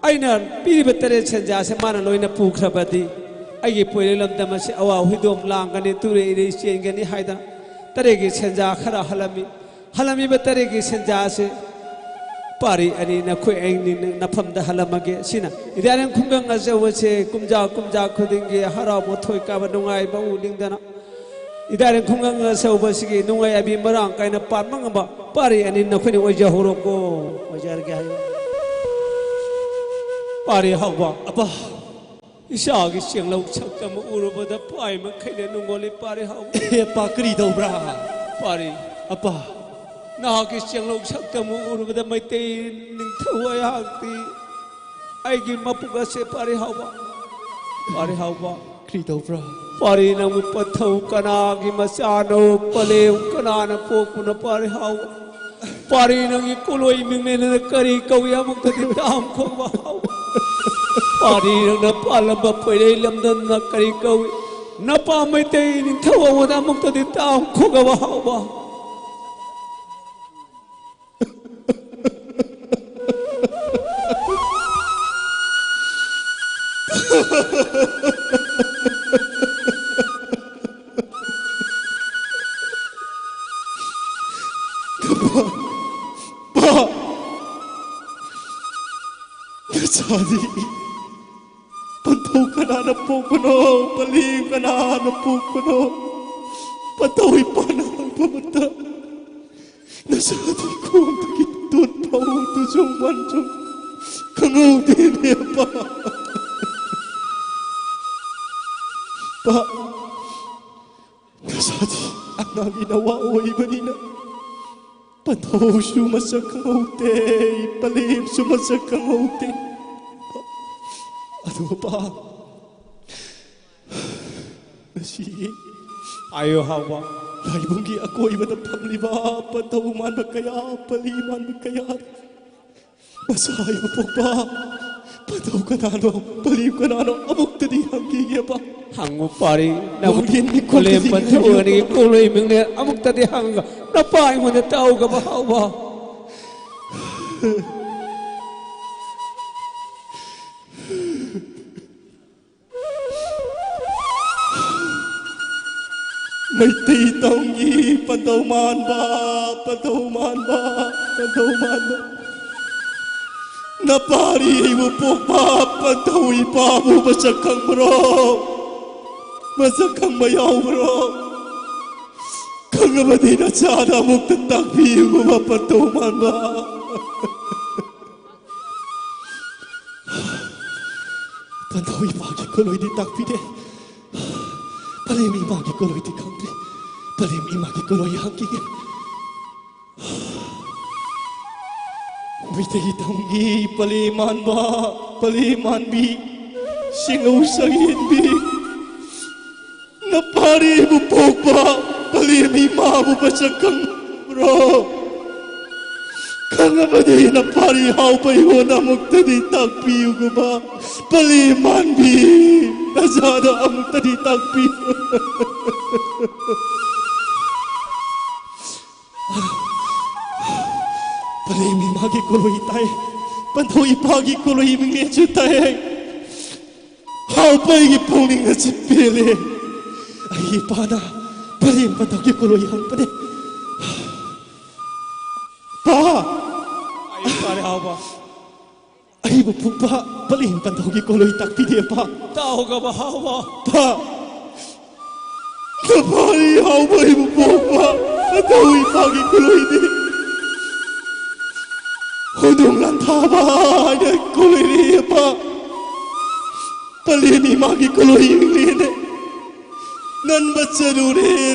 ꯑꯩꯅ ꯄꯤꯔꯤꯕ ꯇꯔꯦꯠ ꯁꯦꯟꯖꯥ ꯑꯁꯤ ꯃꯥꯅ ꯂꯣꯏꯅ ꯄꯨꯈ꯭ꯔꯕꯗꯤ ꯑꯩꯒꯤ ꯄꯣꯏꯔꯩ ꯂꯝꯗꯝ ꯑꯁꯤ ꯑꯋꯥ ꯍꯨꯏꯗꯣꯝ ꯂꯥꯡꯒꯅꯤ, ꯇꯨꯔꯦ ꯏꯔꯩ ꯆꯦꯟꯒꯅꯤ ꯍꯥꯏꯗꯅ ꯇꯔꯦꯠꯀꯤ ꯁꯦꯟꯖꯥ ꯈꯔ ꯍꯜꯂꯝꯃꯤ꯫ ꯍꯜꯂꯝꯃꯤꯕ ꯇꯔꯦꯠꯀꯤ ꯁꯦꯟꯖꯥ ꯑꯁꯤ ꯄꯥꯔꯤ ꯑꯅꯤ ꯅꯈꯣꯏ ꯑꯅꯤ ꯅꯐꯝꯗ ꯍꯜꯂꯝꯃꯒꯦ꯫ ꯁꯤꯅ ꯏꯗꯥꯔꯦꯝ ꯈꯨꯡꯒꯪ ꯑꯆꯧꯕꯁꯦ ꯀꯨꯝꯖꯥ ꯀꯨꯝꯖꯥ ꯈꯨꯗꯤꯡꯒꯤ ꯍꯔꯥꯎꯕ ꯊꯣꯏ ꯀꯥꯕ ꯅꯨꯡꯉꯥꯏꯕ ꯎ ꯂꯤꯡꯗꯅ ꯏꯗꯥꯔꯦꯝ ꯈꯨꯡꯒꯪ ꯑꯆꯧꯕꯁꯤꯒꯤ ꯅꯨꯡꯉꯥꯏ ꯑꯕꯤ ꯃꯔꯥꯡ ꯀꯥꯏꯅ ꯄꯥꯟꯕ ꯉꯝꯕ ꯄꯥꯔꯤ ꯑꯅꯤ ꯅꯈꯣꯏꯅ ꯑꯣꯏꯖꯍꯧꯔꯣꯀꯣ꯫ ꯑꯣꯏꯖꯔꯒꯦ ꯍꯥꯏꯌꯨ꯫ ꯄꯥꯔꯤ ꯍꯥꯎꯕ꯫ ꯑꯄꯥ꯫ ꯏꯆꯥꯒꯤ ꯆꯦꯡꯂꯧ ꯁꯛꯇꯝ ꯎꯔꯨꯕꯗ ꯄꯥꯏ ꯃꯈꯩꯅ ꯅꯨꯡꯉꯣꯜꯂꯤ ꯄꯥꯔꯤ ꯍꯥꯎꯕ꯫ ꯑꯦ, ꯑꯄꯥ, ꯀꯔꯤ ꯇꯧꯕ꯭ꯔꯥ? ꯄꯥꯔꯤ꯫ ꯑꯄꯥ꯫ ꯅꯍꯥꯛꯀꯤ ꯆꯦꯡꯂꯧ ꯁꯛꯇꯝ ꯎꯔꯨꯕꯗ ꯃꯩꯇꯩ ꯅꯤꯡꯊꯧ ꯑꯩꯍꯥꯛꯇꯤ ꯑꯩꯒꯤ ꯃꯄꯨꯛ ꯑꯁꯦ ꯄꯥꯔꯤ ꯍꯥꯎꯕ꯫ ꯄꯥꯔꯤ ꯍꯥꯎꯕ꯫ ꯀꯔꯤ ꯇꯧꯕ꯭ꯔꯥ? ꯄꯥꯔꯤ ꯅꯪꯕꯨ ꯄꯟꯊꯧ ꯀꯅꯥꯒꯤ ꯃꯆꯥꯅꯣ? ꯄꯂꯦꯝ ꯀꯅꯥꯅ ꯄꯣꯛꯄꯅꯣ? ꯄꯥꯔꯤ ꯍꯥꯎꯕ꯫ ꯄꯥꯔꯤ ꯅꯪꯒꯤ ꯀꯣꯂꯣꯏ ꯃꯤꯡꯅꯦꯅ ꯀꯔꯤ ꯀꯧꯏ? ꯑꯃꯨꯛꯇꯗꯤ ꯇꯥꯝꯈꯣꯕ ꯍꯥꯎꯕ꯫ ꯄꯥꯔꯤ ꯅꯪꯅ ꯄꯥꯜꯂꯝꯕ ꯄꯣꯏꯔꯩ ꯂꯝꯗꯝꯅ ꯀꯔꯤ ꯀꯧꯏ? ꯅꯄꯥ ꯃꯩꯇꯩ ꯅꯤꯡꯊꯧ ꯑꯃꯗ ꯑꯃꯨꯛꯇꯗꯤ ꯇꯥꯝꯈꯣꯒꯕ ꯍꯥꯎꯕ꯫ ꯄꯥ! ꯅꯆꯥꯗꯤ ꯄꯟꯊꯧ ꯀꯅꯥꯅ ꯄꯣꯛꯄꯅꯣ? ꯄꯂꯦꯝ ꯀꯅꯥꯅ ꯄꯣꯛꯄꯅꯣ? ꯄꯟꯊꯧ ꯏꯄꯥꯅ ꯍꯪꯕ ꯃꯇꯝ ꯅꯆꯥꯗꯤ ꯈꯣꯡꯗꯒꯤ ꯇꯨꯠ ꯐꯥꯎ ꯇꯨꯖꯨꯡ ꯃꯟꯖꯨꯡ ꯈꯪꯍꯧꯗꯦꯅꯦ, ꯑꯄꯥ꯫ ꯄꯥ, ꯅꯆꯥꯗꯤ ꯑꯉꯥꯡꯒꯤ ꯅꯋꯥ ꯑꯣꯏꯕꯅꯤꯅ ꯄꯟꯊꯧꯁꯨ ꯃꯁꯛ ꯈꯪꯍꯧꯗꯦ, ꯄꯂꯦꯝꯁꯨ ꯃꯁꯛ ꯈꯪꯍꯧꯗꯦ꯫ ꯑꯗꯨꯒ ꯄꯥ, ꯉꯁꯤ ꯍꯥꯏꯌꯣ ꯍꯥꯎꯕ꯫ ꯂꯥꯏꯕꯨꯡꯒꯤ ꯑꯀꯣꯏꯕꯗ ꯐꯝꯂꯤꯕ ꯄꯟꯊꯧ ꯃꯥꯟꯕ ꯀꯌꯥ, ꯄꯂꯤ ꯃꯥꯟꯕ ꯀꯌꯥ ꯃꯆꯥ ꯏꯕꯨ ꯄꯣꯛꯄ ꯄꯟꯊꯧ ꯀꯅꯥꯅꯣ, ꯄꯂꯦꯝ ꯀꯅꯥꯅꯣ, ꯑꯃꯨꯛꯇꯗꯤ ꯍꯪꯈꯤꯒꯦꯕ꯫ ꯍꯪꯉꯨ ꯄꯥꯔꯤ, ꯅꯕꯨ ꯋꯥꯡꯂꯦꯟ ꯏꯈꯣꯡꯗꯗꯤ ꯄꯂꯦꯝ ꯄꯟꯊꯧ ꯂꯩꯌꯨ꯫ ꯑꯅꯤꯒꯤ ꯀꯣꯂꯣꯏ ꯃꯤꯡꯅꯦ, ꯑꯃꯨꯛꯇꯗꯤ ꯍꯪꯉꯒ ꯅꯄꯥ ꯑꯩꯉꯣꯟꯗ ꯇꯧꯒꯕ ꯍꯥꯎꯕ꯫ ꯃꯩꯇꯩ ꯇꯥꯎꯟꯒꯤ ꯄꯟꯊꯧ ꯃꯥꯟꯕ, ꯄꯟꯊꯧ ꯃꯥꯟꯕ, ꯄꯟꯊꯧ ꯃꯥꯟꯕ꯫ ꯅꯄꯥꯔꯤ ꯑꯩꯕꯨ ꯄꯣꯛꯄ ꯄꯟꯊꯧ ꯏꯄꯥꯕꯨ ꯃꯁꯛ ꯈꯪꯕ꯭ꯔꯣ? ꯃꯁꯛ ꯈꯪꯕ ꯌꯥꯎꯕ꯭ꯔꯣ? ꯈꯪꯉꯕꯗꯤ ꯅꯆꯥꯗ ꯑꯃꯨꯛꯇ ꯇꯥꯛꯄꯤꯌꯨꯕ ꯄꯟꯊꯧ ꯃꯥꯟꯕ꯫ ꯄꯟꯊꯧ ꯏꯄꯥꯒꯤ ꯀꯣꯂꯣꯏꯗꯤ ꯇꯥꯛꯄꯤꯗꯦ꯫ ꯄꯂꯦꯝ ꯏꯃꯥꯒꯤ ꯀꯣꯂꯣꯏꯗꯤ ꯈꯪꯗꯦ꯫ ꯄꯂꯦꯝ ꯏꯃꯥꯒꯤ ꯀꯣꯂꯣꯏ ꯍꯪꯈꯤꯒꯦ꯫ ꯃꯩꯇꯩ ꯇꯝꯒꯤ ꯄꯂꯦꯝ ꯃꯥꯟꯕ, ꯄꯂꯦꯝ ꯃꯥꯟꯕꯤ, ꯁꯤꯡꯉꯧ ꯁꯛꯍꯦꯟꯕꯤ꯫ ꯅꯄꯥꯔꯤꯕꯨ ꯄꯣꯛꯄ ꯄꯂꯦꯝ ꯏꯃꯥꯕꯨ ꯃꯁꯛ ꯈꯪꯕ꯭ꯔꯣ? ꯈꯪꯉꯕꯗꯤ ꯅꯄꯥꯔꯤ ꯍꯥꯎꯕ ꯑꯩꯉꯣꯟꯗ ꯑꯃꯨꯛꯇꯗꯤ ꯇꯥꯛꯄꯤꯌꯨꯒꯨꯕ ꯄꯂꯦꯝ ꯃꯥꯟꯕꯤ, ꯅꯆꯥꯗ ꯑꯃꯨꯛꯇꯗꯤ ꯇꯥꯛꯄꯤꯌꯨ꯫ ꯄꯂꯦꯝ ꯏꯃꯥꯒꯤ ꯀꯣꯂꯣꯏ ꯇꯥꯏ, ꯄꯟꯊꯧ ꯏꯄꯥꯒꯤ ꯀꯣꯂꯣꯏ ꯃꯤꯡꯅꯦꯁꯨ ꯇꯥꯏ꯫ ꯍꯥꯎꯕ ꯑꯩꯒꯤ ꯄꯨꯛꯅꯤꯡ ꯑꯁꯤ ꯄꯦꯜꯂꯦ꯫ ꯑꯩꯒꯤ ꯏꯄꯥꯅ ꯄꯂꯦꯝ ꯄꯟꯊꯧꯒꯤ ꯀꯣꯂꯣꯏ ꯍꯪꯕꯅꯦ꯫ ꯄꯥ! ꯑꯩ ꯄꯥꯔꯦ ꯍꯥꯎꯕ꯫ ꯑꯩꯕꯨ ꯄꯣꯛꯄ ꯄꯂꯦꯝ ꯄꯟꯊꯧꯒꯤ ꯀꯣꯂꯣꯏ ꯇꯥꯛꯄꯤꯗꯦ ꯄꯥ꯫ ꯇꯥꯎꯒꯕ ꯍꯥꯎꯕ꯫ ꯄꯥ! ꯅꯄꯥꯔꯤ ꯍꯥꯎꯕ ꯑꯩꯕꯨ ꯄꯣꯛꯄ ꯄꯟꯊꯧ ꯏꯄꯥꯒꯤ ꯀꯣꯂꯣꯏꯗꯤ ꯍꯧꯗꯣꯡ ꯂꯥꯟꯊꯥꯕ ꯍꯥꯏꯅ ꯀꯣꯂꯣꯏꯔꯦ ꯄꯥ꯫ ꯄꯂꯦꯝ ꯏꯃꯥꯒꯤ ꯀꯣꯂꯣꯏ ꯏꯪꯂꯦꯅꯦ꯫ ꯅꯟꯕ ꯆꯠꯂꯨꯔꯦ,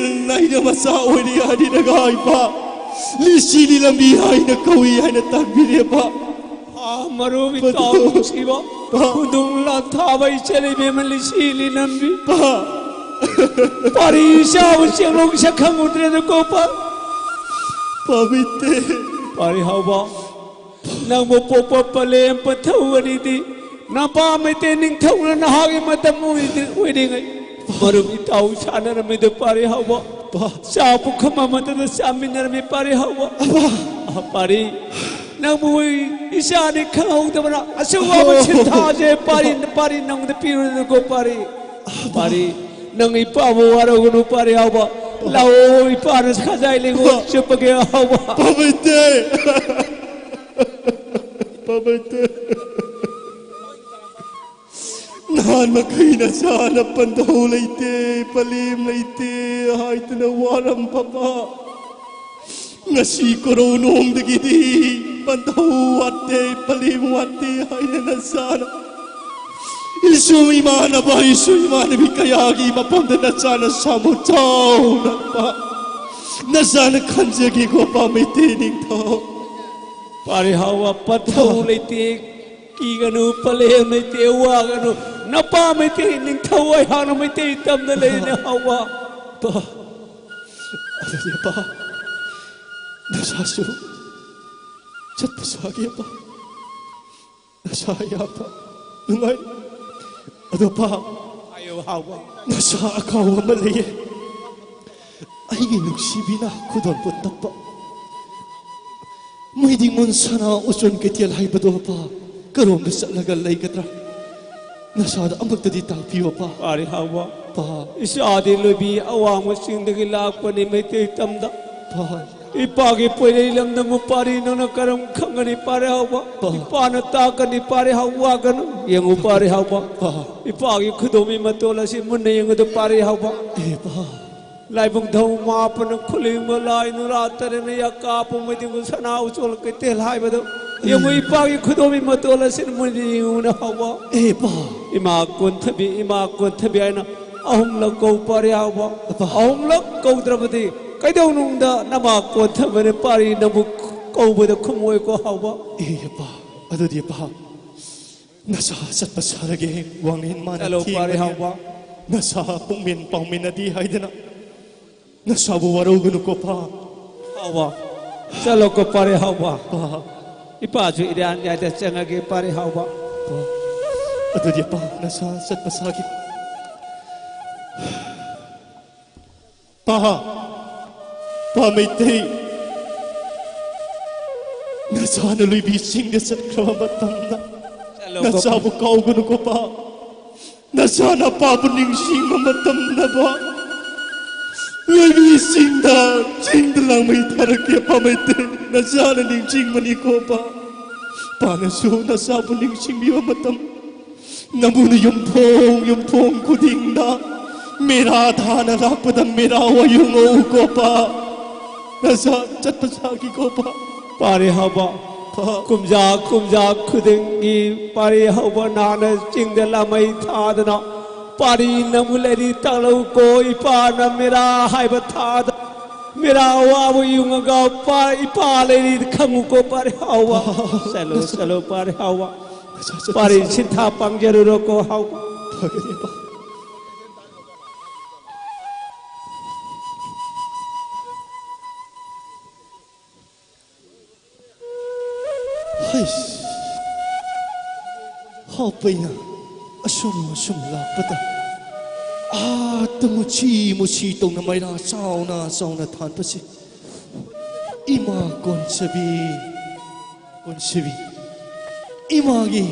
ꯅꯥꯏꯅ ꯃꯆꯥ ꯑꯣꯏꯔꯦ ꯍꯥꯏꯔꯤꯅꯒ ꯏꯄꯥ꯫ ꯂꯤꯁꯤꯒꯤ ꯂꯝꯕꯤ ꯍꯥꯏꯅ ꯀꯧꯏ ꯍꯥꯏꯅ ꯇꯥꯛꯄꯤꯔꯦꯕ꯫ ꯑꯥ, ꯃꯔꯨꯞ ꯏꯇꯥꯎ ꯅꯨꯡꯁꯤꯕ, ꯄꯥ꯫ ꯈꯨꯗꯣꯡ ꯂꯥꯟꯊꯥꯕ ꯏꯆꯦꯜ ꯏꯕꯦꯝꯃ ꯂꯤꯁꯤꯒꯤ ꯂꯝꯕꯤ꯫ ꯄꯥ꯫ ꯄꯥꯔꯤ ꯏꯆꯥꯕꯨ ꯆꯦꯡꯂꯣꯡ ꯁꯛ ꯈꯪꯉꯨꯗ꯭ꯔꯦꯗꯀꯣ, ꯄꯥ꯫ ꯄꯥꯕꯤꯇꯦ꯫ ꯄꯥꯔꯤ ꯍꯥꯎꯕ꯫ ꯅꯪꯕꯨ ꯄꯣꯛꯄ ꯄꯂꯦꯝ ꯄꯟꯊꯧ ꯑꯅꯤꯗꯤ ꯅꯄꯥ ꯃꯩꯇꯩ ꯅꯤꯡꯊꯧꯅ ꯅꯍꯥꯛꯀꯤ ꯃꯇꯝ ꯑꯣꯏꯔꯤ-, ꯑꯣꯏꯔꯤꯉꯩ ꯃꯔꯨꯞ ꯏꯇꯥꯎ ꯁꯥꯟꯅꯔꯝꯃꯤꯗꯨ ꯄꯥꯔꯤ ꯍꯥꯎꯕ꯫ ꯄꯥ꯫ ꯆꯥ ꯄꯨꯈꯝ ꯑꯃꯠꯇꯗ ꯆꯥꯃꯤꯟꯅꯔꯝꯃꯤ ꯄꯥꯔꯤ ꯍꯥꯎꯕ꯫ ꯑꯄꯥ꯫ ꯑ, ꯄꯥꯔꯤ, ꯅꯪꯕꯨ ꯏꯆꯥꯅꯤ ꯈꯪꯍꯧꯗꯕꯅ ꯑꯁꯨꯛ ꯋꯥꯕ ꯑꯣ꯫ ꯁꯤꯟꯊꯥꯁꯦ ꯄꯥꯔꯤ, ꯄꯥꯔꯤ ꯅꯪꯉꯣꯟꯗ ꯄꯤꯔꯨꯅꯨꯀꯣ ꯄꯥꯔꯤ꯫ ꯄꯥꯔꯤ, ꯅꯪ ꯏꯄꯥꯕꯨ ꯋꯥꯔꯧꯒꯅꯨ ꯄꯥꯔꯤ ꯍꯥꯎꯕ꯫ ꯂꯥꯛꯑꯣ ꯏꯄꯥꯅ ꯈꯖꯥꯏ ꯂꯩꯉꯣ ꯆꯨꯞꯄꯒꯦ ꯍꯥꯎꯕ꯫ ꯄꯥ ꯃꯩꯇꯩ꯫ ꯄꯥ ꯃꯩꯇꯩ꯫ ꯅꯍꯥꯟ ꯃꯈꯩ ꯅꯆꯥꯅ ꯄꯟꯊꯧ ꯂꯩꯇꯦ, ꯄꯂꯦꯝ ꯂꯩꯇꯦ ꯍꯥꯏꯗꯨꯅ ꯋꯥꯔꯝꯕ ꯄꯥ꯫ ꯉꯁꯤ ꯀꯣꯔꯧ ꯅꯣꯡꯗꯒꯤꯗꯤ ꯄꯟꯊꯧ ꯋꯥꯠꯇꯦ, ꯄꯂꯦꯝ ꯋꯥꯠꯇꯦ ꯍꯥꯏꯅ ꯅꯆꯥꯅ ꯏꯁꯨꯝ ꯏꯃꯥꯟꯅꯕ, ꯏꯁꯨꯝ ꯏꯃꯥꯟꯅꯕꯤ ꯀꯌꯥꯒꯤ ꯃꯐꯝꯗ ꯅꯆꯥꯅ ꯁꯥꯃꯨ ꯆꯥꯎꯅ ꯄꯥ꯫ ꯅꯆꯥꯅ ꯈꯟꯖꯒꯦꯀꯣ ꯄꯥ ꯃꯩꯇꯩ ꯅꯤꯡꯊꯧ꯫ ꯄꯥꯔꯤ ꯍꯥꯎꯕ ꯄꯟꯊꯧ ꯂꯩꯇꯦ, ꯀꯤꯒꯅꯨ, ꯄꯂꯦꯝ ꯂꯩꯇꯦ, ꯋꯥꯒꯅꯨ꯫ ꯅꯄꯥ ꯃꯩꯇꯩ ꯅꯤꯡꯊꯧ ꯑꯩꯍꯥꯛꯅ ꯃꯩꯇꯩ ꯇꯝꯅ ꯂꯩꯔꯤꯅꯦ ꯍꯥꯎꯕ꯫ ꯄꯥ, ꯑꯗꯨꯗꯤ ꯄꯥ, ꯅꯁꯥꯁꯨ ꯆꯠꯄ ꯁꯥꯒꯦ ꯄꯥ꯫ ꯅꯁꯥ ꯌꯥꯝꯅ ꯅꯨꯡꯉꯥꯏ꯫ ꯑꯗꯣ ꯄꯥ, ꯍꯥꯏꯌꯣ ꯍꯥꯎꯕ꯫ ꯅꯁꯥ ꯑꯀꯥꯎ ꯑꯃ ꯂꯩꯌꯦ꯫ ꯑꯩꯒꯤ ꯅꯨꯡꯁꯤꯕꯤꯅ ꯈꯨꯗꯣꯜꯄꯣꯠ ꯇꯞꯄ ꯃꯣꯏꯗꯤꯉꯣꯟ ꯁꯅꯥ ꯎꯆꯣꯟ ꯀꯩꯊꯦꯜ ꯍꯥꯏꯕꯗꯣ ꯄꯥ, ꯀꯔꯣꯝꯗ ꯆꯠꯂꯒ ꯂꯩꯒꯗ꯭ꯔꯥ? ꯅꯁꯥꯗ ꯑꯃꯨꯛꯇꯗꯤ ꯇꯥꯛꯄꯤꯌꯣ ꯄꯥ꯫ ꯄꯥꯔꯤ ꯍꯥꯎꯕ꯫ ꯄꯥ꯫ ꯏꯆꯥꯗꯤ ꯂꯣꯏꯕꯤ ꯑꯋꯥꯡꯕ ꯆꯤꯡꯗꯒꯤ ꯂꯥꯛꯄꯅꯤ ꯃꯩꯇꯩ ꯇꯝꯗ꯫ ꯄꯥ꯫ ꯏꯄꯥꯒꯤ ꯄꯣꯏꯔꯩ ꯂꯝꯗꯝꯕꯨ ꯄꯥꯔꯤ ꯅꯪꯅ ꯀꯔꯝ ꯈꯪꯒꯅꯤ ꯄꯥꯔꯤ ꯍꯥꯎꯕ? ꯄꯥ꯫ ꯏꯄꯥꯅ ꯇꯥꯛꯀꯅꯤ ꯄꯥꯔꯤ ꯍꯥꯎ ꯋꯥꯒꯅꯨ꯫ ꯌꯦꯡꯉꯨ ꯄꯥꯔꯤ ꯍꯥꯎꯕ꯫ ꯄꯥ꯫ ꯏꯄꯥꯒꯤ ꯈꯨꯗꯣꯝꯕꯤ ꯃꯇꯣꯜ ꯑꯁꯤ ꯃꯨꯟꯅ ꯌꯦꯡꯉꯨꯗ ꯄꯥꯔꯤ ꯍꯥꯎꯕ꯫ ꯑꯦ ꯄꯥ꯫ ꯂꯥꯏꯕꯨꯡ ꯊꯧ ꯃꯥꯄꯅ ꯈꯨꯂꯤꯡꯕ ꯂꯥꯏ ꯅꯨꯔꯥ ꯇꯔꯦꯠꯅ ꯌꯥꯀꯥ ꯄꯨꯝꯕꯩꯗꯤꯡꯕ ꯁꯅꯥ ꯎꯆꯣꯜ ꯀꯩꯊꯦꯜ ꯍꯥꯏꯕꯗꯣ ꯌꯦꯡꯉꯨ, ꯏꯄꯥꯒꯤ ꯈꯨꯗꯣꯝꯕꯤ ꯃꯇꯣꯜ ꯑꯁꯤꯅ ꯃꯨꯟꯅ ꯌꯦꯡꯉꯨꯅ ꯍꯥꯎꯕ꯫ ꯑꯦ ꯄꯥ꯫ ꯏꯃꯥ ꯀꯣꯟꯊꯕꯤ, ꯏꯃꯥ ꯀꯣꯟꯊꯕꯤ ꯍꯥꯏꯅ ꯑꯍꯨꯝꯂꯛ ꯀꯧ ꯄꯥꯔꯤ ꯍꯥꯎꯕ꯫ ꯑꯄꯥ꯫ ꯑꯍꯨꯝꯂꯛ ꯀꯧꯗ꯭ꯔꯕꯗꯤ ꯀꯩꯗꯧꯅꯨꯡꯗ ꯅꯃꯥ ꯀꯣꯟꯊꯕꯅ ꯄꯥꯔꯤ ꯅꯪꯕꯨ ꯀꯧꯕꯗ ꯈꯨꯝꯃꯣꯏꯀꯣ ꯍꯥꯎꯕ꯫ ꯑꯦ ꯑꯄꯥ, ꯑꯗꯨꯗꯤ ꯑꯄꯥ, ꯅꯁꯥ ꯆꯠꯄ ꯁꯥꯔꯒꯦ, ꯋꯥꯡꯂꯦꯟ ꯃꯥꯅ ꯆꯠꯂꯣ ꯄꯥꯔꯤ ꯊꯦꯝꯕꯅꯤ꯫ ꯍꯥꯎꯕ꯫ ꯅꯁꯥ ꯄꯨꯛꯃꯦꯟ ꯄꯥꯎꯃꯦꯟꯅꯗꯤ ꯍꯥꯏꯗꯅ ꯅꯁꯥꯕꯨ ꯋꯥꯔꯧꯒꯅꯨꯀꯣ ꯄꯥ꯫ ꯍꯥꯎꯕ꯫ ꯆꯠꯂꯣꯀꯣ ꯄꯥꯔꯤ ꯍꯥꯎꯕ꯫ ꯄꯥ꯫ ꯏꯄꯥꯁꯨ ꯏꯔꯥꯟ ꯌꯥꯏꯗ ꯆꯪꯉꯒꯦ, ꯄꯥꯔꯤ ꯍꯥꯎꯕ꯫ ꯑꯣ, ꯑꯗꯨꯗꯤ ꯄꯥ, ꯅꯁꯥ ꯆꯠꯄ ꯁꯥꯒꯦ꯫ ꯄꯥ, ꯄꯥ ꯃꯩꯇꯩ, ꯅꯆꯥꯅ ꯂꯣꯏꯕꯤ ꯆꯤꯡꯗ ꯆꯠꯈ꯭ꯔꯕ ꯃꯇꯝꯗ ꯆꯠꯂꯣꯀꯣ, ꯅꯆꯥꯕꯨ ꯀꯥꯎꯒꯅꯨꯀꯣ ꯄꯥ꯫ ꯅꯆꯥꯅ ꯄꯥꯕꯨ ꯅꯤꯡꯁꯤꯡꯕ ꯃꯇꯝꯗ ꯄꯥ, ꯂꯣꯏꯕꯤ ꯆꯤꯡꯗ, ꯆꯤꯡꯗ ꯂꯥꯡꯃꯩ ꯊꯥꯔꯛꯀꯦ ꯄꯥ ꯃꯩꯇꯩ, ꯅꯆꯥꯅ ꯅꯤꯡꯁꯤꯡꯕꯅꯤꯀꯣ ꯄꯥ꯫ ꯄꯥꯅꯁꯨ ꯅꯆꯥꯕꯨ ꯅꯤꯡꯁꯤꯡꯕꯤꯕ ꯃꯇꯝ, ꯅꯕꯨꯅ ꯌꯨꯝꯊꯣꯡ ꯌꯨꯝꯊꯣꯡ ꯈꯨꯗꯤꯡꯗ ꯃꯦꯔꯥ ꯊꯥꯅ ꯂꯥꯛꯄꯗ ꯃꯦꯔꯥ ꯋꯥꯌꯨꯡ ꯉꯧꯀꯣ ꯄꯥ꯫ ꯅꯆꯥ ꯆꯠꯄ ꯁꯥꯈꯤꯀꯣ ꯄꯥ꯫ ꯄꯥꯔꯤ ꯍꯥꯎꯕ, ꯄꯥ꯫ ꯀꯨꯝꯖꯥ ꯀꯨꯝꯖꯥ ꯈꯨꯗꯤꯡꯒꯤ ꯄꯥꯔꯤ ꯍꯥꯎꯕ ꯅꯥꯅ ꯆꯤꯡꯗ ꯂꯥꯃꯩ ꯊꯥꯗꯅ ꯄꯥꯔꯤ ꯅꯪꯕꯨ ꯂꯩꯔꯤ ꯇꯥꯛꯂꯧꯀꯣ, ꯏꯄꯥꯅ ꯃꯦꯔꯥ ꯍꯥꯏꯕ ꯊꯥꯗ ꯃꯦꯔꯥ ꯋꯥꯕ ꯌꯨꯡꯉꯒ ꯄꯥ-, ꯏꯄꯥ ꯂꯩꯔꯤ ꯈꯪꯉꯨꯀꯣ ꯄꯥꯔꯤ ꯍꯥꯎꯕ꯫ ꯄꯥ꯫ ꯆꯠꯂꯣ, ꯆꯠꯂꯣ ꯄꯥꯔꯤ ꯍꯥꯎꯕ꯫ ꯅꯆꯥ ꯆꯠꯄ ꯄꯥꯔꯤ ꯁꯥꯈꯤ꯫ ꯁꯤꯟꯊꯥ ꯄꯥꯡꯖꯔꯨꯔꯣꯀꯣ ꯍꯥꯎꯕ꯫ ꯐꯒꯅꯤ ꯄꯥ꯫ ꯍꯩꯁ! ꯍꯥꯎꯄꯩꯅ ꯑꯁꯨꯝ ꯑꯁꯨꯝ ꯂꯥꯛꯄꯗ, ꯑꯥꯠꯇ ꯃꯨꯁꯤ ꯃꯨꯁꯤ ꯇꯧꯅ ꯃꯩꯔꯥ ꯆꯥꯎꯅ ꯆꯥꯎꯅ ꯊꯥꯟꯕꯁꯦ, ꯏꯃꯥ ꯀꯣꯟꯁꯕꯤ, ꯀꯣꯟꯁꯕꯤ, ꯏꯃꯥꯒꯤ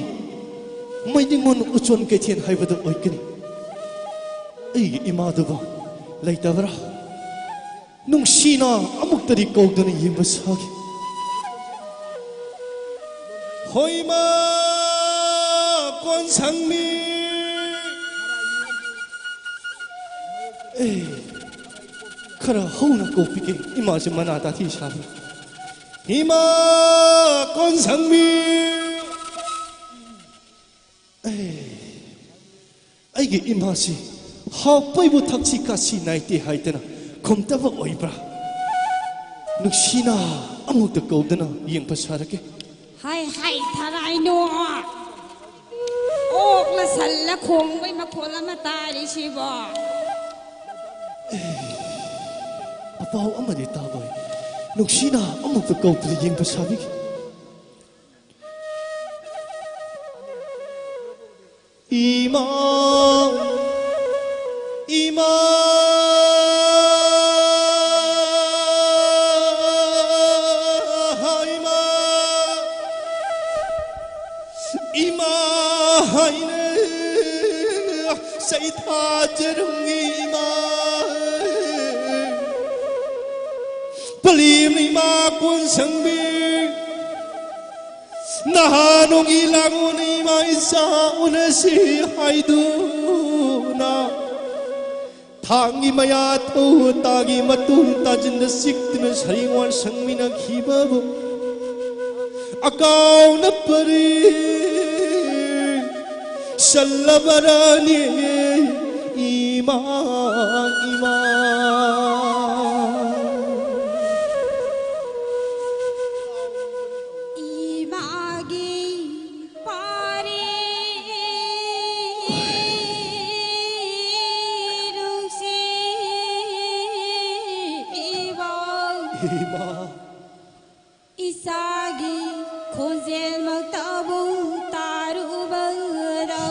ꯃꯩꯅꯤꯉꯣꯟ ꯎꯆꯣꯟ ꯀꯩꯊꯦꯜ ꯍꯥꯏꯕꯗꯨ ꯑꯣꯏꯒꯅꯤ꯫ ꯑꯩꯒꯤ ꯏꯃꯥꯗꯨꯕꯨ ꯂꯩꯇꯕ꯭ꯔꯥ? ꯅꯨꯡꯁꯤꯅ ꯑꯃꯨꯛꯇꯗꯤ ꯀꯧꯗꯨꯅ ꯌꯦꯡꯕ ꯁꯥꯒꯦ꯫ ꯍꯣꯏꯃꯥ ꯀꯣꯟꯁꯪꯕꯤ꯫ ꯑꯦ, ꯈꯔ ꯍꯧꯅ ꯀꯧꯕꯤꯒꯦ, ꯏꯃꯥꯁꯦ ꯃꯅꯥ ꯇꯥꯊꯤ ꯁꯥꯕ꯫ ꯏꯃꯥ ꯀꯣꯟꯁꯪꯕꯤ꯫ ꯑꯦ, ꯑꯩꯒꯤ ꯏꯃꯥꯁꯤ ꯍꯥꯎꯄꯩꯕꯨ ꯊꯛꯁꯤ ꯈꯥꯁꯤ ꯅꯥꯏꯗꯦ ꯍꯥꯏꯗꯅ ꯈꯨꯝꯗꯕ ꯑꯣꯏꯕ꯭ꯔꯥ? ꯅꯨꯡꯁꯤꯅ ꯑꯃꯨꯛꯇ ꯀꯧꯗꯨꯅ ꯌꯦꯡꯕ ꯁꯥꯔꯒꯦ꯫ ꯍꯥꯏ, ꯍꯥꯏ, ꯊꯔꯥꯏꯅꯣ꯫ ꯑꯣꯛꯂ ꯁꯜꯂ ꯈꯣꯡꯕꯩ ꯃꯈꯣꯜ ꯑꯃ ꯇꯥꯔꯤꯁꯤꯕꯣ? ꯑꯦ, ꯑꯄꯥꯎ ꯑꯃꯗꯤ ꯇꯥꯕꯣꯏ꯫ ꯅꯨꯡꯁꯤꯅ ꯑꯃꯨꯛꯇ ꯀꯧꯗꯨꯅ ꯌꯦꯡꯕ ꯁꯥꯕꯤꯒꯦ꯫ ꯏꯃꯥ, ꯏꯃꯥ, ꯏꯃꯥ, ꯏꯃꯥ ꯍꯥꯏꯅ ꯁꯩꯊꯥꯖꯔꯝꯃꯤ ꯏꯃꯥ꯫ ꯄꯂꯦꯝ ꯏꯃꯥ ꯀꯣꯟꯁꯪꯕꯤ꯫ ꯅꯍꯥꯟ ꯅꯣꯡꯒꯤ ꯂꯥꯡꯉꯣꯟ ꯏꯃꯥ ꯏꯆꯥ ꯎꯅꯁꯤ ꯍꯥꯏꯗꯨꯅ ꯊꯥꯡꯒꯤ ꯃꯌꯥ ꯊꯧ ꯇꯥꯒꯤ ꯃꯇꯨꯡ ꯇꯥꯖꯤꯟꯗ ꯆꯤꯛꯇꯨꯅ ꯁꯔꯦꯡ ꯋꯥꯟ ꯁꯪꯃꯤꯟꯅꯈꯤꯕꯕꯨ ꯑꯀꯥꯎꯅ ꯄꯔꯤ ꯆꯜꯂꯕꯔꯅꯤ ꯏꯃꯥ, ꯏꯃꯥ꯫ ꯏꯃꯥꯒꯤ ꯄꯥꯔꯤ ꯅꯨꯡꯁꯤꯕ ꯏꯃꯥ꯫ ꯏꯆꯥꯒꯤ ꯈꯣꯟꯖꯦꯜꯃꯛꯇꯕꯨ ꯇꯥꯔꯨꯕꯗ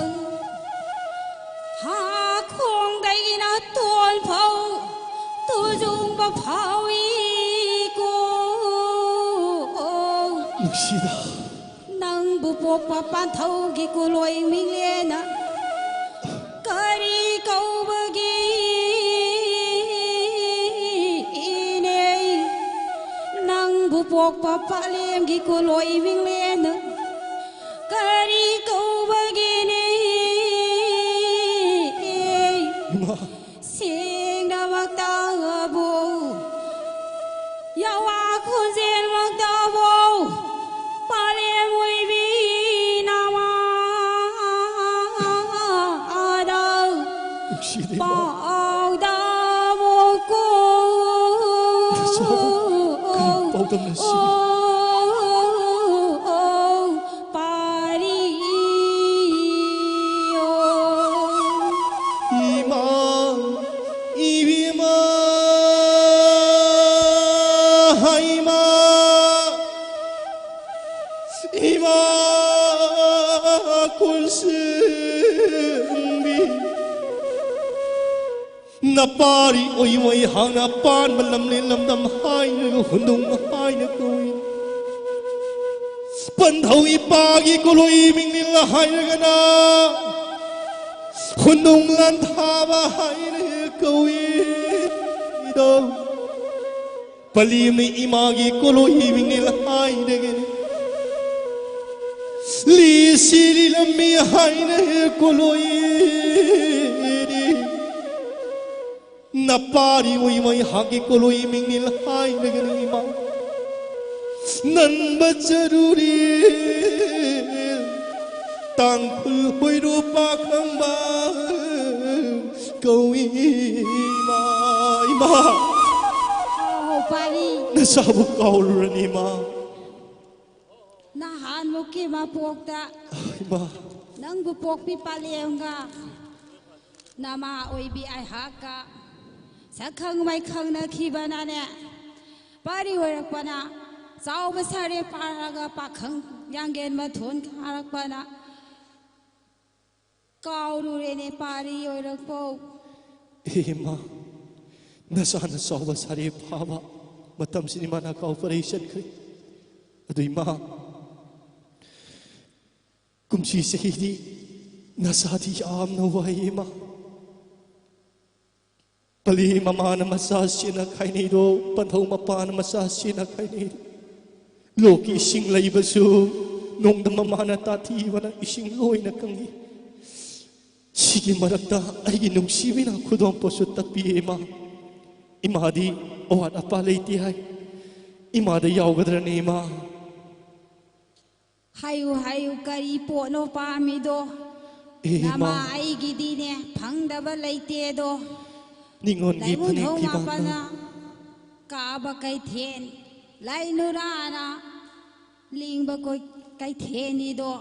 ꯍꯥꯈꯣꯡꯗꯒꯤ ꯅꯥꯇꯣꯟ ꯐꯥꯎ ꯇꯨꯖꯨꯡꯕ ꯐꯥꯎꯏꯀꯣ꯫ ꯅꯨꯡꯁꯤꯗ꯫ ꯅꯪꯕꯨ ꯄꯣꯛꯄ ꯄꯥꯟꯊꯧꯒꯤ ꯀꯨꯂꯣꯏ ꯃꯤꯡꯂꯦꯟꯅ ꯀꯔꯤ ꯀꯧꯕꯒꯤꯅꯦ? ꯅꯪꯕꯨ ꯄꯣꯛꯄ ꯄꯥꯂꯦꯝꯒꯤ ꯀꯨꯂꯣꯏ ꯃꯤꯡꯂꯦꯟꯅ ꯀꯔꯤ ꯀꯧꯕꯒꯤꯅꯦ? ꯏꯃꯥ꯫ ꯁꯦꯡꯅꯃꯛꯇꯕꯨ ꯌꯥꯋꯥ ꯈꯣꯟꯖꯦꯜꯃꯛꯇꯕꯨ ꯄꯥꯂꯦꯝ ꯑꯣꯏꯕꯤ ꯅꯃꯥꯗ ꯅꯨꯡꯁꯤꯗꯦ ꯏꯃꯥ꯫ ꯄꯥꯎꯗꯝꯃꯨꯀꯣ꯫ ꯅꯆꯥꯕꯨ ꯀꯔꯤ ꯄꯥꯎꯗꯝꯅꯁꯤꯒꯦ? ꯄꯥꯔꯤꯌꯣ꯫ ꯏꯃꯥ, ꯏꯕꯦꯝꯃ, ꯏꯃꯥ, ꯏꯃꯥ ꯀꯨꯟꯁꯤ꯫ ꯄꯥꯔꯤ ꯑꯣꯏ ꯃꯣꯏ ꯍꯥꯡꯅ ꯄꯥꯟꯕ ꯂꯝꯂꯦꯟ ꯂꯝꯗꯝ ꯍꯥꯏꯔꯒ ꯍꯨꯟꯗꯨꯡ ꯍꯥꯏꯅ ꯀꯧꯏ꯫ ꯄꯟꯊꯧ ꯏꯄꯥꯒꯤ ꯀꯣꯂꯣꯏ ꯃꯤꯡꯅꯤꯜ ꯍꯥꯏꯔꯒꯅ ꯍꯨꯟꯗꯨꯡ ꯂꯥꯟꯊꯥꯕ ꯍꯥꯏꯅ ꯀꯧꯏꯗꯣ꯫ ꯄꯂꯤꯝꯅꯤ ꯏꯃꯥꯒꯤ ꯀꯣꯂꯣꯏ ꯃꯤꯡꯅꯤꯜ ꯍꯥꯏꯔꯒꯅꯤ꯫ ꯂꯤꯁꯤꯔꯤ ꯂꯝꯃꯤ ꯍꯥꯏꯅ ꯀꯣꯂꯣꯏꯅꯤ꯫ ꯅꯄꯥꯔꯤ ꯑꯣꯏꯃꯩ ꯍꯥꯒꯤ ꯀꯣꯂꯣꯏ ꯃꯤꯡꯅꯤꯜ ꯍꯥꯏꯔꯒꯅꯤ ꯏꯃꯥ꯫ ꯅꯟꯕ ꯆꯔꯨꯔꯤ ꯇꯥꯡꯈꯨꯜ ꯍꯣꯏꯔꯨ ꯄꯥꯈꯪꯕ ꯀꯧꯏ ꯏꯃꯥ꯫ ꯏꯃꯥ꯫ ꯑꯣ, ꯄꯥꯔꯤ꯫ ꯅꯁꯥꯕꯨ ꯀꯥꯎꯔꯨꯔꯅꯤ ꯏꯃꯥ꯫ ꯅꯍꯥꯟꯃꯨꯛꯀꯤ ꯃꯄꯣꯛꯇ ꯏꯃꯥ꯫ ꯅꯪꯕꯨ ꯄꯣꯛꯄꯤ ꯄꯥꯂꯦꯝꯒ ꯅꯃꯥ ꯑꯣꯏꯕꯤ ꯑꯩꯍꯥꯛꯀ ꯁꯛꯈꯪ ꯃꯥꯏꯈꯪꯅꯈꯤꯕꯅꯅꯦ꯫ ꯄꯥꯔꯤ ꯑꯣꯏꯔꯛꯄꯅ ꯆꯥꯎꯕ ꯁꯥꯔꯦ ꯄꯥꯔꯒ ꯄꯥꯈꯪ ꯌꯥꯡꯒꯦꯟ ꯃꯊꯣꯟ ꯀꯥꯔꯛꯄꯅ ꯀꯥꯎꯔꯨꯔꯦꯅꯦ ꯄꯥꯔꯤ ꯑꯣꯏꯔꯛꯄꯧ꯫ ꯍꯦ ꯏꯃꯥ, ꯅꯁꯥꯅ ꯆꯥꯎꯕ ꯁꯥꯔꯦ ꯐꯥꯕ ꯃꯇꯝꯁꯤꯅꯤ ꯃꯥꯅ ꯀꯥꯎꯄꯔꯩ ꯆꯠꯈ꯭ꯔꯦ꯫ ꯑꯗꯨ ꯏꯃꯥ, ꯀꯨꯝꯁꯤ ꯆꯍꯤꯗꯤ ꯅꯁꯥꯗꯤ ꯌꯥꯝꯅ ꯋꯥꯏ ꯏꯃꯥ꯫ ꯄꯂꯤ ꯃꯃꯥꯅ ꯃꯆꯥ ꯁꯤꯅ ꯈꯥꯏꯅꯩꯗꯣ, ꯄꯟꯊꯧ ꯃꯄꯥꯅ ꯃꯆꯥ ꯁꯤꯅ ꯈꯥꯏꯅꯩꯗꯣ꯫ ꯂꯣꯛꯀꯤ ꯏꯁꯤꯡ ꯂꯩꯕꯁꯨ ꯅꯣꯡꯗ ꯃꯃꯥꯅ ꯇꯥꯊꯤꯕꯅ ꯏꯁꯤꯡ ꯂꯣꯏꯅ ꯀꯪꯉꯤ꯫ ꯁꯤꯒꯤ ꯃꯔꯛꯇ ꯑꯩꯒꯤ ꯅꯨꯡꯁꯤꯕꯤꯅ ꯈꯨꯗꯣꯝꯄꯣꯠꯁꯨ ꯇꯠꯄꯤꯌꯦ ꯏꯃꯥ꯫ ꯏꯃꯥꯗꯤ ꯑꯋꯥꯠ ꯑꯄꯥ ꯂꯩꯇꯦ ꯍꯥꯏ꯫ ꯏꯃꯥꯗ ꯌꯥꯎꯒꯗ꯭ꯔꯅꯦ ꯏꯃꯥ? ꯍꯥꯏꯌꯨ, ꯍꯥꯏꯌꯨ, ꯀꯔꯤ ꯄꯣꯠꯅꯣ ꯄꯥꯝꯃꯤꯗꯣ? ꯑꯦ, ꯏꯃꯥ꯫ ꯅꯃꯥ ꯑꯩꯒꯤꯗꯤꯅꯦ, ꯐꯪꯗꯕ ꯂꯩꯇꯦꯗꯣ꯫ ꯅꯤꯉꯣꯜꯒꯤ ꯂꯥꯏꯕꯨꯡ ꯐꯅꯦꯛ ꯊꯧ ꯐꯤꯕꯥꯛꯅ꯫ ꯃꯥꯄꯟꯅ ꯀꯥꯕ ꯀꯩꯊꯦꯟ, ꯂꯥꯏ ꯅꯨꯔꯥꯅ ꯂꯤꯡꯕ ꯀꯣꯏ-, ꯀꯩꯊꯦꯟꯅꯤꯗꯣ꯫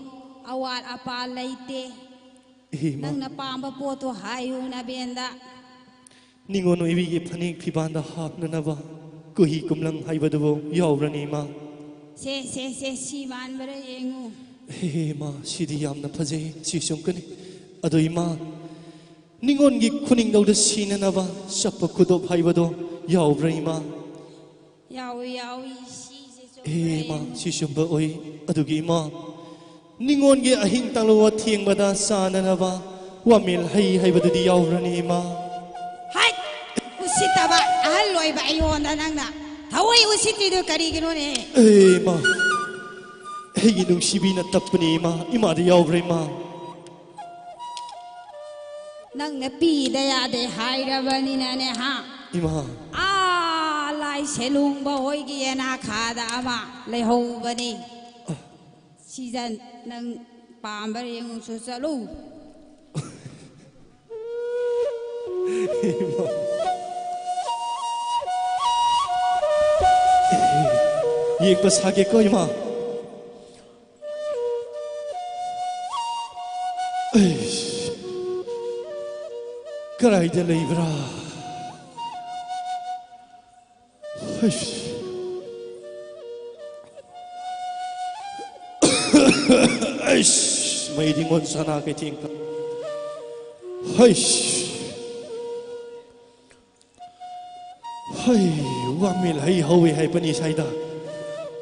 ꯑꯋꯥꯠ ꯑꯄꯥ ꯂꯩꯇꯦ꯫ ꯑꯦ, ꯏꯃꯥ꯫ ꯅꯪꯅ ꯄꯥꯝꯕ ꯄꯣꯠꯇꯣ ꯍꯥꯏꯌꯨ ꯅꯕꯦꯟꯗ꯫ ꯅꯤꯉꯣꯜ ꯑꯣꯏꯕꯤꯒꯤ ꯐꯅꯦꯛ ꯐꯤꯕꯥꯟꯗ ꯍꯥꯞꯅꯅꯕ ꯀꯨꯍꯤ ꯀꯨꯝꯂꯪ ꯍꯥꯏꯕꯗꯨꯕꯨ ꯌꯥꯎꯕ꯭ꯔꯅꯤ, ꯏꯃꯥ? ꯁꯦ, ꯁꯦ, ꯁꯦ, ꯁꯤ ꯃꯥꯟꯕ꯭ꯔꯥ ꯌꯦꯡꯉꯨ꯫ ꯍꯦ, ꯍꯦ, ꯏꯃꯥ, ꯁꯤꯗꯤ ꯌꯥꯝꯅ ꯐꯖꯩ, ꯁꯤ ꯆꯨꯝꯀꯅꯤ꯫ ꯑꯗꯣ, ꯏꯃꯥ, ꯅꯤꯉꯣꯜꯒꯤ ꯈꯨꯅꯤꯡꯗꯧꯗ ꯁꯤꯅꯅꯕ ꯆꯞꯄ ꯈꯨꯗꯣꯞ ꯍꯥꯏꯕꯗꯣ ꯌꯥꯎꯕ꯭ꯔꯥ, ꯏꯃꯥ? ꯌꯥꯎꯏ, ꯌꯥꯎꯏ꯫ ꯁꯤꯁꯦ ꯆꯨꯝꯕ꯭ꯔꯥ? ꯑꯦ, ꯏꯃꯥ, ꯌꯦꯡꯉꯨ꯫ ꯁꯤ ꯆꯨꯝꯕ ꯑꯣꯏ꯫ ꯑꯗꯨꯒꯤ, ꯏꯃꯥ, ꯅꯤꯉꯣꯜꯒꯤ ꯑꯍꯤꯡ ꯇꯥꯡꯂꯧ ꯊꯦꯡꯕꯗ ꯆꯥꯅꯅꯕ ꯋꯥꯃꯦꯜ ꯍꯩ ꯍꯥꯏꯕꯗꯨꯗꯤ ꯌꯥꯎꯕ꯭ꯔꯅꯤ, ꯏꯃꯥ? ꯍꯥꯏꯠ! ꯎꯁꯤꯠꯇꯕ ꯑꯍꯜ ꯑꯣꯏꯕ ꯑꯩꯉꯣꯟꯗ ꯅꯪꯅ ꯊꯑꯣꯏ ꯎꯁꯤꯠꯇ꯭ꯔꯤꯗꯨ ꯀꯔꯤꯒꯤꯅꯣꯅꯦ? ꯑꯦ, ꯏꯃꯥ, ꯑꯩꯒꯤ ꯅꯨꯡꯁꯤꯕꯤꯅ ꯇꯞꯄꯅꯤ, ꯏꯃꯥ꯫ ꯏꯃꯥꯗ ꯌꯥꯎꯕ꯭ꯔꯥ, ꯏꯃꯥ? ꯅꯪꯅ ꯄꯤꯗ ꯌꯥꯗꯦ ꯍꯥꯏꯔꯕꯅꯤꯅꯅꯦ, ꯍꯥ? ꯏꯃꯥ꯫ ꯑꯥ, ꯂꯥꯏ ꯁꯦꯂꯨꯡꯕ ꯍꯣꯏꯒꯤ ꯌꯦꯅꯥꯈꯥꯗ ꯑꯃ ꯂꯩꯍꯧꯕꯅꯤ꯫ ꯑ꯫ ꯁꯤꯖꯟ, ꯅꯪ ꯄꯥꯝꯕ꯭ꯔꯥ ꯌꯦꯡꯉꯨꯆꯣ, ꯆꯠꯂꯨ꯫ ꯏꯃꯥ꯫ ꯌꯦꯛꯄ ꯁꯥꯒꯦꯀꯣ, ꯏꯃꯥ꯫ ꯑꯩꯁ, ꯀꯗꯥꯏꯗ ꯂꯩꯕ꯭ꯔꯥ? ꯑꯩꯁ, ꯑꯩꯁ, ꯃꯩ ꯅꯤꯉꯣꯜ ꯁꯅꯥ ꯀꯩꯊꯦꯜ ꯀ-, ꯍꯩꯁ꯫ ꯍꯩ, ꯋꯥꯃꯦꯜ ꯍꯩ ꯍꯧꯋꯦ ꯍꯥꯏꯕꯅꯤ ꯁ꯭ꯋꯥꯏꯗ꯫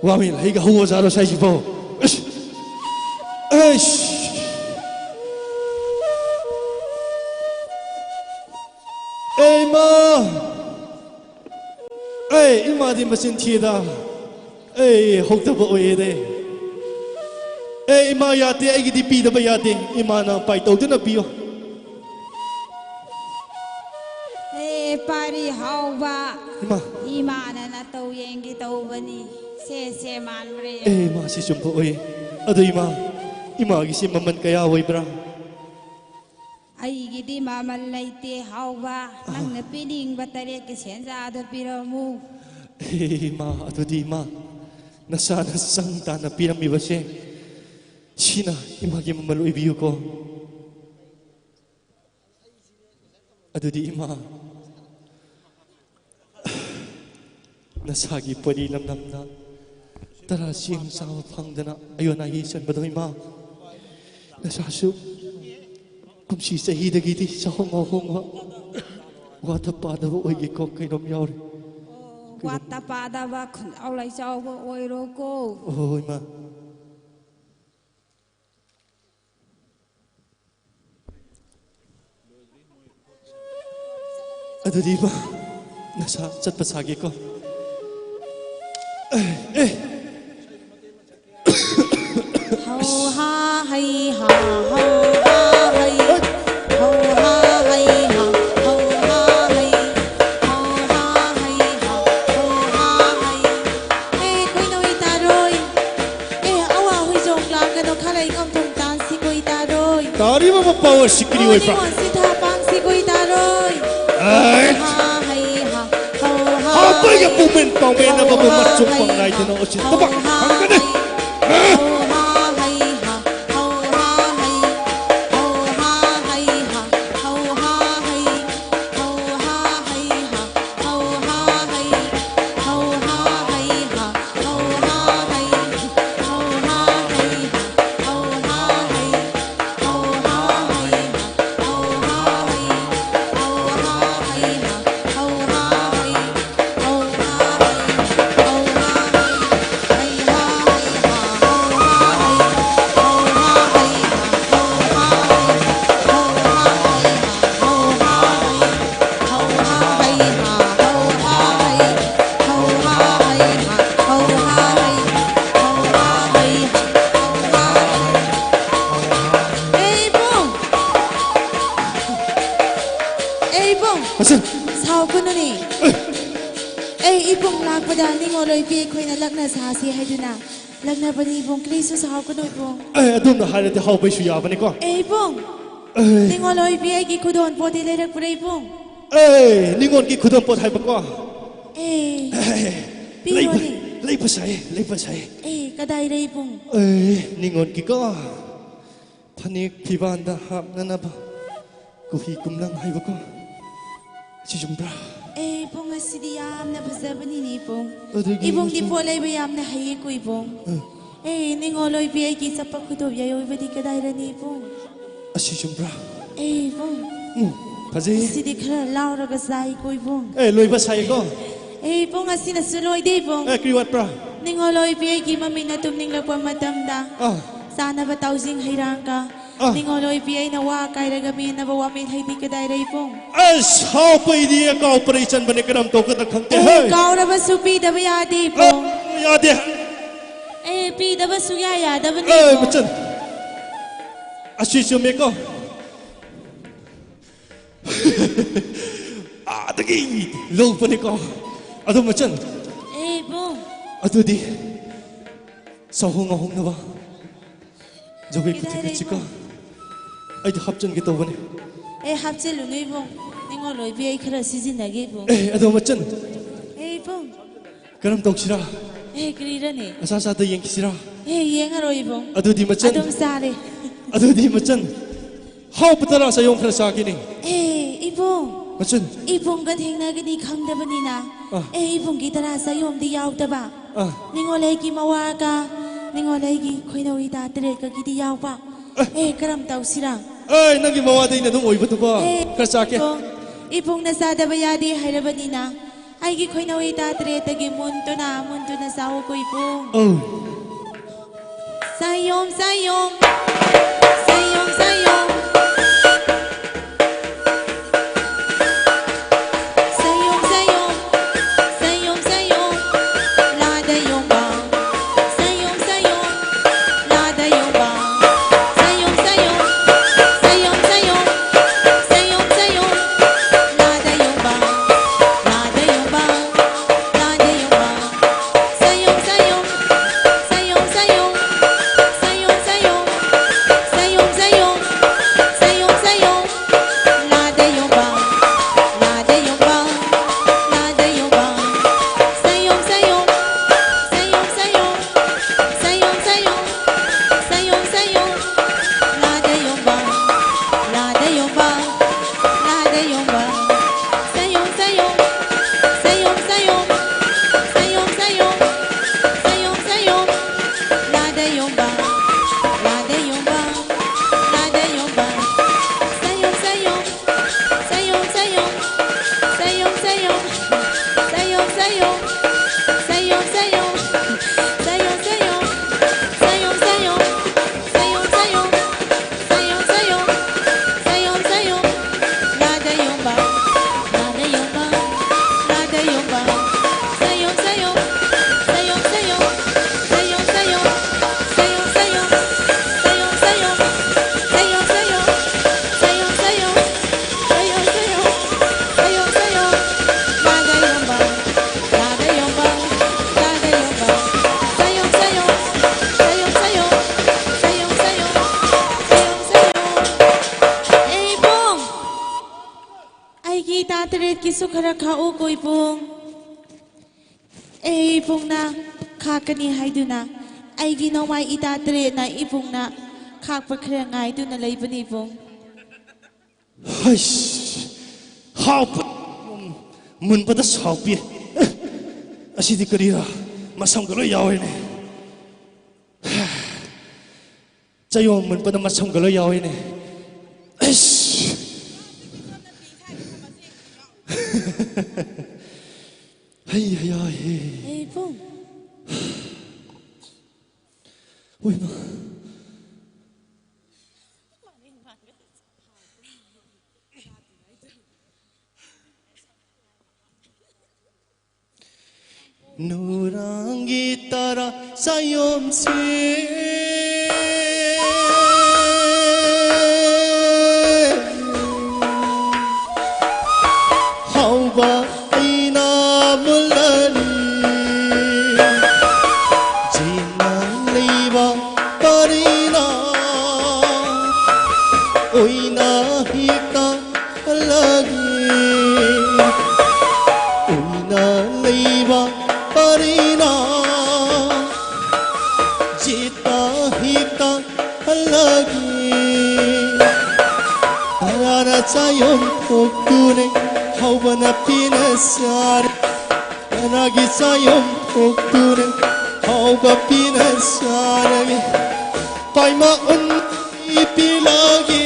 ꯋꯥꯃꯦꯜ ꯍꯩꯒ ꯍꯧꯕꯖꯥꯠꯔꯣ ꯁ꯭ꯋꯥꯏꯁꯤꯕꯣ? ꯑꯁ! ꯑꯁ! ꯑꯦ ꯏꯃꯥ! ꯑꯦ, ꯏꯃꯥꯗꯤ ꯃꯆꯤꯟ ꯊꯤꯗ꯫ ꯑꯩ ꯍꯧꯇꯕ ꯑꯣꯏꯌꯦꯅꯦ꯫ ꯑꯦ, ꯏꯃꯥ ꯌꯥꯗꯦ, ꯑꯩꯒꯤꯗꯤ ꯄꯤꯗꯕ ꯌꯥꯗꯦ꯫ ꯏꯃꯥꯅ ꯎꯄꯥꯏ ꯇꯧꯗꯨꯅ ꯄꯤꯌꯣ꯫ ꯑꯦ, ꯄꯥꯔꯤ ꯍꯥꯎꯕ꯫ ꯏꯃꯥ꯫ ꯏꯃꯥꯅ ꯅꯇꯧ ꯌꯦꯡꯒꯦ ꯇꯧꯕꯅꯤ꯫ ꯁꯦ, ꯁꯦ, ꯃꯥꯟꯕ꯭ꯔꯥ ꯌꯦꯡꯉꯨ꯫ ꯑꯦ, ꯏꯃꯥ, ꯁꯤ ꯆꯨꯝꯕ ꯑꯣꯏ꯫ ꯑꯗꯣ ꯏꯃꯥ, ꯏꯃꯥꯒꯤꯁꯤ ꯃꯃꯜ ꯀꯌꯥ ꯑꯣꯏꯕ꯭ꯔꯥ? ꯑꯩꯒꯤꯗꯤ ꯃꯃꯜ ꯂꯩꯇꯦ, ꯍꯥꯎꯕ꯫ ꯑꯥ꯫ ꯅꯪꯅ ꯄꯤꯅꯤꯡꯕ ꯇꯔꯦꯠꯀꯤ ꯁꯦꯟꯖꯥꯗꯣ ꯄꯤꯔꯝꯃꯨ꯫ ꯑꯦ, ꯏꯃꯥ, ꯑꯗꯨꯗꯤ ꯏꯃꯥ, ꯅꯁꯥꯅ ꯆꯪ ꯇꯥꯅ ꯄꯤꯔꯝꯃꯤꯕꯁꯦ, ꯁꯤꯅ ꯏꯃꯥꯒꯤ ꯃꯃꯜ ꯑꯣꯏꯕꯤꯌꯨꯀꯣ꯫ ꯑꯗꯨꯗꯤ ꯏꯃꯥ, ꯅꯁꯥꯒꯤ ꯄꯣꯔꯤ ꯂꯝꯗꯝꯗ ꯇꯔꯥ ꯆꯦꯡ ꯆꯥꯕ ꯐꯪꯗꯅ ꯑꯌꯣꯟ ꯑꯍꯤ ꯆꯟꯕꯗꯣ ꯏꯃꯥ, ꯅꯁꯥꯁꯨ ꯀꯨꯝꯁꯤ ꯆꯍꯤꯗꯒꯤꯗꯤ ꯆꯥꯍꯣꯡ ꯉꯥꯍꯣꯡꯕ, ꯋꯥꯠꯇ ꯄꯥꯗꯕ ꯑꯣꯏꯒꯦꯀꯣ꯫ ꯀꯩꯅꯣꯝ ꯌꯥꯎꯔꯦ꯫ ꯑꯣ, ꯀꯩꯅꯣꯝ- ꯋꯥꯠꯇ ꯄꯥꯗꯕ, ꯈꯨꯟꯖꯥꯎ ꯂꯩꯆꯥꯎꯕ ꯑꯣꯏꯔꯣꯀꯣ꯫ ꯍꯣꯏ, ꯍꯣꯏ, ꯏꯃꯥ꯫ ꯑꯗꯨꯗꯤ ꯏꯃꯥ, ꯅꯁꯥ ꯆꯠꯄ ꯁꯥꯒꯦꯀꯣ꯫ ꯑꯦ, ꯑꯦ꯫ ꯍꯧ ꯍꯥ ꯍꯩ ꯍꯥ, ꯍꯧ ꯍꯥ ꯍꯩ, ꯍꯧ ꯍꯥ ꯍꯩ ꯍꯥ, ꯍꯧ ꯍꯥ ꯍꯩ, ꯍꯧ ꯍꯥ ꯍꯩ ꯍꯥ, ꯍꯧ ꯍꯥ ꯍꯩ꯫ ꯑꯦ, ꯀꯣꯏꯅꯧ ꯏꯇꯥꯔꯣꯏ꯫ ꯑꯦ, ꯑꯋꯥ ꯍꯨꯏꯖꯣꯡ ꯂꯥꯡꯒꯅꯣ, ꯈꯔ ꯏꯉꯝ ꯊꯨꯝ ꯇꯥꯟꯁꯤ ꯀꯣꯏ ꯇꯥꯔꯣꯏ꯫ ꯇꯥꯔꯤꯕ ꯃꯄꯥ ꯑꯣꯏ ꯁꯤꯀ꯭ꯔꯤ ꯑꯣꯏ ꯄꯥ꯫ ꯅꯤꯉꯣꯜ ꯁꯤꯊꯥ ꯄꯥꯡꯁꯤ ꯀꯣꯏ ꯇꯥꯔꯣꯏ꯫ ꯑꯦ꯫ ꯍꯥ ꯍꯩ ꯍꯥ, ꯍꯧ ꯍꯥ ꯍꯥꯞꯄꯒ ꯍꯩ꯫ ꯄꯨꯃꯦꯟ ꯄꯥꯎꯃꯦꯟ ꯑꯃꯕꯨ ꯍꯧ ꯍꯥ ꯃꯆꯨꯝ ꯍꯩ ꯄꯪꯅꯥꯏꯗꯅ ꯍꯥ, ꯎꯆꯤꯟ ꯍꯧ ꯊꯕꯛ ꯍꯥ ꯐꯪꯒꯅꯤ꯫ ꯍꯩ꯫ ꯍꯧ ꯍꯥ ꯍꯩ ꯍꯥ, ꯍꯧ ꯍꯥ ꯍꯩ, ꯍꯧ ꯍꯥ ꯍꯩ ꯍꯥ, ꯍꯧ ꯍꯥ ꯍꯩ, ꯍꯧ ꯍꯥ ꯍꯩ ꯍꯥ, ꯍꯧ ꯍꯥ ꯍꯩ, ꯍꯧ ꯍꯥ ꯍꯩ ꯍꯥ꯫ ꯑꯦ ꯏꯕꯨꯡ! ꯑꯁ! ꯁꯥꯎꯒꯅꯨꯅꯦ꯫ ꯑꯦ! ꯑꯦ ꯏꯕꯨꯡ, ꯂꯥꯛꯄꯗ ꯅꯤꯉꯣꯜ ꯑꯣꯏꯕꯤ ꯑꯩꯈꯣꯏꯅ ꯂꯛꯅ ꯁꯥꯁꯤ ꯍꯥꯏꯗꯨꯅ ꯂꯛꯅꯕꯅꯤ ꯏꯕꯨꯡ, ꯀꯔꯤꯁꯨ ꯁꯥꯎꯒꯅꯨ ꯏꯕꯨꯡ꯫ ꯑꯦ, ꯑꯗꯨꯝꯅ ꯍꯥꯏꯔꯗꯤ ꯍꯥꯎꯕꯩꯁꯨ ꯌꯥꯕꯅꯤꯀꯣ꯫ ꯑꯦ ꯏꯕꯨꯡ! ꯑꯦ! ꯅꯤꯉꯣꯜ ꯑꯣꯏꯕꯤ ꯑꯩꯒꯤ ꯈꯨꯗꯣꯟ ꯄꯣꯠꯇꯤ ꯂꯩꯔꯛꯄ꯭ꯔꯥ ꯏꯕꯨꯡ? ꯑꯦ, ꯅꯤꯉꯣꯜꯒꯤ ꯈꯨꯗꯣꯟ ꯄꯣꯠ ꯍꯥꯏꯕꯀꯣ꯫ ꯑꯦ, ꯑꯦ, ꯂꯩꯕ, ꯄꯤꯔꯣꯅꯦ꯫ ꯂꯩꯕ ꯁꯥꯏ, ꯂꯩꯕ ꯁꯥꯏ꯫ ꯑꯦ, ꯀꯗꯥꯏꯔ ꯏꯕꯨꯡ? ꯑꯦ, ꯅꯤꯉꯣꯜꯒꯤꯀꯣ꯫ ꯐꯅꯦꯛ ꯐꯤꯕꯥꯟꯗ ꯍꯥꯞꯅꯅꯕ ꯀꯨꯍꯤ ꯀꯨꯝꯂꯪ ꯍꯥꯏꯕꯀꯣ꯫ ꯁꯤ ꯆꯨꯝꯕ꯭ꯔꯥ? ꯑꯦ, ꯏꯕꯨꯡ, ꯑꯁꯤꯗꯤ ꯌꯥꯝꯅ ꯐꯖꯕꯅꯤꯅꯦ ꯏꯕꯨꯡ꯫ ꯑꯗꯨꯒꯤ ꯏꯕꯨꯡꯗꯤ ꯑꯃꯁꯨ ꯄꯣꯠ ꯂꯩꯕ ꯌꯥꯝꯅ ꯍꯩꯌꯦꯀꯣ ꯏꯕꯨꯡ꯫ ꯑ꯫ ꯑꯦ, ꯅꯤꯉꯣꯜ ꯑꯣꯏꯕꯤ ꯑꯩꯒꯤ ꯆꯠꯄ ꯈꯨꯗꯣꯞ ꯌꯥꯏ ꯑꯣꯏꯕꯗꯤ ꯀꯗꯥꯏꯔꯅꯤ ꯏꯕꯨꯡ? ꯑꯁꯤ ꯆꯨꯝꯕ꯭ꯔꯥ? ꯑꯦ ꯏꯕꯨꯡ, ꯎꯝ, ꯐꯖꯩ꯫ ꯁꯤꯗꯤ ꯈꯔ ꯂꯥꯎꯔꯒ ꯆꯥꯏꯀꯣ ꯏꯕꯨꯡ꯫ ꯑꯦ, ꯂꯣꯏꯕ ꯁꯥꯏꯀꯣ꯫ ꯑꯦ ꯏꯕꯨꯡ, ꯑꯁꯤꯅꯁꯨ ꯂꯣꯏꯗꯦ ꯏꯕꯨꯡ꯫ ꯑꯦ, ꯀꯔꯤ ꯋꯥꯠꯄ꯭ꯔꯥ? ꯅꯤꯡꯉꯣꯜ ꯑꯣꯏꯕꯤ ꯑꯩꯒꯤ ꯃꯃꯤꯠꯅ ꯇꯨꯝꯅꯤꯡꯂꯛꯄ ꯃꯇꯝꯗ ꯑꯥ꯫ ꯆꯥꯅꯕ ꯇꯥꯎꯖꯤꯡ ꯍꯩꯔꯥꯡꯒ ꯑꯥ꯫ ꯅꯤꯡꯉꯣꯜ ꯑꯣꯏꯕꯤ ꯑꯩꯅ ꯋꯥ ꯀꯥꯏꯔꯒ ꯃꯦꯟꯅꯕ ꯋꯥꯃꯦꯟ ꯍꯩꯗꯤ ꯀꯗꯥꯏꯔ ꯏꯕꯨꯡ? ꯑꯁ, ꯍꯥꯎꯄꯩꯗꯤ ꯀꯥꯎ ꯄꯔꯩ ꯆꯟꯕꯅꯦ, ꯀꯔꯝ ꯇꯧꯒꯗ ꯈꯪꯗꯦ꯫ ꯑꯦ, ꯍꯦ꯫ ꯀꯥꯎꯔꯕꯁꯨ ꯄꯤꯗꯕ ꯌꯥꯗꯦ ꯏꯕꯨꯡ꯫ ꯑꯦ, ꯌꯥꯗꯦ꯫ ꯑꯦ, ꯄꯤꯗꯕꯁꯨ ꯌꯥ ꯌꯥꯗꯕꯅꯤ ꯑꯦ, ꯏꯕꯨꯡ꯫ ꯃꯆꯟ꯫ ꯑꯁꯤ ꯆꯨꯝꯃꯦꯀꯣ꯫ ꯑꯥꯗꯒꯤ ꯂꯧꯕꯅꯤꯀꯣ꯫ ꯑꯗꯨ ꯃꯆꯟ꯫ ꯑꯦ, ꯏꯕꯨꯡ꯫ ꯑꯗꯨꯗꯤ ꯆꯥꯍꯣꯡ ꯉꯥꯍꯣꯡꯅꯕ ꯖꯒꯣꯏ ꯀꯗꯥꯏꯗ ꯄꯨꯊꯣꯛꯈꯤꯁꯤꯀꯣ꯫ ꯏꯕꯨꯡ? ꯑꯩꯗꯤ ꯍꯥꯞꯆꯤꯟꯒꯦ ꯇꯧꯕꯅꯦ꯫ ꯑꯦ, ꯍꯥꯞꯆꯤꯜꯂꯨꯅꯨ ꯏꯕꯨꯡ꯫ ꯅꯤꯡꯉꯣꯜ ꯑꯣꯏꯕꯤ ꯑꯩ ꯈꯔ ꯁꯤꯖꯤꯟꯅꯒꯦ ꯏꯕꯨꯡ꯫ ꯑꯦ, ꯑꯗꯣ ꯃꯆꯟ꯫ ꯑꯦ, ꯏꯕꯨꯡ꯫ ꯀꯔꯝ ꯇꯧꯁꯤꯔꯥ? ꯑꯦ, ꯀꯔꯤꯔꯅꯦ? ꯑꯆꯥ ꯆꯥꯗ ꯌꯦꯡꯈꯤꯁꯤꯔꯥ? ꯑꯦ, ꯌꯦꯡꯉꯔꯣꯏ ꯏꯕꯨꯡ꯫ ꯑꯗꯨꯗꯤ ꯃꯆꯟ꯫ ꯑꯗꯨꯝ ꯆꯥꯔꯦ꯫ ꯑꯗꯨꯗꯤ ꯃꯆꯟ꯫ ꯍꯥꯎꯕ ꯇꯔꯥ ꯆꯥꯌꯣꯡ ꯈꯔ ꯆꯥꯒꯦꯅꯦ꯫ ꯑꯦ, ꯏꯕꯨꯡ꯫ ꯃꯆꯟ꯫ ꯏꯕꯨꯡꯒ ꯊꯦꯡꯅꯒꯅꯤ ꯈꯪꯗꯕꯅꯤꯅ꯫ ꯑꯥ꯫ ꯑꯦ, ꯏꯕꯨꯡꯒꯤ ꯇꯔꯥ ꯆꯥꯌꯣꯡꯗꯤ ꯌꯥꯎꯗꯕ꯫ ꯑꯥ꯫ ꯅꯤꯡꯉꯣꯜ ꯑꯩꯒꯤ ꯃꯋꯥꯒ ꯅꯤꯡꯉꯣꯜ ꯑꯩꯒꯤ ꯈꯣꯏꯅꯧ ꯏꯇꯥ ꯇꯔꯦꯠꯀꯒꯤꯗꯤ ꯌꯥꯎꯕ꯫ ꯑꯥ꯫ ꯑꯦ, ꯀꯔꯝ ꯇꯧꯁꯤꯔꯥ? ꯑꯦ, ꯅꯪꯒꯤ ꯃꯋꯥꯗ ꯑꯩꯅ ꯑꯗꯨꯝ ꯑꯣꯏꯕꯗꯨꯕꯣ꯫ ꯑꯦ, ꯈꯔ ꯆꯥꯒꯦ꯫ ꯏꯕꯨꯡ, ꯏꯕꯨꯡꯅ ꯆꯥꯗꯕ ꯌꯥꯗꯦ ꯍꯥꯏꯔꯕꯅꯤꯅ ꯑꯩꯒꯤ ꯈꯣꯏꯅꯧ ꯏꯇꯥ ꯇꯔꯦꯠꯇꯒꯤ ꯃꯨꯟꯗꯨꯅ, ꯃꯨꯟꯗꯨꯅ ꯆꯥꯎ ꯀꯣ ꯏꯕꯨꯡ꯫ ꯑꯧ꯫ ꯆꯥꯌꯣꯡ, ꯆꯥꯌꯣꯡ, ꯆꯥꯌꯣꯡ, ꯆꯥꯌꯣꯡ꯫ ꯆꯥꯌꯣꯡ, ꯆꯥꯌꯣꯡ, ꯆꯥꯌꯣꯡ, ꯆꯥꯌꯣꯡ, ꯂꯥꯗ ꯌꯣꯡꯕ꯫ ꯆꯥꯌꯣꯡ, ꯆꯥꯌꯣꯡ, ꯂꯥꯗ ꯌꯣꯡꯕ꯫ ꯆꯥꯌꯣꯡ, ꯆꯥꯌꯣꯡ, ꯆꯥꯌꯣꯡ, ꯆꯥꯌꯣꯡ, ꯆꯥꯌꯣꯡ, ꯆꯥꯌꯣꯡ, ꯂꯥꯗ ꯌꯣꯡꯕ, ꯂꯥꯗ ꯌꯣꯡꯕ, ꯂꯥꯗ ꯌꯣꯡꯕ꯫ ꯆꯥꯌꯣꯡ, ꯆꯥꯌꯣꯡ, ꯆꯥꯌꯣꯡ, ꯆꯥꯌꯣꯡ, ꯆꯥꯌꯣꯡ, ꯆꯥꯌꯣꯡ, ꯇꯔꯦꯠꯀꯤꯁꯨ ꯈꯔ ꯈꯥꯛꯎꯀꯣ ꯏꯕꯨꯡ꯫ ꯑꯦ ꯏꯕꯨꯡꯅ ꯈꯥꯛꯀꯅꯤ ꯍꯥꯏꯗꯨꯅ ꯑꯩꯒꯤ ꯅꯣꯡꯃꯥꯏ ꯏꯇꯥ ꯇꯔꯦꯠꯅ ꯏꯕꯨꯡꯅ ꯈꯥꯛꯄ ꯈꯔ ꯉꯥꯏꯗꯨꯅ ꯂꯩꯕꯅꯤ ꯏꯕꯨꯡ꯫ ꯍꯩꯁ! ꯍꯥꯎꯕ ꯃꯨꯟꯕꯗ ꯁꯥꯎꯄꯤ꯫ ꯑꯦ, ꯑꯁꯤꯗꯤ ꯀꯔꯤꯔꯥ? ꯃꯁꯝꯒ ꯂꯣꯏ ꯌꯥꯎꯔꯦꯅꯦ꯫ ꯆꯌꯣꯝ ꯃꯨꯟꯕꯗ ꯃꯁꯝꯒ ꯂꯣꯏ ꯌꯥꯎꯔꯦꯅꯦ꯫ ꯑꯩꯁ! ꯍꯩ ꯍꯌꯥ ꯍꯦ꯫ ꯑꯦ ꯏꯕꯨꯡ꯫ ꯍꯣꯏꯃ꯫ ꯅꯨꯔꯥꯡꯒꯤ ꯇꯔꯥ ꯆꯌꯣꯝꯁꯦ ꯍꯥꯎꯕ ꯑꯩꯅ ꯃꯨꯜꯂꯅꯤ꯫ ꯖꯤꯅ ꯂꯩꯕ ꯄꯔꯤꯅ ꯑꯣꯏꯅ ꯍꯦꯛꯇ ꯍꯜꯂꯒꯦ꯫ ꯎꯏꯅ ꯂꯩꯕ ꯄꯔꯤꯅ ꯖꯤꯠꯇ ꯍꯦꯛꯇ ꯍꯜꯂꯒꯦ꯫ ꯇꯔꯥꯅ ꯆꯥꯌꯣꯝ ꯊꯣꯛꯇꯨꯅꯦ ꯍꯧꯕꯅ ꯄꯤꯅ ꯆꯥꯔꯦ꯫ ꯇꯔꯥꯒꯤ ꯆꯥꯌꯣꯝ ꯊꯣꯛꯇꯨꯅꯦ ꯍꯧꯕ ꯄꯤꯅ ꯆꯥꯔꯒꯦ꯫ ꯄꯥꯏꯃ ꯎꯟ ꯄꯤꯂꯥꯒꯤ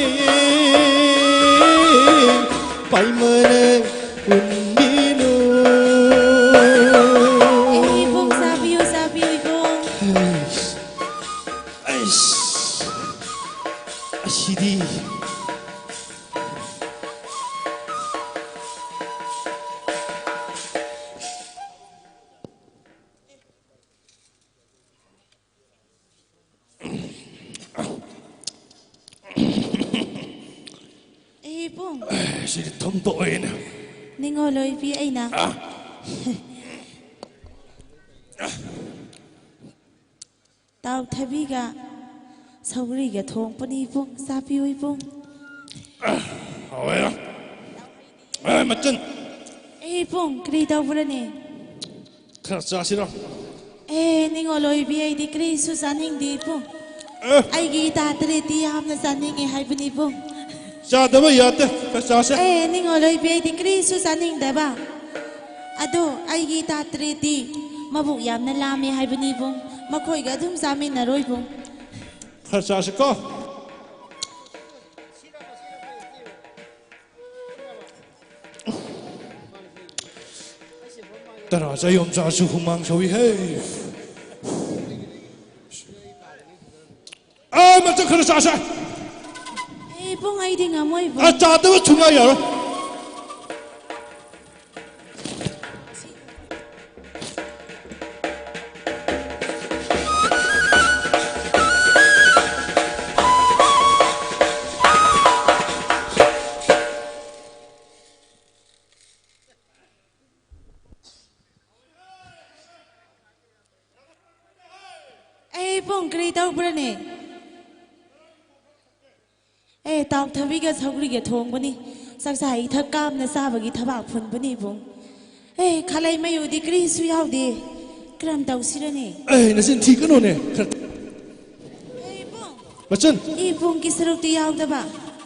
ꯄꯥꯏꯃꯔ ꯎꯟꯕꯤꯅꯨ꯫ ꯑꯦ ꯏꯕꯨꯡ, ꯆꯥꯕꯤꯌꯨ, ꯆꯥꯕꯤꯌꯨ, ꯏꯕꯨꯡ꯫ ꯑꯩꯁ, ꯑꯁꯤꯗꯤ꯫ ꯑꯦ ꯏꯕꯨꯡ, ꯁꯤꯗꯤ ꯊꯨꯝ ꯇꯣꯛꯑꯦꯅ꯫ ꯅꯤꯡꯉꯣꯜ ꯑꯣꯏꯕꯤ ꯑꯩꯅ ꯇꯥꯎꯊꯕꯤꯒ ꯁꯧꯒ꯭ꯔꯤꯒ ꯊꯣꯡꯕꯅꯤ ꯏꯕꯨꯡ, ꯆꯥꯕꯤꯌꯨ ꯏꯕꯨꯡ꯫ ꯍꯥꯎꯋꯦ꯫ ꯑꯦ, ꯃꯆꯟ! ꯑꯦ, ꯏꯕꯨꯡ, ꯀꯔꯤ ꯇꯧꯕ꯭ꯔꯅꯦ? ꯈꯔ ꯆꯥꯁꯤꯔꯣ? ꯑꯦ, ꯅꯤꯡꯉꯣꯜ ꯑꯣꯏꯕꯤ, ꯑꯩꯗꯤ ꯀꯔꯤꯁꯨ ꯆꯥꯅꯤꯡꯗꯦ, ꯏꯕꯨꯡ꯫ ꯑꯦ! ꯑꯩꯒꯤ ꯏꯇꯥ ꯇꯔꯦꯠꯇꯤ ꯌꯥꯝꯅ ꯆꯥꯅꯤꯡꯉꯦ ꯍꯥꯏꯕꯅꯤ, ꯏꯕꯨꯡ꯫ ꯆꯥꯗꯕ ꯌꯥꯗꯦ, ꯈꯔ ꯆꯥꯁꯦ꯫ ꯑꯦ, ꯅꯤꯡꯉꯣꯜ ꯑꯣꯏꯕꯤ, ꯑꯩꯗꯤ ꯀꯔꯤꯁꯨ ꯆꯥꯅꯤꯡꯗꯕ꯫ ꯑꯗꯣ ꯑꯩꯒꯤ ꯏꯇꯥ ꯇꯔꯦꯠꯇꯤ ꯃꯕꯨꯛ ꯌꯥꯝꯅ ꯂꯥꯝꯃꯦ ꯍꯥꯏꯕꯅꯤ, ꯏꯕꯨꯡ꯫ ꯃꯈꯣꯏꯒ ꯑꯗꯨꯝ ꯆꯥꯃꯤꯟꯅꯔꯣ, ꯏꯕꯨꯡ꯫ ꯈꯔ ꯆꯥꯁꯤꯀꯣ꯫ ꯇꯔꯥ ꯆꯥꯌꯣꯝ ꯆꯥꯁꯨ ꯍꯨꯃꯥꯡ ꯁꯧꯏ ꯍꯦ꯫ ꯑꯥ, ꯃꯆꯟ, ꯈꯔ ꯆꯥꯁꯦ꯫ ꯑꯦ, ꯏꯕꯨꯡ, ꯑꯩꯗꯤ ꯉꯝꯃꯣꯏ, ꯏꯕꯨꯡ꯫ ꯑꯥ, ꯆꯥꯗꯕ ꯁꯨꯡꯌꯥ ꯌꯥꯔꯣꯏ꯫ ꯑꯦ, ꯏꯕꯨꯡ, ꯀꯔꯤ ꯇꯧꯕ꯭ꯔꯅꯦ? ꯑꯦ, ꯇꯥꯎꯊꯕꯤꯒ ꯁꯧꯒ꯭ꯔꯤꯒ ꯊꯣꯡꯕꯅꯤ꯫ ꯆꯥꯛꯆꯥ ꯏꯊꯛ ꯀꯥꯝꯅ ꯆꯥꯕꯒꯤ ꯊꯕꯥꯛ ꯐꯨꯟꯕꯅꯤ, ꯏꯕꯨꯡ꯫ ꯑꯦ, ꯈꯥꯂꯩ ꯃꯌꯨꯗꯤ ꯀꯔꯤꯁꯨ ꯌꯥꯎꯗꯦ꯫ ꯀꯔꯝ ꯇꯧꯁꯤꯔꯅꯦ? ꯑꯦ, ꯅꯆꯤꯟ ꯊꯤꯒꯅꯨꯅꯦ꯫ ꯈꯔ ꯑꯦ, ꯏꯕꯨꯡ꯫ ꯃꯆꯟ! ꯏꯕꯨꯡꯒꯤ ꯁꯔꯨꯛꯇꯤ ꯌꯥꯎꯗꯕ꯫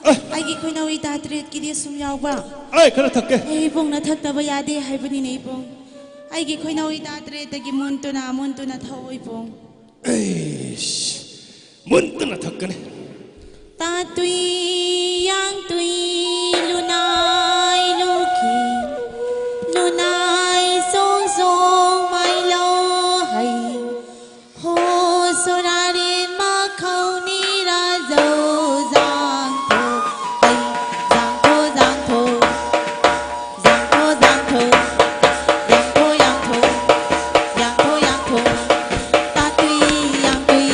ꯑꯦ! ꯑꯩꯒꯤ ꯈꯣꯏꯅꯧ ꯏꯇꯥ ꯇꯔꯦꯠꯀꯤꯗꯤ ꯑꯁꯨꯝ ꯌꯥꯎꯕ꯫ ꯑꯦ, ꯈꯔ ꯊꯛꯀꯦ꯫ ꯑꯦ, ꯏꯕꯨꯡꯅ ꯊꯛꯇꯕ ꯌꯥꯗꯦ ꯍꯥꯏꯕꯅꯤꯅꯦ, ꯏꯕꯨꯡ꯫ ꯑꯩꯒꯤ ꯈꯣꯏꯅꯧ ꯏꯇꯥ ꯇꯔꯦꯠꯇꯒꯤ ꯃꯨꯟꯇꯨꯅ, ꯃꯨꯟꯇꯨꯅ ꯊꯛꯑꯣ, ꯏꯕꯨꯡ꯫ ꯑꯩꯁ, ꯃꯨꯟꯇꯨꯅ ꯊꯛꯀꯅꯤ꯫ ꯇꯥꯇꯨꯏ ꯌꯥꯡꯇꯨꯏ ꯂꯨꯅꯥꯏ ꯂꯨꯈꯤ, ꯂꯨꯅꯥꯏ ꯁꯣꯡ ꯁꯣꯡ ꯃꯥꯏꯂꯧ ꯍꯩ꯫ ꯍꯣ ꯁꯣꯔꯥꯔꯦꯟ ꯃꯈꯧ ꯅꯤꯔꯥꯖꯧ ꯖꯥꯡꯊꯣ ꯍꯩ, ꯖꯥꯡꯊꯣ, ꯖꯥꯡꯊꯣ꯫ ꯌꯥꯡꯊꯣ, ꯌꯥꯡꯊꯣ, ꯌꯥꯡꯊꯣ, ꯌꯥꯡꯊꯣ, ꯌꯥꯡꯊꯣ, ꯌꯥꯡꯊꯣ, ꯇꯥꯇꯨꯏ, ꯌꯥꯡꯇꯨꯏ,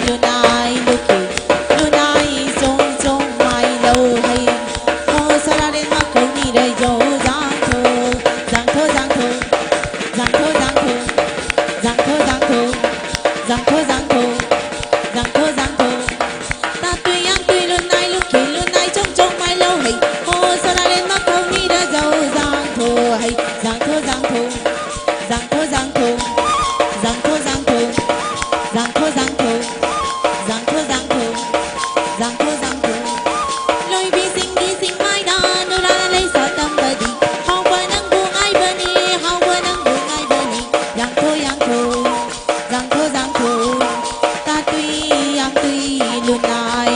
ꯂꯨꯅꯥꯏ, ꯂꯨꯈꯤ, ꯂꯨꯅꯥꯏ, ꯆꯣꯡ, ꯆꯣꯡ, ꯃꯥ,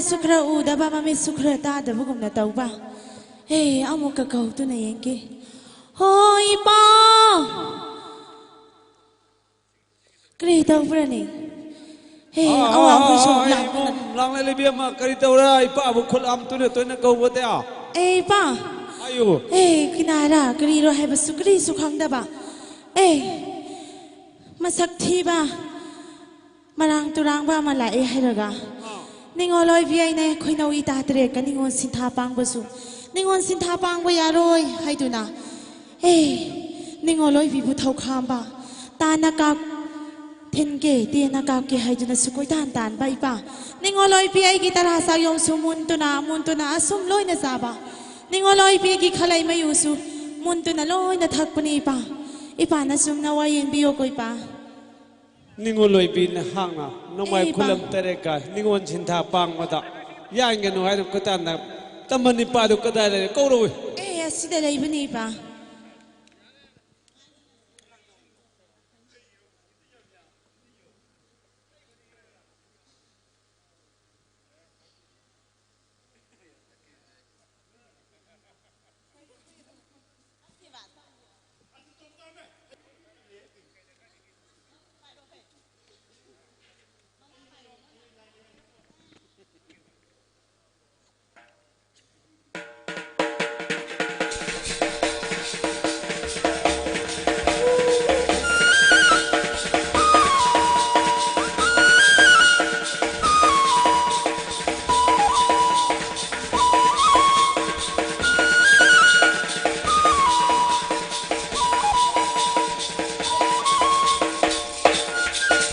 ꯁꯨ ꯈꯔ ꯎꯗꯕ, ꯃꯃꯤꯠꯁꯨ ꯈꯔ ꯇꯥꯗꯕꯒꯨꯝꯅ ꯇꯧꯕ꯫ ꯑꯦ, ꯑꯃꯨꯛꯀ ꯀꯧꯗꯨꯅ ꯌꯦꯡꯒꯦ꯫ ꯍꯣ, ꯏꯄꯥ! ꯀꯔꯤ ꯇꯧꯕ꯭ꯔꯅꯦ? ꯍꯦ, ꯑꯥ, ꯑꯋꯥꯡꯕ ꯑꯥ, ꯁꯣꯝ ꯑꯥ, ꯂꯥꯛꯄꯅ꯫ ꯏꯕꯨꯡ, ꯂꯥꯡꯂꯩ ꯂꯩꯕꯤ ꯑꯃ, ꯀꯔꯤ ꯇꯧꯔ ꯏꯄꯥꯕꯨ ꯈꯨꯠ ꯌꯥꯝ ꯇꯣꯏꯅ ꯇꯣꯏꯅ ꯀꯧꯕꯗꯤ? ꯑꯦ, ꯏꯄꯥ! ꯍꯥꯏꯌꯨ꯫ ꯑꯦ, ꯀꯅꯥꯔ, ꯀꯔꯤꯔꯣ ꯍꯥꯏꯕꯁꯨ ꯀꯔꯤꯁꯨ ꯈꯪꯗꯕ꯫ ꯑꯦ, ꯃꯁꯛ ꯊꯤꯕ, ꯃꯔꯥꯡ ꯇꯨꯔꯥꯡꯕ ꯑꯃ ꯂꯥꯛꯑꯦ ꯍꯥꯏꯔꯒ꯫ ꯑꯥ꯫ ꯅꯤꯉꯣꯜ ꯑꯣꯏꯕꯤ ꯑꯩꯅ ꯈꯣꯏꯅꯧ ꯏꯇꯥ ꯇꯔꯦꯠꯀ ꯅꯤꯉꯣꯜ ꯁꯤꯟꯊꯥ ꯄꯥꯡꯕꯁꯨ, ꯅꯤꯉꯣꯜ ꯁꯤꯟꯊꯥ ꯄꯥꯡꯕ ꯌꯥꯔꯣꯏ ꯍꯥꯏꯗꯨꯅ, ꯑꯦ, ꯅꯤꯉꯣꯜ ꯑꯣꯏꯕꯤꯕꯨ ꯊꯧꯈꯥꯝꯕ, ꯇꯥꯟꯅ ꯀꯥꯞ ꯊꯤꯟꯒꯦ, ꯇꯦꯟꯅ ꯀꯥꯞꯀꯦ ꯍꯥꯏꯗꯨꯅꯁꯨ ꯀꯣꯏꯇꯥꯟ ꯇꯥꯟꯕ ꯏꯄꯥ꯫ ꯅꯤꯉꯣꯜ ꯑꯣꯏꯕꯤ ꯑꯩꯒꯤ ꯇꯔꯥ ꯆꯥꯌꯣꯝꯁꯨ ꯃꯨꯟꯗꯨꯅ, ꯃꯨꯟꯗꯨꯅ ꯑꯁꯨꯝ ꯂꯣꯏꯅ ꯆꯥꯕ꯫ ꯅꯤꯉꯣꯜ ꯑꯣꯏꯕꯤꯒꯤ ꯈꯂꯩ ꯃꯌꯨꯁꯨ ꯃꯨꯟꯗꯨꯅ ꯂꯣꯏꯅ ꯊꯛꯄꯅꯤ ꯏꯄꯥ꯫ ꯏꯄꯥꯅ ꯆꯨꯝꯅ ꯋꯥꯌꯦꯟꯕꯤꯌꯣꯀꯣ ꯏꯄꯥ꯫ ꯅꯤꯉꯣꯜ ꯑꯣꯏꯕꯤ ꯅꯍꯥꯛꯅ ꯅꯣꯡꯃꯥꯏ ꯑꯦ, ꯏꯄꯥ꯫ ꯈꯨꯂꯝ ꯇꯔꯦꯠꯀ ꯅꯤꯉꯣꯜ ꯁꯤꯟꯊꯥ ꯄꯥꯡꯕꯗ ꯌꯥꯟꯒꯅꯨ ꯍꯥꯏꯅ ꯀꯣꯏꯇꯥꯟꯗ ꯇꯝꯕ ꯅꯤꯄꯥꯗꯨ ꯀꯗꯥꯏ ꯂꯩꯔꯦ? ꯀꯧꯔꯛꯎ꯫ ꯑꯦ, ꯑꯁꯤꯗ ꯂꯩꯕꯅꯤ ꯏꯄꯥ꯫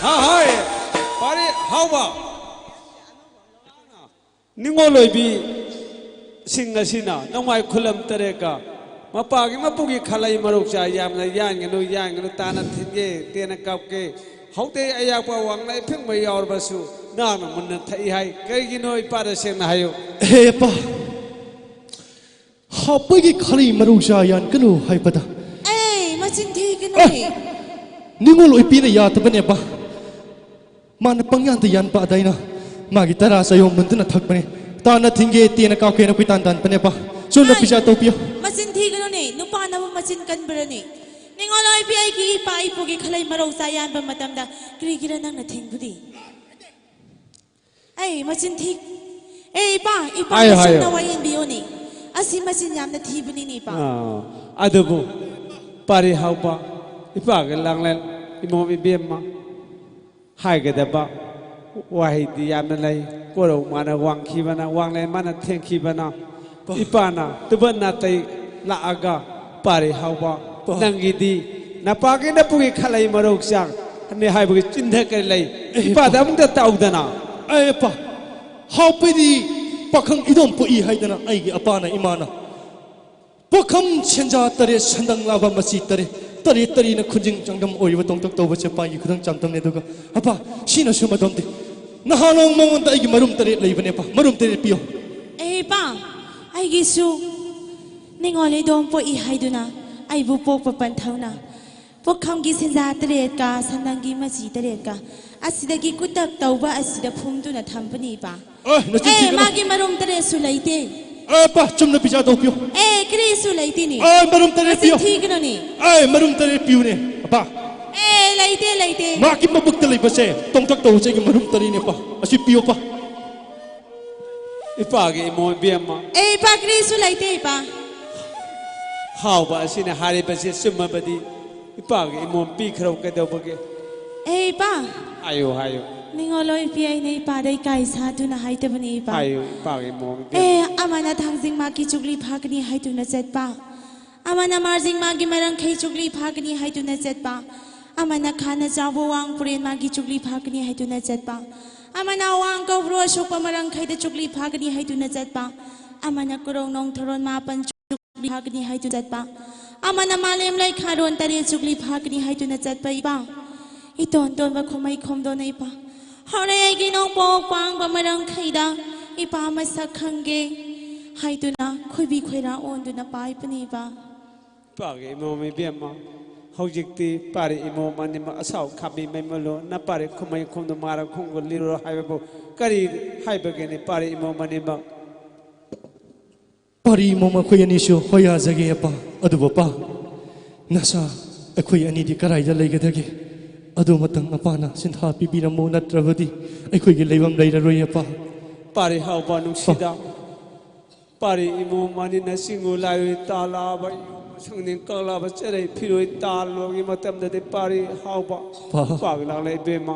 ꯍꯥ, ꯍꯥꯏ, ꯄꯥꯔꯤ ꯍꯥꯎꯕ꯫ ꯅꯤꯉꯣꯜ ꯑꯣꯏꯕꯤꯁꯤꯡ ꯑꯁꯤꯅ ꯅꯣꯡꯃꯥꯏ ꯈꯨꯂꯝ ꯇꯔꯦꯠꯀ ꯃꯄꯥꯒꯤ ꯃꯄꯨꯒꯤ ꯈꯂꯩ ꯃꯔꯨꯛ ꯆꯥ ꯌꯥꯝꯅ ꯌꯥꯟꯒꯅꯨ, ꯌꯥꯟꯒꯅꯨ, ꯇꯥꯅ ꯊꯤꯟꯒꯦ, ꯇꯦꯟꯅ ꯀꯥꯞꯀꯦ, ꯍꯧꯗꯩ ꯑꯌꯥꯛꯄ ꯋꯥꯡꯂꯩ ꯑꯐꯤꯡꯕ ꯌꯥꯎꯔꯕꯁꯨ ꯅꯍꯥꯛꯅ ꯃꯨꯟꯅ ꯊꯛꯏ ꯍꯥꯏ꯫ ꯀꯔꯤꯒꯤꯅꯣ ꯏꯄꯥꯗ ꯁꯦꯡꯅ ꯍꯥꯏꯌꯨ꯫ ꯍꯦ ꯏꯄꯥ, ꯍꯥꯞꯄꯒꯤ ꯈꯂꯩ ꯃꯔꯨ ꯆꯥ ꯌꯥꯟꯒꯅꯨ ꯍꯥꯏꯕꯗ꯫ ꯑꯦ, ꯃꯆꯤꯟ ꯊꯤꯒꯅꯨ꯫ ꯑꯦ, ꯅꯤꯉꯣꯜ ꯑꯣꯏꯕꯤꯅ ꯌꯥꯗꯕꯅꯦꯕ꯫ ꯃꯥꯅ ꯄꯪꯌꯥꯟꯗ ꯌꯥꯟꯕ ꯑꯗꯥꯏꯅ꯫ ꯃꯥꯒꯤ ꯇꯔꯥ ꯆꯌꯣꯝ ꯃꯨꯟꯗꯨꯅ ꯊꯛꯄꯅꯦ꯫ ꯇꯥꯟꯅ ꯊꯤꯡꯒꯦ, ꯇꯦꯟꯅ ꯀꯥꯞꯀꯦꯅ ꯀꯣꯏꯇꯥꯟ ꯇꯥꯟꯕꯅꯦ, ꯑꯄꯥ꯫ ꯆꯨꯝꯅ ꯍꯥꯏ, ꯄꯤꯆꯥ ꯇꯧꯕꯤꯌꯨ꯫ ꯃꯆꯤꯟ ꯊꯤꯒꯅꯨꯅꯦ, ꯅꯨꯄꯥꯅꯕꯨ ꯃꯆꯤꯟ ꯀꯟꯕ꯭ꯔꯅꯦ? ꯅꯤꯡꯉꯣꯜ ꯑꯣꯏꯕꯤ, ꯑꯩꯒꯤ ꯏꯄꯥ ꯏꯄꯨꯒꯤ ꯈꯂꯩ ꯃꯔꯧ ꯆꯥ ꯌꯥꯟꯕ ꯃꯇꯝꯗ ꯀꯔꯤꯒꯤꯔ ꯅꯪꯅ ꯊꯤꯡꯕꯗꯤ? ꯑꯩ ꯃꯆꯤꯟ ꯊꯤ꯫ ꯑꯦ ꯏꯄꯥ, ꯏꯄꯥ, ꯍꯥꯏꯌꯣ, ꯍꯥꯏꯌꯣ꯫ ꯆꯨꯝꯅ ꯋꯥꯌꯦꯟꯕꯤꯌꯣꯅꯦ꯫ ꯑꯁꯤ ꯃꯆꯤꯟ ꯌꯥꯝꯅ ꯊꯤꯕꯅꯤꯅꯦ ꯏꯄꯥ꯫ ꯑꯥ, ꯑꯗꯨꯕꯨ ꯄꯥꯔꯤ ꯍꯥꯎꯕ, ꯏꯄꯥꯒꯤ ꯂꯥꯡꯂꯦꯟ, ꯏꯃꯣꯝ ꯏꯕꯦꯝꯃ, ꯍꯥꯏꯒꯗꯕ ꯋꯥꯍꯩꯗꯤ ꯌꯥꯝꯅ ꯂꯩ꯫ ꯀꯣꯔꯧ ꯃꯥꯅ ꯋꯥꯡꯈꯤꯕꯅ, ꯋꯥꯡꯂꯦꯟ ꯃꯥꯅ ꯊꯦꯡꯈꯤꯕꯅ, ꯄꯥ꯫ ꯏꯄꯥꯅ ꯇꯨꯕ ꯅꯥꯇꯩ ꯂꯥꯛꯑꯒ, ꯄꯥꯔꯤ ꯍꯥꯎꯕ, ꯄꯥ꯫ ꯅꯪꯒꯤꯗꯤ ꯅꯄꯥꯒꯤ ꯅꯄꯨꯒꯤ ꯈꯂꯩ ꯃꯔꯧ ꯆꯥꯡ ꯅꯤ ꯍꯥꯏꯕꯒꯤ ꯆꯤꯟꯗ ꯀꯔꯤ ꯂꯩ? ꯑꯦ, ꯏꯄꯥꯗ ꯄꯥ꯫ ꯑꯃꯨꯛꯇ ꯇꯥꯎꯗꯅ꯫ ꯑꯦ ꯄꯥ, ꯍꯥꯎꯄꯩꯗꯤ ꯄꯥꯈꯪ ꯏꯗꯣꯝ ꯄꯣꯛꯏ ꯍꯥꯏꯗꯅ ꯑꯩꯒꯤ ꯑꯄꯥꯅ ꯏꯃꯥꯅ ꯄꯣꯛꯈꯝ ꯁꯦꯟꯖꯥ ꯇꯔꯦꯠ, ꯁꯟꯗꯪ ꯂꯥꯕ ꯃꯆꯤ ꯇꯔꯦꯠ, ꯇꯔꯦꯠ ꯇꯔꯤꯅ ꯈꯨꯟꯖꯤꯡ ꯆꯥꯡꯗꯝ ꯑꯣꯏꯔꯤꯕ ꯇꯣꯡꯇꯛ ꯇꯧꯕꯁꯦ ꯄꯥꯏꯒꯤ ꯈꯨꯗꯝ ꯆꯥꯝꯇꯝꯅꯦ꯫ ꯑꯗꯨꯒ ꯑꯄꯥ, ꯁꯤꯅꯁꯨ ꯃꯗꯣꯝꯗꯤ ꯅꯍꯥꯟ ꯅꯣꯡ ꯃꯉꯣꯟꯗ ꯑꯩꯒꯤ ꯃꯔꯨꯝ ꯇꯔꯦꯠ ꯂꯩꯕꯅꯦ, ꯄꯥ, ꯃꯔꯨꯝ ꯇꯔꯦꯠ ꯄꯤꯌꯣ꯫ ꯑꯦ ꯏꯄꯥ, ꯑꯩꯒꯤꯁꯨ ꯅꯤꯡꯉꯣꯜ ꯏꯗꯣꯝ ꯄꯣꯛꯏ ꯍꯥꯏꯗꯨꯅ ꯑꯩꯕꯨ ꯄꯣꯛꯄ ꯄꯟꯊꯧꯅ ꯄꯨꯈꯝꯒꯤ ꯁꯦꯟꯖꯥ ꯇꯔꯦꯠꯀ ꯁꯟꯗꯪꯒꯤ ꯃꯆꯤ ꯇꯔꯦꯠꯀ ꯑꯁꯤꯗꯒꯤ ꯀꯨꯇꯛ ꯇꯧꯕ ꯑꯁꯤꯗ ꯐꯨꯝꯗꯨꯅ ꯊꯝꯕꯅꯤꯕ꯫ ꯑꯦ, ꯅꯆꯤꯟ ꯑꯦ, ꯊꯤꯒꯅꯨ꯫ ꯃꯥꯒꯤ ꯃꯔꯨꯝ ꯇꯔꯦꯠꯁꯨ ꯂꯩꯇꯦ꯫ ꯑꯦ, ꯄꯥ, ꯆꯨꯝꯅ ꯄꯤꯖꯥ ꯇꯧ ꯄꯤꯌꯨ꯫ ꯑꯦ, ꯀꯔꯤꯁꯨ ꯂꯩꯇꯦꯅꯦ꯫ ꯑꯦ, ꯃꯔꯨꯝ ꯇꯔꯦꯠ ꯅꯆꯤꯟ ꯄꯤꯌꯨ꯫ ꯊꯤꯒꯅꯨꯅꯦ꯫ ꯑꯦ, ꯃꯔꯨꯝ ꯇꯔꯦꯠ ꯄꯤꯌꯨꯅꯦ, ꯑꯄꯥ꯫ ꯑꯦ, ꯂꯩꯇꯦ, ꯂꯩꯇꯦ꯫ ꯃꯥꯒꯤ ꯃꯕꯨꯛꯇ ꯂꯩꯕꯁꯦ ꯇꯣꯡꯇꯛ ꯇꯧꯕꯁꯦ ꯑꯩꯒꯤ ꯃꯔꯨꯝ ꯇꯔꯦꯠꯅꯦ, ꯄꯥ꯫ ꯑꯁꯤ ꯄꯤꯌꯨ, ꯄꯥ꯫ ꯏꯄꯥꯒꯤ ꯏꯃꯣꯝ ꯏꯕꯦꯝꯃ꯫ ꯑꯦ, ꯏꯄꯥ, ꯀꯔꯤꯁꯨ ꯂꯩꯇꯦ, ꯏꯄꯥ꯫ ꯍꯥꯎꯕ ꯑꯁꯤꯅ ꯍꯥꯏꯔꯤꯕꯁꯤ ꯆꯨꯝꯃꯕꯗꯤ ꯏꯄꯥꯒꯤ ꯏꯃꯣꯝ ꯄꯤꯈ꯭ꯔꯣ ꯀꯩꯗꯧꯕꯒꯦ? ꯑꯦ, ꯏꯄꯥ꯫ ꯍꯥꯏꯌꯨ, ꯍꯥꯏꯌꯨ꯫ ꯅꯤꯡꯉꯣꯜ ꯑꯣꯏꯕꯤ ꯑꯩꯅ ꯏꯄꯥꯗ ꯏꯀꯥꯏ ꯁꯥꯗꯨꯅ ꯍꯥꯏꯗꯕꯅꯤ, ꯏꯄꯥ꯫ ꯍꯥꯏꯌꯨ, ꯏꯄꯥꯒꯤ ꯏꯃꯣꯝ ꯏꯕꯦꯝꯃ꯫ ꯑꯦ, ꯑꯃꯅ ꯊꯥꯡꯖꯤꯡ ꯃꯥꯒꯤ ꯆꯨꯛꯂꯤ ꯐꯥꯒꯅꯤ ꯍꯥꯏꯗꯨꯅ ꯆꯠꯄ꯫ ꯑꯃꯅ ꯃꯥꯔꯖꯤꯡ ꯃꯥꯒꯤ ꯃꯔꯪꯈꯩ ꯆꯨꯛꯂꯤ ꯐꯥꯒꯅꯤ ꯍꯥꯏꯗꯨꯅ ꯆꯠꯄ꯫ ꯑꯃꯅ ꯈꯥꯅ ꯆꯥꯎꯕ ꯋꯥꯡ ꯄꯨꯔꯦꯟ ꯃꯥꯒꯤ ꯆꯨꯛꯂꯤ ꯐꯥꯒꯅꯤ ꯍꯥꯏꯗꯨꯅ ꯆꯠꯄ꯫ ꯑꯃꯅ ꯋꯥꯡ ꯀꯧꯕ꯭ꯔꯨ ꯑꯁꯣꯛꯄ ꯃꯔꯪꯈꯩꯗ ꯆꯨꯛꯂꯤ ꯐꯥꯒꯅꯤ ꯍꯥꯏꯗꯨꯅ ꯆꯠꯄ꯫ ꯑꯃꯅ ꯀꯣꯔꯧ ꯅꯣꯡꯊꯔꯣꯟ ꯃꯥꯄꯟ ꯆꯨꯛꯂꯤ ꯐꯥꯒꯅꯤ ꯍꯥꯏꯗꯨꯅ ꯆꯠꯄ꯫ ꯑꯃꯅ ꯃꯥꯂꯦꯝ ꯂꯩꯈꯥꯔꯣꯟ ꯇꯔꯦꯠ ꯆꯨꯛꯂꯤ ꯐꯥꯒꯅꯤ ꯍꯥꯏꯗꯨꯅ ꯆꯠꯄ ꯏꯄꯥ꯫ ꯏꯇꯣꯟ ꯇꯣꯟꯕ ꯈꯨꯃꯩ ꯈꯣꯝꯗꯣꯟꯅ ꯏꯄꯥ꯫ ꯍꯣꯔꯦ ꯑꯩꯒꯤ ꯅꯣꯡꯄꯣꯛ ꯄꯥꯡꯕ ꯃꯔꯪꯈꯩꯗ ꯏꯄꯥ ꯃꯁꯛ ꯈꯪꯒꯦ ꯍꯥꯏꯗꯨꯅ ꯈꯣꯏꯕꯤ ꯈꯣꯏꯔꯥ ꯑꯣꯟꯗꯨꯅ ꯄꯥꯏꯕꯅꯤꯕ꯫ ꯏꯄꯥꯒꯤ ꯏꯃꯣꯝ ꯏꯕꯦꯝꯃ, ꯍꯧꯖꯤꯛꯇꯤ ꯄꯥꯔꯤ ꯏꯃꯣꯝ ꯑꯅꯤꯃꯛ ꯑꯁꯥꯎ ꯈꯥꯝꯕꯤ ꯃꯩꯃꯜꯂꯣ, ꯅꯄꯥꯔꯤ ꯈꯨꯃꯩ ꯈꯣꯡꯗꯣ ꯃꯥꯔ ꯈꯣꯡꯒꯣꯜ ꯂꯤꯔꯣ ꯍꯥꯏꯕꯕꯨ ꯀꯔꯤ ꯍꯥꯏꯕꯒꯦꯅꯦ ꯄꯥꯔꯤ ꯏꯃꯣꯝ ꯑꯅꯤꯃꯛ? ꯄꯥꯔꯤ ꯏꯃꯣꯝ ꯑꯩꯈꯣꯏ ꯑꯅꯤꯁꯨ ꯍꯣꯏ ꯌꯥꯖꯒꯦ ꯑꯄꯥ꯫ ꯑꯗꯨꯕꯨ ꯑꯄꯥ, ꯅꯁꯥ ꯑꯩꯈꯣꯏ ꯑꯅꯤꯗꯤ ꯀꯗꯥꯏꯗ ꯂꯩꯒꯗꯒꯦ? ꯑꯗꯨꯃꯇꯪ ꯑꯄꯥꯅ ꯁꯤꯟꯊꯥ ꯄꯤꯕꯤꯔꯝꯃꯨ, ꯅꯠꯇ꯭ꯔꯕꯗꯤ ꯑꯩꯈꯣꯏꯒꯤ ꯂꯩꯐꯝ ꯂꯩꯔꯔꯣꯏ ꯑꯄꯥ꯫ ꯄꯥꯔꯤ ꯍꯥꯎꯕ ꯅꯨꯡꯁꯤꯗ, ꯄꯥꯔꯤ ꯏꯃꯣꯝ ꯑꯅꯤꯅ ꯆꯤꯡꯉꯨ ꯂꯥꯏꯔꯣꯏ ꯇꯥꯜꯂꯛꯑꯕ, ꯁꯪꯅꯤꯡ ꯀꯛꯂꯛꯑꯕ ꯆꯦꯔꯩ ꯐꯤꯔꯣꯏ ꯇꯥꯜꯂꯨꯕꯒꯤ ꯃꯇꯝꯗꯗꯤ ꯄꯥꯔꯤ ꯍꯥꯎꯕ ꯄꯥ- ꯄꯥꯛ ꯂꯥꯛꯂꯦ ꯏꯕꯦꯝꯃ꯫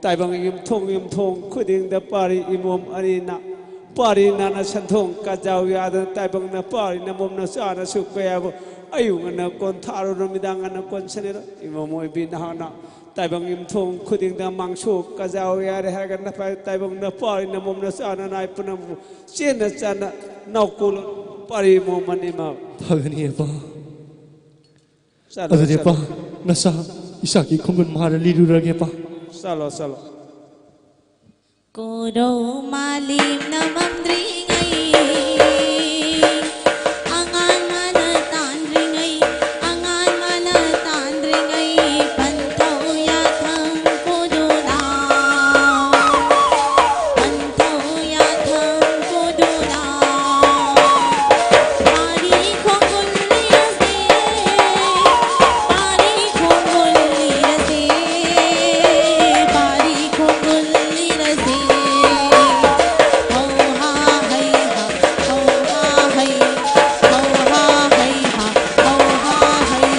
ꯇꯥꯏꯕꯪ ꯌꯨꯝꯊꯣꯡ ꯌꯨꯝꯊꯣꯡ ꯈꯨꯗꯤꯡꯗ ꯄꯥꯔꯤ ꯏꯃꯣꯝ ꯑꯅꯤꯅ ꯄꯥꯔꯤ ꯅꯥꯅ ꯁꯟꯊꯣꯡ ꯀꯖꯥꯎ ꯌꯥꯗꯅ ꯇꯥꯏꯕꯪꯅ ꯄꯥꯔꯤ ꯅꯃꯣꯝꯅ ꯆꯥꯅ ꯁꯨꯛꯄ ꯌꯥꯕ ꯑꯌꯨꯛ ꯉꯟꯅ ꯀꯣꯟ ꯊꯥꯔꯨꯔ ꯅꯨꯃꯤꯗꯥꯡ ꯉꯟꯅ ꯀꯣꯟ ꯁꯅꯤꯔ ꯏꯃꯣꯝ ꯑꯣꯏꯕꯤ ꯅꯍꯥꯛꯅ ꯇꯥꯏꯕꯪ ꯌꯨꯝꯊꯣꯡ ꯈꯨꯗꯤꯡꯗ ꯃꯥꯡꯁꯨ ꯀꯖꯥꯎ ꯌꯥꯔꯦ ꯍꯥꯏꯔꯒ ꯅꯐꯥꯏ ꯇꯥꯏꯕꯪꯅ ꯄꯥꯔꯤ ꯅꯃꯣꯝꯅ ꯆꯥꯅ ꯅꯥꯏ ꯄꯨꯝꯅꯃꯛ ꯆꯦꯟꯅ ꯆꯥꯅ ꯅꯥꯎꯀꯨꯜ ꯄꯥꯔꯤ ꯏꯃꯣꯝ ꯑꯅꯤꯃꯛ꯫ ꯐꯒꯅꯤ ꯑꯄꯥ꯫ ꯆꯠꯂꯣ, ꯑꯗꯨꯗꯤ ꯑꯄꯥ, ꯆꯠꯂꯣ꯫ ꯅꯁꯥ ꯏꯁꯥꯒꯤ ꯈꯣꯡꯒꯨꯟ ꯃꯍꯥꯔ ꯂꯤꯔꯨꯔꯒꯦ ꯑꯄꯥ꯫ ꯆꯠꯂꯣ, ꯆꯠꯂꯣ꯫ ꯀꯣꯔꯧ ꯃꯥꯂꯦꯝꯅ ꯃꯝꯗ꯭ꯔꯤꯉꯩ, ꯑꯉꯥꯟꯕꯅ ꯇꯥꯟꯗ꯭ꯔꯤꯉꯩ, ꯑꯉꯥꯟꯕꯅ ꯇꯥꯟꯗ꯭ꯔꯤꯉꯩ, ꯄꯟꯊꯧ ꯌꯥꯊꯪ ꯄꯨꯗꯨꯅ, ꯄꯟꯊꯧ ꯌꯥꯊꯪ ꯄꯨꯗꯨꯅ, ꯄꯥꯔꯤ ꯈꯣꯡꯒꯨꯜ ꯂꯤꯔꯁꯦ, ꯄꯥꯔꯤ ꯈꯣꯡꯒꯨꯜ ꯂꯤꯔꯁꯦ, ꯄꯥꯔꯤ ꯈꯣꯡꯒꯨꯜ ꯂꯤꯔꯁꯦ꯫ ꯍꯧ ꯍꯥ ꯍꯩ ꯍꯥ, ꯍꯧ ꯍꯥ ꯍꯩ, ꯍꯧ ꯍꯥ ꯍꯩ ꯍꯥ, ꯍꯧ ꯍꯥ ꯍꯩ꯫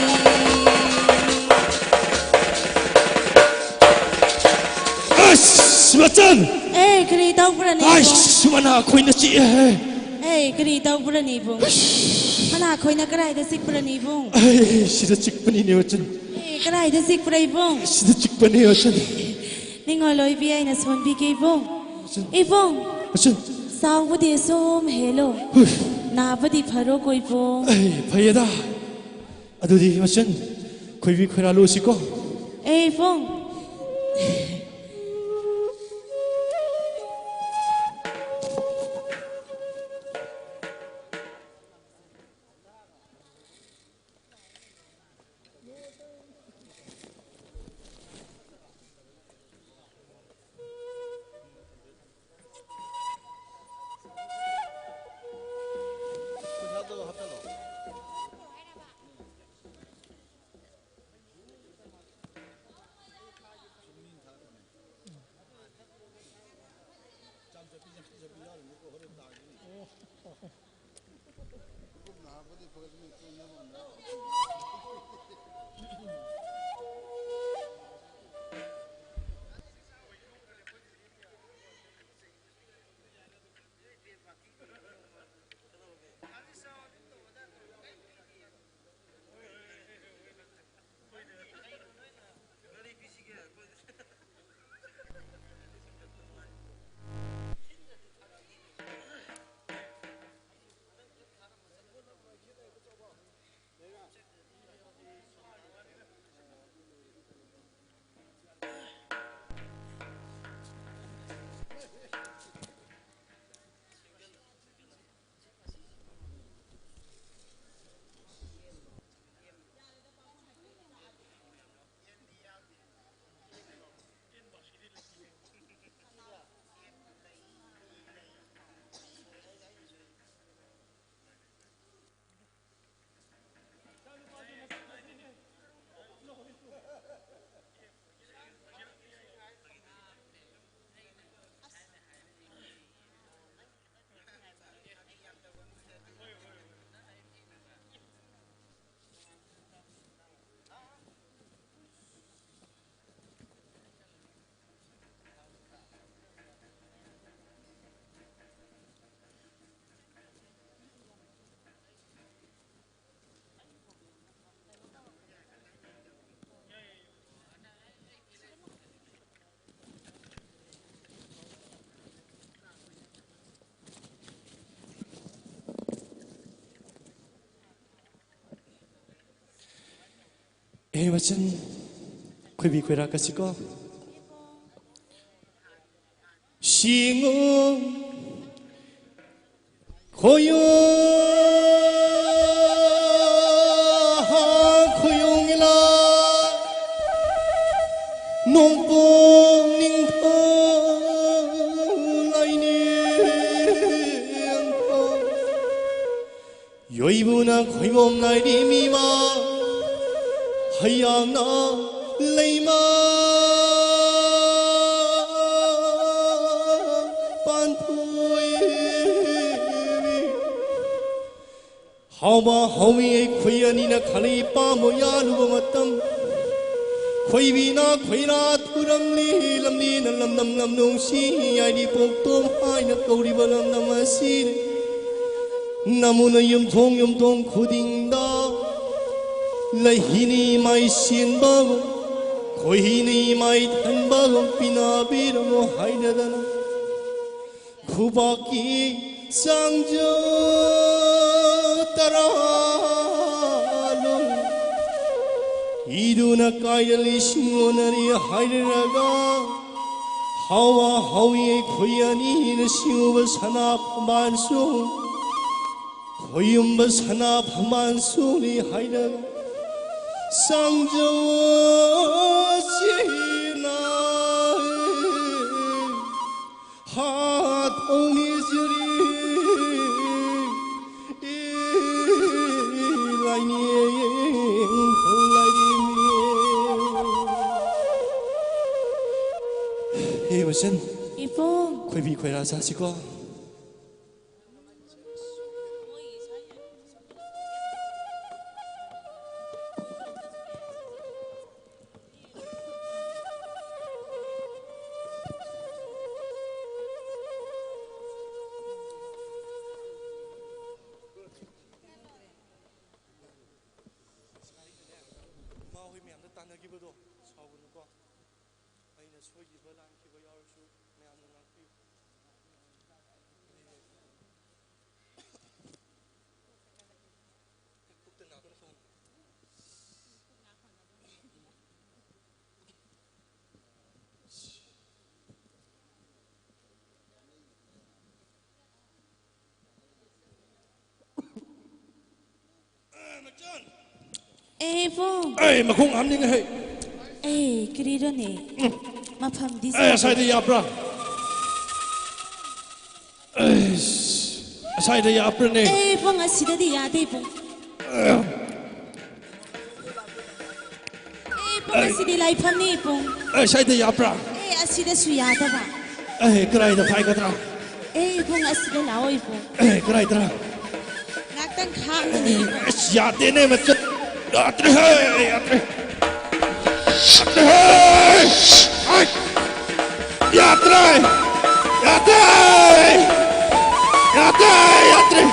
ꯑꯁ, ꯃꯆꯟ! ꯑꯦ, ꯀꯔꯤ ꯇꯧꯕ꯭ꯔꯅꯦ, ꯏꯕꯨꯡ? ꯑꯁ, ꯃꯅꯥ ꯈꯣꯏꯅ ꯆꯤꯛꯑꯦ꯫ ꯑꯦ, ꯀꯔꯤ ꯇꯧꯕ꯭ꯔꯅꯦ, ꯏꯕꯨꯡ? ꯑꯁ! ꯃꯅꯥ ꯈꯣꯏꯅ ꯀꯗꯥꯏꯗ ꯆꯤꯛꯄ꯭ꯔꯅꯦ, ꯏꯕꯨꯡ? ꯑꯩ, ꯁꯤꯗ ꯆꯤꯛꯄꯅꯤꯅꯦ, ꯃꯆꯟ꯫ ꯑꯦ, ꯀꯗꯥꯏꯗ ꯆꯤꯛꯄ꯭ꯔꯥ, ꯏꯕꯨꯡ? ꯁꯤꯗ ꯆꯤꯛꯄꯅꯦ, ꯃꯆꯟ꯫ ꯅꯤꯡꯉꯣꯜ ꯑꯣꯏꯕꯤ ꯑꯩꯅ ꯁꯣꯟꯕꯤꯒꯦ, ꯏꯕꯨꯡ꯫ ꯃꯆꯟ꯫ ꯏꯕꯨꯡ! ꯃꯆꯟ꯫ ꯆꯥꯎꯕꯗꯤ ꯑꯁꯨꯝ ꯍꯦꯜꯂꯣ꯫ ꯍꯨꯏ꯫ ꯅꯥꯕꯗꯤ ꯐꯔꯣꯀꯣ, ꯏꯕꯨꯡ꯫ ꯑꯩ, ꯐꯩꯌꯦꯗ꯫ ꯑꯗꯨꯗꯤ ꯃꯆꯟ, ꯈꯣꯏꯕꯤ ꯈꯣꯏꯔꯥꯜꯂꯨꯁꯤꯀꯣ꯫ ꯑꯦ ꯏꯕꯨꯡ꯫ ꯑꯦ ꯋꯥꯆꯟ ꯈꯣꯏꯕꯤ ꯈꯣꯏꯔꯥꯛꯀꯁꯤꯀꯣ꯫ ꯁꯤꯡꯉꯨ ꯈꯣꯏꯌꯨ ꯈꯣꯏꯌꯨ ꯏꯂꯥ ꯅꯣꯡꯄꯣꯛ ꯅꯤꯡꯊꯧ ꯂꯥꯏꯅꯤꯡꯊꯧ꯫ ꯌꯣꯏꯕꯨꯅ ꯈꯣꯏꯕꯣꯝ ꯅꯥꯏꯔꯤ ꯃꯤꯃ ꯍꯌꯥꯡꯅ ꯂꯩꯃ ꯄꯥꯟꯊꯣꯏ꯫ ꯍꯥꯎꯕ ꯍꯥꯎꯏ ꯑꯩꯈꯣꯏ ꯑꯅꯤꯅ ꯈꯜꯂꯤ ꯄꯥꯝꯕ ꯌꯥꯂꯨꯕ ꯃꯇꯝ꯫ ꯈꯣꯏꯕꯤꯅ ꯈꯣꯏꯔꯥ ꯊꯨꯔꯝꯂꯤ ꯂꯝꯂꯤꯅ ꯂꯝꯗꯝ ꯂꯝ ꯅꯨꯡꯁꯤ ꯍꯥꯏꯗꯤ ꯄꯣꯛꯇꯣꯝ ꯍꯥꯏꯅ ꯀꯧꯔꯤꯕ ꯂꯝꯗꯝ ꯑꯁꯤꯅꯤ꯫ ꯅꯃꯨꯅ ꯌꯨꯝꯊꯣꯡ ꯌꯨꯝꯊꯣꯡ ꯈꯨꯗꯤꯡꯗ ꯂꯩꯍꯤꯅꯤ ꯃꯥꯏ ꯁꯤꯟꯕꯒꯨꯝ ꯈꯣꯏꯍꯤꯅꯤ ꯃꯥꯏ ꯊꯟꯕꯒꯨꯝ ꯄꯤꯅꯕꯤꯔꯝꯃꯣ ꯍꯥꯏꯅꯗꯅ ꯈꯨꯕꯥꯛꯀꯤ ꯆꯥꯡꯖ ꯇꯔꯥ ꯂꯨꯝ ꯏꯗꯨꯅ ꯀꯥꯏꯗ ꯂꯤꯁꯤꯡ ꯑꯣꯟꯅꯔꯤ ꯍꯥꯏꯔꯒ ꯍꯥꯎꯕ ꯍꯥꯎꯏ ꯑꯩꯈꯣꯏ ꯑꯅꯤꯅ ꯁꯤꯡꯎꯕ ꯁꯅꯥ ꯐꯝꯕꯥꯜꯁꯨ ꯈꯣꯏꯌꯨꯝꯕ ꯁꯅꯥ ꯐꯝꯕꯥꯜꯁꯨꯅꯤ ꯍꯥꯏꯔꯒ ꯆꯥꯡꯖ ꯆꯦꯅ ꯍꯥꯠ ꯑꯣꯡꯂꯤꯖꯔꯤ ꯂꯥꯏꯅꯤꯡ ꯂꯥꯏꯅꯤꯡ꯫ ꯍꯦ ꯃꯆꯟ, ꯏꯕꯨꯡ꯫ ꯈꯣꯏꯕꯤ ꯈꯣꯏꯔꯥ ꯆꯥꯁꯤꯀꯣ꯫ ꯏꯃꯥ ꯍꯣꯏ ꯃꯌꯥꯝꯗ ꯇꯥꯟꯅꯈꯤꯕꯗꯣ ꯁꯥꯎꯒꯅꯨꯀꯣ꯫ ꯑꯩꯅ ꯁꯣꯏꯈꯤꯕ ꯂꯥꯟꯈꯤꯕ ꯌꯥꯎꯔꯁꯨ ꯃꯌꯥꯝꯅ ꯉꯥꯛꯄꯤꯌꯨ꯫ ꯄꯨꯛꯇ ꯅꯥꯕꯅ ꯐꯍꯟꯕꯅꯤ꯫ ꯑꯦ, ꯏꯕꯨꯡ꯫ ꯑꯩ ꯃꯈꯣꯡ ꯍꯥꯝꯅꯤꯡꯉꯦ ꯍꯦ꯫ ꯑꯦ, ꯀꯔꯤꯔꯣꯅꯦ? ꯃꯐꯝꯗꯤ ꯑꯦ, ꯆꯥꯗꯦ꯫ ꯑꯁꯥꯏꯗ ꯌꯥꯕ꯭ꯔꯥ? ꯑꯩꯁ, ꯑꯁꯥꯏꯗ ꯌꯥꯕ꯭ꯔꯥꯅꯦ? ꯑꯦ, ꯏꯕꯨꯡ, ꯑꯁꯤꯗꯗꯤ ꯌꯥꯗꯦ, ꯏꯕꯨꯡ꯫ ꯑꯦ, ꯏꯕꯨꯡ, ꯑꯁꯤꯗꯤ ꯂꯥꯏꯐꯝꯅꯤ, ꯏꯕꯨꯡ꯫ ꯑꯦ, ꯑꯁꯥꯏꯗ ꯌꯥꯕ꯭ꯔꯥ? ꯑꯦ, ꯑꯁꯤꯗꯁꯨ ꯌꯥꯗꯕ꯫ ꯑꯦ, ꯀꯗꯥꯏꯗ ꯐꯥꯏꯒꯗ꯭ꯔꯥ? ꯑꯦ, ꯏꯕꯨꯡ, ꯑꯁꯤꯗ ꯂꯥꯛꯑꯣ, ꯏꯕꯨꯡ꯫ ꯑꯦ, ꯀꯗꯥꯏꯗꯔꯥ? ꯉꯥꯛꯇ ꯈꯥꯡꯉꯅꯤ꯫ ꯑꯁ, ꯌꯥꯗꯦꯅꯦ, ꯃꯆꯠ꯫ ꯌꯥꯗ꯭ꯔꯦꯍꯦ, ꯌꯥꯗ꯭ꯔꯦ꯫ ꯌꯥꯗ꯭ꯔꯦꯍꯦ! ꯑꯩ! ꯌꯥꯗ꯭ꯔꯦ! ꯌꯥꯗ꯭ꯔꯦ! ꯌꯥꯗ꯭ꯔꯦ! ꯌꯥꯗ꯭ꯔꯦ!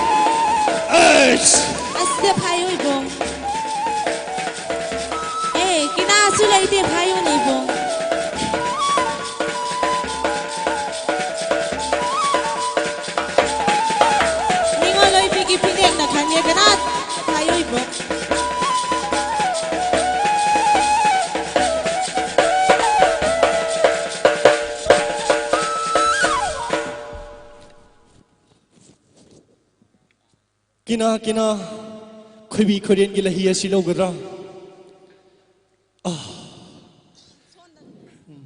ꯑꯩꯁ! ꯑꯁꯤꯗ ꯐꯥꯏꯌꯣ, ꯏꯕꯨꯡ꯫ ꯑꯦ, ꯀꯤꯅꯥꯁꯨ ꯂꯩꯇꯦ, ꯐꯥꯏꯌꯣꯅꯦ, ꯏꯕꯨꯡ꯫ ꯅꯤꯉꯣꯜ ꯑꯣꯏꯕꯤꯒꯤ ꯐꯤꯅꯦꯛꯅ ꯈꯟꯒꯦ, ꯀꯅꯥ? ꯐꯥꯏꯌꯣ, ꯏꯕꯨꯡ꯫ ꯀꯤꯅꯥ, ꯀꯤꯅꯥ, ꯈꯣꯏꯕꯤ ꯈꯣꯏꯔꯦꯟꯒꯤ ꯂꯍꯤ ꯑꯁꯤ ꯂꯧꯒꯗ꯭ꯔꯥ? ꯑꯥ꯫ ꯎꯝ꯫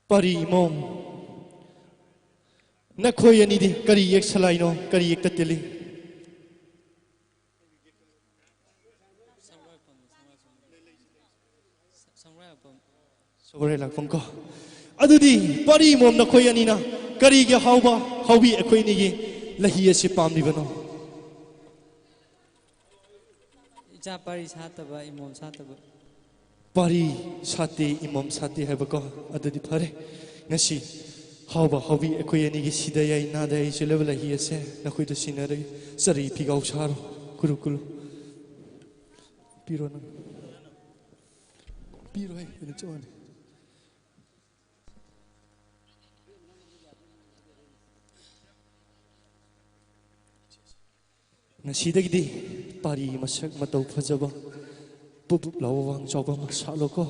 ꯄꯥꯔꯤ ꯏꯃꯣꯝ, ꯅꯈꯣꯏ ꯑꯅꯤꯗꯤ ꯀꯔꯤ ꯌꯦꯛꯁꯂꯥꯏꯅꯣ, ꯀꯔꯤ ꯌꯦꯛꯇ ꯇꯤꯜꯂꯤ? ꯁꯒꯣꯜ ꯂꯥꯛꯐꯝ ꯀꯣ꯫ ꯑꯗꯨꯗꯤ ꯄꯥꯔꯤ ꯏꯃꯣꯝ, ꯅꯈꯣꯏ ꯑꯅꯤꯅ ꯀꯔꯤꯒꯤ ꯍꯥꯎꯕ ꯍꯥꯎꯕꯤ ꯑꯩꯈꯣꯏ ꯑꯅꯤꯒꯤ ꯂꯍꯤ ꯑꯁꯤ ꯄꯥꯝꯂꯤꯕꯅꯣ? ꯏꯆꯥ ꯄꯥꯔꯤ ꯁꯥꯠꯇꯕ, ꯏꯃꯣꯝ ꯁꯥꯠꯇꯕ꯫ ꯄꯥꯔꯤ ꯁꯥꯠꯇꯦ, ꯏꯃꯣꯝ ꯁꯥꯠꯇꯦ ꯍꯥꯏꯕꯀꯣ꯫ ꯑꯗꯨꯗꯤ ꯐꯔꯦ, ꯉꯁꯤ ꯍꯥꯎꯕ ꯍꯥꯎꯕꯤ ꯑꯩꯈꯣꯏ ꯑꯅꯤꯒꯤ ꯁꯤꯗ ꯌꯥꯏ ꯅꯥꯗ ꯌꯥꯏ ꯆꯦꯜꯂꯕ ꯂꯍꯤ ꯑꯁꯦ ꯅꯈꯣꯏꯗ ꯁꯤꯟꯅꯔꯒꯦ꯫ ꯆꯔꯤ ꯐꯤꯒꯥꯎ ꯁꯥꯔꯣ, ꯀꯨꯔꯨ ꯀꯨꯔꯨ꯫ ꯄꯤꯔꯣ ꯅꯪ꯫ ꯄꯤꯔꯣ ꯍꯦ, ꯀꯩꯅꯣ ꯆꯞ ꯃꯥꯟꯅꯩ꯫ ꯉꯁꯤꯗꯒꯤꯗꯤ ꯄꯥꯔꯤ ꯃꯁꯛ ꯃꯇꯧ ꯐꯖꯕ, ꯄꯨꯞ ꯄꯨꯞ ꯂꯥꯎꯕ, ꯋꯥꯡ ꯆꯥꯎꯕ ꯑꯃ ꯁꯥꯠꯂꯣꯀꯣ꯫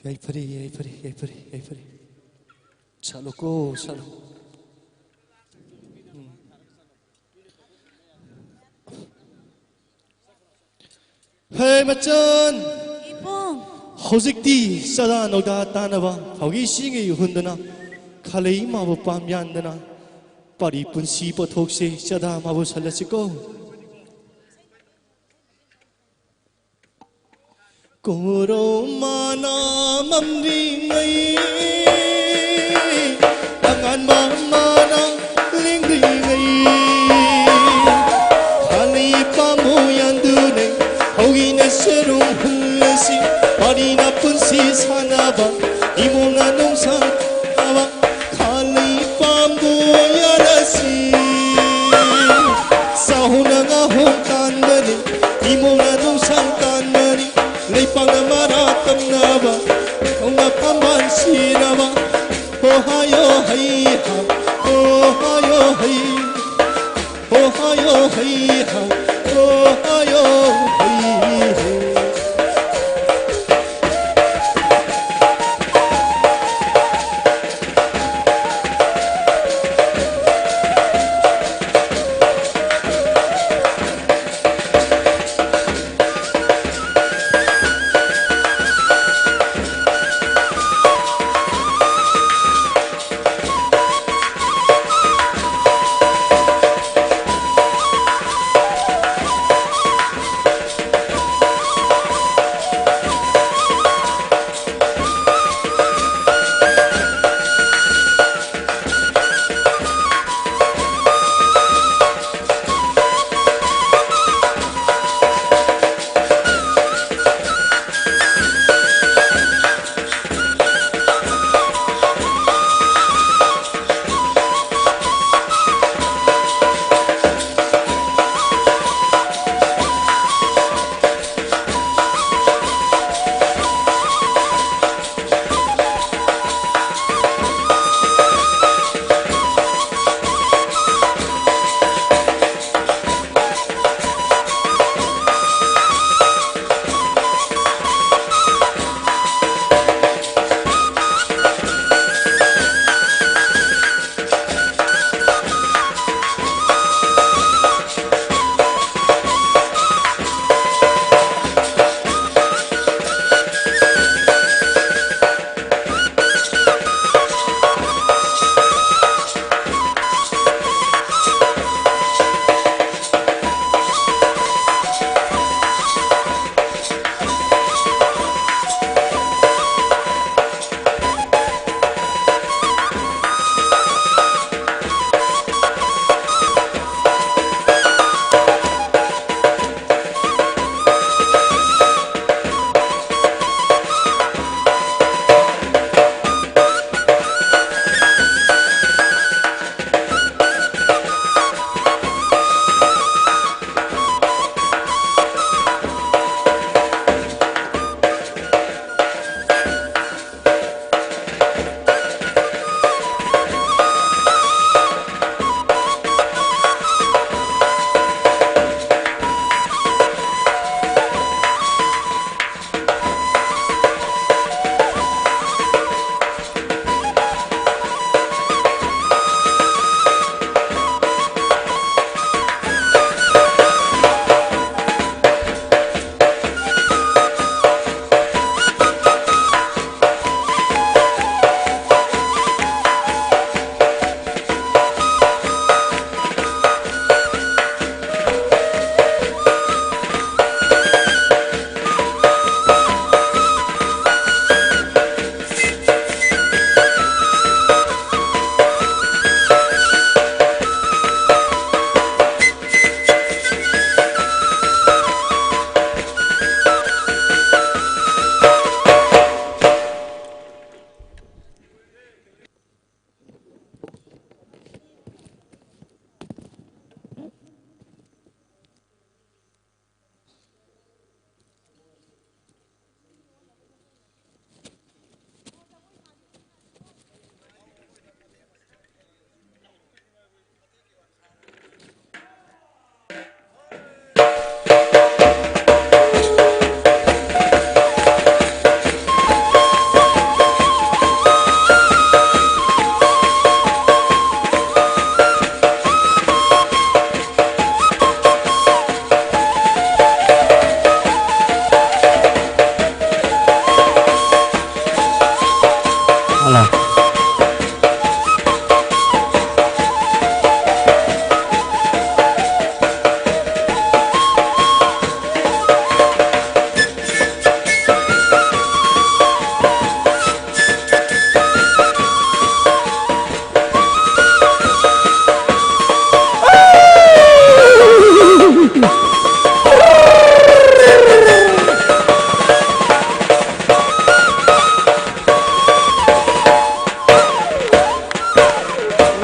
ꯌꯥꯏꯐꯔꯦ, ꯌꯥꯏꯐꯔꯦ, ꯌꯥꯏꯐꯔꯦ, ꯌꯥꯏꯐꯔꯦ꯫ ꯁꯥꯠꯂꯣꯀꯣ, ꯁꯥꯠꯂꯣ꯫ ꯎꯝ꯫ ꯍꯦ ꯃꯆꯟ! ꯏꯕꯨꯡ! ꯍꯧꯖꯤꯛꯇꯤ ꯆꯥꯗꯥ ꯅꯧꯗꯥ ꯇꯥꯅꯕ ꯐꯥꯎꯒꯤ ꯁꯤꯡꯉꯩ ꯍꯨꯟꯗꯅ, ꯈꯥꯂꯩ ꯃꯥꯕꯨ ꯄꯥꯝ ꯌꯥꯟꯗꯅ, ꯄꯥꯔꯤ ꯄꯨꯟꯁꯤ ꯄꯣꯠꯊꯣꯛꯁꯦ ꯆꯥꯗꯥ ꯃꯥꯕꯨ ꯁꯜꯂꯁꯤꯀꯣ꯫ ꯀꯣꯔꯧꯃꯅꯥ ꯃꯝꯔꯤꯉꯩ, ꯑꯉꯥꯟꯕ ꯃꯅꯥ ꯂꯦꯡꯗ꯭ꯔꯤꯉꯩ, ꯊꯥꯅꯩ ꯄꯥꯝꯕꯣ ꯌꯥꯟꯗꯨꯅꯩ, ꯍꯧꯒꯤꯅ ꯁꯦꯔꯨꯝ ꯍꯨꯜꯂꯁꯤ, ꯄꯥꯔꯤꯅ ꯄꯨꯟꯁꯤ ꯁꯥꯟꯅꯕ, ꯏꯃꯣꯝꯅ ꯅꯣꯡꯁꯥꯡ ꯇꯥꯕ, ꯈꯥꯂꯩ ꯄꯥꯝꯕꯣ ꯌꯥꯔꯁꯤ꯫ ꯁꯥꯍꯨꯅ ꯉꯥꯍꯣꯡ ꯇꯥꯟꯕꯅꯤ, ꯏꯃꯣꯝꯅ ꯅꯨꯡꯁꯥꯡ ꯇꯥꯟꯕꯅꯤ, ꯂꯩꯄꯥꯛꯅ ꯃꯔꯥ ꯇꯝꯅꯕ, ꯅꯧꯅ ꯐꯝꯕꯥꯜ ꯁꯤꯔꯕ꯫ ꯍꯣ ꯍꯥꯌꯣ ꯍꯩ ꯍꯥ, ꯍꯣ ꯍꯥꯌꯣ ꯍꯩ, ꯍꯣ ꯍꯥꯌꯣ ꯍꯩ ꯍꯥ, ꯍꯣ ꯍꯥꯌꯣ ꯍꯩ ꯍꯥ꯫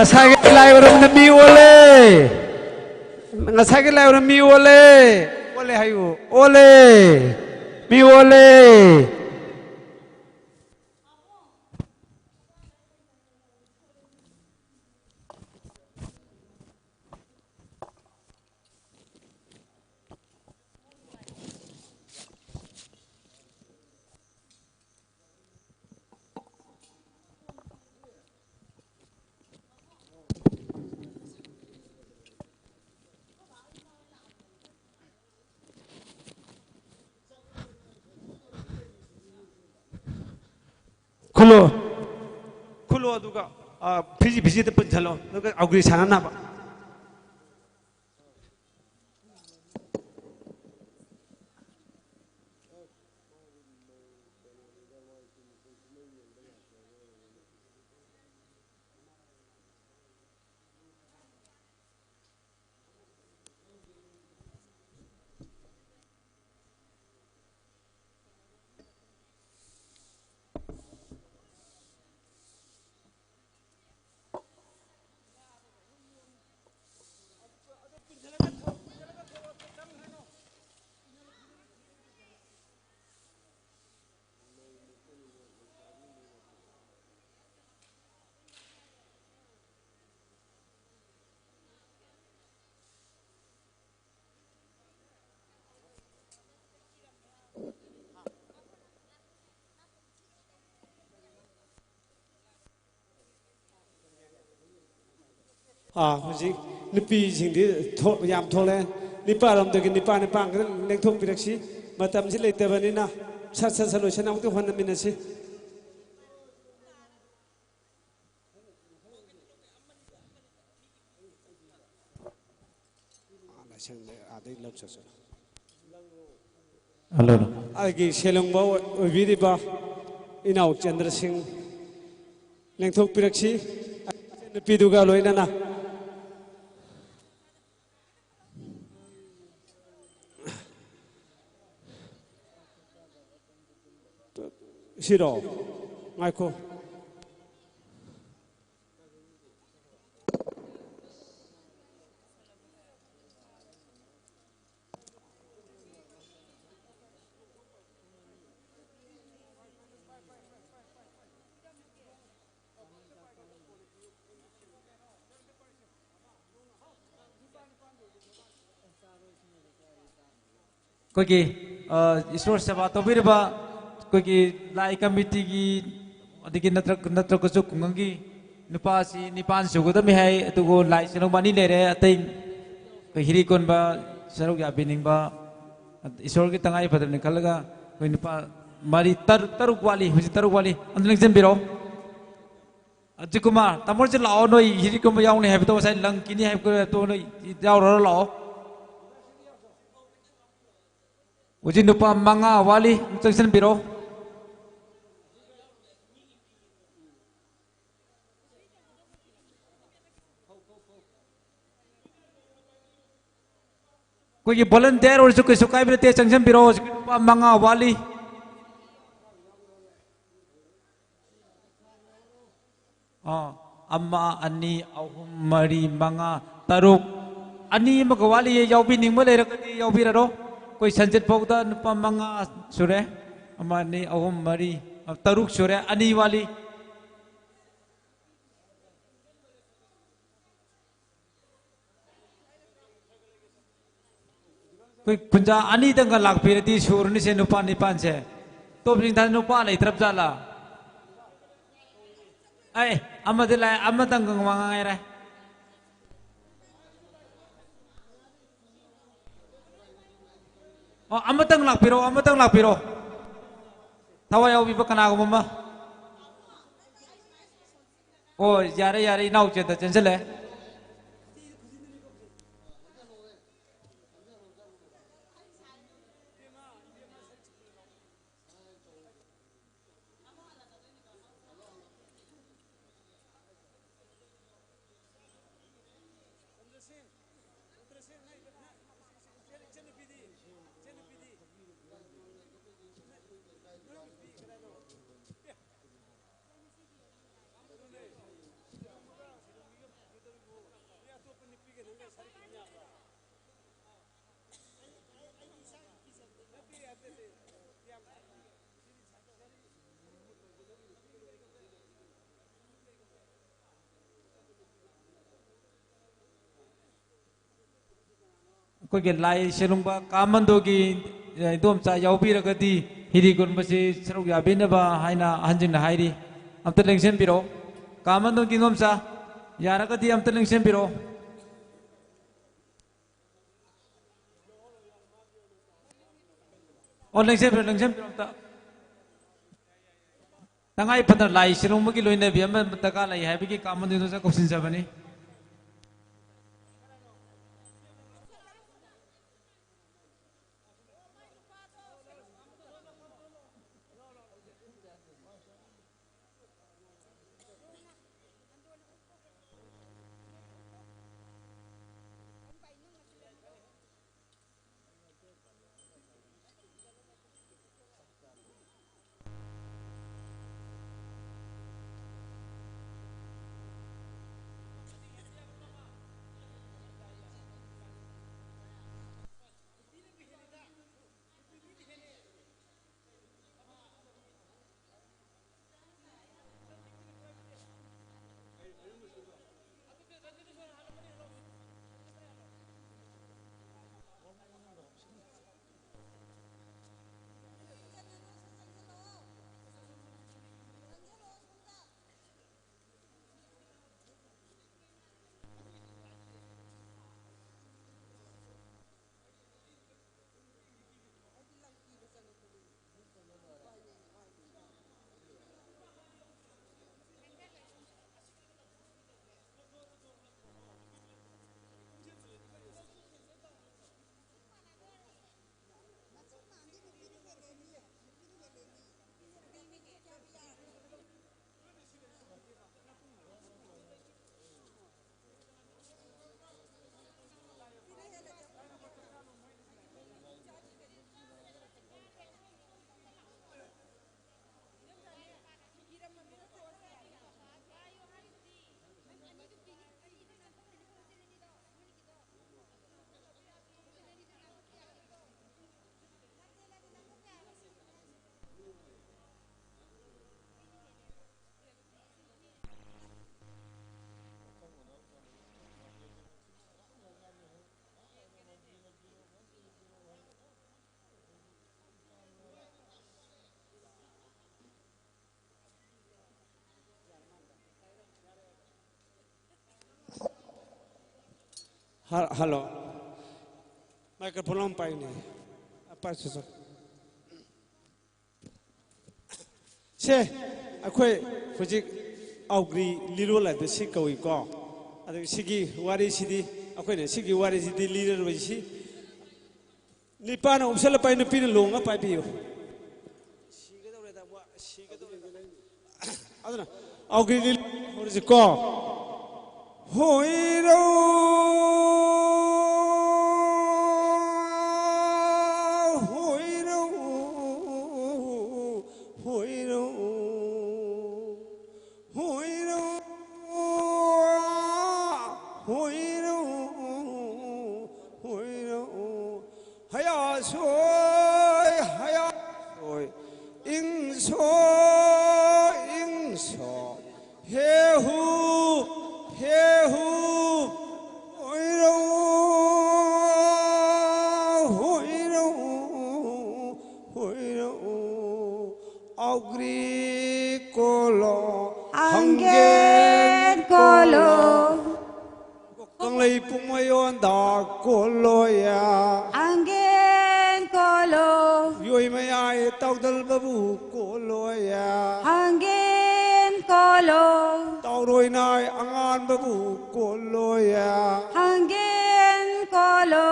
ꯉꯁꯥꯏꯒꯤ ꯂꯥꯏ ꯑꯣꯏꯔꯝꯕꯗ ꯃꯤ ꯑꯣꯜꯂꯦ꯫ ꯉꯁꯥꯏꯒꯤ ꯂꯥꯏ ꯑꯣꯏꯔꯝ ꯃꯤ ꯑꯣꯜꯂꯦ꯫ ꯑꯣꯜꯂꯦ ꯍꯥꯏꯌꯨ꯫ ꯑꯣꯜꯂꯦ꯫ ꯃꯤ ꯑꯣꯜꯂꯦ꯫ ꯈꯨꯜꯂꯣ꯫ ꯈꯨꯜꯂꯣ ꯑꯗꯨꯒ, ꯑ, ꯐꯤꯖꯤ, ꯐꯤꯖꯤꯗ ꯄꯨꯟꯁꯜꯂꯣ꯫ ꯑꯗꯨꯒ ꯑꯧꯒ꯭ꯔꯤ ꯁꯥꯟꯅꯅꯕ꯫ ꯑꯥ, ꯍꯧꯖꯤꯛ ꯅꯨꯄꯤꯁꯤꯡꯗꯤ ꯊꯣꯛ-, ꯌꯥꯝ ꯊꯣꯛꯂꯛꯑꯦ꯫ ꯅꯤꯄꯥꯔꯣꯝꯗꯒꯤ ꯅꯤꯄꯥ, ꯅꯤꯄꯥ ꯈꯛꯇꯪ ꯂꯦꯡꯊꯣꯛꯄꯤꯔꯛꯁꯤ꯫ ꯃꯇꯝꯁꯤ ꯂꯩꯇꯕꯅꯤꯅ ꯁꯠ ꯁꯠ ꯁꯠ ꯂꯣꯏꯁꯟꯅꯕꯗꯤ ꯍꯣꯠꯅꯃꯤꯟꯅꯁꯤ꯫ ꯑꯥ, ꯂꯥꯏꯁꯪꯗ ꯑꯥꯗꯩ ꯂꯧ ꯆꯠꯁꯤ꯫ ꯍꯜꯂꯣ꯫ ꯑꯩꯒꯤ ꯁꯦꯜ ꯂꯨꯡꯕ ꯑꯣꯏꯕꯤꯔꯤꯕ ꯏꯅꯥꯎ ꯆꯟꯗ꯭ꯔ ꯁꯤꯡ ꯂꯦꯡꯊꯣꯛꯄꯤꯔꯛꯁꯤ, ꯅꯨꯄꯤꯗꯨꯒ ꯂꯣꯏꯅꯅ꯫ ꯁꯤꯔꯣ? ꯉꯥꯏꯈꯣ꯫ ꯑꯩꯈꯣꯏꯒꯤ, ꯑ, ꯏꯁꯣꯔ ꯁꯦꯕꯥ ꯇꯧꯕꯤꯔꯤꯕ ꯑꯩꯈꯣꯏꯒꯤ ꯂꯥꯏ ꯀꯃꯤꯇꯤꯒꯤ, ꯑꯗꯒꯤ ꯅꯠꯇ꯭ꯔ-, ꯅꯠꯇ꯭ꯔꯒꯁꯨ ꯈꯨꯡꯒꯪꯒꯤ ꯅꯨꯄꯥꯁꯤ ꯅꯤꯄꯥꯟ ꯁꯨꯒꯗꯕꯅꯤ ꯍꯥꯏ, ꯑꯗꯨꯕꯨ ꯂꯥꯏ ꯆꯤꯡꯂꯧꯕ ꯑꯅꯤ ꯂꯩꯔꯦ, ꯑꯇꯩ ꯑꯩꯈꯣꯏ ꯍꯤꯔꯤ ꯀꯣꯟꯕ, ꯁꯔꯨꯛ ꯌꯥꯕꯤꯅꯤꯡꯕ, ꯏꯁꯣꯔꯒꯤ ꯇꯉꯥꯏ ꯐꯗꯕꯅꯤ ꯈꯜꯂꯒ ꯑꯩꯈꯣꯏ ꯅꯨꯄꯥ ꯃꯔꯤ, ꯇꯔꯨꯛ, ꯇꯔꯨꯛ ꯋꯥꯠꯂꯤ, ꯍꯧꯖꯤꯛ ꯇꯔꯨꯛ ꯋꯥꯠꯂꯤ, ꯑꯝꯇ ꯂꯦꯡꯁꯤꯟꯕꯤꯔꯣ꯫ ꯑꯖꯤꯠ ꯀꯨꯃꯥꯔ, ꯇꯥꯃꯣꯁꯦ ꯂꯥꯛꯑꯣ, ꯅꯣꯏ ꯍꯤꯔꯤ ꯀꯣꯟꯕ ꯌꯥꯎꯅꯤ ꯍꯥꯏꯕꯗꯣ, ꯉꯁꯥꯏ ꯂꯪ ꯀꯤꯅꯤ ꯍꯥꯏꯕꯗꯣ, ꯅꯣꯏ ꯌꯥꯎꯔꯨꯔ ꯂꯥꯛꯑꯣ꯫ ꯍꯧꯖꯤꯛ ꯅꯨꯄꯥ ꯃꯉꯥ ꯋꯥꯠꯂꯤ, ꯑꯃꯨꯛ ꯆꯪꯁꯤꯟꯕꯤꯔꯣ꯫ ꯑꯩꯈꯣꯏꯒꯤ volunteer ꯑꯣꯏꯔꯁꯨ ꯀꯩꯁꯨ ꯀꯥꯏꯕ ꯅꯠꯇꯦ, ꯆꯪꯁꯤꯟꯕꯤꯔꯣ꯫ ꯍꯧꯖꯤꯛ ꯅꯨꯄꯥ ꯃꯉꯥ ꯋꯥꯠꯂꯤ꯫ ꯑꯥ, ꯑꯃ, ꯑꯅꯤ, ꯑꯍꯨꯝ, ꯃꯔꯤ, ꯃꯉꯥ, ꯇꯔꯨꯛ꯫ ꯑꯅꯤ ꯑꯃꯒ ꯋꯥꯠꯂꯤꯌꯦ, ꯌꯥꯎꯕꯤꯅꯤꯡꯕ ꯂꯩꯔꯒꯗꯤ ꯌꯥꯎꯕꯤꯔꯔꯣ꯫ ꯑꯩꯈꯣꯏ ꯁꯟꯖꯤꯠ ꯐꯥꯎꯗ ꯅꯨꯄꯥ ꯃꯉꯥ ꯁꯨꯔꯦ꯫ ꯑꯃ, ꯑꯅꯤ, ꯑꯍꯨꯝ, ꯃꯔꯤ, ꯑ, ꯇꯔꯨꯛ ꯁꯨꯔꯦ, ꯑꯅꯤ ꯋꯥꯠꯂꯤ꯫ ꯑꯩꯈꯣꯏ ꯀꯨꯟꯖꯥ ꯑꯅꯤꯗꯪꯒ ꯂꯥꯛꯄꯤꯔꯗꯤ ꯁꯨꯔꯅꯤꯁꯦ, ꯅꯨꯄꯥ ꯅꯤꯄꯥꯟꯁꯦ꯫ ꯇꯣꯞ ꯅꯤꯡꯊꯥ ꯅꯨꯄꯥ ꯂꯩꯇ꯭ꯔꯕ ꯖꯥꯠꯂꯥ? ꯑꯩ ꯑꯃꯗꯤ ꯂꯥꯛꯑꯦ, ꯑꯃꯇꯪꯒ ꯃꯉꯥꯏꯔꯦ꯫ ꯑꯣ, ꯑꯃꯇꯪ ꯂꯥꯛꯄꯤꯔꯣ, ꯑꯃꯇꯪ ꯂꯥꯛꯄꯤꯔꯣ꯫ ꯊꯋꯥꯏ ꯌꯥꯎꯕꯤꯕ ꯀꯅꯥꯒꯨꯝꯕ ꯑꯃ꯫ ꯑꯣ, ꯌꯥꯔꯦ, ꯌꯥꯔꯦ, ꯏꯅꯥꯎ ꯆꯦꯟꯗ ꯆꯦꯟꯁꯤꯜꯂꯦ꯫ ꯑꯩꯈꯣꯏꯒꯤ ꯂꯥꯏ ꯁꯦꯂꯨꯡꯕ ꯀꯥꯃꯟꯗꯣꯒꯤ, ꯑꯦ, ꯏꯗꯣꯝꯆꯥ ꯌꯥꯎꯕꯤꯔꯒꯗꯤ ꯍꯤꯔꯤ ꯀꯣꯟꯕꯁꯤ ꯁꯔꯨꯛ ꯌꯥꯕꯤꯅꯕ ꯍꯥꯏꯅ ꯑꯍꯟꯁꯤꯡꯅ ꯍꯥꯏꯔꯤ꯫ ꯑꯝꯇ ꯂꯦꯡꯁꯤꯟꯕꯤꯔꯛꯑꯣ꯫ ꯀꯥꯃꯟꯗꯣꯒꯤ ꯏꯗꯣꯝꯆꯥ, ꯌꯥꯔꯒꯗꯤ ꯑꯝꯇ ꯂꯦꯡꯁꯤꯟꯕꯤꯔꯛꯑꯣ꯫ ꯑꯣ, ꯂꯦꯡꯁꯤꯟꯕꯤꯔꯣ, ꯂꯦꯡꯁꯤꯟꯕꯤꯔꯣ ꯑꯝꯇ꯫ ꯇꯉꯥꯏ ꯐꯗꯅ ꯂꯥꯏ ꯁꯦꯂꯨꯡꯕꯒꯤ ꯂꯣꯏꯅꯕꯤ ꯑꯃ ꯗꯔꯀꯥꯔ ꯂꯩ ꯍꯥꯏꯕꯒꯤ ꯀꯥꯃꯟꯗꯣ ꯏꯗꯣꯝꯆꯥ ꯀꯧꯁꯤꯟꯖꯕꯅꯤ꯫ ꯍ-, ꯍꯜꯂꯣ꯫ ꯃꯥꯏꯀ꯭ꯔꯣꯐꯣꯟ ꯑꯃ ꯄꯥꯏꯌꯨꯅꯦ꯫ ꯑ, ꯄꯥꯏꯁꯨ ꯁꯨ꯫ ꯁꯦ, ꯑꯩꯈꯣꯏ ꯍꯧꯖꯤꯛ ꯑꯧꯒ꯭ꯔꯤ ꯂꯤꯔꯣꯜ ꯍꯥꯏꯕ ꯁꯤ ꯀꯧꯏꯀꯣ꯫ ꯑꯗꯨ ꯁꯤꯒꯤ ꯋꯥꯔꯤꯁꯤꯗꯤ, ꯑꯩꯈꯣꯏꯅ ꯁꯤꯒꯤ ꯋꯥꯔꯤꯁꯤꯗꯤ ꯂꯤꯔꯔꯣꯏꯁꯤ꯫ ꯅꯤꯄꯥꯅ ꯎꯞꯁꯜꯂ ꯄꯥꯏ, ꯅꯨꯄꯤꯅ ꯂꯣꯡꯉ ꯄꯥꯏꯕꯤꯌꯨ꯫ ꯁꯤꯒꯗꯧꯔꯦꯗ, ꯋꯥ, ꯁꯤꯒꯗꯧꯔꯦꯗ꯫ ꯑꯗꯨꯅ ꯑꯧꯒ꯭ꯔꯤ ꯂꯤꯂꯥ ꯍꯧꯔꯁꯤꯀꯣ꯫ ꯍꯣꯏꯔꯣ, ꯍꯣꯏꯔꯣ, ꯍꯣꯏꯔꯣ, ꯍꯣꯏꯔꯣ, ꯍꯣꯏꯔꯣ, ꯍꯣꯏꯔꯣ꯫ ꯍꯌꯥ ꯁꯣꯏ, ꯍꯌꯥ ꯁꯣꯏ, ꯏꯪ ꯁꯣꯏ, ꯏꯪ ꯁꯣꯏ, ꯍꯦ ꯍꯨ, ꯍꯦ ꯍꯨ, ꯍꯣꯏꯔꯧ, ꯍꯣꯏꯔꯧ, ꯍꯣꯏꯔꯧ, ꯑꯧꯒ꯭ꯔꯤ ꯀꯣꯂꯣ, ꯍꯪꯒꯦꯟ ꯀꯣꯂꯣ꯫ ꯀꯪꯂꯩ ꯄꯨꯡꯃꯌꯣꯟꯗ ꯀꯣꯜꯂꯣꯌꯦ꯫ ꯍꯪꯒꯦꯟ ꯀꯣꯜꯂꯣ꯫ ꯌꯣꯏ ꯃꯌꯥꯏ ꯇꯥꯎꯗꯜꯕꯕꯨ ꯀꯣꯜꯂꯣꯌꯦ꯫ ꯍꯪꯒꯦꯟ ꯀꯣꯜꯂꯣ꯫ ꯇꯥꯎꯔꯣꯏ ꯅꯥꯏ ꯑꯉꯥꯟꯕꯕꯨ ꯀꯣꯜꯂꯣꯌꯦ꯫ ꯍꯪꯒꯦꯟ ꯀꯣꯜꯂꯣ꯫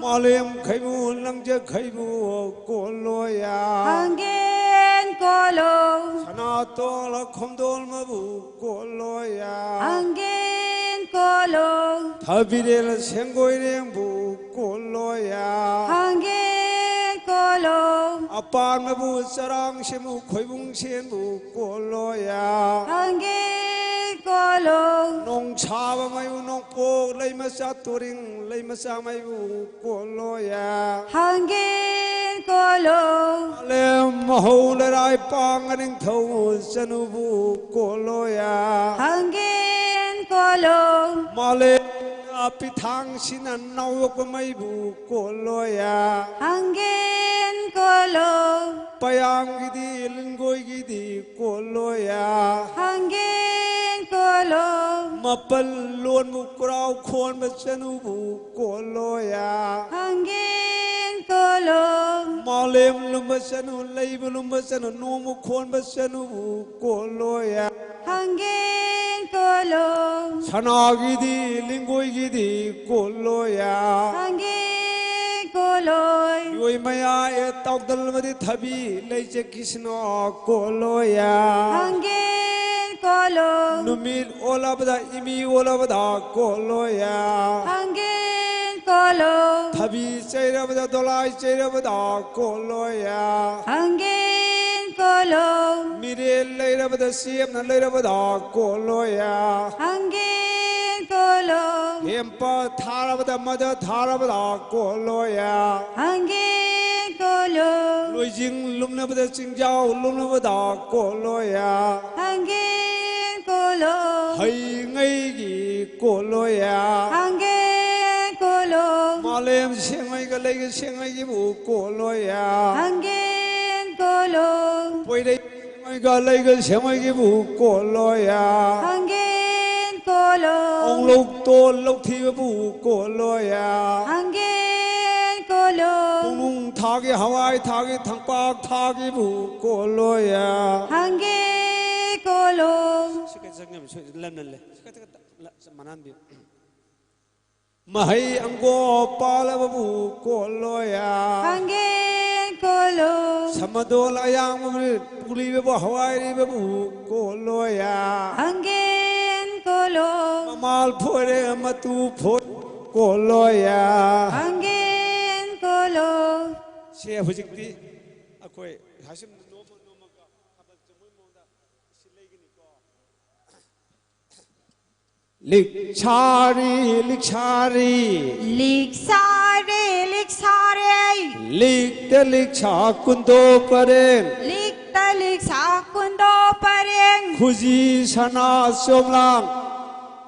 ꯃꯥꯂꯦꯝ ꯈꯩꯕꯨ ꯂꯪꯖ ꯈꯩꯕꯨ ꯀꯣꯜꯂꯣꯌꯦ꯫ ꯍꯪꯒꯦꯟ ꯀꯣꯜꯂꯣ꯫ ꯁꯅꯥꯇꯣꯜ ꯈꯣꯝꯗꯣꯜ ꯃꯕꯨ ꯀꯣꯜꯂꯣꯌꯦ꯫ ꯍꯪꯒꯦꯟ ꯀꯣꯜꯂꯣ꯫ ꯊꯕꯤꯔꯦꯜ ꯁꯦꯡꯒꯣꯏꯔꯦꯡꯕꯨ ꯀꯣꯜꯂꯣꯌꯦ꯫ ꯍꯪꯒꯦꯟ ꯀꯣꯜꯂꯣ꯫ ꯑꯄꯥꯟꯕꯕꯨ ꯆꯔꯥꯡ ꯁꯦꯝꯕꯨ ꯈꯣꯏꯕꯨꯡ ꯁꯦꯟꯕꯨ ꯀꯣꯜꯂꯣꯌꯦ꯫ ꯍꯪꯒꯦꯟ ꯀꯣꯜꯂꯣ꯫ ꯅꯣꯡꯁꯥꯕ ꯃꯌꯨ ꯅꯣꯡꯄꯣꯛ ꯂꯩ ꯃꯆꯥ ꯇꯣꯔꯤꯡ ꯂꯩ ꯃꯆꯥ ꯃꯩꯕꯨ ꯀꯣꯜꯂꯣꯌꯦ꯫ ꯍꯪꯒꯦꯟ ꯀꯣꯜꯂꯣ꯫ ꯃꯥꯂꯦꯝ ꯃꯍꯧ ꯂꯩꯔꯥꯏ ꯄꯥꯡ ꯅꯤꯡꯊꯧ ꯆꯅꯨꯕꯨ ꯀꯣꯜꯂꯣꯌꯦ꯫ ꯍꯪꯒꯦꯟ ꯀꯣꯜꯂꯣ꯫ ꯃꯥꯂꯦꯝ ꯄꯤꯊꯥꯡꯁꯤꯅ ꯅꯥꯎꯌꯣꯛꯄ ꯃꯩꯕꯨ ꯀꯣꯜꯂꯣꯌꯦ꯫ ꯍꯪꯒꯦꯟ ꯀꯣꯜꯂꯣ꯫ ꯄꯌꯥꯝꯒꯤꯗꯤ ꯂꯤꯟꯒꯣꯏꯒꯤꯗꯤ ꯀꯣꯜꯂꯣꯌꯦ꯫ ꯍꯪꯒꯦꯟ ꯀꯣꯜꯂꯣ꯫ ꯃꯄꯜ ꯂꯣ ꯀꯣꯟꯕꯨ ꯀꯨꯔꯥꯎ ꯈꯣꯟꯕ ꯆꯅꯨꯕꯨ ꯀꯣꯜꯂꯣꯌꯥ꯫ ꯍꯪꯒꯦꯟ ꯀꯣꯜꯂꯣ꯫ ꯃꯥꯂꯦꯝ ꯂꯨꯝꯕ ꯆꯅꯨ, ꯂꯩꯕꯨ ꯂꯨꯝꯕ ꯆꯅꯨ, ꯅꯣꯡꯕꯨ ꯈꯣꯟꯕ ꯆꯅꯨꯕꯨ ꯀꯣꯜꯂꯣꯌꯥ꯫ ꯍꯪꯒꯦꯟ ꯀꯣꯜꯂꯣ꯫ ꯁꯅꯥꯒꯤꯗꯤ ꯂꯤꯡꯒꯣꯏꯒꯤꯗꯤ ꯀꯣꯜꯂꯣꯌꯥ꯫ ꯍꯪꯒꯦꯟ ꯀꯣꯜꯂꯣꯏ꯫ ꯌꯣꯏ ꯃꯌꯥ ꯑꯦ ꯇꯥꯎꯗꯜꯃꯗꯤ ꯊꯕꯤ ꯂꯩꯆꯦ ꯀ꯭ꯔꯤꯁꯅ ꯀꯣꯜꯂꯣꯌꯥ꯫ ꯍꯪꯒꯦꯟ ꯀꯣꯜꯂꯣ꯫ ꯅꯨꯃꯤꯠ ꯑꯣꯜꯂꯕꯗ ꯏꯃꯤ ꯑꯣꯜꯂꯕꯗ ꯀꯣꯜꯂꯣꯌꯥ꯫ ꯍꯪꯒꯦꯟ ꯀꯣꯜꯂꯣ꯫ ꯊꯕꯤ ꯆꯩꯔꯕꯗ ꯗꯣꯂꯥꯏ ꯆꯩꯔꯕꯗ ꯀꯣꯜꯂꯣꯌꯥ꯫ ꯍꯪꯒꯦꯟ ꯀꯣꯜꯂꯣ꯫ ꯃꯤꯔꯦꯜ ꯂꯩꯔꯕꯗ ꯁꯦꯝꯅ ꯂꯩꯔꯕꯗ ꯀꯣꯜꯂꯣꯌꯥ꯫ ꯍꯪꯒꯦꯟ ꯀꯣꯜꯂꯣ꯫ ꯍꯦꯝꯄ ꯊꯥꯔꯕꯗ ꯃꯗ ꯊꯥꯔꯕꯗ ꯀꯣꯜꯂꯣꯌꯥ꯫ ꯍꯪꯒꯦꯟ ꯀꯣꯜꯂꯣ꯫ ꯂꯣꯏꯖꯤꯡ ꯂꯨꯝꯅꯕꯗ ꯆꯤꯡꯖꯥꯎ ꯂꯨꯝꯅꯕꯗ ꯀꯣꯜꯂꯣꯌꯥ꯫ ꯍꯪꯒꯦꯟ ꯀꯣꯜꯂꯣ꯫ ꯍꯩꯉꯩꯒꯤ ꯀꯣꯜꯂꯣꯌꯥ꯫ ꯍꯪꯒꯦꯟ ꯀꯣꯜꯂꯣ꯫ ꯃꯥꯂꯦꯝ ꯁꯦꯡꯉꯩꯒ ꯂꯩꯒ ꯁꯦꯡꯉꯩꯒꯤꯕꯨ ꯀꯣꯜꯂꯣꯌꯥ꯫ ꯍꯪꯒꯦꯟ ꯀꯣꯜꯂꯣ꯫ ꯄꯣꯏꯔꯩ ꯁꯦꯡꯉꯩꯒ ꯂꯩꯒ ꯁꯦꯡꯉꯩꯒꯤꯕꯨ ꯀꯣꯜꯂꯣꯌꯥ꯫ ꯍꯪꯒꯦꯟ ꯀꯣꯜꯂꯣ꯫ ꯑꯣꯡꯂꯧꯇꯣ ꯂꯧꯊꯤꯕꯕꯨ ꯀꯣꯜꯂꯣꯌꯥ꯫ ꯍꯪꯒꯦꯟ ꯀꯣꯜꯂꯣ꯫ ꯄꯨꯡꯅꯨꯡ ꯊꯥꯒꯤ ꯍꯋꯥꯏ ꯊꯥꯒꯤ ꯊꯝꯄꯥꯛ ꯊꯥꯒꯤꯕꯨ ꯀꯣꯜꯂꯣꯌꯥ꯫ ꯍꯪꯒꯦꯟ ꯀꯣꯜꯂꯣ꯫ ꯁꯤ ꯀꯩ ꯆꯪꯉꯝ ꯁꯣꯏ ꯂꯝꯅ ꯂꯩ꯫ ꯁꯤ ꯀꯩ ꯆꯪꯉꯝ ꯂ-, ꯃꯅꯥꯟꯕꯤꯌꯨ꯫ ꯃꯍꯩ ꯑꯪꯒꯣ ꯄꯥꯜꯂꯕꯕꯨ ꯀꯣꯜꯂꯣꯌꯥ꯫ ꯍꯪꯒꯦꯟ ꯀꯣꯜꯂꯣ꯫ ꯁꯃꯗꯣꯜ ꯑꯌꯥꯡꯕꯕꯨ ꯄꯨꯂꯤꯕꯕꯨ ꯍꯋꯥꯏꯔꯤꯕꯕꯨ ꯀꯣꯜꯂꯣꯌꯥ꯫ ꯍꯪꯒꯦꯟ ꯀꯣꯜꯂꯣ꯫ ꯃꯃꯥꯜ ꯐꯣꯏꯔꯦ ꯃꯇꯨ ꯐꯣꯏ ꯀꯣꯜꯂꯣꯌꯥ꯫ ꯍꯪꯒꯦꯟ ꯀꯣꯜꯂꯣ꯫ ꯁꯦ ꯍꯧꯖꯤꯛꯇꯤ ꯑꯩꯈꯣꯏ ꯍꯥꯏꯁꯨꯝ ꯅꯣꯝꯃ ꯅꯣꯝꯃꯒ ꯊꯥꯕꯜ ꯆꯣꯡꯕꯒꯤ ꯃꯑꯣꯡꯗ ꯁꯤ ꯂꯩꯒꯅꯤꯀꯣ꯫ ꯂꯤꯛꯁꯥꯔꯤ, ꯂꯤꯛꯁꯥꯔꯤ꯫ ꯂꯤꯛꯁꯥꯔꯦ, ꯂꯤꯛꯁꯥꯔꯦ꯫ ꯂꯤꯛꯇ ꯂꯤꯛꯁꯥ ꯀꯨꯟꯗꯣ ꯄꯔꯦꯡ꯫ ꯂꯤꯛꯇ ꯂꯤꯛꯁꯥ ꯀꯨꯟꯗꯣ ꯄꯔꯦꯡ꯫ ꯈꯨꯖꯤ ꯁꯅꯥ ꯆꯣꯝꯂꯥꯡ꯫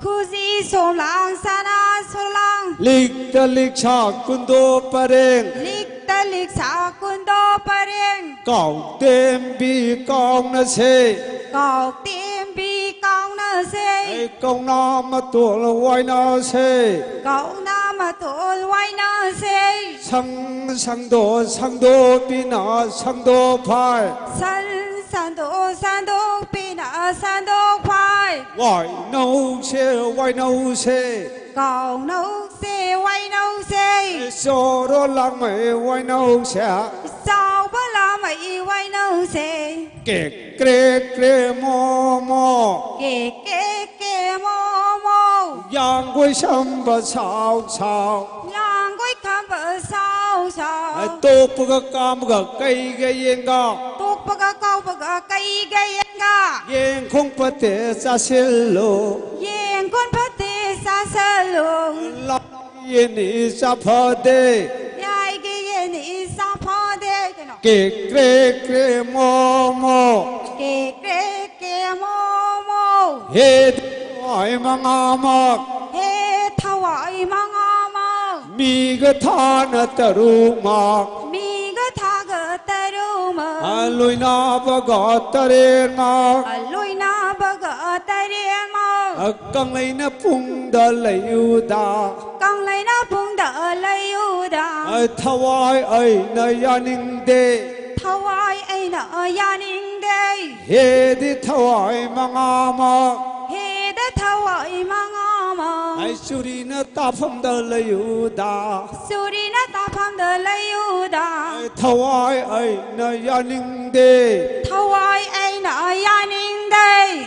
ꯈꯨꯖꯤ ꯆꯣꯝꯂꯥꯡ ꯁꯅꯥ ꯆꯣꯝꯂꯥꯡ꯫ ꯂꯤꯛꯇ ꯂꯤꯛꯁꯥ ꯀꯨꯟꯗꯣ ꯄꯔꯦꯡ꯫ ꯂꯤꯛꯇ ꯂꯤꯛꯁꯥ ꯀꯨꯟꯗꯣ ꯄꯔꯦꯡ꯫ ꯀꯥꯎꯇꯦꯝꯕꯤ ꯀꯥꯎꯅꯁꯦ꯫ ꯀꯥꯎꯇꯦꯝꯕꯤ ꯀꯥꯎꯅ ꯁꯦ꯫ ꯑꯩ ꯀꯧꯅꯥ ꯃꯇꯣꯜ ꯋꯥꯏꯅꯁꯦ꯫ ꯀꯧꯅꯥ ꯃꯇꯣꯜ ꯋꯥꯏꯅꯁꯦ꯫ ꯁꯪ ꯁꯪꯗꯣꯛ ꯁꯪꯗꯣꯛꯄꯤꯅ ꯁꯪꯗꯣꯛ ꯐꯥꯏ꯫ ꯁꯟ ꯁꯟꯗꯣꯛ ꯁꯟꯗꯣꯛꯄꯤꯅ ꯁꯟꯗꯣꯛ ꯐꯥꯏ꯫ ꯋꯥꯏꯅꯧꯁꯦ ꯋꯥꯏꯅꯧꯁꯦ꯫ ꯀꯧꯅꯧꯁꯦ ꯋꯥꯏꯅꯧꯁꯦ꯫ ꯆꯣꯔꯣ ꯂꯥꯡꯃꯩ ꯋꯥꯏꯅꯧꯁꯦ꯫ ꯆꯥꯎꯕ ꯂꯥꯡꯃꯩ ꯋꯥꯏꯅꯧꯁꯦ꯫ ꯀꯦꯛ ꯀ꯭ꯔꯦꯛ ꯀ꯭ꯔꯦ ꯃꯣ ꯃꯣ꯫ ꯀꯦꯛ ꯀꯦꯛ ꯀꯦ ꯃꯣ ꯃꯣ꯫ ꯌꯥꯡꯒꯣꯏ ꯁꯝꯕ ꯁꯥꯎ ꯁꯥꯎ꯫ ꯌꯥꯡꯒꯣꯏ ꯈꯝꯕ ꯁꯥꯎ ꯁꯥꯎ꯫ ꯇꯣꯛꯄꯒ ꯀꯥꯝꯕꯒ ꯀꯩꯒ ꯌꯦꯡꯒ꯫ ꯇꯣꯛꯄꯒ ꯀꯥꯎꯕꯒ ꯀꯩꯒ ꯌꯦꯡꯒ꯫ ꯌꯦꯡꯈꯣꯡ ꯐꯠꯇꯦ ꯆꯥꯁꯤꯜꯂꯨ꯫ ꯌꯦꯡꯈꯣꯡ ꯐꯠꯇꯦ ꯆꯥꯁꯤꯜꯂꯨ꯫ ꯂꯥꯏꯒꯤ ꯌꯦꯟꯅꯤ ꯆꯥ ꯐꯗꯦ꯫ ꯂꯥꯏꯒꯤ ꯌꯦꯟꯅꯤ ꯆꯥ ꯐꯗꯦ꯫ ꯀꯩꯅꯣ? ꯀꯦꯛ ꯀ꯭ꯔꯦꯛ ꯀ꯭ꯔꯦ ꯃꯣ ꯃꯣ꯫ ꯀꯦꯛ ꯀ꯭ꯔꯦꯛ ꯀꯦ ꯃꯣ ꯃꯣ꯫ ꯍꯦ ꯊꯋꯥꯏ ꯃꯉꯥꯃꯛ꯫ ꯍꯦ ꯊꯋꯥꯏ ꯃꯉꯥꯃꯛ꯫ ꯃꯤꯒ ꯊꯥꯅ ꯇꯔꯨꯛꯃꯛ꯫ ꯃꯤꯒ ꯊꯥꯒ ꯇꯔꯨꯛꯃꯛ꯫ ꯑ, ꯂꯣꯏꯅꯕꯒ ꯇꯔꯦꯠꯃꯛ꯫ ꯑ, ꯂꯣꯏꯅꯕꯒ ꯇꯔꯦꯠꯃꯛ꯫ ꯑ, ꯀꯪꯂꯩꯅ ꯄꯨꯡꯗ ꯂꯩꯌꯨꯗ꯫ ꯀꯪꯂꯩꯅ ꯄꯨꯡꯗ ꯂꯩꯌꯨꯗ꯫ ꯑ, ꯊꯋꯥꯏ ꯑꯩꯅ ꯌꯥꯅꯤꯡꯗꯦ꯫ ꯊꯋꯥꯏ ꯑꯩꯅ ꯌꯥꯅꯤꯡꯗꯦ꯫ ꯍꯦꯗꯤ ꯊꯋꯥꯏ ꯃꯉꯥꯃꯛ꯫ ꯍꯦꯗ ꯊꯋꯥꯏ ꯃꯉꯥꯃꯛ꯫ ꯑꯩ ꯆꯨꯔꯤꯅ ꯇꯥꯐꯝꯗ ꯂꯩꯌꯨꯗ꯫ ꯆꯨꯔꯤꯅ ꯇꯥꯐꯝꯗ ꯂꯩꯌꯨꯗ꯫ ꯑꯩ ꯊꯋꯥꯏ ꯑꯩꯅ ꯌꯥꯅꯤꯡꯗꯦ꯫ ꯊꯋꯥꯏ ꯑꯩꯅ ꯌꯥꯅꯤꯡꯗꯦ꯫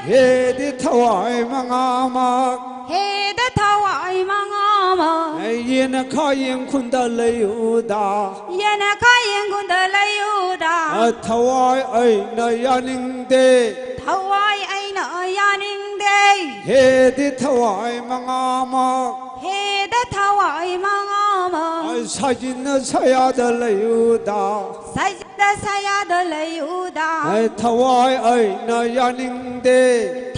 ꯍꯦꯗꯤ ꯊꯋꯥꯏ ꯃꯉꯥꯃꯛ꯫ ꯍꯦꯗ ꯊꯋꯥꯏ ꯃꯉꯥꯃꯛ꯫ ꯑꯩ ꯌꯦꯅꯈꯥ ꯌꯦꯡꯈꯨꯟꯗ ꯂꯩꯌꯨꯗ꯫ ꯌꯦꯅꯈꯥ ꯌꯦꯡꯈꯨꯟꯗ ꯂꯩꯌꯨꯗ꯫ ꯑ, ꯊꯋꯥꯏ ꯑꯩꯅ ꯌꯥꯅꯤꯡꯗꯦ꯫ ꯊꯋꯥꯏ ꯑꯩꯅ ꯌꯥꯅꯤꯡꯗꯦ꯫ ꯍꯦꯗꯤ ꯊꯋꯥꯏ ꯃꯉꯥꯃꯛ꯫ ꯍꯦꯗ ꯊꯋꯥꯏ ꯃꯉꯥꯃꯛ꯫ ꯑ, ꯁꯥꯏꯖꯤꯟꯅ ꯁꯌꯥꯗ ꯂꯩꯌꯨꯗ꯫ ꯁꯥꯏꯖꯤꯟꯅ ꯁꯌꯥꯗ ꯂꯩꯌꯨꯗ꯫ ꯑ, ꯊꯋꯥꯏ ꯑꯩꯅ ꯌꯥꯅꯤꯡꯗꯦ꯫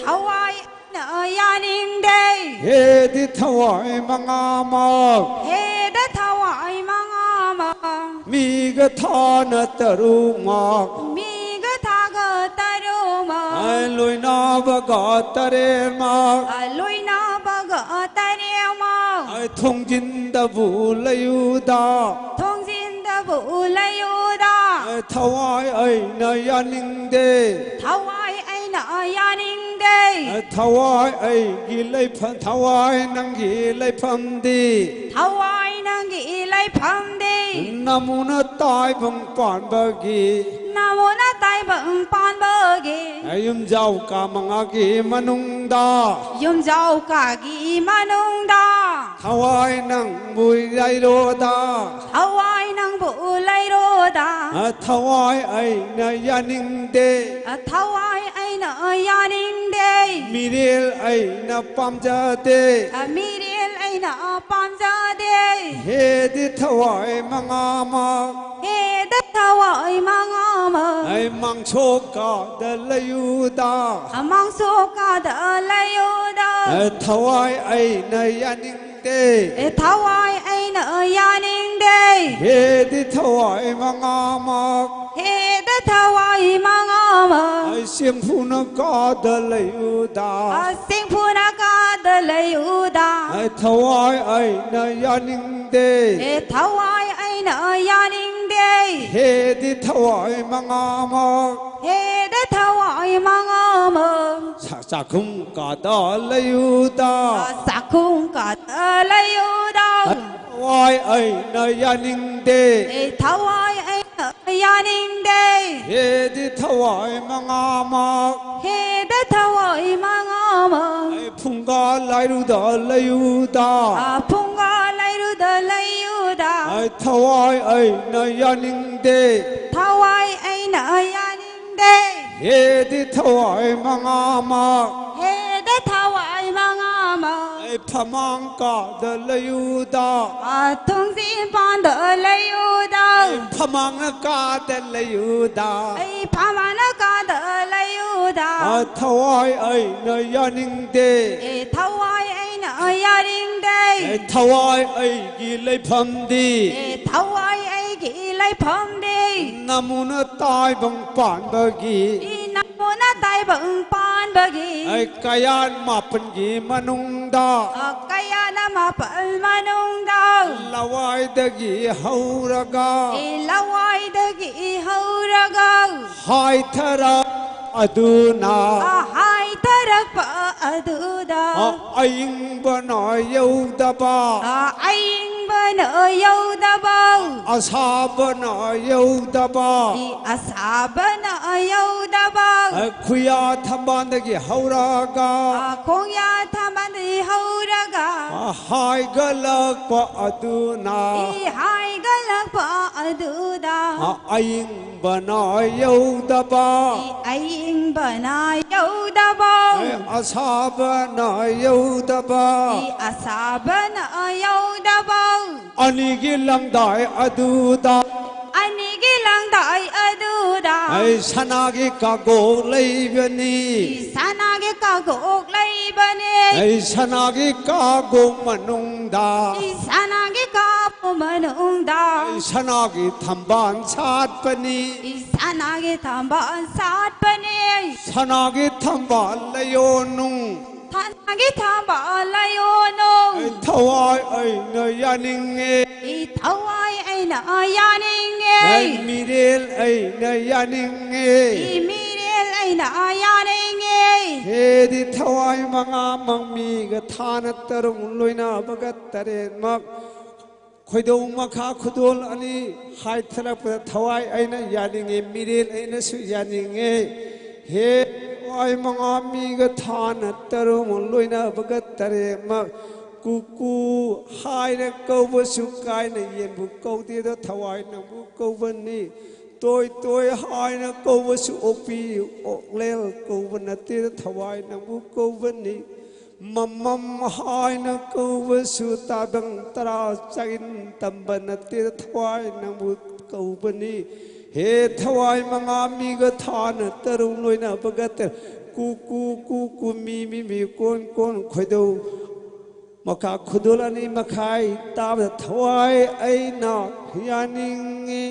ꯊꯋꯥꯏ ꯅ ꯌꯥꯅꯤꯡꯗꯦ꯫ ꯍꯦꯗꯤ ꯊꯋꯥꯏ ꯃꯉꯥꯃꯛ꯫ ꯍꯦꯗ ꯊꯋꯥꯏ ꯃꯉꯥꯃꯛ꯫ ꯃꯤꯒ ꯊꯥꯅ ꯇꯔꯨꯛꯃꯛ꯫ ꯃꯤꯒ ꯊꯥꯒ ꯇꯔꯨꯛꯃꯛ꯫ ꯑꯩ ꯂꯣꯏꯅ ꯂꯣꯏꯅꯕꯒ ꯇꯔꯦꯠꯃꯛ, ꯑ, ꯂꯣꯏꯅꯕꯒ ꯇꯔꯦꯠꯃꯛ, ꯑ, ꯊꯣꯡꯖꯤꯟꯗꯕꯨ ꯂꯩꯌꯨꯗ, ꯊꯣꯡꯖꯤꯟꯗꯕꯨ ꯂꯩꯌꯨꯗ꯫ ꯑ, ꯊꯋꯥꯏ ꯑꯩꯅ ꯌꯥꯅꯤꯡꯗꯦ꯫ ꯊꯋꯥꯏ ꯑꯩꯅ ꯌꯥꯅꯤꯡꯗꯦ꯫ ꯑ, ꯊꯋꯥꯏ ꯑꯩꯒꯤ ꯂꯩꯐꯝ, ꯊꯋꯥꯏ ꯅꯪꯒꯤ ꯂꯩꯐꯝꯗꯤ, ꯊꯋꯥꯏ ꯅꯪꯒꯤ ꯂꯩꯐꯝꯗꯤ, ꯅꯃꯨꯅ ꯇꯥꯏꯕꯪ ꯄꯥꯟꯕꯒꯤ, ꯅꯃꯨꯅ ꯇꯥꯏꯕꯪ ꯄꯥꯟꯕꯒꯤ, ꯌꯨꯝꯖꯥꯎ ꯀꯥ ꯃꯉꯥꯒꯤ ꯃꯅꯨꯡꯗ, ꯌꯨꯝꯖꯥꯎ ꯀꯥꯒꯤ ꯃꯅꯨꯡꯗ, ꯊꯋꯥꯏ ꯅꯪꯕꯨ ꯂꯩꯔꯣꯗ, ꯊꯋꯥꯏ ꯅꯪꯕꯨ ꯂꯩꯔꯣꯗ꯫ ꯑ, ꯊꯋꯥꯏ ꯑꯩꯅ ꯌꯥꯅꯤꯡꯗꯦ꯫ ꯑ, ꯊꯋꯥꯏ ꯑꯩꯅ ꯌꯥꯅꯤꯡꯗꯦ꯫ ꯃꯤꯔꯦꯜ ꯑꯩꯅ ꯄꯥꯝꯖꯗꯦ꯫ ꯑ, ꯃꯤꯔꯦꯜ ꯑꯩꯅ ꯄꯥꯝꯖꯗꯦ꯫ ꯍꯦꯗꯤ ꯊꯋꯥꯏ ꯃꯉꯥꯃꯛ, ꯍꯦꯗꯤ ꯊꯋꯥꯏ ꯃꯉꯥꯃꯛ, ꯑꯩ ꯃꯥꯡꯁꯣꯛꯀꯥꯗ ꯂꯩꯌꯨꯗ, ꯑ, ꯃꯥꯡꯁꯣꯛꯀꯥꯗ ꯂꯩꯌꯨꯗ꯫ ꯑ, ꯊꯋꯥꯏ ꯑꯩꯅ ꯌꯥꯅꯤꯡꯗꯦ꯫ ꯑꯦ, ꯊꯋꯥꯏ ꯑꯩꯅ ꯌꯥꯅꯤꯡꯗꯦ꯫ ꯍꯦꯗꯤ ꯊꯋꯥꯏ ꯃꯉꯥꯃꯛ, ꯍꯦꯗꯤ ꯊꯋꯥꯏ ꯃꯉꯥꯃꯛ, ꯑꯩ ꯆꯦꯡꯐꯨꯅ ꯀꯥꯗ ꯂꯩꯌꯨꯗ, ꯑ, ꯆꯦꯡꯐꯨꯅ ꯀꯥꯗ ꯂꯩꯌꯨꯗ꯫ ꯑꯩ ꯊꯋꯥꯏ ꯑꯩꯅ ꯌꯥꯅꯤꯡꯗꯦ꯫ ꯑꯦ, ꯊꯋꯥꯏ ꯑꯩꯅ ꯌꯥꯅꯤꯡꯗꯦ꯫ ꯍꯦꯗꯤ ꯊꯋꯥꯏ ꯃꯉꯥꯃꯛ, ꯍꯦꯗꯤ ꯊꯋꯥꯏ ꯃꯉꯥꯃꯛ, ꯆꯥꯛꯈꯨꯝ ꯀꯥꯗ ꯂꯩꯌꯨꯗ, ꯆꯥꯛꯈꯨꯝ ꯀꯥꯗ ꯂꯩꯌꯨꯗ꯫ ꯊꯋꯥꯏ ꯑꯩꯅ ꯌꯥꯅꯤꯡꯗꯦ꯫ ꯑꯦ, ꯊꯋꯥꯏ ꯑꯩꯅ ꯌꯥꯅꯤꯡꯗꯦ꯫ ꯍꯦꯗꯤ ꯊꯋꯥꯏ ꯃꯉꯥꯃꯛ, ꯍꯦꯗꯤ ꯊꯋꯥꯏ ꯃꯉꯥꯃꯛ, ꯑꯩ ꯐꯨꯡꯒꯥ ꯂꯥꯏꯔꯨꯗ ꯂꯩꯌꯨꯗ, ꯑ, ꯐꯨꯡꯒꯥ ꯂꯥꯏꯔꯨꯗ ꯂꯩꯌꯨꯗ꯫ ꯑꯩ ꯊꯋꯥꯏ ꯑꯩꯅ ꯌꯥꯅꯤꯡꯗꯦ꯫ ꯊꯋꯥꯏ ꯑꯩꯅ ꯌꯥꯅꯤꯡꯗꯦ꯫ ꯍꯦꯗꯤ ꯊꯋꯥꯏ ꯃꯉꯥꯃꯛ, ꯍꯦꯗꯤ ꯊꯋꯥꯏ ꯃꯉꯥꯃꯛ, ꯑꯩ ꯐꯃꯥꯡ ꯀꯥꯗ ꯂꯩꯌꯨꯗ, ꯑ, ꯊꯣꯡꯖꯤꯟ ꯄꯥꯟꯗ ꯂꯩꯌꯨꯗ꯫ ꯑꯩ ꯐꯃꯥꯡꯅ ꯀꯥꯗ ꯂꯩꯌꯨꯗ, ꯑꯩ ꯐꯃꯥꯡꯅ ꯀꯥꯗ ꯂꯩꯌꯨꯗ꯫ ꯑ, ꯊꯋꯥꯏ ꯑꯩꯅ ꯌꯥꯅꯤꯡꯗꯦ꯫ ꯑꯦ, ꯊꯋꯥꯏ ꯑꯩꯅ ꯌꯥꯅꯤꯡꯗꯦ꯫ ꯑꯦ, ꯊꯋꯥꯏ ꯑꯩꯒꯤ ꯂꯩꯐꯝꯗꯤ, ꯑꯦ, ꯊꯋꯥꯏ ꯑꯩꯒꯤ ꯂꯩꯐꯝꯗꯤ, ꯅꯃꯨꯅ ꯇꯥꯏꯕꯪ ꯄꯥꯟꯕꯒꯤ, ꯏ ꯅꯃꯨꯅ ꯇꯥꯏꯕꯪ ꯄꯥꯟ ꯇꯥꯟꯕꯒꯤ ꯑꯩ ꯀꯌꯥꯠ ꯃꯥꯄꯟꯒꯤ ꯃꯅꯨꯡꯗ ꯑ, ꯀꯌꯥꯠ ꯃꯥꯄꯜ ꯃꯅꯨꯡꯗ ꯂꯋꯥꯏꯗꯒꯤ ꯍꯧꯔꯒ ꯑꯦ, ꯂꯋꯥꯏꯗꯒꯤ ꯍꯧꯔꯒ ꯍꯥꯏꯊꯔꯛ ꯑꯗꯨꯅ ꯑ, ꯍꯥꯏꯊꯔꯛꯄ ꯑꯗꯨꯗ ꯑ, ꯑꯏꯪꯕꯅ ꯌꯧꯗꯕ ꯑ, ꯑꯏꯪꯕꯅ ꯌꯧꯗꯕ ꯑꯁꯥꯕꯅ ꯌꯧꯗꯕ ꯑꯦ, ꯑꯁꯥꯕꯅ ꯌꯧꯗꯕ ꯑ, ꯈꯨꯌꯥ ꯊꯝꯕꯥꯜꯗꯒꯤ ꯍꯧꯔꯒ ꯑ, ꯈꯣꯡꯌꯥ ꯊꯝꯕꯥꯜꯗꯒꯤ ꯍꯧꯔꯒ ꯑ, ꯍꯥꯏꯒꯠꯂꯛꯄ ꯑꯗꯨꯅ ꯑꯦ, ꯍꯥꯏꯒꯠꯂꯛꯄ ꯑꯗꯨꯗ ꯑ, ꯑꯏꯪꯕꯅ ꯌꯧꯗꯕ ꯑꯦ, ꯑꯏꯪꯕꯅ ꯌꯧꯗꯕ ꯑꯦ, ꯑꯁꯥꯕꯅ ꯌꯧꯗꯕ ꯑꯦ, ꯑꯁꯥꯕꯅ ꯌꯧꯗꯕ ꯑꯅꯤꯒꯤ ꯂꯪꯗꯥꯏ ꯑꯗꯨꯗ ꯑꯅꯤꯒꯤ ꯂꯪꯗꯥꯏ ꯑꯗꯨꯗ ꯑꯩ ꯁꯅꯥꯒꯤ ꯀꯥꯒꯣꯛ ꯂꯩꯕꯅꯤ ꯁꯅꯥꯒꯤ ꯀꯥꯒꯣꯛ ꯂꯩꯕꯅꯤ ꯑꯩ ꯁꯅꯥꯒꯤ ꯀꯥꯒꯣꯛ ꯃꯅꯨꯡꯗ ꯁꯅꯥꯒꯤ ꯀꯥꯒꯣꯛ ꯃꯅꯨꯡꯗ ꯑꯩ ꯁꯅꯥꯒꯤ ꯊꯝꯕꯥꯜ ꯁꯥꯠꯄꯅꯤ ꯁꯅꯥꯒꯤ ꯊꯝꯕꯥꯜ ꯁꯥꯠꯄꯅꯤ ꯁꯅꯥꯒꯤ ꯊꯝꯕꯥꯜ ꯂꯩꯌꯣꯅꯨꯡ ꯁꯅꯥꯒꯤ ꯊꯝꯕꯥꯜ ꯂꯩꯌꯣꯅꯨꯡ ꯑꯩ ꯊꯋꯥꯏ ꯑꯩꯅ ꯌꯥꯅꯤꯡꯉꯦ ꯏ ꯊꯋꯥꯏ ꯑꯩꯅ ꯌꯥꯅꯤꯡꯉꯦ ꯑꯩ ꯃꯤꯔꯦꯜ ꯑꯩꯅ ꯌꯥꯅꯤꯡꯉꯦ ꯏ ꯃꯤꯔꯦꯜ ꯑꯩꯅ ꯌꯥꯅꯤꯡꯉꯦ ꯍꯦꯗꯤ ꯊꯋꯥꯏ ꯃꯉꯥ ꯃꯪꯃꯤꯒ ꯊꯥꯅ ꯇꯔꯨꯛ ꯂꯣꯏꯅꯕꯒ ꯇꯔꯦꯠꯃꯛ ꯈꯣꯏꯗꯧ ꯃꯈꯥ ꯈꯨꯗꯣꯜ ꯑꯅꯤ ꯍꯥꯏꯊꯔꯛꯄꯗ ꯊꯋꯥꯏ ꯑꯩꯅ ꯌꯥꯅꯤꯡꯉꯦ ꯃꯤꯔꯦꯜ ꯑꯩꯅꯁꯨ ꯌꯥꯅꯤꯡꯉꯦ ꯍꯦ ꯊꯋꯥꯏ ꯃꯉꯥ ꯃꯤꯒ ꯊꯥꯅ ꯇꯔꯨꯛꯃꯛ ꯂꯣꯏꯅꯕꯒ ꯇꯔꯦꯠꯃꯛ ꯀꯨꯀꯨ ꯍꯥꯏꯅ ꯀꯧꯕꯁꯨ ꯀꯥꯏꯅ ꯌꯦꯟꯕꯨ ꯀꯧꯗꯦꯗ ꯊꯋꯥꯏ ꯅꯪꯕꯨ ꯀꯧꯕꯅꯤ ꯇꯣꯏ ꯇꯣꯏ ꯍꯥꯏꯅ ꯀꯧꯕꯁꯨ ꯑꯣꯛꯄꯤ ꯑꯣꯛꯂꯦꯜ ꯀꯧꯕ ꯅꯠꯇꯦꯗ ꯊꯋꯥꯏ ꯅꯪꯕꯨ ꯀꯧꯕꯅꯤ ꯃꯃꯝ ꯍꯥꯏꯅ ꯀꯧꯕꯁꯨ ꯇꯥꯕꯪ ꯇꯔꯥ ꯆꯥꯏꯟ ꯇꯝꯕ ꯅꯠꯇꯦ ꯊꯋꯥꯏ ꯅꯪꯕꯨ ꯀꯧꯕꯅꯤ ꯍꯦ ꯊꯋꯥꯏ ꯃꯉꯥ ꯃꯤꯒ ꯊꯥꯅ ꯇꯔꯨꯛ ꯂꯣꯏꯅꯕꯒ ꯀꯨ ꯀꯨ ꯀꯨ ꯀꯨ ꯃꯤ ꯃꯤ ꯃꯤ ꯀꯣꯟ ꯀꯣꯟ ꯈꯣꯏꯗꯧ ꯃꯈꯥ ꯈꯨꯗꯣꯜ ꯑꯅꯤ ꯃꯈꯥꯏ ꯇꯥꯕꯗ ꯊꯋꯥꯏ ꯑꯩꯅ ꯌꯥꯅꯤꯡꯉꯤ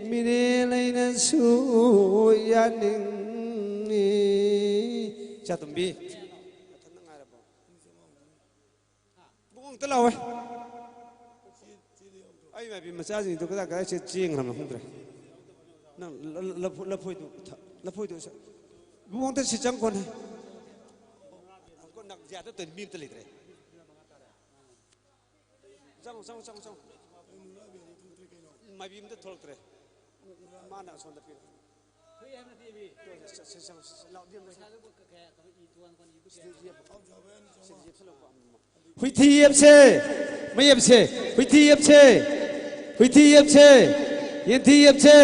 ꯃꯤꯔꯦꯜ ꯑꯩꯅꯁꯨ ꯌꯥꯅꯤꯡ ꯏꯆꯥꯇꯣꯝꯕꯤ꯫ ꯃꯊꯟꯇ ꯉꯥꯏꯔꯕꯣ? ꯏꯕꯨꯡꯉꯣ, ꯑꯝꯇ ꯂꯥꯛꯑꯣ꯫ ꯑꯩ ꯃꯥꯏꯕꯤ ꯃꯆꯥꯁꯤꯡꯗꯣ ꯀꯗꯥꯏ ꯀꯗꯥꯏ ꯆꯦ-, ꯆꯦꯟꯈ꯭ꯔꯕꯅꯣ ꯈꯪꯗ꯭ꯔꯦ꯫ ꯅꯪ ꯂ-, ꯂ-, ꯂꯐꯨ-, ꯂꯐꯣꯏꯗꯨ ꯊ-, ꯂꯐꯣꯏꯗꯨ ꯁ-, ꯏꯕꯨꯡꯉꯣ, ꯑꯝꯇ ꯁꯤ ꯆꯪꯈꯣꯅꯦ꯫ ꯅꯪ ꯌꯥꯗ ꯇꯧꯔꯗꯤ ꯃꯤ ꯑꯝꯇ ꯂꯩꯇ꯭ꯔꯦ꯫ ꯆꯪꯉꯣ, ꯆꯪꯉꯣ, ꯆꯪꯉꯣ, ꯆꯪꯉꯣ꯫ ꯃꯥꯏꯕꯤ ꯑꯝꯇ ꯊꯣꯛꯂꯛꯇ꯭ꯔꯦ꯫ ꯃꯥꯅ ꯑꯁꯣꯝꯗ ꯄꯤꯔꯣ꯫ ꯁꯤ, ꯁꯤ, ꯁꯤ, ꯁꯤ, ꯂꯥꯎ, ꯏꯕꯦꯝꯃ, ꯁꯤ꯫ ꯁꯤꯗ ꯌꯦꯞꯄꯣ꯫ ꯁꯤꯗ ꯌꯦꯞꯁꯜꯂꯛꯄ ꯑꯃ꯫ ꯍꯨꯏꯊꯤ ꯌꯦꯞꯁꯦ, ꯃꯌꯦꯞꯁꯦ, ꯍꯨꯏꯊꯤ ꯌꯦꯞꯁꯦ, ꯍꯨꯏꯊꯤ ꯌꯦꯞꯁꯦ, ꯌꯦꯟꯊꯤ ꯌꯦꯞꯁꯦ,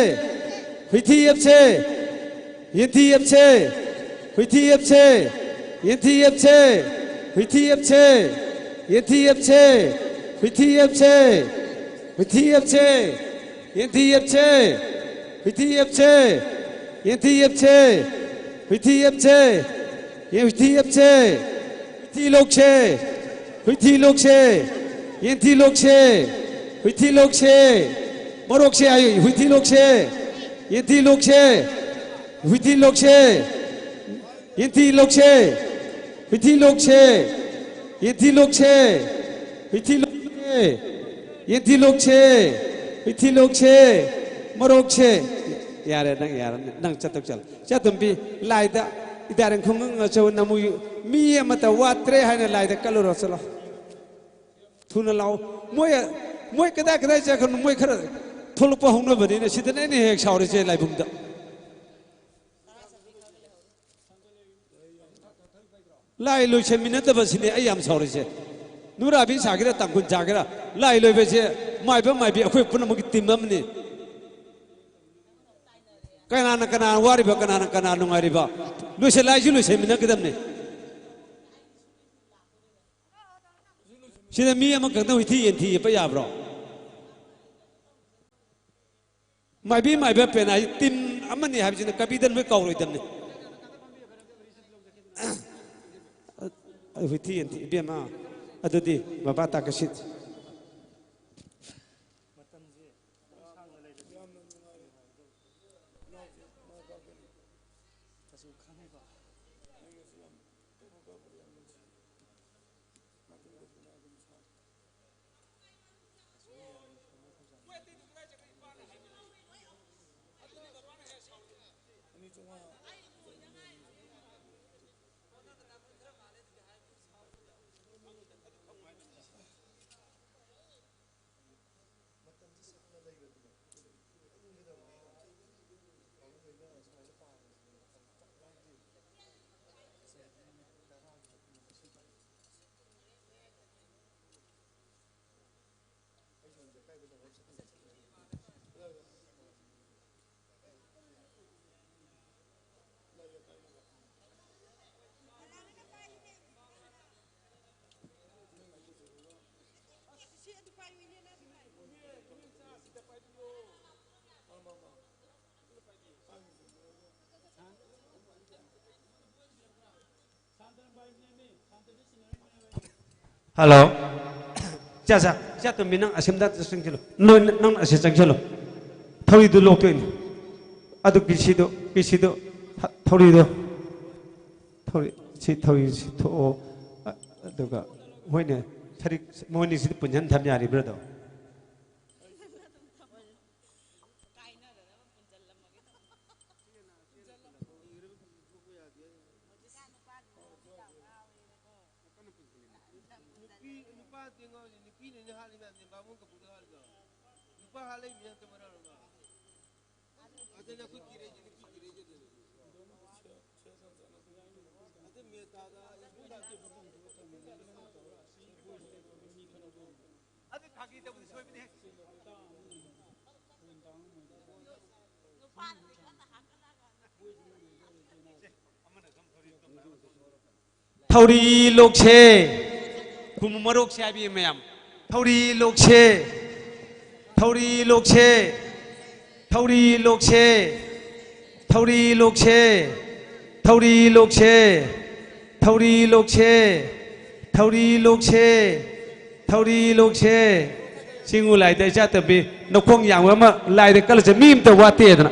ꯍꯨꯏꯊꯤ ꯌꯦꯞꯁꯦ, ꯌꯦꯟꯊꯤ ꯌꯦꯞꯁꯦ, ꯍꯨꯏꯊꯤ ꯌꯦꯞꯁꯦ, ꯌꯦꯟꯊꯤ ꯌꯦꯞꯁꯦ, ꯍꯨꯏꯊꯤ ꯌꯦꯞꯁꯦ, ꯌꯦꯟꯊꯤ ꯌꯦꯞꯁꯦ, ꯍꯨꯏꯊꯤ ꯌꯦꯞꯁꯦ, ꯍꯨꯏꯊꯤ ꯌꯦꯞꯁꯦ, ꯌꯦꯟꯊꯤ ꯌꯦꯞꯁꯦ, ꯍꯨꯏꯊꯤ ꯌꯦꯞꯁꯦ, ꯌꯦꯟꯊꯤ ꯌꯦꯞꯁꯦ, ꯍꯨꯏꯊꯤ ꯌꯦꯞꯁꯦ, ꯌꯦ-, ꯍꯨꯏꯊꯤ ꯌꯦꯞꯁꯦ, ꯍꯨꯏꯊꯤ ꯂꯣꯛꯁꯦ, ꯍꯨꯏꯊꯤ ꯂꯣꯛꯁꯦ, ꯌꯦꯟꯊꯤ ꯂꯣꯛꯁꯦ, ꯍꯨꯏꯊꯤ ꯂꯣꯛꯁꯦ, ꯃꯣꯔꯣꯛꯁꯦ ꯍꯥꯏꯌꯨ, ꯍꯨꯏꯊꯤ ꯂꯣꯛꯁꯦ, ꯌꯦꯟꯊꯤ ꯂꯣꯛꯁꯦ, ꯍꯨꯏꯊꯤ ꯂꯣꯛꯁꯦ, ꯌꯦꯟꯊꯤ ꯂꯣꯛꯁꯦ, ꯍꯨꯏꯊꯤ ꯂꯣꯛꯁꯦ, ꯌꯦꯟꯊꯤ ꯂꯣꯛꯁꯦ, ꯍꯨꯏꯊꯤ ꯂꯣꯛꯁꯦ, ꯌꯦꯟꯊꯤ ꯂꯣꯛꯁꯦ, ꯍꯨꯏꯊꯤ ꯂꯣꯛꯁꯦ, ꯃꯣꯔꯣꯛꯁꯦ꯫ ꯌꯥꯔꯦ, ꯅꯪ ꯌꯥꯔꯦ, ꯅꯪ ꯆꯠꯇꯧ ꯆꯠꯂꯣ꯫ ꯏꯆꯥꯇꯣꯝꯕꯤ, ꯂꯥꯏꯗ ꯏꯗꯥꯔꯦꯟ ꯈꯨꯡꯒꯪ ꯑꯆꯧꯕ ꯅꯃꯨ ꯃꯤ ꯑꯃꯠꯇ ꯋꯥꯠꯇ꯭ꯔꯦ ꯍꯥꯏꯅ ꯂꯥꯏꯗ ꯀꯠꯂꯨꯔꯣ, ꯆꯠꯂꯣ꯫ ꯊꯨꯅ ꯂꯥꯛꯑꯣ꯫ ꯃꯣꯏ, ꯃꯣꯏ ꯀꯗꯥꯏ ꯀꯗꯥꯏ ꯆꯠꯈ꯭ꯔꯅꯣ? ꯃꯣꯏ ꯈꯔ ꯊꯣꯛꯂꯛꯄ ꯍꯧꯅꯕꯅꯤꯅ ꯁꯤꯗꯅꯦ ꯑꯩꯅ ꯍꯦꯛ ꯁꯥꯎꯔꯤꯁꯦ ꯂꯥꯏꯕꯨꯡꯗ꯫ ꯂꯥꯏ ꯂꯣꯏꯁꯟꯃꯤꯟꯅꯗꯕꯁꯤꯅꯦ ꯑꯩ ꯌꯥꯝ ꯁꯥꯎꯔꯤꯁꯦ꯫ ꯅꯨꯔꯥꯕꯤ ꯁꯥꯒꯦꯔꯥ, ꯇꯥꯡꯈꯨꯜ ꯁꯥꯒꯦꯔꯥ, ꯂꯥꯏ ꯂꯣꯏꯕꯁꯦ ꯃꯥꯏꯕ ꯃꯥꯏꯕꯤ ꯑꯩꯈꯣꯏ ꯄꯨꯝꯅꯃꯛꯀꯤ ꯇꯤꯝ ꯑꯃꯅꯤ꯫ ꯀꯅꯥꯅ ꯀꯅꯥ ꯋꯥꯔꯤꯕ, ꯀꯅꯥꯅ ꯀꯅꯥ ꯅꯨꯡꯉꯥꯏꯔꯤꯕ, ꯂꯣꯏꯁꯤꯜꯂꯛꯏꯁꯨ ꯂꯣꯏꯁꯤꯟꯃꯤꯟꯅꯒꯗꯕꯅꯤ꯫ ꯁꯤꯗ ꯃꯤ ꯑꯃꯈꯛꯇ ꯍꯨꯏꯊꯤ ꯌꯦꯟꯊꯤ ꯌꯦꯠꯄ ꯌꯥꯕ꯭ꯔꯣ? ꯃꯥꯏꯕꯤ ꯃꯥꯏꯕ ꯄꯦꯟ ꯍꯥꯏ ꯇꯤꯝ ꯑꯃꯅꯤ ꯍꯥꯏꯕꯁꯤꯅ ꯀꯕꯤꯗ ꯂꯣꯏ ꯀꯥꯎꯔꯣꯏꯗꯕꯅꯤ꯫ ꯑꯩ ꯍꯨꯏꯊꯤ ꯌꯦꯟꯊꯤ ꯏꯕꯦꯝꯃ꯫ ꯑꯗꯨꯗꯤ ꯕꯕꯥ ꯇꯥꯀꯁꯤꯠ꯫ ꯃꯇꯝꯁꯦ ꯁꯥꯡꯅ ꯂꯩꯕꯗꯤ ꯌꯥꯝꯅ ꯅꯨꯡꯉꯥꯏꯔꯦ꯫ ꯏꯅꯥꯎꯁꯦ ꯃꯥꯏ ꯄꯥꯛꯀꯅꯤ꯫ ꯈꯪꯉꯦꯕ꯫ ꯑꯩꯒꯁꯨ ꯌꯥꯝ ꯀꯩꯅꯣ ꯇꯧꯕꯗ ꯌꯥꯝ ꯅꯨꯡꯁꯤ꯫ ꯃꯇꯨꯡꯗꯁꯨ ꯃꯥ ꯑꯗꯨꯝ ꯁꯥꯎ꯫ ꯑꯅꯤ ꯆꯥꯝꯃꯉꯥ꯫ ꯃꯇꯝꯁꯦ ꯁꯥꯡꯅ ꯂꯩꯕꯗꯨꯅꯦ꯫ ꯂꯣꯏꯁꯤꯟꯒꯗꯕꯅꯦ꯫ ꯄꯥꯕꯨꯡꯈꯣꯏꯅ ꯁꯨꯃꯥꯏꯅ ꯄꯥꯕꯁꯦ ꯃꯇꯝ ꯆꯞ ꯃꯥꯟꯅꯗꯦꯕ꯫ ꯉꯁꯥꯏꯒꯤ ꯃꯤꯅꯤꯠ ꯇꯔꯥꯒꯤ ꯃꯇꯨꯡꯗ ꯁꯤ ꯄꯥꯏ꯫ ꯑꯩ ꯁꯣꯝꯗ ꯀꯥꯏꯗ ꯇꯧꯔ ꯆꯠꯀꯅꯤ? ꯍꯜꯂꯣ꯫ ꯆꯥ, ꯆꯥ, ꯆꯥ, ꯇꯣꯝꯕꯤ, ꯅꯪ ꯑꯁꯤꯝꯗ ꯆꯪꯁꯤꯜꯂꯨ꯫ ꯅꯣꯏ, ꯅꯪ ꯑꯁꯤ ꯆꯪꯁꯤꯜꯂꯨ꯫ ꯊꯧꯔꯤꯗꯨ ꯂꯣꯛꯇꯣꯏꯅꯤ꯫ ꯑꯗꯨ ꯄꯤ ꯁꯤꯗꯨ, ꯄꯤ ꯁꯤꯗꯨ, ꯊ-, ꯊꯧꯔꯤꯗꯨ꯫ ꯊꯧꯔꯤ, ꯁꯤ ꯊꯧꯔꯤꯁꯤ ꯊꯣꯛꯑꯣ꯫ ꯑ-, ꯑꯗꯨꯒ, ꯍꯣꯏꯅꯦ, ꯁꯔꯤꯛ, ꯃꯣꯏꯅꯤꯁꯤꯗꯤ ꯄꯨꯟꯁꯤꯟ ꯊꯝ ꯌꯥꯔꯤꯕ꯭ꯔꯥꯗꯣ? ꯅꯨꯄꯤ, ꯅꯨꯄꯥ ꯑꯇꯦꯡ ꯉꯥꯎꯔꯤꯁꯦ ꯅꯨꯄꯤꯅꯅꯦ ꯍꯥꯠꯂꯤ ꯃꯌꯥꯝꯁꯦ, ꯕꯥꯃꯣꯟ ꯀꯕꯨꯗ ꯍꯥꯠꯂꯤꯗꯣ꯫ ꯅꯨꯄꯥ ꯍꯥꯠꯂꯛꯏ ꯃꯌꯥꯝꯁꯦ ꯃꯔꯝ ꯑꯃ꯫ ꯑꯗꯨꯅ ꯑꯩꯈꯣꯏ ꯀꯤꯔꯛꯏꯁꯦ, ꯅꯨꯄꯤ ꯀꯤꯔꯛꯏꯁꯦ ꯑꯗꯨꯅꯅꯦ꯫ ꯑꯗꯨ ꯃꯦꯇꯥꯗ ꯑꯗꯨ ꯐꯥꯒꯤ ꯇꯧꯕꯗꯤ ꯁꯣꯏꯕꯅꯦ꯫ ꯊꯧꯔꯤ ꯂꯣꯛꯁꯦ꯫ ꯈꯨꯝꯃꯨ ꯃꯔꯣꯛꯁꯦ ꯍꯥꯏꯕꯤꯌꯨ ꯃꯌꯥꯝ꯫ ꯊꯧꯔꯤ ꯂꯣꯛꯁꯦ꯫ ꯊꯧꯔꯤ ꯂꯣꯛꯁꯦ꯫ ꯊꯧꯔꯤ ꯂꯣꯛꯁꯦ꯫ ꯊꯧꯔꯤ ꯂꯣꯛꯁꯦ꯫ ꯊꯧꯔꯤ ꯂꯣꯛꯁꯦ꯫ ꯊꯧꯔꯤ ꯂꯣꯛꯁꯦ꯫ ꯊꯧꯔꯤ ꯂꯣꯛꯁꯦ꯫ ꯊꯧꯔꯤ ꯂꯣꯛꯁꯦ꯫ ꯆꯤꯡꯉꯨ ꯂꯥꯏꯗ ꯏꯆꯥ ꯇꯝꯕꯤ ꯅꯈꯣꯡ ꯌꯥꯝꯕ ꯑꯃ ꯂꯥꯏꯗ ꯀꯜꯂꯁꯦ ꯃꯤ ꯑꯃꯇ ꯋꯥꯠꯇꯦꯗꯅ꯫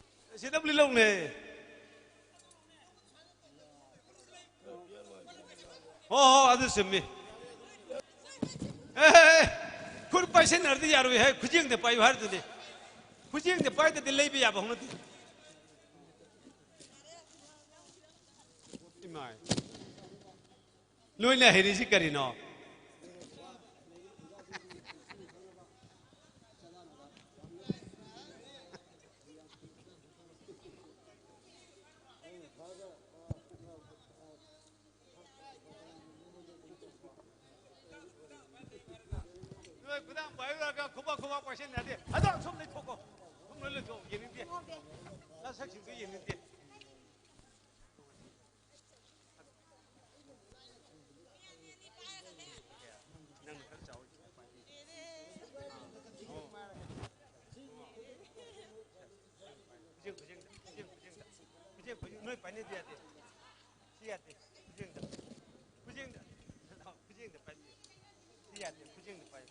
ꯁꯤ ꯗꯕ꯭ꯂꯤꯎ ꯂꯧꯅꯦ꯫ ꯍꯣ, ꯍꯣ, ꯑꯗꯨ ꯆꯨꯝꯃꯤ꯫ ꯑꯦ, ꯑꯦ, ꯑꯦ, ꯈꯨꯠ ꯄꯥꯏꯁꯟꯅꯔꯗꯤ ꯌꯥꯔꯣꯏ ꯍꯥꯏ, ꯈꯨꯖꯦꯡꯗ ꯄꯥꯏꯌꯨ ꯍꯥꯏꯔꯗꯨꯅꯤ꯫ ꯈꯨꯖꯦꯡꯗ ꯄꯥꯏꯗꯗꯤ ꯂꯩꯕ ꯌꯥꯕ ꯍꯧꯅꯗꯦ꯫ ꯏꯃꯥꯏ꯫ ꯅꯣꯏꯅ ꯍꯩꯔꯤꯁꯤ ꯀꯔꯤꯅꯣ? ꯅꯣꯏ ꯈꯨꯗꯥꯡ ꯄꯥꯏꯔꯨꯔꯒ ꯈꯨꯕꯥꯛ ꯈꯨꯕꯥꯛ ꯄꯥꯏꯁꯤꯟꯅꯗꯦ꯫ ꯑꯗꯣ ꯁꯨꯝ ꯂꯩꯊꯣꯛꯀꯣ꯫ ꯁꯨꯝ ꯂꯣꯏ ꯂꯩꯊꯣꯛ꯫ ꯌꯦꯡꯅꯤꯡꯗꯦ꯫ ꯅꯁꯛꯁꯤꯡꯗꯨ ꯌꯦꯡꯅꯤꯡꯗꯦ꯫ ꯅꯪꯅ ꯈꯔ ꯆꯥꯎꯏ꯫ ꯈꯨꯖꯦꯡ, ꯈꯨꯖꯦꯡꯗ, ꯈꯨꯖꯦꯡ, ꯈꯨꯖꯦꯡꯗ꯫ ꯈꯨꯖꯦꯡ, ꯈꯨꯖꯦꯡ, ꯅꯣꯏ ꯄꯥꯏꯅꯗ ꯌꯥꯗꯦ꯫ ꯁꯤ ꯌꯥꯗꯦ꯫ ꯈꯨꯖꯦꯡꯗ꯫ ꯈꯨꯖꯦꯡꯗ꯫ ꯈꯨꯖꯦꯡꯗ ꯄꯥꯏ꯫ ꯁꯤ ꯌꯥꯗꯦ꯫ ꯈꯨꯖꯦꯡꯗ ꯄꯥꯏ꯫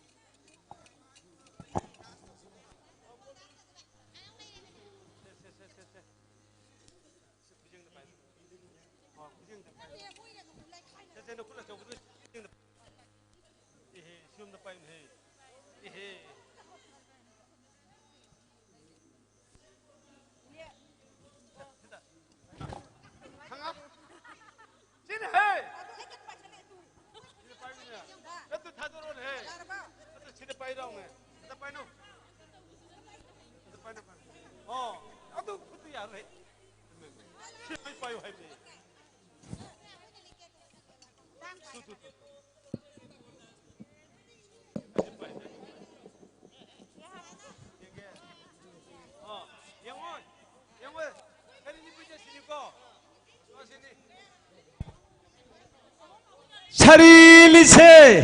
ꯁꯦ, ꯁꯦ, ꯁꯦ, ꯁꯦ, ꯁꯦ꯫ ꯁꯤ ꯈꯨꯖꯦꯡꯗ ꯄꯥꯏ꯫ ꯑꯣ, ꯈꯨꯖꯦꯡꯗ ꯄꯥꯏ꯫ ꯁꯦ, ꯁꯦ, ꯅꯈꯨꯠ ꯑꯆꯧꯕꯗꯨ ꯈꯨꯖꯦꯡꯗ꯫ ꯏꯍꯦ, ꯁꯤꯔꯣꯝꯗ ꯄꯥꯏꯌꯨꯅꯦꯍꯦ꯫ ꯏꯍꯦ꯫ ꯁꯤꯗ꯫ ꯍꯪꯉꯣ꯫ ꯁꯤꯅꯦꯍꯦ꯫ ꯁꯤꯗ ꯄꯥꯏꯌꯨꯅꯦ꯫ ꯅꯠꯇꯨ ꯊꯥꯗꯣꯔꯛꯑꯣꯅꯦꯍꯦ꯫ ꯅꯠꯇꯨ ꯁꯤꯗ ꯄꯥꯏꯔꯛꯑꯣꯅꯦ꯫ ꯑꯗ ꯄꯥꯏꯅꯨ꯫ ꯑꯗ ꯄꯥꯏꯅꯨ, ꯄꯥꯏꯅꯨ꯫ ꯑꯣ, ꯑꯗꯨ ꯈꯨꯠꯇꯨ ꯌꯥꯔꯣꯏ꯫ ꯁꯤ ꯄꯥꯏꯌꯨ ꯍꯥꯏꯕꯅꯦ꯫ Two, two, two, two. ꯌꯦꯡꯉꯣ, ꯌꯦꯡꯉꯣ꯫ ꯀꯔꯤꯅꯤ ꯄꯤꯖꯁꯤꯅꯤꯀꯣ? ꯁꯥꯔꯤ ꯂꯤꯁꯦ,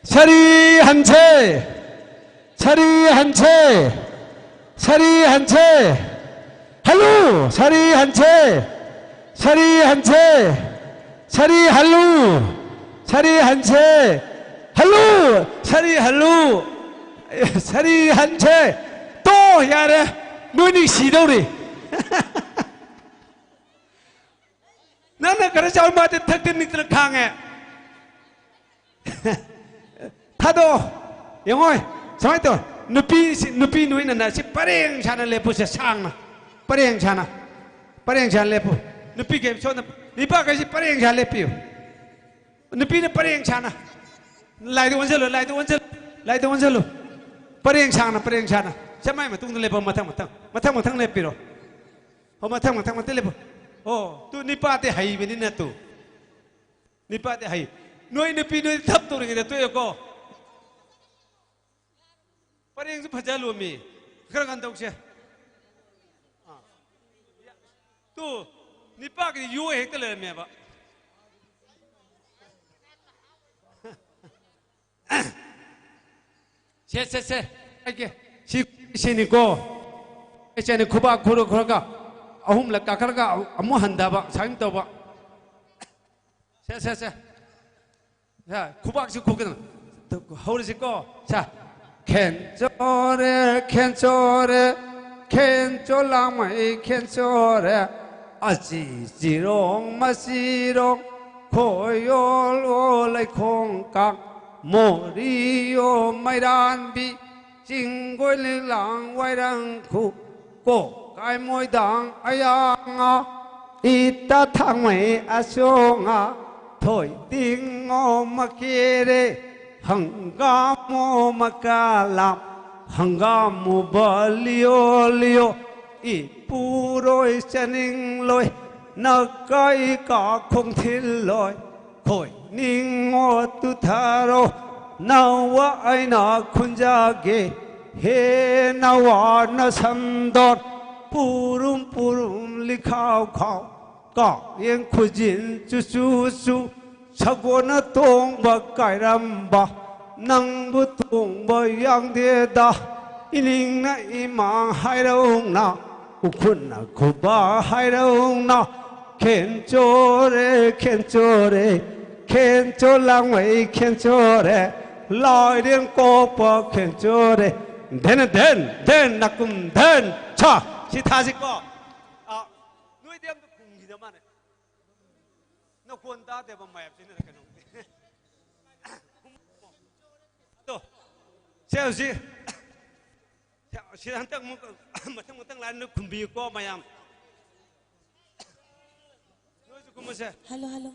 ꯁꯥꯔꯤ ꯍꯟꯁꯦ, ꯁꯥꯔꯤ ꯍꯟꯁꯦ, ꯁꯥꯔꯤ ꯍꯟꯁꯦ, ꯍꯜꯂꯨ, ꯁꯥꯔꯤ ꯍꯟꯁꯦ, ꯁꯥꯔꯤ ꯍꯟꯁꯦ, ꯁꯥꯔꯤ ꯍꯜꯂꯨ, ꯁꯥꯔꯤ ꯍꯟꯁꯦ, ꯍꯜꯂꯨ, ꯁꯥꯔꯤ ꯍꯜꯂꯨ, ꯁꯥꯔꯤ ꯍꯟꯁꯦ, ꯇꯣ, ꯌꯥꯔꯦ꯫ ꯅꯣꯏꯅꯤ ꯁꯤꯗꯧꯔꯤ꯫ ꯅꯪꯅ ꯈꯔ ꯆꯥꯎ, ꯃꯥꯗꯤ ꯊꯛꯇ ꯅꯤꯛꯇꯅ ꯈꯥꯡꯉꯦ꯫ ꯊꯥꯗꯣꯛꯑꯣ꯫ ꯌꯦꯡꯉꯣ, ꯁꯨꯃꯥꯏꯅ ꯇꯧ꯫ ꯅꯨꯄꯤ, ꯅꯨꯄꯤ ꯅꯣꯏꯅꯅꯦ ꯁꯤ ꯄꯔꯦꯡ ꯁꯥꯅ ꯂꯦꯞꯄꯨꯁꯦ, ꯁꯥꯡꯅ꯫ ꯄꯔꯦꯡ ꯁꯥꯅ꯫ ꯄꯔꯦꯡ ꯁꯥꯅ ꯂꯦꯞꯄꯨ꯫ ꯅꯨꯄꯤꯈꯩ ꯁꯣꯝꯗ, ꯅꯨꯄꯥꯈꯩꯁꯤ ꯄꯔꯦꯡ ꯁꯥꯅ ꯂꯦꯞꯄꯤꯌꯨ꯫ ꯅꯨꯄꯤꯅ ꯄꯔꯦꯡ ꯁꯥꯅ꯫ ꯂꯥꯏꯗ ꯑꯣꯟꯁꯤꯜꯂꯨ, ꯂꯥꯏꯗ ꯑꯣꯟꯁꯤꯜꯂꯨ, ꯂꯥꯏꯗ ꯑꯣꯟꯁꯤꯜꯂꯨ꯫ ꯄꯔꯦꯡ ꯁꯥꯡꯅ, ꯄꯔꯦꯡ ꯁꯥꯡꯅ꯫ ꯆꯞ ꯃꯥꯏ ꯃꯇꯨꯡꯗ ꯂꯦꯞꯄꯣ, ꯃꯊꯪ, ꯃꯊꯪ꯫ ꯃꯊꯪ, ꯃꯊꯪ ꯂꯦꯞꯄꯤꯔꯣ꯫ ꯍꯣ, ꯃꯊꯪ, ꯃꯊꯪ, ꯃꯊꯪ ꯂꯦꯞꯄꯣ꯫ ꯑꯣ, ꯇꯨ ꯅꯤꯄꯥꯗꯤ ꯍꯩꯕꯅꯤꯅ ꯇꯨ꯫ ꯅꯤꯄꯥꯗꯤ ꯍꯩ꯫ ꯅꯣꯏ ꯅꯨꯄꯤ ꯅꯣꯏ ꯊꯞ ꯇꯧꯔꯤꯉꯩꯗ ꯇꯣꯛꯑꯦꯀꯣ꯫ ꯄꯔꯦꯡꯁꯨ ꯐꯖꯍꯜꯂꯣꯃꯤ꯫ ꯈꯔ ꯉꯟ ꯇꯧꯁꯦ꯫ ꯑꯥ꯫ ꯇꯨ, ꯅꯤꯄꯥꯒꯤꯗꯤ ꯌꯣ ꯍꯦꯛꯇ ꯂꯩꯔꯝꯃꯦꯕ꯫ ꯁꯦ, ꯁꯦ, ꯁꯦ꯫ ꯍꯥꯏꯒꯦ꯫ ꯁꯤ, ꯁꯤꯅꯤꯀꯣ꯫ ꯑꯩ ꯁꯤꯅꯤ ꯈꯨꯕꯥꯛ ꯈꯨꯔ-, ꯈꯨꯔꯒ ꯑꯍꯨꯝꯂꯛ ꯀꯥꯈꯠꯂꯒ ꯑꯃꯨꯛ ꯍꯟꯊꯕ, ꯁꯨꯃꯥꯏꯅ ꯇꯧꯕ꯫ ꯁꯦ, ꯁꯦ, ꯁꯦ꯫ ꯁꯦ, ꯈꯨꯕꯥꯛꯁꯤ ꯈꯨꯒꯗꯕ꯫ ꯍꯧꯔꯁꯤꯀꯣ꯫ ꯁꯦ꯫ ꯈꯦꯟꯆꯣꯔꯦ, ꯈꯦꯟꯆꯣꯔꯦ, ꯈꯦꯟꯆꯣ ꯂꯥꯡꯃꯩ ꯈꯦꯟꯆꯣꯔꯦ꯫ ꯑꯆꯤ ꯆꯤꯔꯣꯡ ꯃꯆꯤꯔꯣꯡ, ꯈꯣꯏꯌꯣꯜ ꯑꯣ ꯂꯩꯈꯣꯡ ꯀꯥꯡ, ꯃꯣꯔꯤꯌꯣ ꯃꯩꯔꯥꯟꯕꯤ, ꯆꯤꯡꯒꯣꯏ ꯂꯤꯛꯂꯥꯡ ꯋꯥꯏꯔꯪꯈꯨ, ꯀꯣ ꯀꯥꯏꯃꯣꯏꯗꯥꯡ ꯑꯌꯥꯉꯥ, ꯏꯇꯥ ꯊꯥꯡꯃꯩ ꯑꯆꯣꯉꯥ, ꯊꯣꯏ ꯇꯤꯡꯉꯣ ꯃꯀꯦꯔꯦ, ꯍꯪꯒꯥꯃꯣ ꯃꯀꯥꯂꯥꯝ, ꯍꯪꯒꯥꯃꯣ ꯕꯂꯤꯌꯣ ꯂꯤꯌꯣ, ꯏꯄꯨꯔꯣꯏ ꯆꯥꯅꯤꯡꯂꯣꯏ, ꯅꯀꯥꯏ ꯀꯥꯈꯣꯡ ꯊꯤꯜꯂꯣꯏ, ꯈꯣꯏ ꯅꯤꯡꯉꯣ ꯇꯨꯊꯔꯣ, ꯅꯋꯥ ꯑꯩꯅ ꯈꯨꯟꯖꯥꯒꯦ, ꯍꯦ ꯅꯋꯥ ꯅꯁꯝꯗꯣꯟ, ꯄꯨꯔꯨꯝ ꯄꯨꯔꯨꯝ ꯂꯤꯈꯥꯎ ꯈꯥꯎ, ꯀꯥꯌꯦꯡ ꯈꯨꯖꯤꯟ ꯆꯨꯆꯨ ꯆꯨ, ꯁꯒꯣꯜꯅ ꯇꯣꯡꯕ ꯀꯥꯏꯔꯝꯕ, ꯅꯪꯕꯨ ꯇꯣꯡꯕ ꯌꯥꯡꯗꯦꯗ, ꯏꯅꯤꯡꯅ ꯏꯃꯥꯡ ꯍꯥꯏꯔꯧꯅ, ꯎꯈꯨꯟꯅ ꯈꯨꯕꯥ ꯍꯥꯏꯔꯧꯅ, ꯈꯦꯟꯆꯣꯔꯦ, ꯈꯦꯟꯆꯣꯔꯦ, ꯈꯦꯟꯆꯣ ꯂꯥꯡꯃꯩ ꯈꯦꯟꯆꯣꯔꯦ, ꯂꯥꯏꯔꯦꯟ ꯀꯣꯛꯄ ꯈꯦꯟꯆꯣꯔꯦ, ꯙꯦꯟ ꯙꯦꯟ ꯙꯦꯟ ꯅꯥꯀꯨꯝ ꯙꯦꯟ ꯁꯥ꯫ ꯁꯤ ꯊꯥꯁꯤꯀꯣ꯫ ꯑ, ꯅꯣꯏꯗꯤ ꯑꯝꯇ ꯈꯨꯝꯈꯤꯗ ꯃꯥꯅꯦ꯫ ꯅꯈꯣꯟ ꯇꯥꯗꯦꯕ ꯃꯌꯥꯝꯁꯤꯅ ꯀꯩꯅꯣ꯫ ꯑꯗꯣ, ꯁꯦ ꯍꯧꯖꯤꯛ, ꯁꯤ ꯍꯟꯗꯛ ꯑꯃꯨꯛ ꯃꯊꯪ ꯃꯊꯪ ꯂꯥꯏꯟ ꯅꯣꯏ ꯈꯨꯝꯕꯤꯌꯨꯀꯣ ꯃꯌꯥꯝ꯫ ꯅꯣꯏꯁꯨ ꯈꯨꯝꯃꯨꯁꯦ꯫ Hello, hello.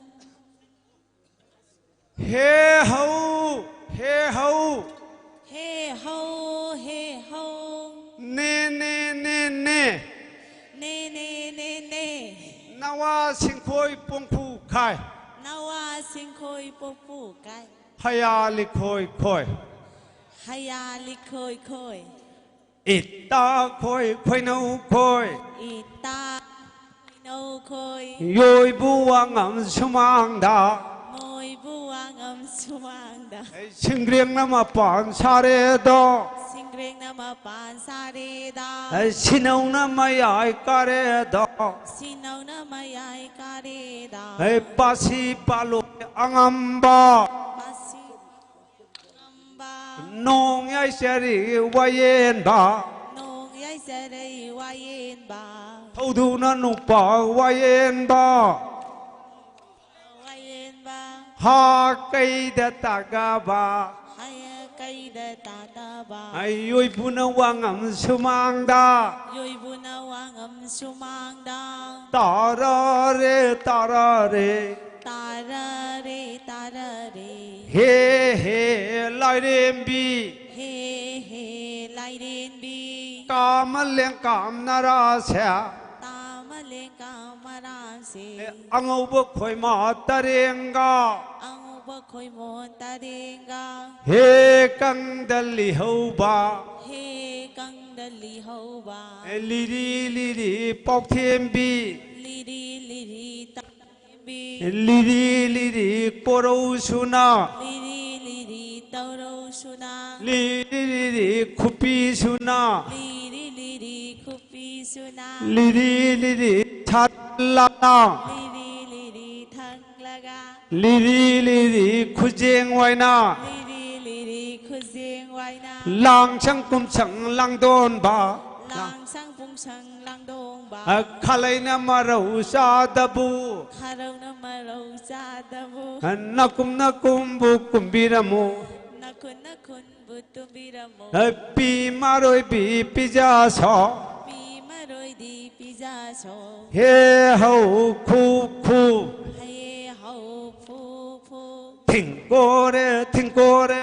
ꯍꯦ ꯍꯧ, ꯍꯦ ꯍꯧ꯫ ꯍꯦ ꯍꯧ, ꯍꯦ ꯍꯧ꯫ ꯅꯦ, ꯅꯦ, ꯅꯦ, ꯅꯦ꯫ ꯅꯦ, ꯅꯦ, ꯅꯦ, ꯅꯦ꯫ ꯅꯋꯥ ꯁꯤꯡꯈꯣꯏ ꯄꯣꯡꯐꯨ ꯈꯥꯏ꯫ ꯅꯋꯥ ꯁꯤꯡꯈꯣꯏ ꯄꯣꯡꯐꯨ ꯈꯥꯏ꯫ ꯍꯌꯥ ꯂꯤꯈꯣꯏ ꯈꯣꯏ꯫ ꯍꯌꯥ ꯂꯤꯈꯣꯏ ꯈꯣꯏ꯫ ꯏꯇꯥ ꯈꯣꯏ ꯈꯣꯏꯅꯧ ꯈꯣꯏ꯫ ꯏꯇꯥ ꯈꯣꯏꯅꯧ ꯈꯣꯏ꯫ ꯌꯣꯏꯕꯨ ꯋꯥꯉꯝ ꯁꯨꯃꯥꯡꯗ꯫ ꯃꯣꯏꯕꯨ ꯋꯥꯉꯝ ꯁꯨꯃꯥꯡꯗ꯫ ꯁꯤꯡꯒ꯭ꯔꯦꯡꯅ ꯃꯄꯥꯟ ꯁꯥꯔꯦꯗꯣ꯫ ꯁꯤꯡꯒ꯭ꯔꯦꯡꯅ ꯃꯄꯥꯟ ꯁꯥꯔꯦꯗ꯫ ꯁꯤꯅꯧꯅ ꯃꯌꯥꯏ ꯀꯥꯔꯦꯗꯣ꯫ ꯁꯤꯅꯧꯅ ꯃꯌꯥꯏ ꯀꯥꯔꯦꯗ꯫ ꯄꯥꯁꯤ ꯄꯥꯂꯣꯏ ꯑꯉꯝꯕ꯫ ꯄꯥꯁꯤ ꯅꯣꯡ ꯌꯥꯏꯆꯔꯤ ꯋꯥꯌꯦꯟꯕ꯫ ꯅꯣꯡ ꯌꯥꯏꯆꯔꯩ ꯋꯥꯌꯦꯟꯕ꯫ ꯊꯧꯗꯨꯅ ꯅꯨꯄꯥ ꯋꯥꯌꯦꯟꯕ꯫ ꯋꯥꯌꯦꯟꯕ꯫ ꯍꯥ ꯀꯩꯗ ꯇꯥꯒꯕ꯫ ꯍꯌ ꯀꯩꯗ ꯇꯥꯗꯕ꯫ ꯑꯩ ꯌꯣꯏꯕꯨꯅ ꯋꯥꯉꯝ ꯁꯨꯃꯥꯡꯗ꯫ ꯌꯣꯏꯕꯨꯅ ꯋꯥꯉꯝ ꯁꯨꯃꯥꯡꯗ꯫ ꯇꯥꯔꯥꯔꯦ ꯇꯥꯔꯥꯔꯦ꯫ ꯇꯥꯔꯥꯔꯦ ꯇꯥꯔꯥꯔꯦ꯫ ꯍꯦ ꯍꯦ ꯂꯥꯏꯔꯦꯝꯕꯤ꯫ ꯍꯦ ꯍꯦ ꯂꯥꯏꯔꯦꯝꯕꯤ꯫ ꯀꯥꯃ ꯂꯦꯡꯀꯥꯝ ꯅꯔꯥꯁꯦ꯫ ꯇꯥꯃ ꯂꯦꯡꯀꯥꯝ ꯃꯔꯥꯁꯦ꯫ ꯑꯉꯧꯕ ꯈꯣꯏꯃ ꯇꯔꯦꯡꯒ꯫ ꯑꯉꯧꯕ ꯈꯣꯏꯃꯣ ꯇꯔꯦꯡꯒ꯫ ꯍꯦ ꯀꯪꯗ ꯂꯤꯍꯧꯕ꯫ ꯍꯦ ꯀꯪꯗ ꯂꯤꯍꯧꯕ꯫ ꯂꯤꯔꯤ ꯂꯤꯔꯤ ꯄꯥꯎꯊꯦꯝꯕꯤ꯫ ꯂꯤꯔꯤ ꯂꯤꯔꯤ ꯇꯥꯎꯊꯦꯝꯕꯤ꯫ ꯂꯤꯔꯤ ꯂꯤꯔꯤ ꯀꯣꯔꯧ ꯁꯨꯅ꯫ ꯂꯤꯔꯤ ꯂꯤꯔꯤ ꯇꯧꯔꯧ ꯁꯨꯅ꯫ ꯂꯤꯔꯤ ꯂꯤꯔꯤ ꯈꯨꯄꯤ ꯁꯨꯅ꯫ ꯂꯤꯔꯤ ꯂꯤꯔꯤ ꯈꯨꯄꯤ ꯁꯨꯅ꯫ ꯂꯤꯔꯤ ꯂꯤꯔꯤ ꯁꯥꯠꯂꯅ꯫ ꯂꯤꯔꯤ ꯂꯤꯔꯤ ꯊꯪꯂꯒ꯫ ꯂꯤꯔꯤ ꯂꯤꯔꯤ ꯈꯨꯖꯦꯡ ꯋꯥꯏꯅ꯫ ꯂꯤꯔꯤ ꯂꯤꯔꯤ ꯈꯨꯖꯦꯡ ꯋꯥꯏꯅ꯫ ꯂꯥꯡꯁꯪ ꯀꯨꯝꯁꯪ ꯂꯥꯡꯗꯣꯟꯕ꯫ ꯂꯥꯡꯁꯪ ꯄꯨꯡꯁꯪ ꯂꯥꯡꯗꯣꯡꯕ꯫ ꯈꯂꯩꯅ ꯃꯔꯧ ꯆꯥꯗꯕꯨ꯫ ꯈꯔꯧꯅ ꯃꯔꯧ ꯆꯥꯗꯕꯨ꯫ ꯅꯀꯨꯝ ꯅꯀꯨꯝꯕꯨ ꯀꯨꯝꯕꯤꯔꯝꯃꯨ꯫ ꯅꯈꯨꯟ ꯅꯈꯨꯟꯕꯨ ꯇꯨꯝꯕꯤꯔꯝꯃꯨ꯫ ꯄꯤ ꯃꯔꯣꯏꯕꯤ ꯄꯤꯖꯥꯁꯣ꯫ ꯄꯤ ꯃꯔꯣꯏꯗꯤ ꯄꯤꯖꯥꯁꯣ꯫ ꯍꯦ ꯍꯧ ꯈꯨ ꯈꯨ꯫ ꯍꯌꯦ ꯍꯧ ꯐꯨ ꯐꯨ꯫ ꯊꯤꯡꯀꯣꯔꯦ ꯊꯤꯡꯀꯣꯔꯦ꯫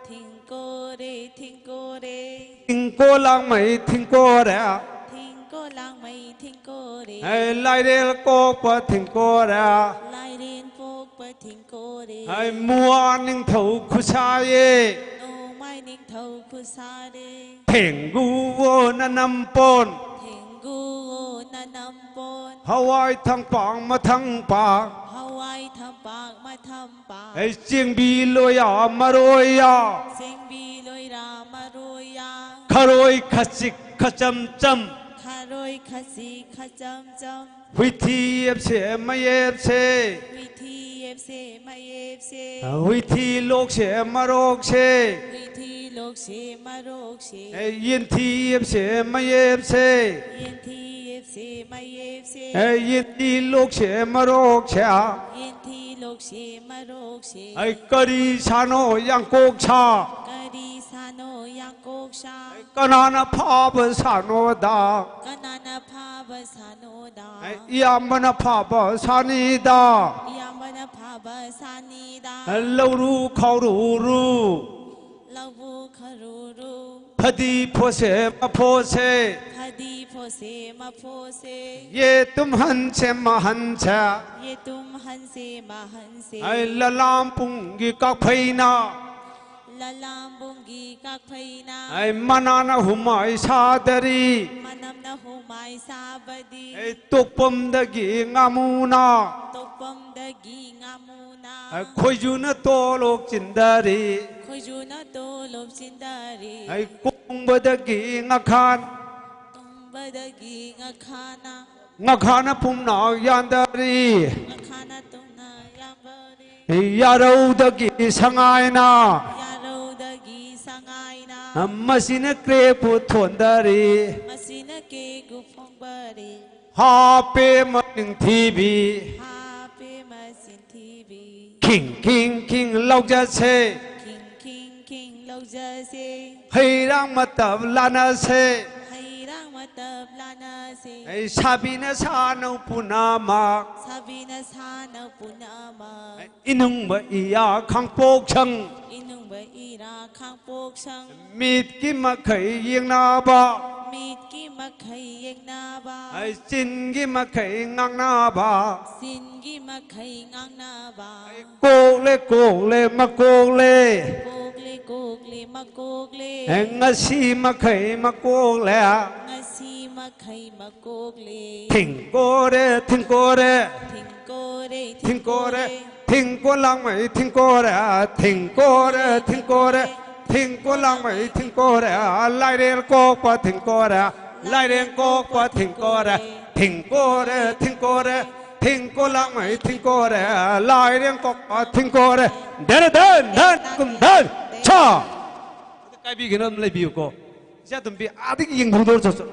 ꯊꯤꯡꯀꯣꯔꯦ ꯊꯤꯡꯀꯣꯔꯦ꯫ ꯊꯤꯡꯀꯣ ꯂꯥꯡꯃꯩ ꯊꯤꯡꯀꯣꯔꯦ꯫ ꯊꯤꯡꯀꯣ ꯂꯥꯡꯃꯩ ꯊꯤꯡꯀꯣꯔꯦ꯫ ꯍꯦ ꯂꯥꯏꯔꯦꯜ ꯀꯣꯛꯄ ꯊꯤꯡꯀꯣꯔꯦ꯫ ꯂꯥꯏꯔꯦꯟ ꯄꯣꯛꯄ ꯊꯤꯡꯀꯣꯔꯦ꯫ ꯍꯦ ꯃꯨꯋꯥ ꯅꯤꯡꯊꯧ ꯈꯨꯁꯥꯌꯦ꯫ ꯅꯣꯡꯃꯥꯏ ꯅꯤꯡꯊꯧ ꯈꯨꯁꯥꯔꯦ꯫ ꯊꯦꯡꯒꯨꯋꯣ ꯅꯅꯝꯄꯣꯟ꯫ ꯊꯦꯡꯒꯨꯋꯣ ꯅꯅꯝꯄꯣꯟ꯫ ꯍꯋꯥꯏ ꯊꯪꯄꯥꯛ ꯃꯊꯪꯄꯥꯛ꯫ ꯍꯋꯥꯏ ꯊꯝꯄꯥꯛ ꯃꯊꯝꯄꯥꯛ꯫ ꯍꯦ ꯆꯦꯡꯕꯤ ꯂꯣꯌꯥ ꯃꯔꯣꯏꯌꯥ꯫ ꯆꯦꯡꯕꯤ ꯂꯣꯏꯔꯥ ꯃꯔꯣꯏꯌꯥ꯫ ꯈꯔꯣꯏ ꯈꯆꯤꯛ ꯈꯆꯝ ꯆꯝ꯫ ꯈꯔꯣꯏ ꯈꯆꯤ ꯈꯆꯝ ꯆꯝ꯫ ꯍꯨꯏꯊꯤ ꯌꯦꯞꯁꯦ ꯃꯌꯦꯞꯁꯦ꯫ ꯍꯨꯏꯊꯤ ꯌꯦꯞꯁꯦ ꯃꯌꯦꯞꯁꯦ꯫ ꯍꯨꯏꯊꯤ ꯂꯣꯛꯁꯦ ꯃꯔꯣꯛꯁꯦ꯫ ꯍꯨꯏꯊꯤ ꯂꯣꯛꯁꯦ ꯃꯔꯣꯛꯁꯦ꯫ ꯌꯦꯟꯊꯤ ꯌꯦꯞꯁꯦ ꯃꯌꯦꯞꯁꯦ꯫ ꯌꯦꯟꯊꯤ ꯌꯦꯞꯁꯦ ꯃꯌꯦꯞꯁꯦ꯫ ꯌꯦꯟꯊꯤ ꯂꯣꯛꯁꯦ ꯃꯔꯣꯛꯁꯦ꯫ ꯌꯦꯟꯊꯤ ꯂꯣꯛꯁꯦ ꯃꯔꯣꯛꯁꯦ꯫ ꯀꯔꯤ ꯁꯥꯅꯣ ꯌꯥꯡꯀꯣꯛ ꯁꯥ꯫ ꯀꯔꯤ ꯁꯥꯅꯣ ꯌꯥꯡꯀꯣꯛ ꯁꯥ꯫ ꯀꯅꯥꯅ ꯐꯥꯕ ꯁꯥꯅꯣꯗ꯫ ꯀꯅꯥꯅ ꯐꯥꯕ ꯁꯥꯅꯣꯗ꯫ ꯏꯌꯥꯝꯕꯅ ꯐꯥꯕ ꯁꯥꯅꯤꯗ꯫ ꯏꯌꯥꯝꯕꯅ ꯐꯥꯕ ꯁꯥꯅꯤꯗ꯫ ꯂꯧꯔꯨ ꯈꯥꯎꯔꯨꯔꯨ꯫ ꯂꯧꯕꯨ ꯈꯔꯨꯔꯨ꯫ ꯐꯗꯤ ꯐꯣꯠꯁꯦ ꯃꯐꯣꯠꯁꯦ꯫ ꯐꯗꯤ ꯐꯣꯠꯁꯦ ꯃꯐꯣꯠꯁꯦ꯫ ꯌꯦꯇꯨꯝ ꯍꯟꯁꯦ ꯃꯍꯟꯁꯦ꯫ ꯌꯦꯇꯨꯝ ꯍꯟꯁꯦ ꯃꯍꯟꯁꯦ꯫ ꯂꯂꯥꯝ ꯄꯨꯡꯒꯤ ꯀꯥꯐꯩꯅ꯫ ꯂꯂꯥꯝꯕꯨꯡꯒꯤ ꯀꯥꯐꯩꯅ꯫ ꯃꯅꯥꯅ ꯍꯨꯃꯥꯏ ꯁꯥꯗꯔꯤ꯫ ꯃꯅꯝꯅ ꯍꯨꯃꯥꯏ ꯁꯥꯕꯗꯤ꯫ ꯇꯣꯛꯄꯝꯗꯒꯤ ꯉꯥꯃꯨꯅ꯫ ꯇꯣꯛꯄꯝꯗꯒꯤ ꯉꯥꯃꯨꯅ꯫ ꯈꯣꯏꯖꯨꯅ ꯇꯣꯂꯣꯞ ꯆꯤꯟꯗꯔꯤ꯫ ꯈꯣꯏꯖꯨꯅ ꯇꯣꯂꯣꯞ ꯆꯤꯟꯗꯔꯤ꯫ ꯀꯣꯡꯕꯗꯒꯤ ꯉꯈꯥꯟ꯫ ꯀꯣꯡꯕꯗꯒꯤ ꯉꯈꯥꯅ꯫ ꯉꯈꯥꯅ ꯄꯨꯝꯅ ꯌꯥꯟꯗꯔꯤ꯫ ꯉꯈꯥꯅ ꯇꯨꯝꯅ ꯌꯥꯝꯕꯔꯤ꯫ ꯌꯥꯔꯧꯗꯒꯤ ꯁꯉꯥꯏꯅ꯫ ꯌꯥꯔꯧꯗꯒꯤ ꯃꯁꯤꯅ ꯀ꯭ꯔꯦꯛꯄꯨ ꯊꯣꯟꯗꯔꯤ꯫ ꯃꯁꯤꯅ ꯀꯦꯛꯄꯨ ꯐꯣꯡꯕꯔꯤ꯫ ꯍꯥꯞꯄꯦ ꯃꯅꯤꯡ ꯊꯤꯕꯤ꯫ ꯍꯥꯞꯄꯦ ꯃꯁꯤꯡ ꯊꯤꯕꯤ꯫ ꯈꯤꯡ ꯈꯤꯡ ꯈꯤꯡ ꯂꯧꯖꯁꯦ꯫ ꯈꯤꯡ ꯈꯤꯡ ꯈꯤꯡ ꯂꯧꯖꯁꯦ꯫ ꯍꯩꯔꯥꯡ ꯃꯇꯞ ꯂꯥꯟꯅꯁꯦ꯫ ꯍꯩꯔꯥꯡ ꯃꯇꯞ ꯂꯥꯟꯅꯁꯦ꯫ ꯑꯩ ꯁꯥꯕꯤꯅ ꯁꯥꯅꯧ ꯄꯨꯝꯅꯃꯛ꯫ ꯁꯥꯕꯤꯅ ꯁꯥꯅꯧ ꯄꯨꯝꯅꯃꯛ꯫ ꯏꯅꯨꯡꯕ ꯏꯌꯥ ꯈꯥꯡꯄꯣꯛꯁꯪ꯫ ꯏꯅꯨꯡꯕ ꯏꯔꯥ ꯈꯥꯡꯄꯣꯛꯁꯪ꯫ ꯃꯤꯠꯀꯤ ꯃꯈꯩ ꯌꯦꯡꯅꯕ꯫ ꯃꯤꯠꯀꯤ ꯃꯈꯩ ꯌꯦꯡꯅꯕ꯫ ꯑꯩ ꯆꯤꯟꯒꯤ ꯃꯈꯩ ꯉꯥꯡꯅꯕ꯫ ꯆꯤꯟꯒꯤ ꯃꯈꯩ ꯉꯥꯡꯅꯕ꯫ ꯀꯣꯛꯂꯦ ꯀꯣꯛꯂꯦ ꯃꯀꯣꯛꯂꯦ꯫ ꯀꯣꯛꯂꯦ ꯀꯣꯛꯂꯦ ꯃꯀꯣꯛꯂꯦ꯫ ꯑꯦ, ꯉꯁꯤ ꯃꯈꯩ ꯃꯀꯣꯛꯂꯦ꯫ ꯉꯁꯤ ꯃꯈꯩ ꯃꯀꯣꯛꯂꯦ꯫ ꯊꯤꯡꯀꯣꯔꯦ ꯊꯤꯡꯀꯣꯔꯦ꯫ ꯊꯤꯡꯀꯣꯔꯦ ꯊꯤꯡꯀꯣꯔꯦ꯫ ꯊꯤꯡꯀꯣꯔꯦ꯫ ꯊꯤꯡꯀꯣ ꯂꯥꯡꯃꯩ ꯊꯤꯡꯀꯣꯔꯦ꯫ ꯊꯤꯡꯀꯣꯔꯦ ꯊꯤꯡꯀꯣꯔꯦ꯫ ꯊꯤꯡꯀꯣ ꯂꯥꯡꯃꯩ ꯊꯤꯡꯀꯣꯔꯦ꯫ ꯂꯥꯏꯔꯦꯜ ꯀꯣꯛꯄ ꯊꯤꯡꯀꯣꯔꯦ꯫ ꯂꯥꯏꯔꯦꯜ ꯀꯣꯛꯄ ꯊꯤꯡꯀꯣꯔꯦ꯫ ꯊꯤꯡꯀꯣꯔꯦ ꯊꯤꯡꯀꯣꯔꯦ꯫ ꯊꯤꯡꯀꯣ ꯂꯥꯡꯃꯩ ꯊꯤꯡꯀꯣꯔꯦ꯫ ꯂꯥꯏꯔꯦꯜ ꯀꯣꯛꯄ ꯊꯤꯡꯀꯣꯔꯦ꯫ ꯙꯟ ꯙꯟ ꯙꯟ ꯀꯨꯝ ꯙꯟ ꯁꯥ꯫ ꯑꯗꯨ ꯀꯥꯏꯕꯤꯒꯅꯨ, ꯑꯗꯨꯝ ꯂꯩꯕꯤꯌꯨꯀꯣ꯫ ꯏꯆꯥ ꯇꯣꯝꯕꯤ ꯑꯥꯗꯒꯤ ꯌꯦꯡꯍꯧꯗꯧꯔ ꯆꯠꯁꯨ꯫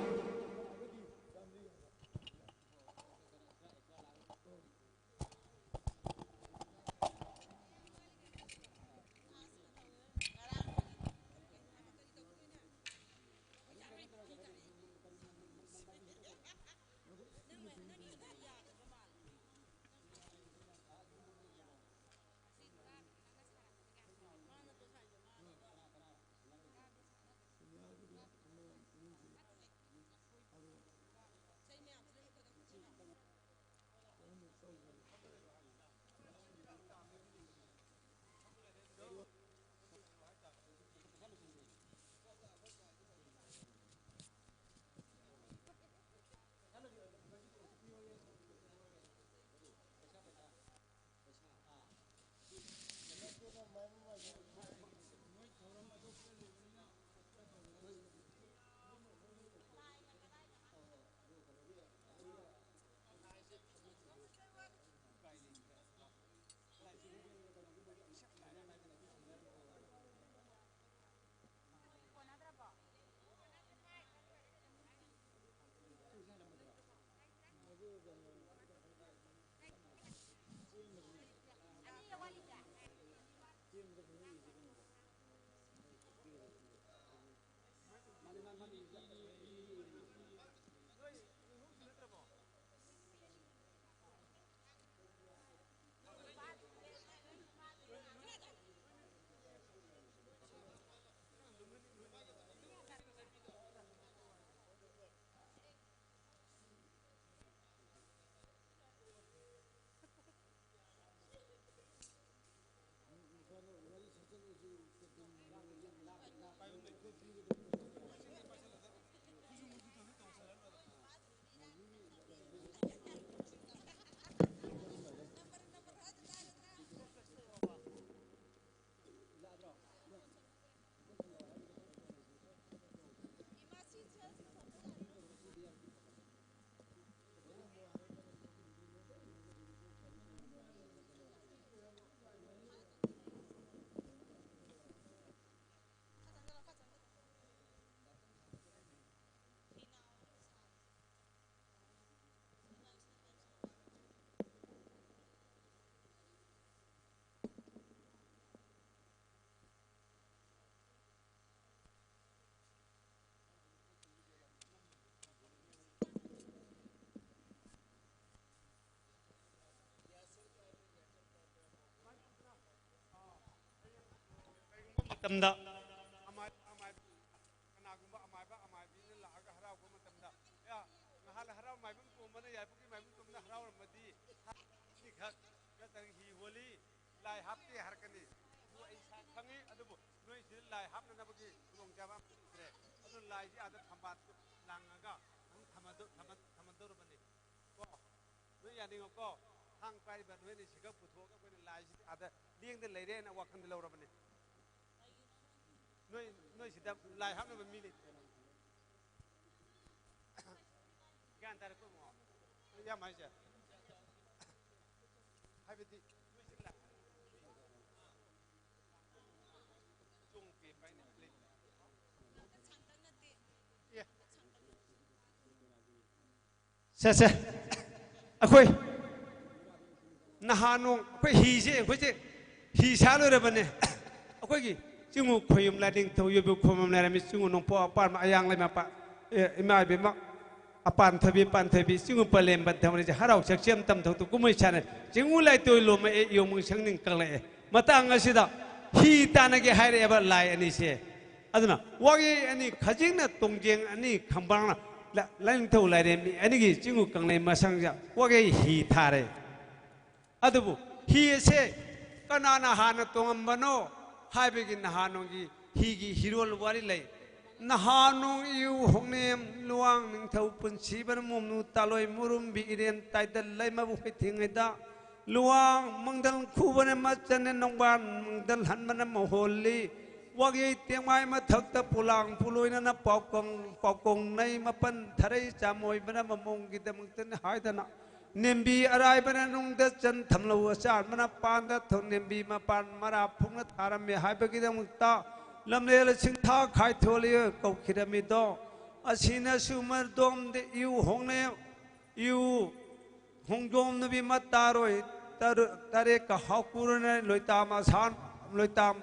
ꯃꯇꯝꯗ ꯑꯃꯥꯏ-, ꯑꯃꯥꯏꯕ, ꯀꯅꯥꯒꯨꯝꯕ ꯑꯃꯥꯏꯕ ꯑꯃꯥꯏꯕꯤꯅ ꯂꯥꯛꯑꯒ ꯍꯔꯥꯎꯕ ꯃꯇꯝꯗ, "ꯑꯦ, ꯉꯍꯥꯟ ꯍꯔꯥꯎ ꯃꯥꯏꯕꯝ ꯇꯣꯝꯕꯅ ꯌꯥꯏꯕꯒꯤ ꯃꯥꯏꯕꯝ ꯇꯣꯝꯕꯅ ꯍꯔꯥꯎꯔꯝꯃꯗꯤ ꯁꯤꯈꯛ ꯅꯠꯇ꯭ꯔꯒ ꯍꯤ ꯍꯣꯜꯂꯤ, ꯂꯥꯏ ꯍꯥꯞꯇꯦ ꯍꯥꯏꯔꯛꯀꯅꯤ꯫ ꯑꯗꯨ ꯑꯩ ꯏꯁꯥ ꯈꯪꯉꯤ, ꯑꯗꯨꯕꯨ ꯅꯣꯏꯁꯤꯗ ꯂꯥꯏ ꯍꯥꯞꯅꯅꯕꯒꯤ ꯈꯨꯗꯣꯡꯆꯥꯕ ꯑꯃ ꯂꯩꯇ꯭ꯔꯦ꯫ ꯑꯗꯨꯅ ꯂꯥꯏꯁꯤ ꯑꯥꯗ ꯊꯝꯕꯥꯜ ꯂꯥꯡꯉꯒ ꯑꯗꯨꯝ ꯊꯝꯃꯗꯧ-, ꯊꯝꯃ-, ꯊꯝꯃꯗꯧꯔꯕꯅꯤ꯫ ꯀꯣ? ꯅꯣꯏ ꯌꯥꯅꯤꯡꯉꯣꯀꯣ? ꯊꯥꯡ ꯄꯥꯏꯔꯤꯕ ꯅꯣꯏꯅ ꯁꯤꯈꯛ ꯄꯨꯊꯣꯛꯑꯒ ꯑꯩꯈꯣꯏꯅ ꯂꯥꯏꯁꯤꯗꯤ ꯑꯥꯗ ꯂꯦꯡꯗ ꯂꯩꯔꯦꯅ ꯋꯥꯈꯜꯗ ꯂꯧꯔꯕꯅꯤ꯫ ꯅꯣꯏ, ꯅꯣꯏꯁꯤꯗ ꯂꯥꯏ ꯍꯥꯞꯅꯕ ꯃꯤ ꯂꯩꯇ꯭ꯔꯦ꯫ ꯒ꯭ꯌꯥꯟ ꯇꯥꯔꯦꯀꯣ, ꯏꯕꯨꯡꯉꯣ? ꯌꯥꯝ ꯍꯥꯏꯁꯦ꯫ ꯍꯥꯏꯕꯗꯤ, ꯅꯣꯏꯁꯤꯗ ꯂꯥꯏ ꯆꯣꯡ ꯄꯦ ꯄꯥꯏꯅ ꯂꯩ-, ꯑꯦ꯫ ꯁꯦ, ꯁꯦ꯫ ꯑꯩꯈꯣꯏ ꯅꯍꯥꯟ ꯅꯣꯡ ꯑꯩꯈꯣꯏ ꯍꯤꯁꯦ, ꯑꯩꯈꯣꯏꯁꯦ ꯍꯤ ꯁꯥ ꯂꯣꯏꯔꯕꯅꯦ꯫ ꯑꯩꯈꯣꯏꯒꯤ ꯆꯤꯡꯉꯨ ꯈꯣꯌꯨꯝ ꯂꯥꯏꯅꯤꯡꯊꯧ ꯌꯣꯏꯕꯨ ꯈꯣꯝꯕꯝ ꯂꯩꯔꯝꯃꯤ꯫ ꯆꯤꯡꯉꯨ ꯅꯣꯡꯄꯣꯛ ꯑꯄꯥꯟꯕ ꯑꯌꯥꯡ ꯂꯩꯃꯄꯥ-, ꯑꯦ, ꯏꯃꯥ ꯏꯕꯦꯝꯃ, ꯑꯄꯥꯟ ꯊꯣꯏꯕꯤ, ꯄꯥꯟ ꯊꯣꯏꯕꯤ, ꯆꯤꯡꯉꯨ ꯄꯂꯦꯝ ꯕꯟ ꯊꯧꯔꯤꯁꯦ ꯍꯔꯥꯎ ꯆꯦꯛꯆꯦꯝ ꯇꯝꯊꯧꯗꯨ ꯀꯨꯝꯍꯩ ꯁꯥꯟꯅ ꯆꯤꯡꯉꯨ ꯂꯥꯏꯇꯣꯏ ꯂꯣꯝꯃꯛꯑꯦ, ꯏꯌꯣꯡ ꯃꯨꯡꯁꯪ ꯅꯤꯡꯀꯜꯂꯛꯑꯦ꯫ ꯃꯇꯥꯡ ꯑꯁꯤꯗ ꯍꯤ ꯇꯥꯟꯅꯒꯦ ꯍꯥꯏꯔꯛꯑꯦꯕ ꯂꯥꯏ ꯑꯅꯤꯁꯦ꯫ ꯑꯗꯨꯅ ꯋꯥꯌꯦꯜ ꯑꯅꯤ, ꯈꯖꯤꯡꯅ ꯇꯣꯡꯖꯦꯡ ꯑꯅꯤ, ꯈꯝꯕ꯭ꯔꯥꯡꯅ ꯂ-, ꯂꯥꯏꯅꯤꯡꯊꯧ ꯂꯥꯏꯔꯦꯝꯕꯤ ꯑꯅꯤꯒꯤ ꯆꯤꯡꯉꯨ ꯀꯪꯂꯩ ꯃꯁꯪꯁꯤꯗ ꯋꯥꯌꯦꯜ ꯍꯤ ꯊꯥꯔꯦ꯫ ꯑꯗꯨꯕꯨ ꯍꯤ ꯑꯁꯦ ꯀꯅꯥꯅ ꯍꯥꯟꯅ ꯇꯣꯡꯉꯝꯕꯅꯣ ꯍꯥꯏꯕꯒꯤ ꯅꯍꯥꯟꯋꯥꯏꯒꯤ ꯍꯤꯒꯤ ꯍꯤꯔꯣꯜ ꯋꯥꯔꯤ ꯂꯩ꯫ ꯅꯍꯥꯟꯋꯥꯏ ꯏꯌꯨ ꯍꯣꯡꯅꯦꯝ ꯂꯨꯋꯥꯡ ꯅꯤꯡꯊꯧ ꯄꯨꯟꯁꯤꯕꯅ ꯃꯣꯝꯅꯨ ꯇꯥꯂꯣꯏ ꯃꯨꯔꯨꯝꯕꯤ ꯏꯔꯦꯟ ꯇꯥꯏꯗꯜ ꯂꯩꯃꯕꯨ ꯍꯩꯊꯦꯡꯉꯩꯗ ꯂꯨꯋꯥꯡ ꯃꯪꯗꯜ ꯈꯨꯕꯅ ꯃꯆꯟꯅ ꯅꯣꯡꯕꯥꯟ ꯃꯪꯗꯜ ꯍꯟꯕꯅ ꯃꯍꯣꯜꯂꯤ꯫ ꯋꯥꯒꯤ ꯇꯦꯡꯃꯥꯏ ꯃꯊꯛꯇ ꯄꯣꯂꯥꯡ ꯄꯨꯂꯣꯏꯅꯅ ꯄꯥꯎꯀꯪ, ꯄꯥꯎꯀꯣꯡꯅꯩ ꯃꯄꯟ ꯊꯔꯩ ꯆꯥꯃꯣꯏꯕꯅ ꯃꯃꯣꯡꯒꯤꯗꯃꯛꯇꯅꯤ ꯍꯥꯏꯗꯅ ꯅꯦꯝꯕꯤ ꯑꯔꯥꯏꯕꯅ ꯅꯨꯡꯗ ꯆꯟ ꯊꯝꯂꯧ ꯑꯆꯥꯟꯕꯅ ꯄꯥꯟꯗ ꯊꯧ ꯅꯦꯝꯕꯤ ꯃꯄꯥꯟ ꯃꯔꯥ ꯐꯨꯡꯅ ꯊꯥꯔꯝꯃꯤ ꯍꯥꯏꯕꯒꯤꯗꯃꯛꯇ ꯂꯝꯂꯦꯜ ꯁꯤꯡꯊꯥ ꯈꯥꯏꯊꯣꯜꯂꯤ ꯀꯧꯈꯤꯔꯝꯃꯤꯗꯣ꯫ ꯑꯁꯤꯅꯁꯨ ꯃꯔꯗꯣꯝꯗ ꯏꯌꯨ ꯍꯣꯡꯅ ꯏꯌꯨ ꯍꯣꯡꯗꯣꯝ ꯅꯨꯄꯤ ꯃꯇꯥꯔꯣꯏ ꯇꯔꯨ-, ꯇꯔꯦꯠꯀ ꯍꯥꯎꯀꯨꯔꯅ ꯂꯣꯏꯇꯥꯝ ꯑꯁꯥꯟ, ꯂꯣꯏꯇꯥꯝ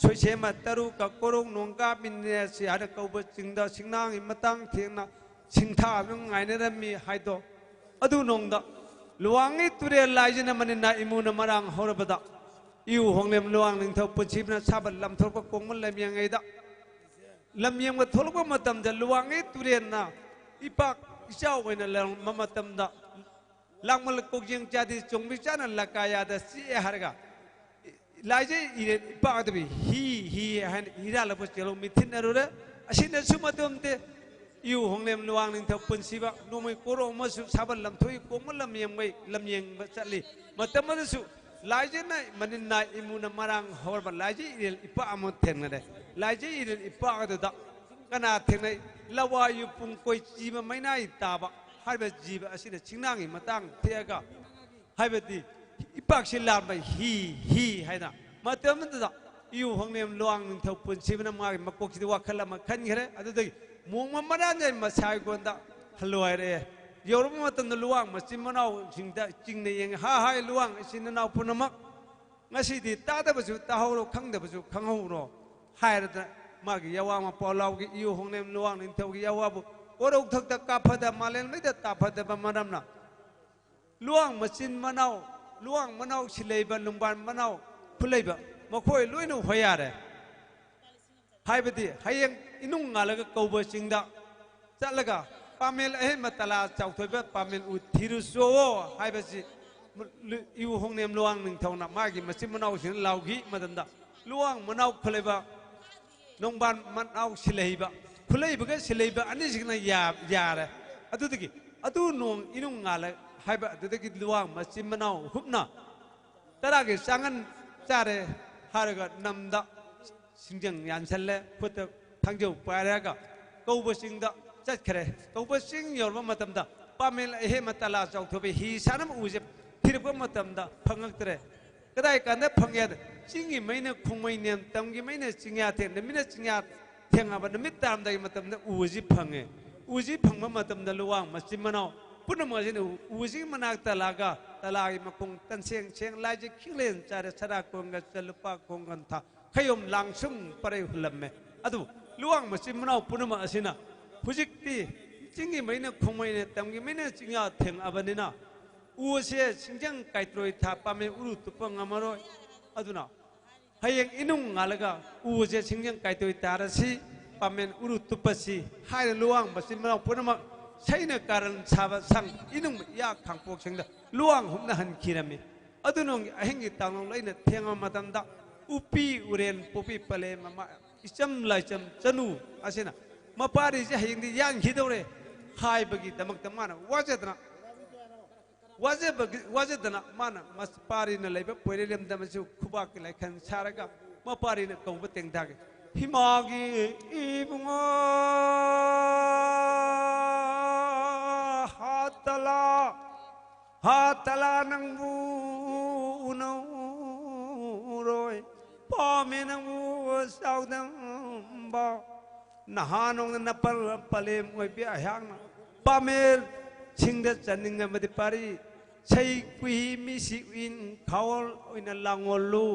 ꯁꯣꯏꯁꯦꯝꯃ ꯇꯔꯨꯛꯀ ꯀꯣꯔꯣꯡ ꯅꯣꯡꯒꯥ ꯃꯤꯅꯦꯁꯤ ꯍꯥꯏꯅ ꯀꯧꯕ ꯆꯤꯡꯗ ꯁꯤꯡꯅꯥꯡꯒꯤ ꯃꯇꯥꯡ ꯊꯦꯡꯅ ꯁꯤꯡꯊꯥ ꯑꯗꯨꯝ ꯉꯥꯏꯅꯔꯝꯃꯤ ꯍꯥꯏꯗꯣ꯫ ꯑꯗꯨ ꯅꯣꯡꯗ ꯂꯨꯋꯥꯡꯒꯤ ꯇꯨꯔꯦꯜ ꯂꯥꯏꯁꯤꯅ ꯃꯅꯤꯅ ꯏꯃꯨꯅ ꯃꯔꯥꯡ ꯍꯧꯔꯕꯗ ꯏꯎ ꯍꯣꯡꯂꯦꯝ ꯂꯨꯋꯥꯡ ꯅꯤꯡꯊꯧ ꯄꯨꯟꯁꯤꯕꯅ ꯁꯥꯕ ꯂꯝꯊꯣꯛꯄ ꯀꯣꯡꯕ ꯂꯝꯌꯦꯡꯉꯩꯗ, ꯂꯝꯌꯦꯡꯕ ꯊꯣꯛꯂꯛꯄ ꯃꯇꯝꯗ ꯂꯨꯋꯥꯡꯉꯩ ꯇꯨꯔꯦꯟꯅ ꯏꯄꯥꯛ ꯏꯆꯥꯎ ꯑꯣꯏꯅ ꯂꯩꯔꯝꯕ ꯃꯇꯝꯗ, ꯂꯥꯡꯃꯜ ꯀꯣꯛꯖꯦꯡ ꯆꯥꯗꯤ ꯆꯣꯡꯕꯤ ꯆꯥꯅ ꯂꯀꯥꯌꯥꯗ ꯆꯤꯛꯑꯦ ꯍꯥꯏꯔꯒ, ꯂꯥꯏꯖꯩ ꯏꯔꯦꯟ ꯏꯄꯥꯛ ꯑꯗꯨꯕꯨ ꯍꯤ ꯍꯤ ꯍꯥꯏꯅ ꯍꯤꯔꯥꯜꯂꯛꯄ ꯆꯦꯜꯍꯧ ꯃꯤꯊꯤꯟꯅꯔꯨꯔꯦ꯫ ꯑꯁꯤꯅꯁꯨ ꯃꯇꯣꯝꯇꯦ ꯏꯎ ꯍꯣꯡꯂꯦꯝ ꯂꯨꯋꯥꯡ ꯅꯤꯡꯊꯧ ꯄꯨꯟꯁꯤꯕ ꯅꯣꯡꯃꯩ ꯀꯣꯔꯣꯡ ꯑꯃꯁꯨ ꯁꯥꯕꯜ ꯂꯝꯊꯣꯏ ꯀꯣꯡꯕ ꯂꯝꯌꯦꯡꯕꯩ ꯂꯝꯌꯦꯡꯕ ꯆꯠꯂꯤ꯫ ꯃꯇꯝ ꯑꯗꯨꯁꯨ ꯂꯥꯏꯖꯅ ꯃꯅꯤꯟ ꯅꯥꯏ ꯏꯃꯨꯅ ꯃꯔꯥꯡ ꯍꯧꯔꯕ ꯂꯥꯏꯖꯩ ꯏꯔꯦꯟ ꯏꯄꯥꯛ ꯑꯃ ꯊꯦꯡꯅꯔꯦ꯫ ꯂꯥꯏꯖꯩ ꯏꯔꯦꯟ ꯏꯄꯥꯛ ꯑꯗꯨꯗ ꯀꯅꯥ ꯊꯦꯡꯅꯩ? ꯂꯋꯥꯏ ꯌꯨꯄꯨꯡ ꯀꯣꯏ ꯖꯤꯕ ꯃꯩꯅꯥꯏ ꯇꯥꯕ ꯍꯥꯏꯕ ꯖꯤꯕ ꯑꯁꯤꯅ ꯆꯤꯡꯅꯥꯡꯒꯤ ꯃꯇꯥꯡ ꯊꯦꯛꯑꯒ, ꯍꯥꯏꯕꯗꯤ ꯏꯄꯥꯛꯁꯤ ꯂꯥꯝꯕ ꯍꯤ ꯍꯤ ꯍꯥꯏꯅ ꯃꯇꯝ ꯑꯗꯨꯗ ꯏꯎ ꯍꯣꯡꯂꯦꯝ ꯂꯨꯋꯥꯡ ꯅꯤꯡꯊꯧ ꯄꯨꯟꯁꯤꯕꯅ ꯃꯥꯒꯤ ꯃꯀꯣꯛꯁꯤꯗ ꯋꯥꯈꯜ ꯑꯃ ꯈꯟꯈ꯭ꯔꯦ꯫ ꯑꯗꯨꯗꯒꯤ ꯃꯣꯡꯃ ꯃꯔꯥꯟꯖꯩ ꯃꯁꯥꯏꯒꯣꯟꯗ ꯍꯜꯂꯣ ꯍꯥꯏꯔꯛꯑꯦ꯫ ꯌꯧꯔꯕ ꯃꯇꯝꯗ ꯂꯨꯋꯥꯡ ꯃꯆꯤꯟ ꯃꯅꯥꯎꯁꯤꯡꯗ ꯆꯤꯡꯅ ꯌꯦꯡꯉꯦ꯫ "ꯍꯥ ꯍꯥꯏ ꯂꯨꯋꯥꯡ ꯏꯆꯤꯟ ꯏꯅꯥꯎ ꯄꯨꯝꯅꯃꯛ, ꯉꯁꯤꯗꯤ ꯇꯥꯗꯕꯁꯨ ꯇꯥꯍꯧꯔꯣ, ꯈꯪꯗꯕꯁꯨ ꯈꯪꯍꯧꯔꯣ" ꯍꯥꯏꯔꯗ ꯃꯥꯒꯤ ꯌꯥꯋꯥ ꯃꯄꯥꯎ ꯂꯥꯎꯒꯤ ꯏꯎ ꯍꯣꯡꯂꯦꯝ ꯂꯨꯋꯥꯡ ꯅꯤꯡꯊꯧꯒꯤ ꯌꯥꯋꯥꯕꯨ ꯀꯣꯔꯧꯊꯛꯇ ꯀꯥꯐꯗ ꯃꯥꯂꯦꯝ ꯂꯩꯗ ꯇꯥꯐꯗꯕ ꯃꯔꯝꯅ ꯂꯨꯋꯥꯡ ꯃꯆꯤꯟ ꯃꯅꯥꯎ, ꯂꯨꯋꯥꯡ ꯃꯅꯥꯎ ꯁꯤꯂꯩꯕ, ꯂꯨꯡꯕꯥꯟ ꯃꯅꯥꯎ ꯈꯨꯂꯩꯕ, ꯃꯈꯣꯏ ꯂꯣꯏꯅ ꯍꯣꯌꯥꯔꯦ꯫ ꯍꯥꯏꯕꯗꯤ ꯍꯌꯦꯡ ꯏꯅꯨꯡ ꯉꯥꯜꯂꯒ ꯀꯧꯕ ꯆꯤꯡꯗ ꯆꯠꯂꯒ ꯄꯥꯃꯦꯜ ꯑꯍꯦꯟꯕ ꯇꯂꯥ ꯆꯥꯎꯊꯣꯏꯕ ꯄꯥꯃꯦꯜ ꯎ ꯊꯤꯔꯨꯆꯣꯋꯣ ꯍꯥꯏꯕꯁꯤ ꯏꯎ ꯍꯣꯡꯅꯦꯝ ꯂꯨꯋꯥꯡ ꯅꯤꯡꯊꯧꯅ ꯃꯥꯒꯤ ꯃꯆꯤꯟ ꯃꯅꯥꯎꯁꯤꯡꯅ ꯂꯥꯎꯈꯤ ꯃꯇꯝꯗ ꯂꯨꯋꯥꯡ ꯃꯅꯥꯎ ꯈꯨꯂꯩꯕ, ꯅꯣꯡꯕꯥꯟ ꯃꯅꯥꯎ ꯁꯤꯂꯩꯕ, ꯈꯨꯂꯩꯕꯒ ꯁꯤꯂꯩꯕ ꯑꯅꯤꯁꯤꯅ ꯌꯥ-, ꯌꯥꯔꯦ꯫ ꯑꯗꯨꯗꯒꯤ ꯑꯗꯨ ꯅꯣꯡ ꯏꯅꯨꯡ ꯉꯥꯜꯂꯦ ꯍꯥꯏꯕ ꯑꯗꯨꯗꯒꯤ ꯂꯨꯋꯥꯡ ꯃꯆꯤꯟ ꯃꯅꯥꯎ ꯍꯨꯞꯅ ꯇꯔꯥꯒꯤ ꯆꯥꯡꯉꯟ ꯆꯥꯔꯦ ꯍꯥꯏꯔꯒ ꯅꯝꯗ ꯁꯤꯡꯖꯪ ꯌꯥꯟꯁꯜꯂꯦ, ꯈꯨꯠꯇ ꯊꯥꯡꯖꯧ ꯄꯥꯏꯔꯒ ꯀꯧꯕ ꯆꯤꯡꯗ ꯆꯠꯈ꯭ꯔꯦ꯫ ꯀꯧꯕ ꯆꯤꯡ ꯌꯧꯔꯕ ꯃꯇꯝꯗ ꯄꯥꯃꯦꯜ ꯑꯍꯦꯟꯕ ꯇꯂꯥ ꯆꯥꯎꯊꯣꯛꯄ ꯍꯤ ꯁꯥꯟꯅꯕ ꯎꯁꯦ ꯊꯤꯔꯛꯄ ꯃꯇꯝꯗ ꯐꯪꯉꯛꯇ꯭ꯔꯦ꯫ ꯀꯗꯥꯏ ꯀꯥꯟꯗ ꯐꯪꯉꯦ ꯍꯥꯏꯗ, ꯆꯤꯡꯒꯤ ꯃꯩꯅ ꯈꯣꯡꯃꯩ ꯅꯦꯝ, ꯇꯝꯒꯤ ꯃꯩꯅ ꯆꯤꯡꯌꯥ ꯊꯦꯡ, ꯅꯨꯃꯤꯠꯅ ꯆꯤꯡꯌꯥ ꯊꯦꯡꯉꯕ ꯅꯨꯃꯤꯠ ꯇꯥꯔꯝꯗꯥꯏꯒꯤ ꯃꯇꯝꯗ ꯎ ꯑꯁꯤ ꯐꯪꯉꯦ꯫ ꯎ ꯑꯁꯤ ꯐꯪꯕ ꯃꯇꯝꯗ ꯂꯨꯋꯥꯡ ꯃꯆꯤꯟ ꯃꯅꯥꯎ ꯄꯨꯝꯅꯃꯛ ꯑꯁꯤꯅ ꯎ ꯑꯁꯤꯒꯤ ꯃꯅꯥꯛꯇ ꯂꯥꯛꯑꯒ ꯇꯂꯥꯒꯤ ꯃꯈꯣꯡ ꯇꯟꯁꯦꯡ ꯁꯦꯡ ꯂꯥꯏꯁꯦ ꯈꯤꯛꯂꯦꯟ ꯆꯥꯔꯦ, ꯁꯔꯥ ꯀꯣꯟꯒ ꯆ-, ꯂꯨꯄꯥ ꯀꯣꯡꯒꯟ ꯊꯥ, ꯈꯌꯣꯝ ꯂꯥꯡꯁꯨꯝ ꯄꯔꯩ ꯍꯨꯜꯂꯝꯃꯦ꯫ ꯑꯗꯨꯕꯨ ꯂꯨꯋꯥꯡ ꯃꯆꯤꯟ ꯃꯅꯥꯎ ꯄꯨꯝꯅꯃꯛ ꯑꯁꯤꯅ ꯍꯧꯖꯤꯛꯇꯤ ꯆꯤꯡꯒꯤ ꯃꯩꯅ ꯈꯣꯡꯃꯩꯅ, ꯇꯝꯒꯤ ꯃꯩꯅ ꯆꯤꯡꯌꯥ ꯊꯦꯡꯉꯛꯑꯕꯅꯤꯅ ꯎ ꯑꯁꯦ ꯁꯤꯡꯖꯪ ꯀꯥꯏꯇ꯭ꯔꯣꯏ ꯊꯥ ꯄꯥꯝꯃꯦ ꯎꯔꯨ ꯇꯨꯞꯄ ꯉꯝꯃꯔꯣꯏ꯫ ꯑꯗꯨꯅ ꯍꯌꯦꯡ ꯏꯅꯨꯡ ꯉꯥꯜꯂꯒ ꯎꯁꯦ ꯁꯤꯡꯖꯪ ꯀꯥꯏꯇꯣꯏ ꯇꯥꯔꯁꯤ, ꯄꯥꯃꯦꯟ ꯎꯔꯨ ꯇꯨꯞꯄꯁꯤ ꯍꯥꯏꯅ ꯂꯨꯋꯥꯡ ꯃꯆꯤꯟ ꯃꯅꯥꯎ ꯄꯨꯝꯅꯃꯛ ꯁꯩꯅ ꯀꯥꯔꯟ ꯁꯥꯕ ꯁꯪ ꯏꯅꯨꯡ ꯏꯌꯥ ꯈꯥꯡꯄꯣꯛꯁꯤꯡꯗ ꯂꯨꯋꯥꯡ ꯍꯨꯞꯅꯍꯟꯈꯤꯔꯝꯃꯤ꯫ ꯑꯗꯨꯅ ꯑꯍꯤꯡꯒꯤ ꯇꯥꯡꯂꯣꯡ ꯂꯩꯅ ꯊꯦꯡꯉꯕ ꯃꯇꯝꯗ ꯎꯄꯤ ꯎꯔꯦꯟ ꯄꯣꯄꯤ ꯄꯂꯦꯝ ꯑꯃ ꯏꯆꯝ ꯂꯥꯏꯆꯝ ꯆꯅꯨ ꯑꯁꯤꯅ ꯃꯄꯥꯔꯤꯁꯦ ꯍꯌꯦꯡꯗꯤ ꯌꯥꯟꯈꯤꯗꯧꯔꯦ ꯍꯥꯏꯕꯒꯤꯗꯃꯛꯇ ꯃꯥꯅ ꯋꯥꯖꯗꯅ ꯋꯥꯖꯕꯒꯤ-, ꯋꯥꯖꯗꯅ ꯃꯥꯅ ꯃꯄꯥꯔꯤꯅ ꯂꯩꯕ ꯄꯣꯏꯔꯩ ꯂꯝꯗꯝ ꯑꯁꯤ ꯈꯨꯕꯥꯛꯀꯤ ꯂꯥꯏꯈꯟ ꯁꯥꯔꯒ ꯃꯄꯥꯔꯤꯅ ꯀꯧꯕ ꯇꯦꯡꯊꯥꯒꯦ꯫ ꯍꯤꯃꯥꯒꯤ ꯏꯕꯨꯡꯉꯣ ꯍꯥꯇꯂꯥ, ꯍꯥꯇꯂꯥ ꯅꯪꯕꯨ ꯎꯅꯧꯔꯣꯏ, ꯄꯥꯝꯃꯦ ꯅꯪꯕꯨ ꯆꯥꯎꯗꯝꯕ꯫ ꯅꯍꯥ ꯅꯣꯡꯅ ꯅꯄꯜ ꯄꯂꯦꯝ ꯑꯣꯏꯕꯤ ꯑꯩꯍꯥꯛꯅ ꯄꯥꯃꯦꯜꯁꯤꯡꯗ ꯆꯟꯅꯤꯡꯉꯕꯗꯤ ꯄꯥꯔꯤ ꯁꯩ ꯀꯨꯏ ꯃꯤꯁꯤ ꯎꯏꯟ ꯈꯥꯋꯜ ꯑꯣꯏꯅ ꯂꯥꯡꯉꯣꯜꯂꯨ꯫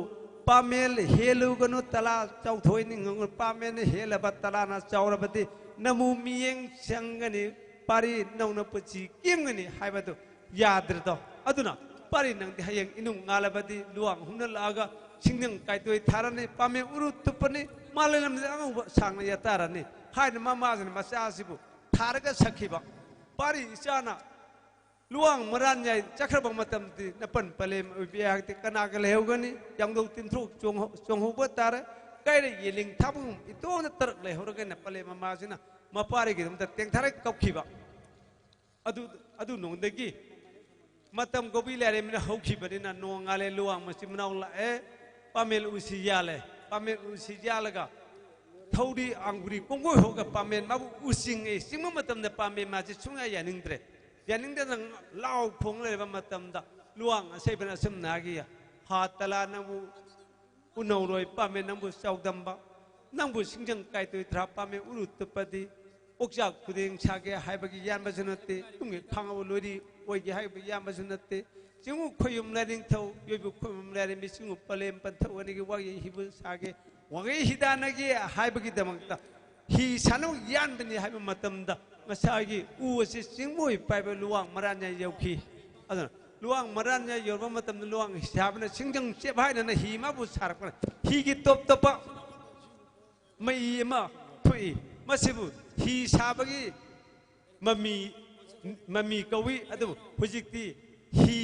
ꯄꯥꯃꯦꯜ ꯍꯦꯜꯂꯨꯒꯅꯨ, ꯇꯂꯥ ꯆꯥꯎꯊꯣꯛꯅꯤꯡꯉꯨ꯫ ꯄꯥꯃꯦꯜꯅ ꯍꯦꯜꯂꯕ ꯇꯂꯥꯅ ꯆꯥꯎꯔꯕꯗꯤ ꯅꯃꯨ ꯃꯤꯌꯦꯡ ꯆꯪꯒꯅꯤ, ꯄꯥꯔꯤ ꯅꯧꯅ ꯄꯨꯟꯁꯤ ꯀꯦꯝꯒꯅꯤ ꯍꯥꯏꯕꯗꯨ ꯌꯥꯗ꯭ꯔꯗꯣ꯫ ꯑꯗꯨꯅ ꯄꯥꯔꯤ ꯅꯪꯗꯤ ꯍꯌꯦꯡ ꯏꯅꯨꯡ ꯉꯥꯜꯂꯕꯗꯤ ꯂꯨꯋꯥꯡ ꯍꯨꯝꯅ ꯂꯥꯛꯑꯒ ꯁꯤꯡꯅꯪ ꯀꯥꯏꯇꯣꯏ ꯊꯥꯔꯅꯤ, ꯄꯥꯃꯦꯜ ꯎꯔꯨ ꯇꯨꯞꯄꯅꯤ, ꯃꯥꯂꯦꯝꯗ ꯑꯉꯧꯕ ꯁꯥꯡꯅ ꯌꯥꯇꯥꯔꯅꯤ ꯍꯥꯏꯅ ꯃꯃꯥꯁꯤꯅ ꯃꯆꯥꯁꯤꯕꯨ ꯊꯥꯔꯒ ꯁꯛꯈꯤꯕ꯫ ꯄꯥꯔꯤ ꯏꯆꯥꯅ ꯂꯨꯋꯥꯡ ꯃꯔꯥꯟ ꯌꯥꯏ ꯆꯠꯈ꯭ꯔꯕ ꯃꯇꯝꯗꯗꯤ ꯅꯄꯟ ꯄꯂꯦꯝ ꯑꯣꯏꯕꯤ ꯑꯩꯍꯥꯛꯇꯤ ꯀꯅꯥꯒ ꯂꯩꯍꯧꯒꯅꯤ? ꯌꯥꯡꯗꯧ ꯇꯤꯟꯊ꯭ꯔꯣꯛ ꯆꯣꯡꯍꯧ-, ꯆꯣꯡꯍꯧꯕ ꯇꯥꯔꯦ꯫ ꯀꯩꯔ ꯌꯦꯂꯤꯡ ꯊꯥꯕꯨꯡ ꯏꯇꯣꯟꯗ ꯇꯔꯛ ꯂꯩꯍꯧꯔꯒꯅ ꯄꯂꯦꯝ ꯃꯃꯥꯁꯤꯅ ꯃꯄꯥꯔꯤꯒꯤꯗꯃꯛꯇ ꯇꯦꯡꯊꯥꯔꯒ ꯀꯞꯈꯤꯕ꯫ ꯑꯗꯨ, ꯑꯗꯨ ꯅꯣꯡꯗꯒꯤ ꯃꯇꯝ ꯀꯧꯕꯤ ꯂꯥꯏꯔꯦꯝꯕꯤꯅ ꯍꯧꯈꯤꯕꯅꯤꯅ ꯅꯣꯡꯉꯥꯜꯂꯦ, ꯂꯨꯋꯥꯡ ꯃꯆꯤꯟ ꯃꯅꯥꯎ ꯂꯥꯛꯑꯦ, ꯄꯥꯃꯦꯜ ꯎꯁꯤ ꯌꯥꯜꯂꯦ꯫ ꯄꯥꯃꯦꯜ ꯎꯁꯤ ꯌꯥꯜꯂꯒ ꯊꯧꯔꯤ ꯑꯪꯒꯨꯔꯤ ꯄꯨꯡꯀꯣꯏ ꯍꯣꯛꯒ ꯄꯥꯃꯦꯜ ꯃꯥꯕꯨ ꯎꯆꯤꯡꯉꯦ꯫ ꯆꯤꯡꯕ ꯃꯇꯝꯗ ꯄꯥꯃꯦꯜ ꯃꯥꯁꯤ ꯁꯨꯡꯌꯥ ꯌꯥꯅꯤꯡꯗ꯭ꯔꯦ꯫ ꯌꯥꯅꯤꯡꯗꯅ ꯂꯥꯎ ꯈꯣꯡ ꯂꯩꯔꯕ ꯃꯇꯝꯗ ꯂꯨꯋꯥꯡ ꯑꯁꯩꯕꯅ ꯑꯁꯨꯝꯅ ꯍꯥꯏꯈꯤ, "ꯍꯥ ꯇꯂꯥ ꯅꯪꯕꯨ ꯎꯅꯧꯔꯣꯏ ꯄꯥꯃꯦ ꯅꯪꯕꯨ ꯆꯥꯎꯗꯝꯕ, ꯅꯪꯕꯨ ꯁꯤꯡꯖꯪ ꯀꯥꯏꯇꯣꯏ ꯊ꯭ꯔꯥ ꯄꯥꯃꯦ ꯎꯔꯨ ꯇꯨꯞꯄꯗꯤ ꯑꯣꯛꯆꯥꯛ ꯈꯨꯗꯦꯡ ꯁꯥꯒꯦ ꯍꯥꯏꯕꯒꯤ ꯌꯥꯟꯕꯁꯨ ꯅꯠꯇꯦ, ꯇꯨꯡꯒꯤ ꯈꯥꯡꯉꯕ ꯂꯣꯏꯔꯤ ꯑꯣꯏꯒꯦ ꯍꯥꯏꯕꯒꯤ ꯌꯥꯟꯕꯁꯨ ꯅꯠꯇꯦ꯫ ꯆꯤꯡꯉꯨ ꯈꯣꯌꯨꯝ ꯂꯥꯏꯅꯤꯡꯊꯧ, ꯌꯣꯏꯕꯨ ꯈꯣꯌꯨꯝ ꯂꯥꯏꯔꯦꯝꯕꯤ, ꯆꯤꯡꯉꯨ ꯄꯂꯦꯝ ꯄꯟꯊꯧ ꯑꯅꯤꯒꯤ ꯋꯥꯒꯤ ꯍꯤꯕꯨ ꯁꯥꯒꯦ, ꯋꯥꯒꯤ ꯍꯤꯗꯥꯟꯅꯒꯦ ꯍꯥꯏꯕꯒꯤꯗꯃꯛꯇ ꯍꯤ ꯁꯥꯟꯅꯕ ꯌꯥꯟꯕꯅꯤ" ꯍꯥꯏꯕ ꯃꯇꯝꯗ ꯉꯁꯥꯏꯒꯤ ꯎ ꯑꯁꯤ ꯆꯤꯡꯃꯣꯏ ꯄꯥꯏꯕ ꯂꯨꯋꯥꯡ ꯃꯔꯥꯟꯌꯥꯏ ꯌꯧꯈꯤ꯫ ꯑꯗꯨꯅ ꯂꯨꯋꯥꯡ ꯃꯔꯥꯟ ꯌꯥꯏ ꯌꯧꯔꯕ ꯃꯇꯝꯗ ꯂꯨꯋꯥꯡ ꯁꯥꯕꯅ ꯁꯤꯡꯖꯪ ꯆꯦꯞ ꯍꯥꯏꯅꯅ ꯍꯤ ꯑꯃꯕꯨ ꯁꯥꯔꯛꯄꯅ ꯍꯤꯒꯤ ꯇꯣꯞ ꯇꯣꯞꯄ ꯃꯩ ꯑꯃ ꯊꯣꯛꯏ꯫ ꯃꯁꯤꯕꯨ ꯍꯤ ꯁꯥꯕꯒꯤ ꯃꯃꯤ, ꯃꯃꯤ ꯀꯧꯏ꯫ ꯑꯗꯨꯕꯨ ꯍꯧꯖꯤꯛꯇꯤ ꯍꯤ,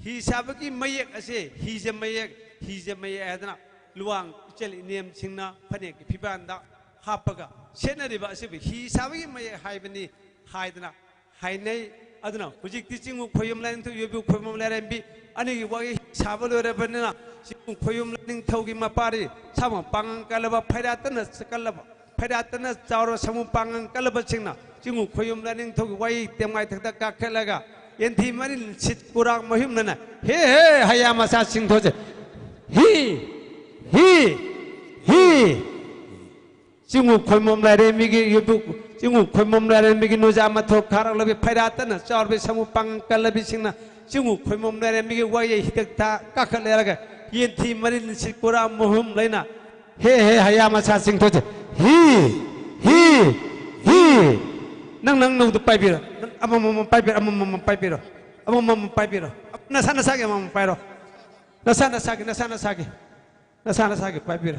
ꯍꯤ ꯁꯥꯕꯒꯤ ꯃꯌꯦꯛ ꯑꯁꯦ ꯍꯤꯁꯦ ꯃꯌꯦꯛ, ꯍꯤꯁꯦ ꯃꯌꯦꯛ ꯍꯥꯏꯗꯅ ꯂꯨꯋꯥꯡ ꯏꯆꯜ ꯏꯅꯦꯝꯁꯤꯡꯅ ꯐꯅꯦꯛꯀꯤ ꯐꯤꯕꯥꯟꯗ ꯍꯥꯞꯄꯒ ꯁꯦꯠꯅꯔꯤꯕ ꯑꯁꯤꯕꯨ ꯍꯤ ꯁꯥꯕꯒꯤ ꯃꯌꯦꯛ ꯍꯥꯏꯕꯅꯤ ꯍꯥꯏꯗꯅ ꯍꯥꯏꯅꯩ꯫ ꯑꯗꯨꯅ ꯍꯧꯖꯤꯛꯇꯤ ꯆꯤꯡꯉꯨ ꯈꯣꯌꯨꯝ ꯂꯥꯏꯅꯤꯡꯊꯧ ꯌꯣꯏꯕꯨ ꯈꯣꯏꯃꯣꯝ ꯂꯥꯏꯔꯦꯝꯕꯤ ꯑꯅꯤꯒꯤ ꯋꯥꯔꯤ ꯁꯥꯕ ꯂꯣꯏꯔꯕꯅꯤꯅ ꯆꯤꯡꯉꯨ ꯈꯣꯌꯨꯝ ꯂꯥꯏꯅꯤꯡꯊꯧꯒꯤ ꯃꯄꯥꯔꯤ ꯁꯥꯃꯨ ꯄꯥꯡꯒꯜ ꯀꯜꯂꯕ ꯐꯩꯔꯥꯠꯇꯅ ꯀꯜꯂꯕ ꯐꯩꯔꯥꯠꯇꯅ ꯆꯥꯎꯔ ꯁꯥꯃꯨ ꯄꯥꯡꯒꯜ ꯀꯜꯂꯕꯁꯤꯡꯅ ꯆꯤꯡꯉꯨ ꯈꯣꯌꯨꯝ ꯂꯥꯏꯅꯤꯡꯊꯧꯒꯤ ꯋꯥꯔꯤ ꯇꯦꯝꯉꯥꯏꯊꯛꯇ ꯀꯥꯈꯠꯂꯒ ꯌꯦꯟꯊꯤ ꯃꯔꯤꯟ ꯁꯤꯠ ꯀꯨꯔꯥꯡ ꯃꯍꯨꯝꯅꯅ ꯍꯦ ꯍꯦ ꯍꯌꯥ ꯃꯆꯥꯁꯤꯡ ꯊꯣꯛꯁꯦ ꯍꯤ ꯍꯤ ꯍꯤ ꯆꯤꯡꯉꯨ ꯈꯣꯏꯃꯣꯝ ꯂꯥꯏꯔꯦꯝꯕꯤꯒꯤ ꯌꯨꯕꯨꯛ, ꯆꯤꯡꯉꯨ ꯈꯣꯏꯃꯣꯝ ꯂꯥꯏꯔꯦꯝꯕꯤꯒꯤ ꯅꯨꯖꯥ ꯃꯊꯣꯛ ꯈꯥꯔꯛꯂꯕꯤ ꯐꯩꯔꯥꯠꯇꯅ ꯆꯥꯎꯔꯕꯤ ꯁꯥꯃꯨ ꯄꯥꯡꯒꯜ ꯀꯜꯂꯕꯤꯁꯤꯡꯅ ꯆꯤꯡꯉꯨ ꯈꯣꯏꯃꯣꯝ ꯂꯥꯏꯔꯦꯝꯕꯤꯒꯤ ꯋꯥꯌꯩ ꯍꯤꯗꯛꯇ ꯀꯥꯈꯠꯂꯦꯔꯒ ꯌꯦꯟꯊꯤ ꯃꯔꯤꯟ ꯁꯤꯠ ꯀꯨꯔꯥ ꯃꯍꯨꯝ ꯂꯩꯅ ꯍꯦ ꯍꯦ ꯍꯌꯥ ꯃꯆꯥ ꯆꯤꯡꯊꯣꯛꯁꯦ ꯍꯤ ꯍꯤ ꯍꯤ ꯅꯪ ꯅꯪ ꯅꯧꯗꯨ ꯄꯥꯏꯕꯤꯔꯣ꯫ ꯅꯪ ꯑꯃꯃꯝ ꯄꯥꯏꯕꯤꯔꯣ꯫ ꯑꯃꯃꯝ ꯄꯥꯏꯕꯤꯔꯣ꯫ ꯑꯃꯃꯝ ꯄꯥꯏꯕꯤꯔꯣ꯫ ꯅꯁꯥ ꯅꯁꯥꯒꯤ ꯑꯃꯃꯝ ꯄꯥꯏꯔꯣ꯫ ꯅꯁꯥ ꯅꯁꯥꯒꯤ ꯅꯁꯥ ꯅꯁꯥꯒꯤ ꯅꯁꯥ ꯅꯁꯥꯒꯤ ꯄꯥꯏꯕꯤꯔꯣ꯫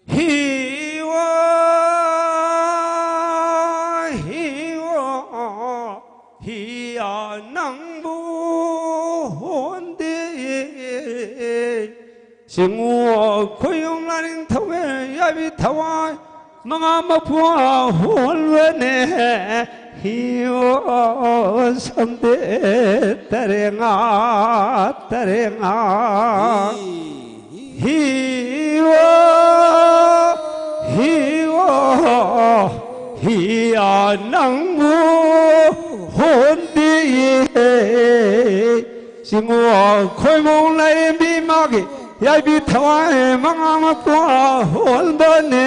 ꯍꯤꯋꯣ ꯍꯤꯋꯣ ꯍꯤꯌꯥ ꯅꯪꯕꯨ ꯍꯣꯟꯗꯦ꯫ ꯁꯤꯡꯉꯨ ꯈꯣꯌꯨꯝ ꯂꯥꯏꯅꯤꯡꯊꯧꯒꯤ ꯌꯥꯏꯕꯤ ꯊꯋꯥꯏ ꯃꯉꯥ ꯃꯄꯨ ꯍꯣꯜꯕꯅꯦ꯫ ꯍꯤꯌꯣ ꯁꯝꯗꯦ ꯇꯔꯦꯉꯥ ꯇꯔꯦꯉꯥ꯫ ꯍꯤꯌꯣ ꯍꯤꯌꯣ ꯍꯤꯌꯥ ꯅꯪꯕꯨ ꯍꯣꯟꯗꯤꯌꯦ꯫ ꯁꯤꯡꯉꯣ ꯈꯣꯏꯃꯣꯡ ꯂꯥꯏꯔꯦꯝꯕꯤ ꯃꯥꯒꯤ ꯌꯥꯏꯕꯤ ꯊꯋꯥꯏ ꯃꯉꯥ ꯃꯄꯨ ꯍꯣꯟꯕꯅꯦ꯫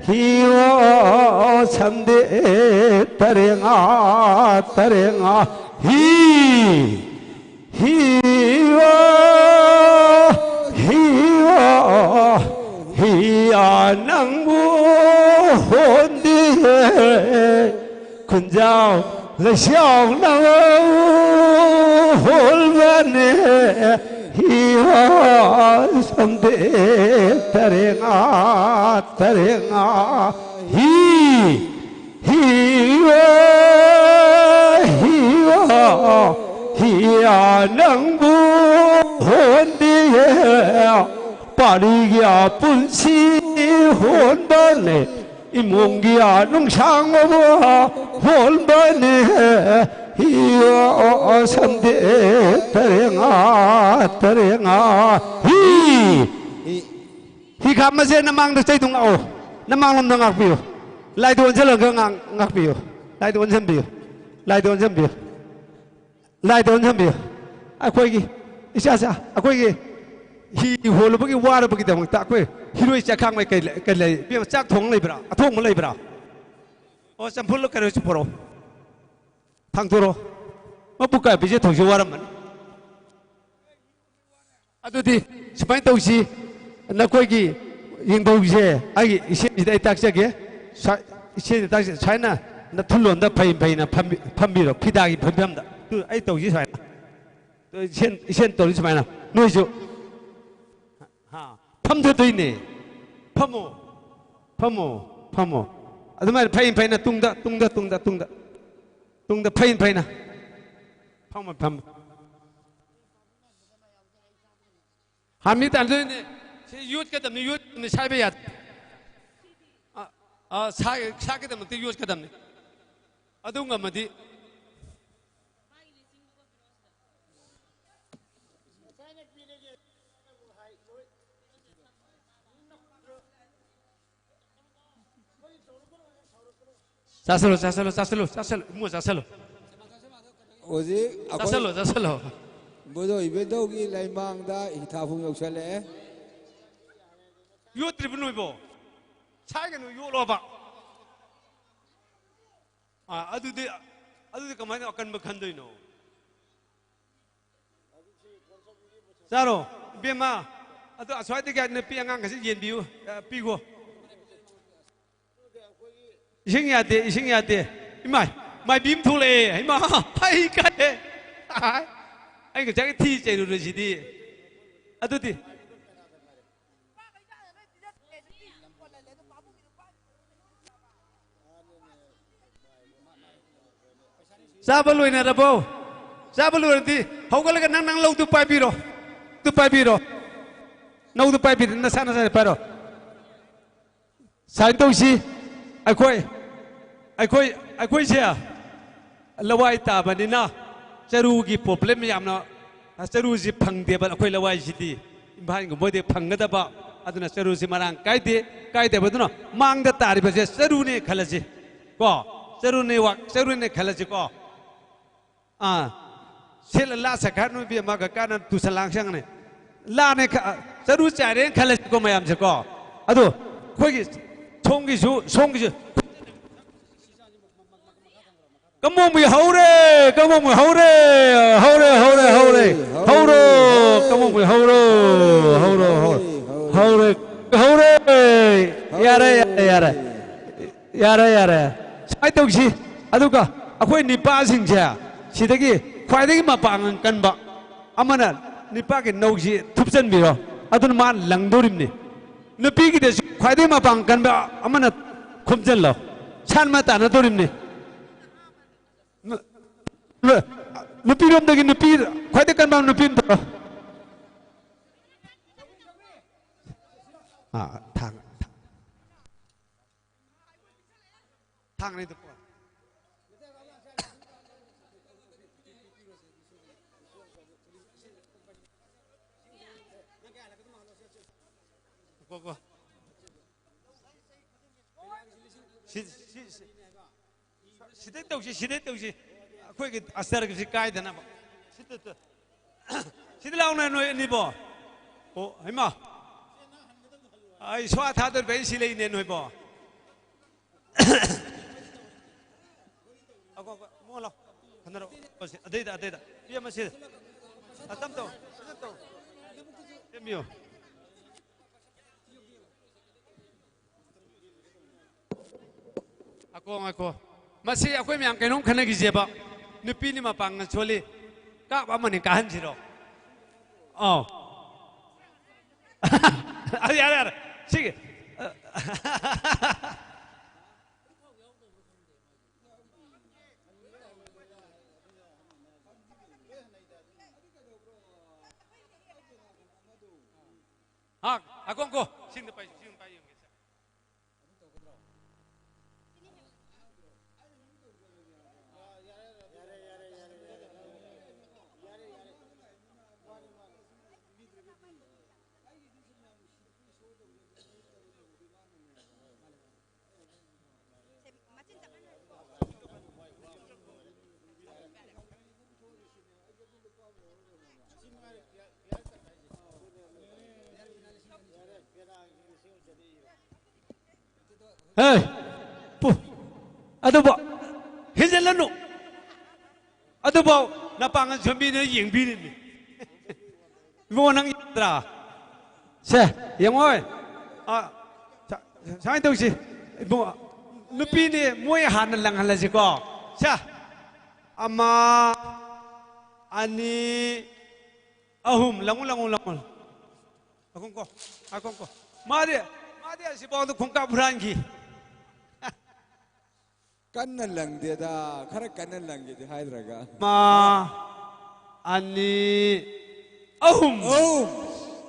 ꯍꯤꯋꯥ ꯁꯝꯗꯦ ꯇꯔꯦꯉꯥ ꯇꯔꯦꯉꯥ ꯍꯤ꯫ ꯍꯤꯋꯥ, ꯍꯤꯋꯥ, ꯍꯤꯌꯥ ꯅꯪꯕꯨ ꯍꯣꯟꯗꯤꯌꯦ꯫ ꯈꯨꯟꯖꯥꯎ ꯂꯩꯁꯥꯎꯅ ꯍꯣꯜꯕꯅꯦ꯫ ꯍꯤꯋꯥ ꯁꯝꯗꯦ ꯇꯔꯦꯉꯥ ꯇꯔꯦꯉꯥ ꯍꯤ꯫ ꯍꯤꯋꯦ, ꯍꯤꯋꯥ, ꯍꯤꯌꯥ ꯅꯪꯕꯨ ꯍꯣꯟꯗꯤꯌꯦ꯫ ꯄꯥꯔꯤꯒꯤ ꯄꯨꯟꯁꯤ ꯍꯣꯟꯕꯅꯦ, ꯏꯃꯨꯡꯒꯤ ꯅꯨꯡꯁꯥꯡꯕꯕꯨ ꯍꯣꯟꯕꯅꯦ꯫ ꯍꯤꯋꯥ ꯁꯝꯗꯦ ꯇꯔꯦꯉꯥ ꯇꯔꯦꯉꯥ ꯍꯤ꯫ ꯍꯤ ꯈꯥꯝꯕꯁꯦ ꯅꯃꯥꯡꯗ ꯆꯩꯗꯨ ꯉꯥꯛꯑꯣ꯫ ꯅꯃꯥꯡꯂꯣꯝꯗ ꯉꯥꯛꯄꯤꯌꯨ꯫ ꯂꯥꯏꯗ ꯑꯣꯟꯁꯤꯜꯂꯒ ꯉꯥꯛ-, ꯉꯥꯛꯄꯤꯌꯨ꯫ ꯂꯥꯏꯗ ꯑꯣꯟꯁꯤꯟꯕꯤꯌꯨ꯫ ꯂꯥꯏꯗ ꯑꯣꯟꯁꯤꯟꯕꯤꯌꯨ꯫ ꯂꯥꯏꯗ ꯑꯣꯟꯁꯤꯟꯕꯤꯌꯨ꯫ ꯑꯩꯈꯣꯏꯒꯤ ꯏꯆꯥ ꯆꯥ-, ꯑꯩꯈꯣꯏꯒꯤ ꯍꯤ ꯍꯣꯜꯂꯨꯕꯒꯤ ꯋꯥꯔꯕꯒꯤꯗꯃꯛꯇ ꯑꯩꯈꯣꯏ ꯍꯤꯔꯣꯏ ꯆꯥꯛꯈꯥꯡꯃꯩ ꯀꯩ ꯂꯩ-, ꯀꯩ ꯂꯩ? ꯏꯕꯦꯝꯃ, ꯆꯥꯛ ꯊꯣꯡ ꯂꯩꯕ꯭ꯔꯥ? ꯑꯊꯣꯡꯕ ꯂꯩꯕ꯭ꯔꯥ? ꯑꯣ, ꯆꯝꯐꯨꯠꯂ ꯀꯩꯅꯣꯁꯨ ꯄꯨꯔꯛꯑꯣ꯫ ꯊꯥꯡꯗꯣꯔꯛꯑꯣ꯫ ꯃꯄꯨ ꯀꯥꯏꯕꯤꯁꯦ ꯊꯧꯁꯤ ꯋꯥꯔꯝꯃꯅꯤ꯫ ꯑꯗꯨꯗꯤ ꯁꯨꯃꯥꯏꯅ ꯇꯧꯁꯤ, ꯅꯈꯣꯏꯒꯤ ꯌꯦꯡꯗꯧꯁꯦ ꯑꯩꯒꯤ ꯏꯁꯦꯟꯁꯤꯗ ꯑꯩ ꯇꯥꯛꯆꯒꯦ꯫ ꯁ꯭ꯋꯥꯏ-, ꯏꯁꯦꯟꯁꯤꯗ ꯇꯥꯛꯆ-, ꯁꯨꯃꯥꯏꯅ ꯅꯊꯨꯜꯂꯣꯟꯗ ꯐꯩ ꯐꯩꯅ ꯐꯝꯕꯤ-, ꯐꯝꯕꯤꯔꯣ, ꯐꯤꯗꯥꯒꯤ ꯐꯝꯐꯝꯗ꯫ ꯑꯗꯨ ꯑꯩ ꯇꯧꯁꯤ ꯁꯨꯃꯥꯏꯅ꯫ ꯑꯗꯨ ꯏꯁꯦꯟ, ꯏꯁꯦꯟ ꯇꯧꯔꯤ ꯁꯨꯃꯥꯏꯅ꯫ ꯅꯣꯏꯁꯨ ꯍꯥ, ꯐꯝꯊꯗꯣꯏꯅꯦ꯫ ꯐꯝꯃꯣ, ꯐꯝꯃꯣ, ꯐꯝꯃꯣ꯫ ꯑꯗꯨꯃꯥꯏꯅ ꯐꯩ ꯐꯩꯅ ꯇꯨꯡꯗ, ꯇꯨꯡꯗ, ꯇꯨꯡꯗ, ꯇꯨꯡꯗ꯫ ꯇꯨꯡꯗ ꯐꯩ ꯐꯩꯅ꯫ ꯐꯝꯃꯣ, ꯐꯝꯃꯣ꯫ ꯍꯥꯃꯤ ꯇꯥꯟꯗꯣꯏꯅꯦ꯫ ꯁꯤ ꯌꯣꯠꯀꯗꯕꯅꯤ, ꯌꯣꯠꯀꯗꯕꯅꯤ, ꯁꯥꯏꯕ ꯌꯥꯗꯦ꯫ ꯑ, ꯑ, ꯁꯥ-, ꯁꯥꯠꯀꯗꯕ ꯅꯠꯇꯦ, ꯌꯣꯠꯀꯗꯕꯅꯤ꯫ ꯑꯗꯨ ꯉꯝꯃꯗꯤ꯫ ꯆꯥꯁꯜꯂꯣ, ꯆꯥꯁꯜꯂꯣ, ꯆꯥꯁꯜꯂꯣ, ꯆꯥꯁꯜꯂꯣ, ꯏꯕꯨꯡꯉꯣ, ꯆꯥꯁꯜꯂꯣ꯫ ꯍꯧꯖꯤꯛ ꯑꯩꯈꯣꯏ ꯆꯥꯁꯜꯂꯣ, ꯆꯥꯁꯜꯂꯣ꯫ ꯕꯣꯗꯣ ꯏꯕꯦꯟꯗꯧꯒꯤ ꯂꯩꯃꯥꯡꯗ ꯍꯤꯊꯥꯐꯨꯝ ꯌꯧꯁꯜꯂꯛꯑꯦ꯫ ꯌꯣꯠꯇ꯭ꯔꯤꯕ ꯅꯣꯏꯕꯣ? ꯁꯥꯏꯒꯅꯨ, ꯌꯣꯠꯂꯣꯕ꯫ ꯑꯥ, ꯑꯗꯨꯗꯤ, ꯑꯗꯨꯗꯤ ꯀꯃꯥꯏꯅ ꯑꯀꯟꯕ ꯈꯟꯗꯣꯏꯅꯣ? ꯆꯥꯔꯣ, ꯏꯕꯦꯝꯃ, ꯑꯗꯣ ꯑꯁ꯭ꯋꯥꯏꯗꯒꯤ ꯅꯨꯄꯤ ꯑꯉꯥꯡꯒꯁꯤ ꯌꯦꯟꯕꯤꯌꯨ, ꯑ, ꯄꯤꯈꯣ꯫ ꯏꯁꯤꯡ ꯌꯥꯗꯦ, ꯏꯁꯤꯡ ꯌꯥꯗꯦ꯫ ꯏꯃꯥꯏ, ꯃꯥꯏꯕꯤ ꯑꯃ ꯊꯣꯛꯂꯛꯑꯦ꯫ ꯏꯃꯥ, ꯑꯩ ꯀꯥꯏ꯫ ꯑꯩ ꯉꯁꯥꯏꯒꯤ ꯊꯤ ꯆꯩꯔꯨꯔꯁꯤꯗꯤ꯫ ꯑꯗꯨꯗꯤ꯫ ꯆꯥꯕ ꯂꯣꯏꯅꯔꯕꯣ? ꯆꯥꯕ ꯂꯣꯏꯔꯗꯤ ꯍꯧꯒꯠꯂꯒ ꯅꯪ, ꯅꯪ ꯂꯧꯗꯨ ꯄꯥꯏꯕꯤꯔꯣ꯫ ꯑꯗꯨ ꯄꯥꯏꯕꯤꯔꯣ꯫ ꯅꯧꯗꯨ ꯄꯥꯏꯕꯤꯔꯣ꯫ ꯅꯁꯥ ꯅꯁꯥ ꯄꯥꯏꯔꯣ꯫ ꯁꯨꯃꯥꯏꯅ ꯇꯧꯁꯤ꯫ ꯑꯩꯈꯣꯏ, ꯑꯩꯈꯣꯏ, ꯑꯩꯈꯣꯏꯁꯦ ꯂꯋꯥꯏ ꯇꯥꯕꯅꯤꯅ ꯆꯔꯨꯒꯤ problem ꯌꯥꯝꯅ, ꯆꯔꯨꯁꯤ ꯐꯪꯗꯦꯕ ꯑꯩꯈꯣꯏ ꯂꯋꯥꯏꯁꯤꯗꯤ꯫ ꯏꯝꯐꯥꯜꯒꯨꯝꯕꯗꯤ ꯐꯪꯒꯗꯕ, ꯑꯗꯨꯅ ꯆꯔꯨꯁꯤ ꯃꯔꯥꯡ ꯀꯥꯏꯗꯦ꯫ ꯀꯥꯏꯗꯕꯗꯨꯅ ꯃꯥꯡꯗ ꯇꯥꯔꯤꯕꯁꯦ ꯆꯔꯨꯅꯦ ꯈꯜꯂꯁꯤ ꯀꯣ, ꯆꯔꯨꯅꯦ ꯋꯥ-, ꯆꯔꯨꯅꯦ ꯈꯜꯂꯁꯤ ꯀꯣ꯫ ꯑꯥ, ꯁꯦꯠꯂ ꯂꯥ ꯁꯛꯈꯥꯏ ꯅꯣꯏꯕꯤ ꯑꯃꯒ ꯀꯥꯟꯅ ꯇꯨꯁꯟ ꯂꯥꯡ ꯁꯪꯅꯤ꯫ ꯂꯥꯅꯦ ꯈ-, ꯆꯔꯨ ꯆꯥꯏꯔꯦꯅ ꯈꯜꯂꯁꯤꯀꯣ ꯃꯌꯥꯝꯁꯦꯀꯣ꯫ ꯑꯗꯣ ꯑꯩꯈꯣꯏꯒꯤ ꯁꯣꯝꯒꯤꯁꯨ, ꯁꯣꯝꯒꯤꯁꯨ꯫ ꯀꯃꯣꯝꯕꯤ ꯍꯧꯔꯦ, ꯀꯃꯣꯝꯕꯤ ꯍꯧꯔꯦ, ꯍꯧꯔꯦ, ꯍꯧꯔꯦ, ꯍꯧꯔꯦ, ꯍꯧꯔꯣ, ꯀꯃꯣꯝꯕꯤ ꯍꯧꯔꯣ, ꯍꯧꯔꯣ, ꯍꯧꯔꯣ, ꯍꯧꯔꯦ, ꯍꯧꯔꯦ, ꯌꯥꯔꯦ, ꯌꯥꯔꯦ, ꯌꯥꯔꯦ꯫ ꯌꯥꯔꯦ, ꯌꯥꯔꯦ꯫ ꯁꯨꯃꯥꯏꯅ ꯇꯧꯁꯤ꯫ ꯑꯗꯨꯒ ꯑꯩꯈꯣꯏ ꯅꯤꯄꯥꯁꯤꯡꯁꯦ ꯁꯤꯗꯒꯤ ꯈ꯭ꯋꯥꯏꯗꯒꯤ ꯃꯄꯥꯡꯒꯜ ꯀꯟꯕ ꯑꯃꯅ ꯅꯤꯄꯥꯒꯤ ꯅꯧꯁꯤ ꯊꯨꯞꯆꯟꯕꯤꯔꯣ꯫ ꯑꯗꯨꯅ ꯃꯥ ꯂꯪꯗꯧꯔꯤꯕꯅꯤ꯫ ꯅꯨꯄꯤꯒꯤꯗꯁꯨ ꯈ꯭ꯋꯥꯏꯗꯒꯤ ꯃꯄꯥꯡꯒꯜ ꯀꯟꯕ ꯑꯃꯅ ꯈꯣꯝꯖꯤꯜꯂꯣ꯫ ꯁꯥꯟ ꯃꯥ ꯇꯥꯟꯅꯗꯧꯔꯤꯕꯅꯤ꯫ ꯅꯨ-, ꯅꯨ-, ꯅꯨꯄꯤꯔꯣꯝꯗꯒꯤ ꯅꯨꯄꯤ ꯈ꯭ꯋꯥꯏꯗꯒꯤ ꯀꯟꯕ ꯅꯨꯄꯤ ꯑꯃ ꯇꯧꯔꯣ꯫ ꯑꯥ, ꯊꯥꯡ-, ꯊꯥꯡ ꯑꯅꯤꯗꯨ ꯄꯨꯔꯛꯑꯣ꯫ ꯀꯣ, ꯀꯣ꯫ ꯁꯤ, ꯁꯤ, ꯁꯤ꯫ ꯁꯤꯗꯩ ꯇꯧꯁꯤ, ꯁꯤꯗꯩ ꯇꯧꯁꯤ꯫ ꯑꯩꯈꯣꯏꯒꯤ ꯑꯁꯇꯔꯒꯤꯁꯤ ꯀꯥꯏꯗꯅꯕ꯫ ꯁꯤꯗ, ꯁꯤꯗ꯫ ꯁꯤꯗ ꯂꯥꯎꯅꯦ ꯅꯣꯏ ꯑꯅꯤꯕꯣ꯫ ꯑꯣ, ꯍꯩꯃꯥ꯫ ꯑꯩ ꯁ꯭ꯋꯥ ꯊꯥꯗꯣꯔꯤꯕ ꯑꯩ ꯁꯤ ꯂꯩꯅꯦ ꯅꯣꯏꯕꯣ꯫ ꯑꯀꯣ, ꯑꯀꯣ, ꯏꯕꯨꯡꯉꯣ ꯂꯥꯎ꯫ ꯈꯟꯅꯔꯛꯑꯣ꯫ ꯁꯤ, ꯑꯗꯩꯗ, ꯑꯗꯩꯗ꯫ ꯏꯕꯦꯝꯃ ꯁꯤꯗ꯫ ꯑ, ꯇꯞ ꯇꯧ, ꯇꯞ ꯇꯧ꯫ ꯁꯦꯝꯕꯤꯌꯨ꯫ ꯉꯥꯏꯈꯣ, ꯉꯥꯏꯈꯣ꯫ ꯃꯁꯤ ꯑꯩꯈꯣꯏ ꯃꯌꯥꯝ ꯀꯩꯅꯣꯝ ꯈꯟꯅꯈꯤꯁꯦꯕ꯫ ꯅꯨꯄꯤꯅꯤ ꯃꯄꯥꯡꯒꯜ ꯁꯣꯜꯂꯤ꯫ ꯀꯥꯞ ꯑꯃꯅꯤ ꯀꯥꯍꯟꯁꯤꯔꯣ? ꯑꯥꯎ꯫ ꯑ, ꯌꯥꯔꯦ, ꯌꯥꯔꯦ꯫ ꯁꯤꯒꯤ꯫ ꯍꯥ, ꯑꯀꯣꯡ ꯀꯣ, ꯁꯤꯡꯗ ꯄꯥꯏ, ꯁꯤꯡꯗ ꯄꯥꯏ ꯌꯦꯡꯒꯦ꯫ ꯍꯦ! ꯄꯨ-, ꯑꯗꯨꯕꯨ ꯍꯦꯟꯖꯜꯂꯅꯨ꯫ ꯑꯗꯨꯐꯥꯎ ꯅꯄꯥꯡꯒꯜ ꯁꯣꯟꯕꯤꯅ ꯌꯦꯡꯕꯤꯔꯤꯅꯤ꯫ ꯏꯕꯨꯡꯉꯣ, ꯅꯪ ꯌꯥꯗ꯭ꯔꯥ? ꯁꯦ, ꯌꯦꯡꯉꯣꯏ꯫ ꯑ, ꯁ-, ꯁꯨꯃꯥꯏꯅ ꯇꯧꯁꯤ꯫ ꯏꯕꯨꯡꯉꯣ, ꯅꯨꯄꯤꯅꯤ, ꯃꯣꯏ ꯍꯥꯟꯅ ꯂꯪꯍꯜꯂꯁꯤꯀꯣ꯫ ꯁꯦ, ꯑꯃ, ꯑꯅꯤ, ꯑꯍꯨꯝ꯫ ꯂꯪꯉꯨ, ꯂꯪꯉꯨ, ꯂꯪꯉꯨ꯫ ꯑꯀꯣꯡ ꯀꯣ, ꯑꯀꯣꯡ ꯀꯣ꯫ ꯃꯥꯗꯤ, ꯃꯥꯗꯤ ꯑꯁꯤꯐꯥꯎꯗ ꯈꯣꯡꯀꯥꯞ ꯍꯨꯔꯥꯟꯈꯤ꯫ ꯀꯟꯅ ꯂꯪꯗꯦꯗ, ꯈꯔ ꯀꯟꯅ ꯂꯪꯒꯦꯗꯤ ꯍꯥꯏꯗ꯭ꯔꯒ꯫ ꯑꯃ, ꯑꯅꯤ, ꯑꯍꯨꯝ꯫ ꯑꯍꯨꯝ꯫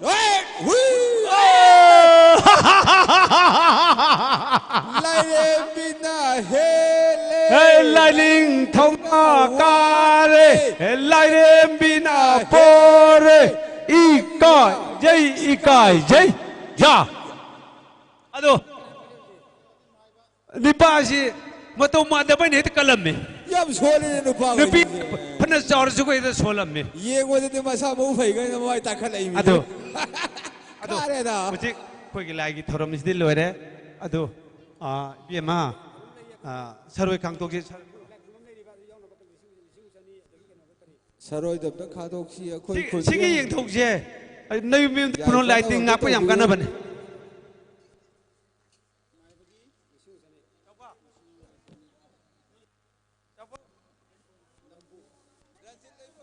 ꯍꯦ! ꯍꯨꯏ! ꯑꯣ! ꯂꯥꯏꯔꯦꯝꯕꯤꯅ ꯍꯦꯜꯂꯦ! ꯍꯦ, ꯂꯥꯏꯅꯤꯡꯊꯧꯅ ꯀꯥꯔꯦ! ꯍꯦ, ꯂꯥꯏꯔꯦꯝꯕꯤꯅ ꯄꯣꯔꯦ! ꯏꯀꯥꯏꯖꯩ, ꯏꯀꯥꯏꯖꯩ! ꯌꯥ! ꯑꯗꯣ, ꯅꯤꯄꯥꯁꯤ ꯃꯇꯧ ꯃꯥꯟꯗꯕꯅ ꯍꯦꯛꯇ ꯀꯜꯂꯝꯃꯤ꯫ ꯌꯥꯝ ꯁꯣꯜꯂꯤꯅꯦ ꯅꯨꯄꯥ ꯅꯨꯄꯤ ꯍꯧꯖꯤꯛꯁꯦ꯫ ꯐꯅ ꯆꯥꯎꯔꯁꯨ ꯍꯦꯛꯇ ꯁꯣꯜꯂꯝꯃꯤ꯫ ꯌꯦꯡꯕꯗꯗꯤ ꯃꯁꯥ ꯃꯎ ꯐꯩ ꯀꯥꯏꯅ ꯃꯃꯥꯏ ꯇꯥꯈꯠꯂꯛꯏ ꯃꯤꯗꯤ꯫ ꯑꯗꯣ, ꯑꯗꯣ ꯀꯥꯔꯦꯗ꯫ ꯍꯧꯖꯤꯛ ꯑꯩꯈꯣꯏꯒꯤ ꯂꯥꯏꯒꯤ ꯊꯧꯔꯝꯁꯤꯗꯤ ꯂꯣꯏꯔꯦ꯫ ꯑꯗꯨ, ꯑ, ꯏꯕꯦꯝꯃ, ꯑ, ꯁꯔꯣꯏ ꯈꯥꯡꯗꯣꯛꯁꯤ꯫ ꯁꯔꯣꯏꯗꯣ ꯑꯝꯇ ꯈꯥꯗꯣꯛꯁꯤ, ꯑꯩꯈꯣꯏ ꯁꯤ-, ꯈꯨꯟꯁꯦ꯫ ꯁꯤꯒꯤ ꯌꯦꯡꯊꯣꯛꯁꯦ꯫ ꯅꯌꯨꯝ ꯃꯌꯨꯝꯗ ꯌꯥꯏ, ꯈꯨꯅꯨ ꯂꯥꯏ ꯇꯤꯟ ꯆꯠꯅꯕ ꯑꯝꯇ ꯉꯥꯛꯄ ꯌꯥꯝ ꯇꯧꯕꯤꯌꯨ꯫ ꯀꯥꯟꯅꯕꯅꯦ꯫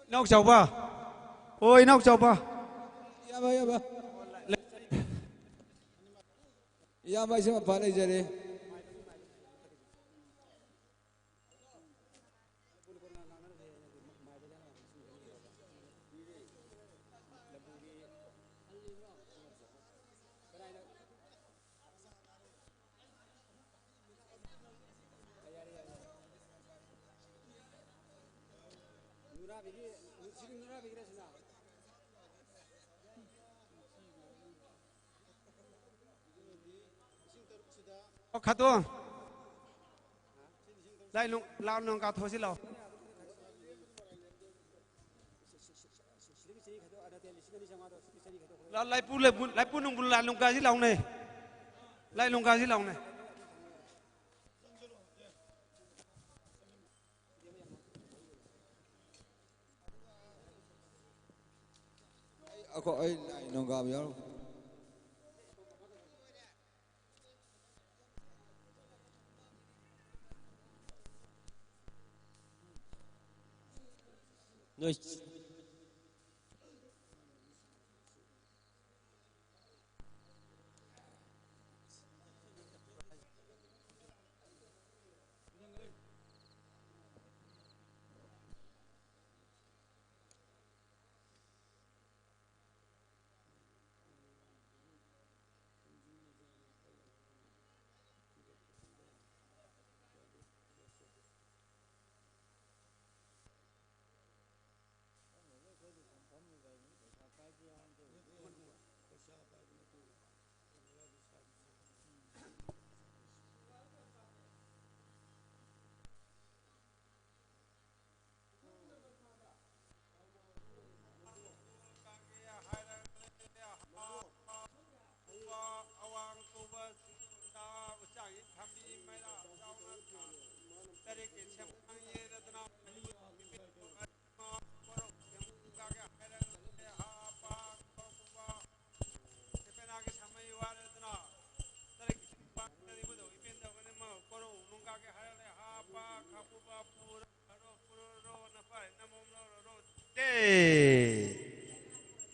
ꯏꯅꯥꯎ ꯆꯥꯎꯕ꯫ ꯑꯣ, ꯏꯅꯥꯎ ꯆꯥꯎꯕ꯫ ꯏꯌꯥꯝꯕ, ꯏꯌꯥꯝꯕ꯫ ꯏꯌꯥꯝꯕ, ꯑꯩꯁꯨ ꯃꯄꯥꯟ ꯂꯩꯖꯔꯦ꯫ ꯑꯣ, ꯈꯥꯇꯣꯟ꯫ ꯂꯥꯏ ꯅꯣꯡ-, ꯂꯥꯎ, ꯅꯣꯡ ꯀꯥꯊꯣꯛꯑꯁꯤ ꯂꯥꯎ꯫ ꯂꯥꯎ, ꯂꯥꯏꯄꯨ, ꯂꯥꯏꯄꯨ, ꯂꯥꯏꯄꯨ ꯅꯨꯡꯕꯨ ꯂꯥꯏ ꯅꯣꯡ ꯀꯥꯁꯤ ꯂꯥꯎꯅꯦ꯫ ꯂꯥꯏ ꯅꯣꯡ ꯀꯥꯁꯤ ꯂꯥꯎꯅꯦ꯫ ꯑꯩꯈꯣꯏ, ꯑꯩ ꯂꯥꯏ ꯅꯣꯡꯒꯥꯕ ꯌꯥꯎꯔꯝ-꯫ ꯅꯣꯏ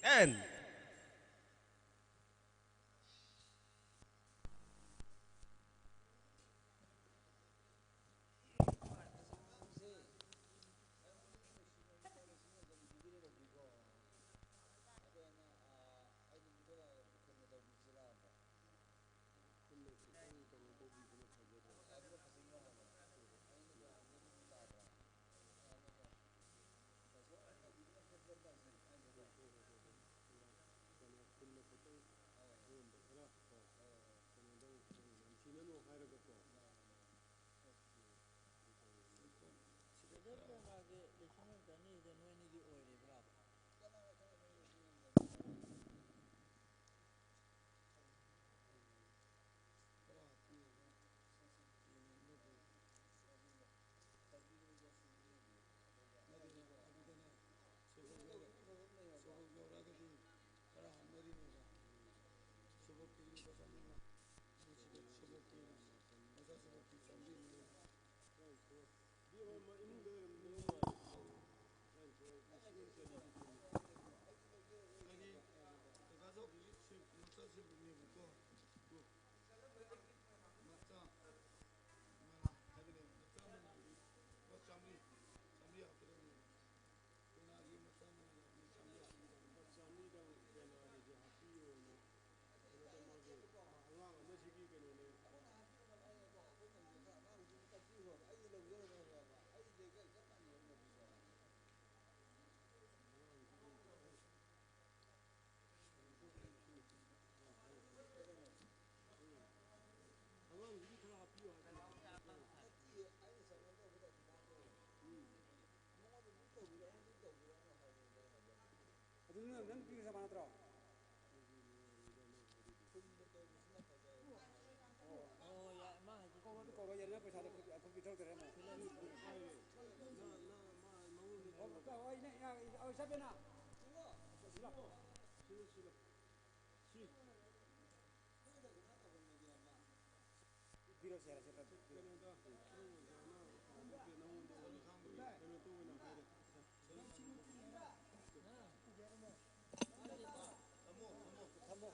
Ten. ꯁꯤꯗ ꯀꯣꯡꯒꯥꯁꯦ ꯂꯤꯁꯤꯡ ꯑꯃ ꯆꯅꯤꯁꯦ ꯅꯣꯏ ꯑꯅꯤꯒꯤ ꯑꯣꯏꯔꯤꯕ꯭ꯔꯥꯕ? ꯑꯗꯨ ꯅꯪ, ꯅꯪ ꯄꯤꯕ ꯆꯞ ꯃꯥꯟꯅꯗ꯭ꯔꯣ? ꯑꯣ, ꯌꯥꯏ, ꯃꯥ ꯍꯥꯏꯁꯦ ꯀꯧꯔꯣ, ꯑꯗꯨ ꯀꯧꯔꯣ, ꯌꯥꯔꯦ, ꯅꯪ ꯄꯩꯁꯥꯗꯣ ꯈꯨꯠ, ꯈꯨꯠ ꯄꯤꯊꯣꯛꯇꯔꯦ ꯑꯃꯨꯛ꯫ ꯑꯣ, ꯑꯩꯅ, ꯑ, ꯑ, ꯆꯠꯄꯦꯅ꯫ ꯁꯤꯂꯣ꯫ ꯁꯤ꯫ ꯄꯤꯔꯣ, ꯁꯦ, ꯁꯦ, ꯄꯤꯔꯣ꯫ ꯀꯩꯅꯣꯗ, ꯅꯪꯉꯣꯟꯗ ꯑꯣꯏꯅ, ꯀꯩꯅꯣꯗ ꯑꯣꯏꯅ ꯍꯥꯏꯔꯦ꯫ ꯊꯝꯃꯣ꯫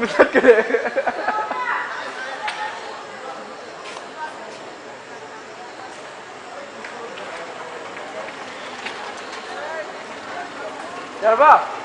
ꯃꯨꯊꯠꯈ꯭ꯔꯦ꯫ ꯌꯥꯔꯕ?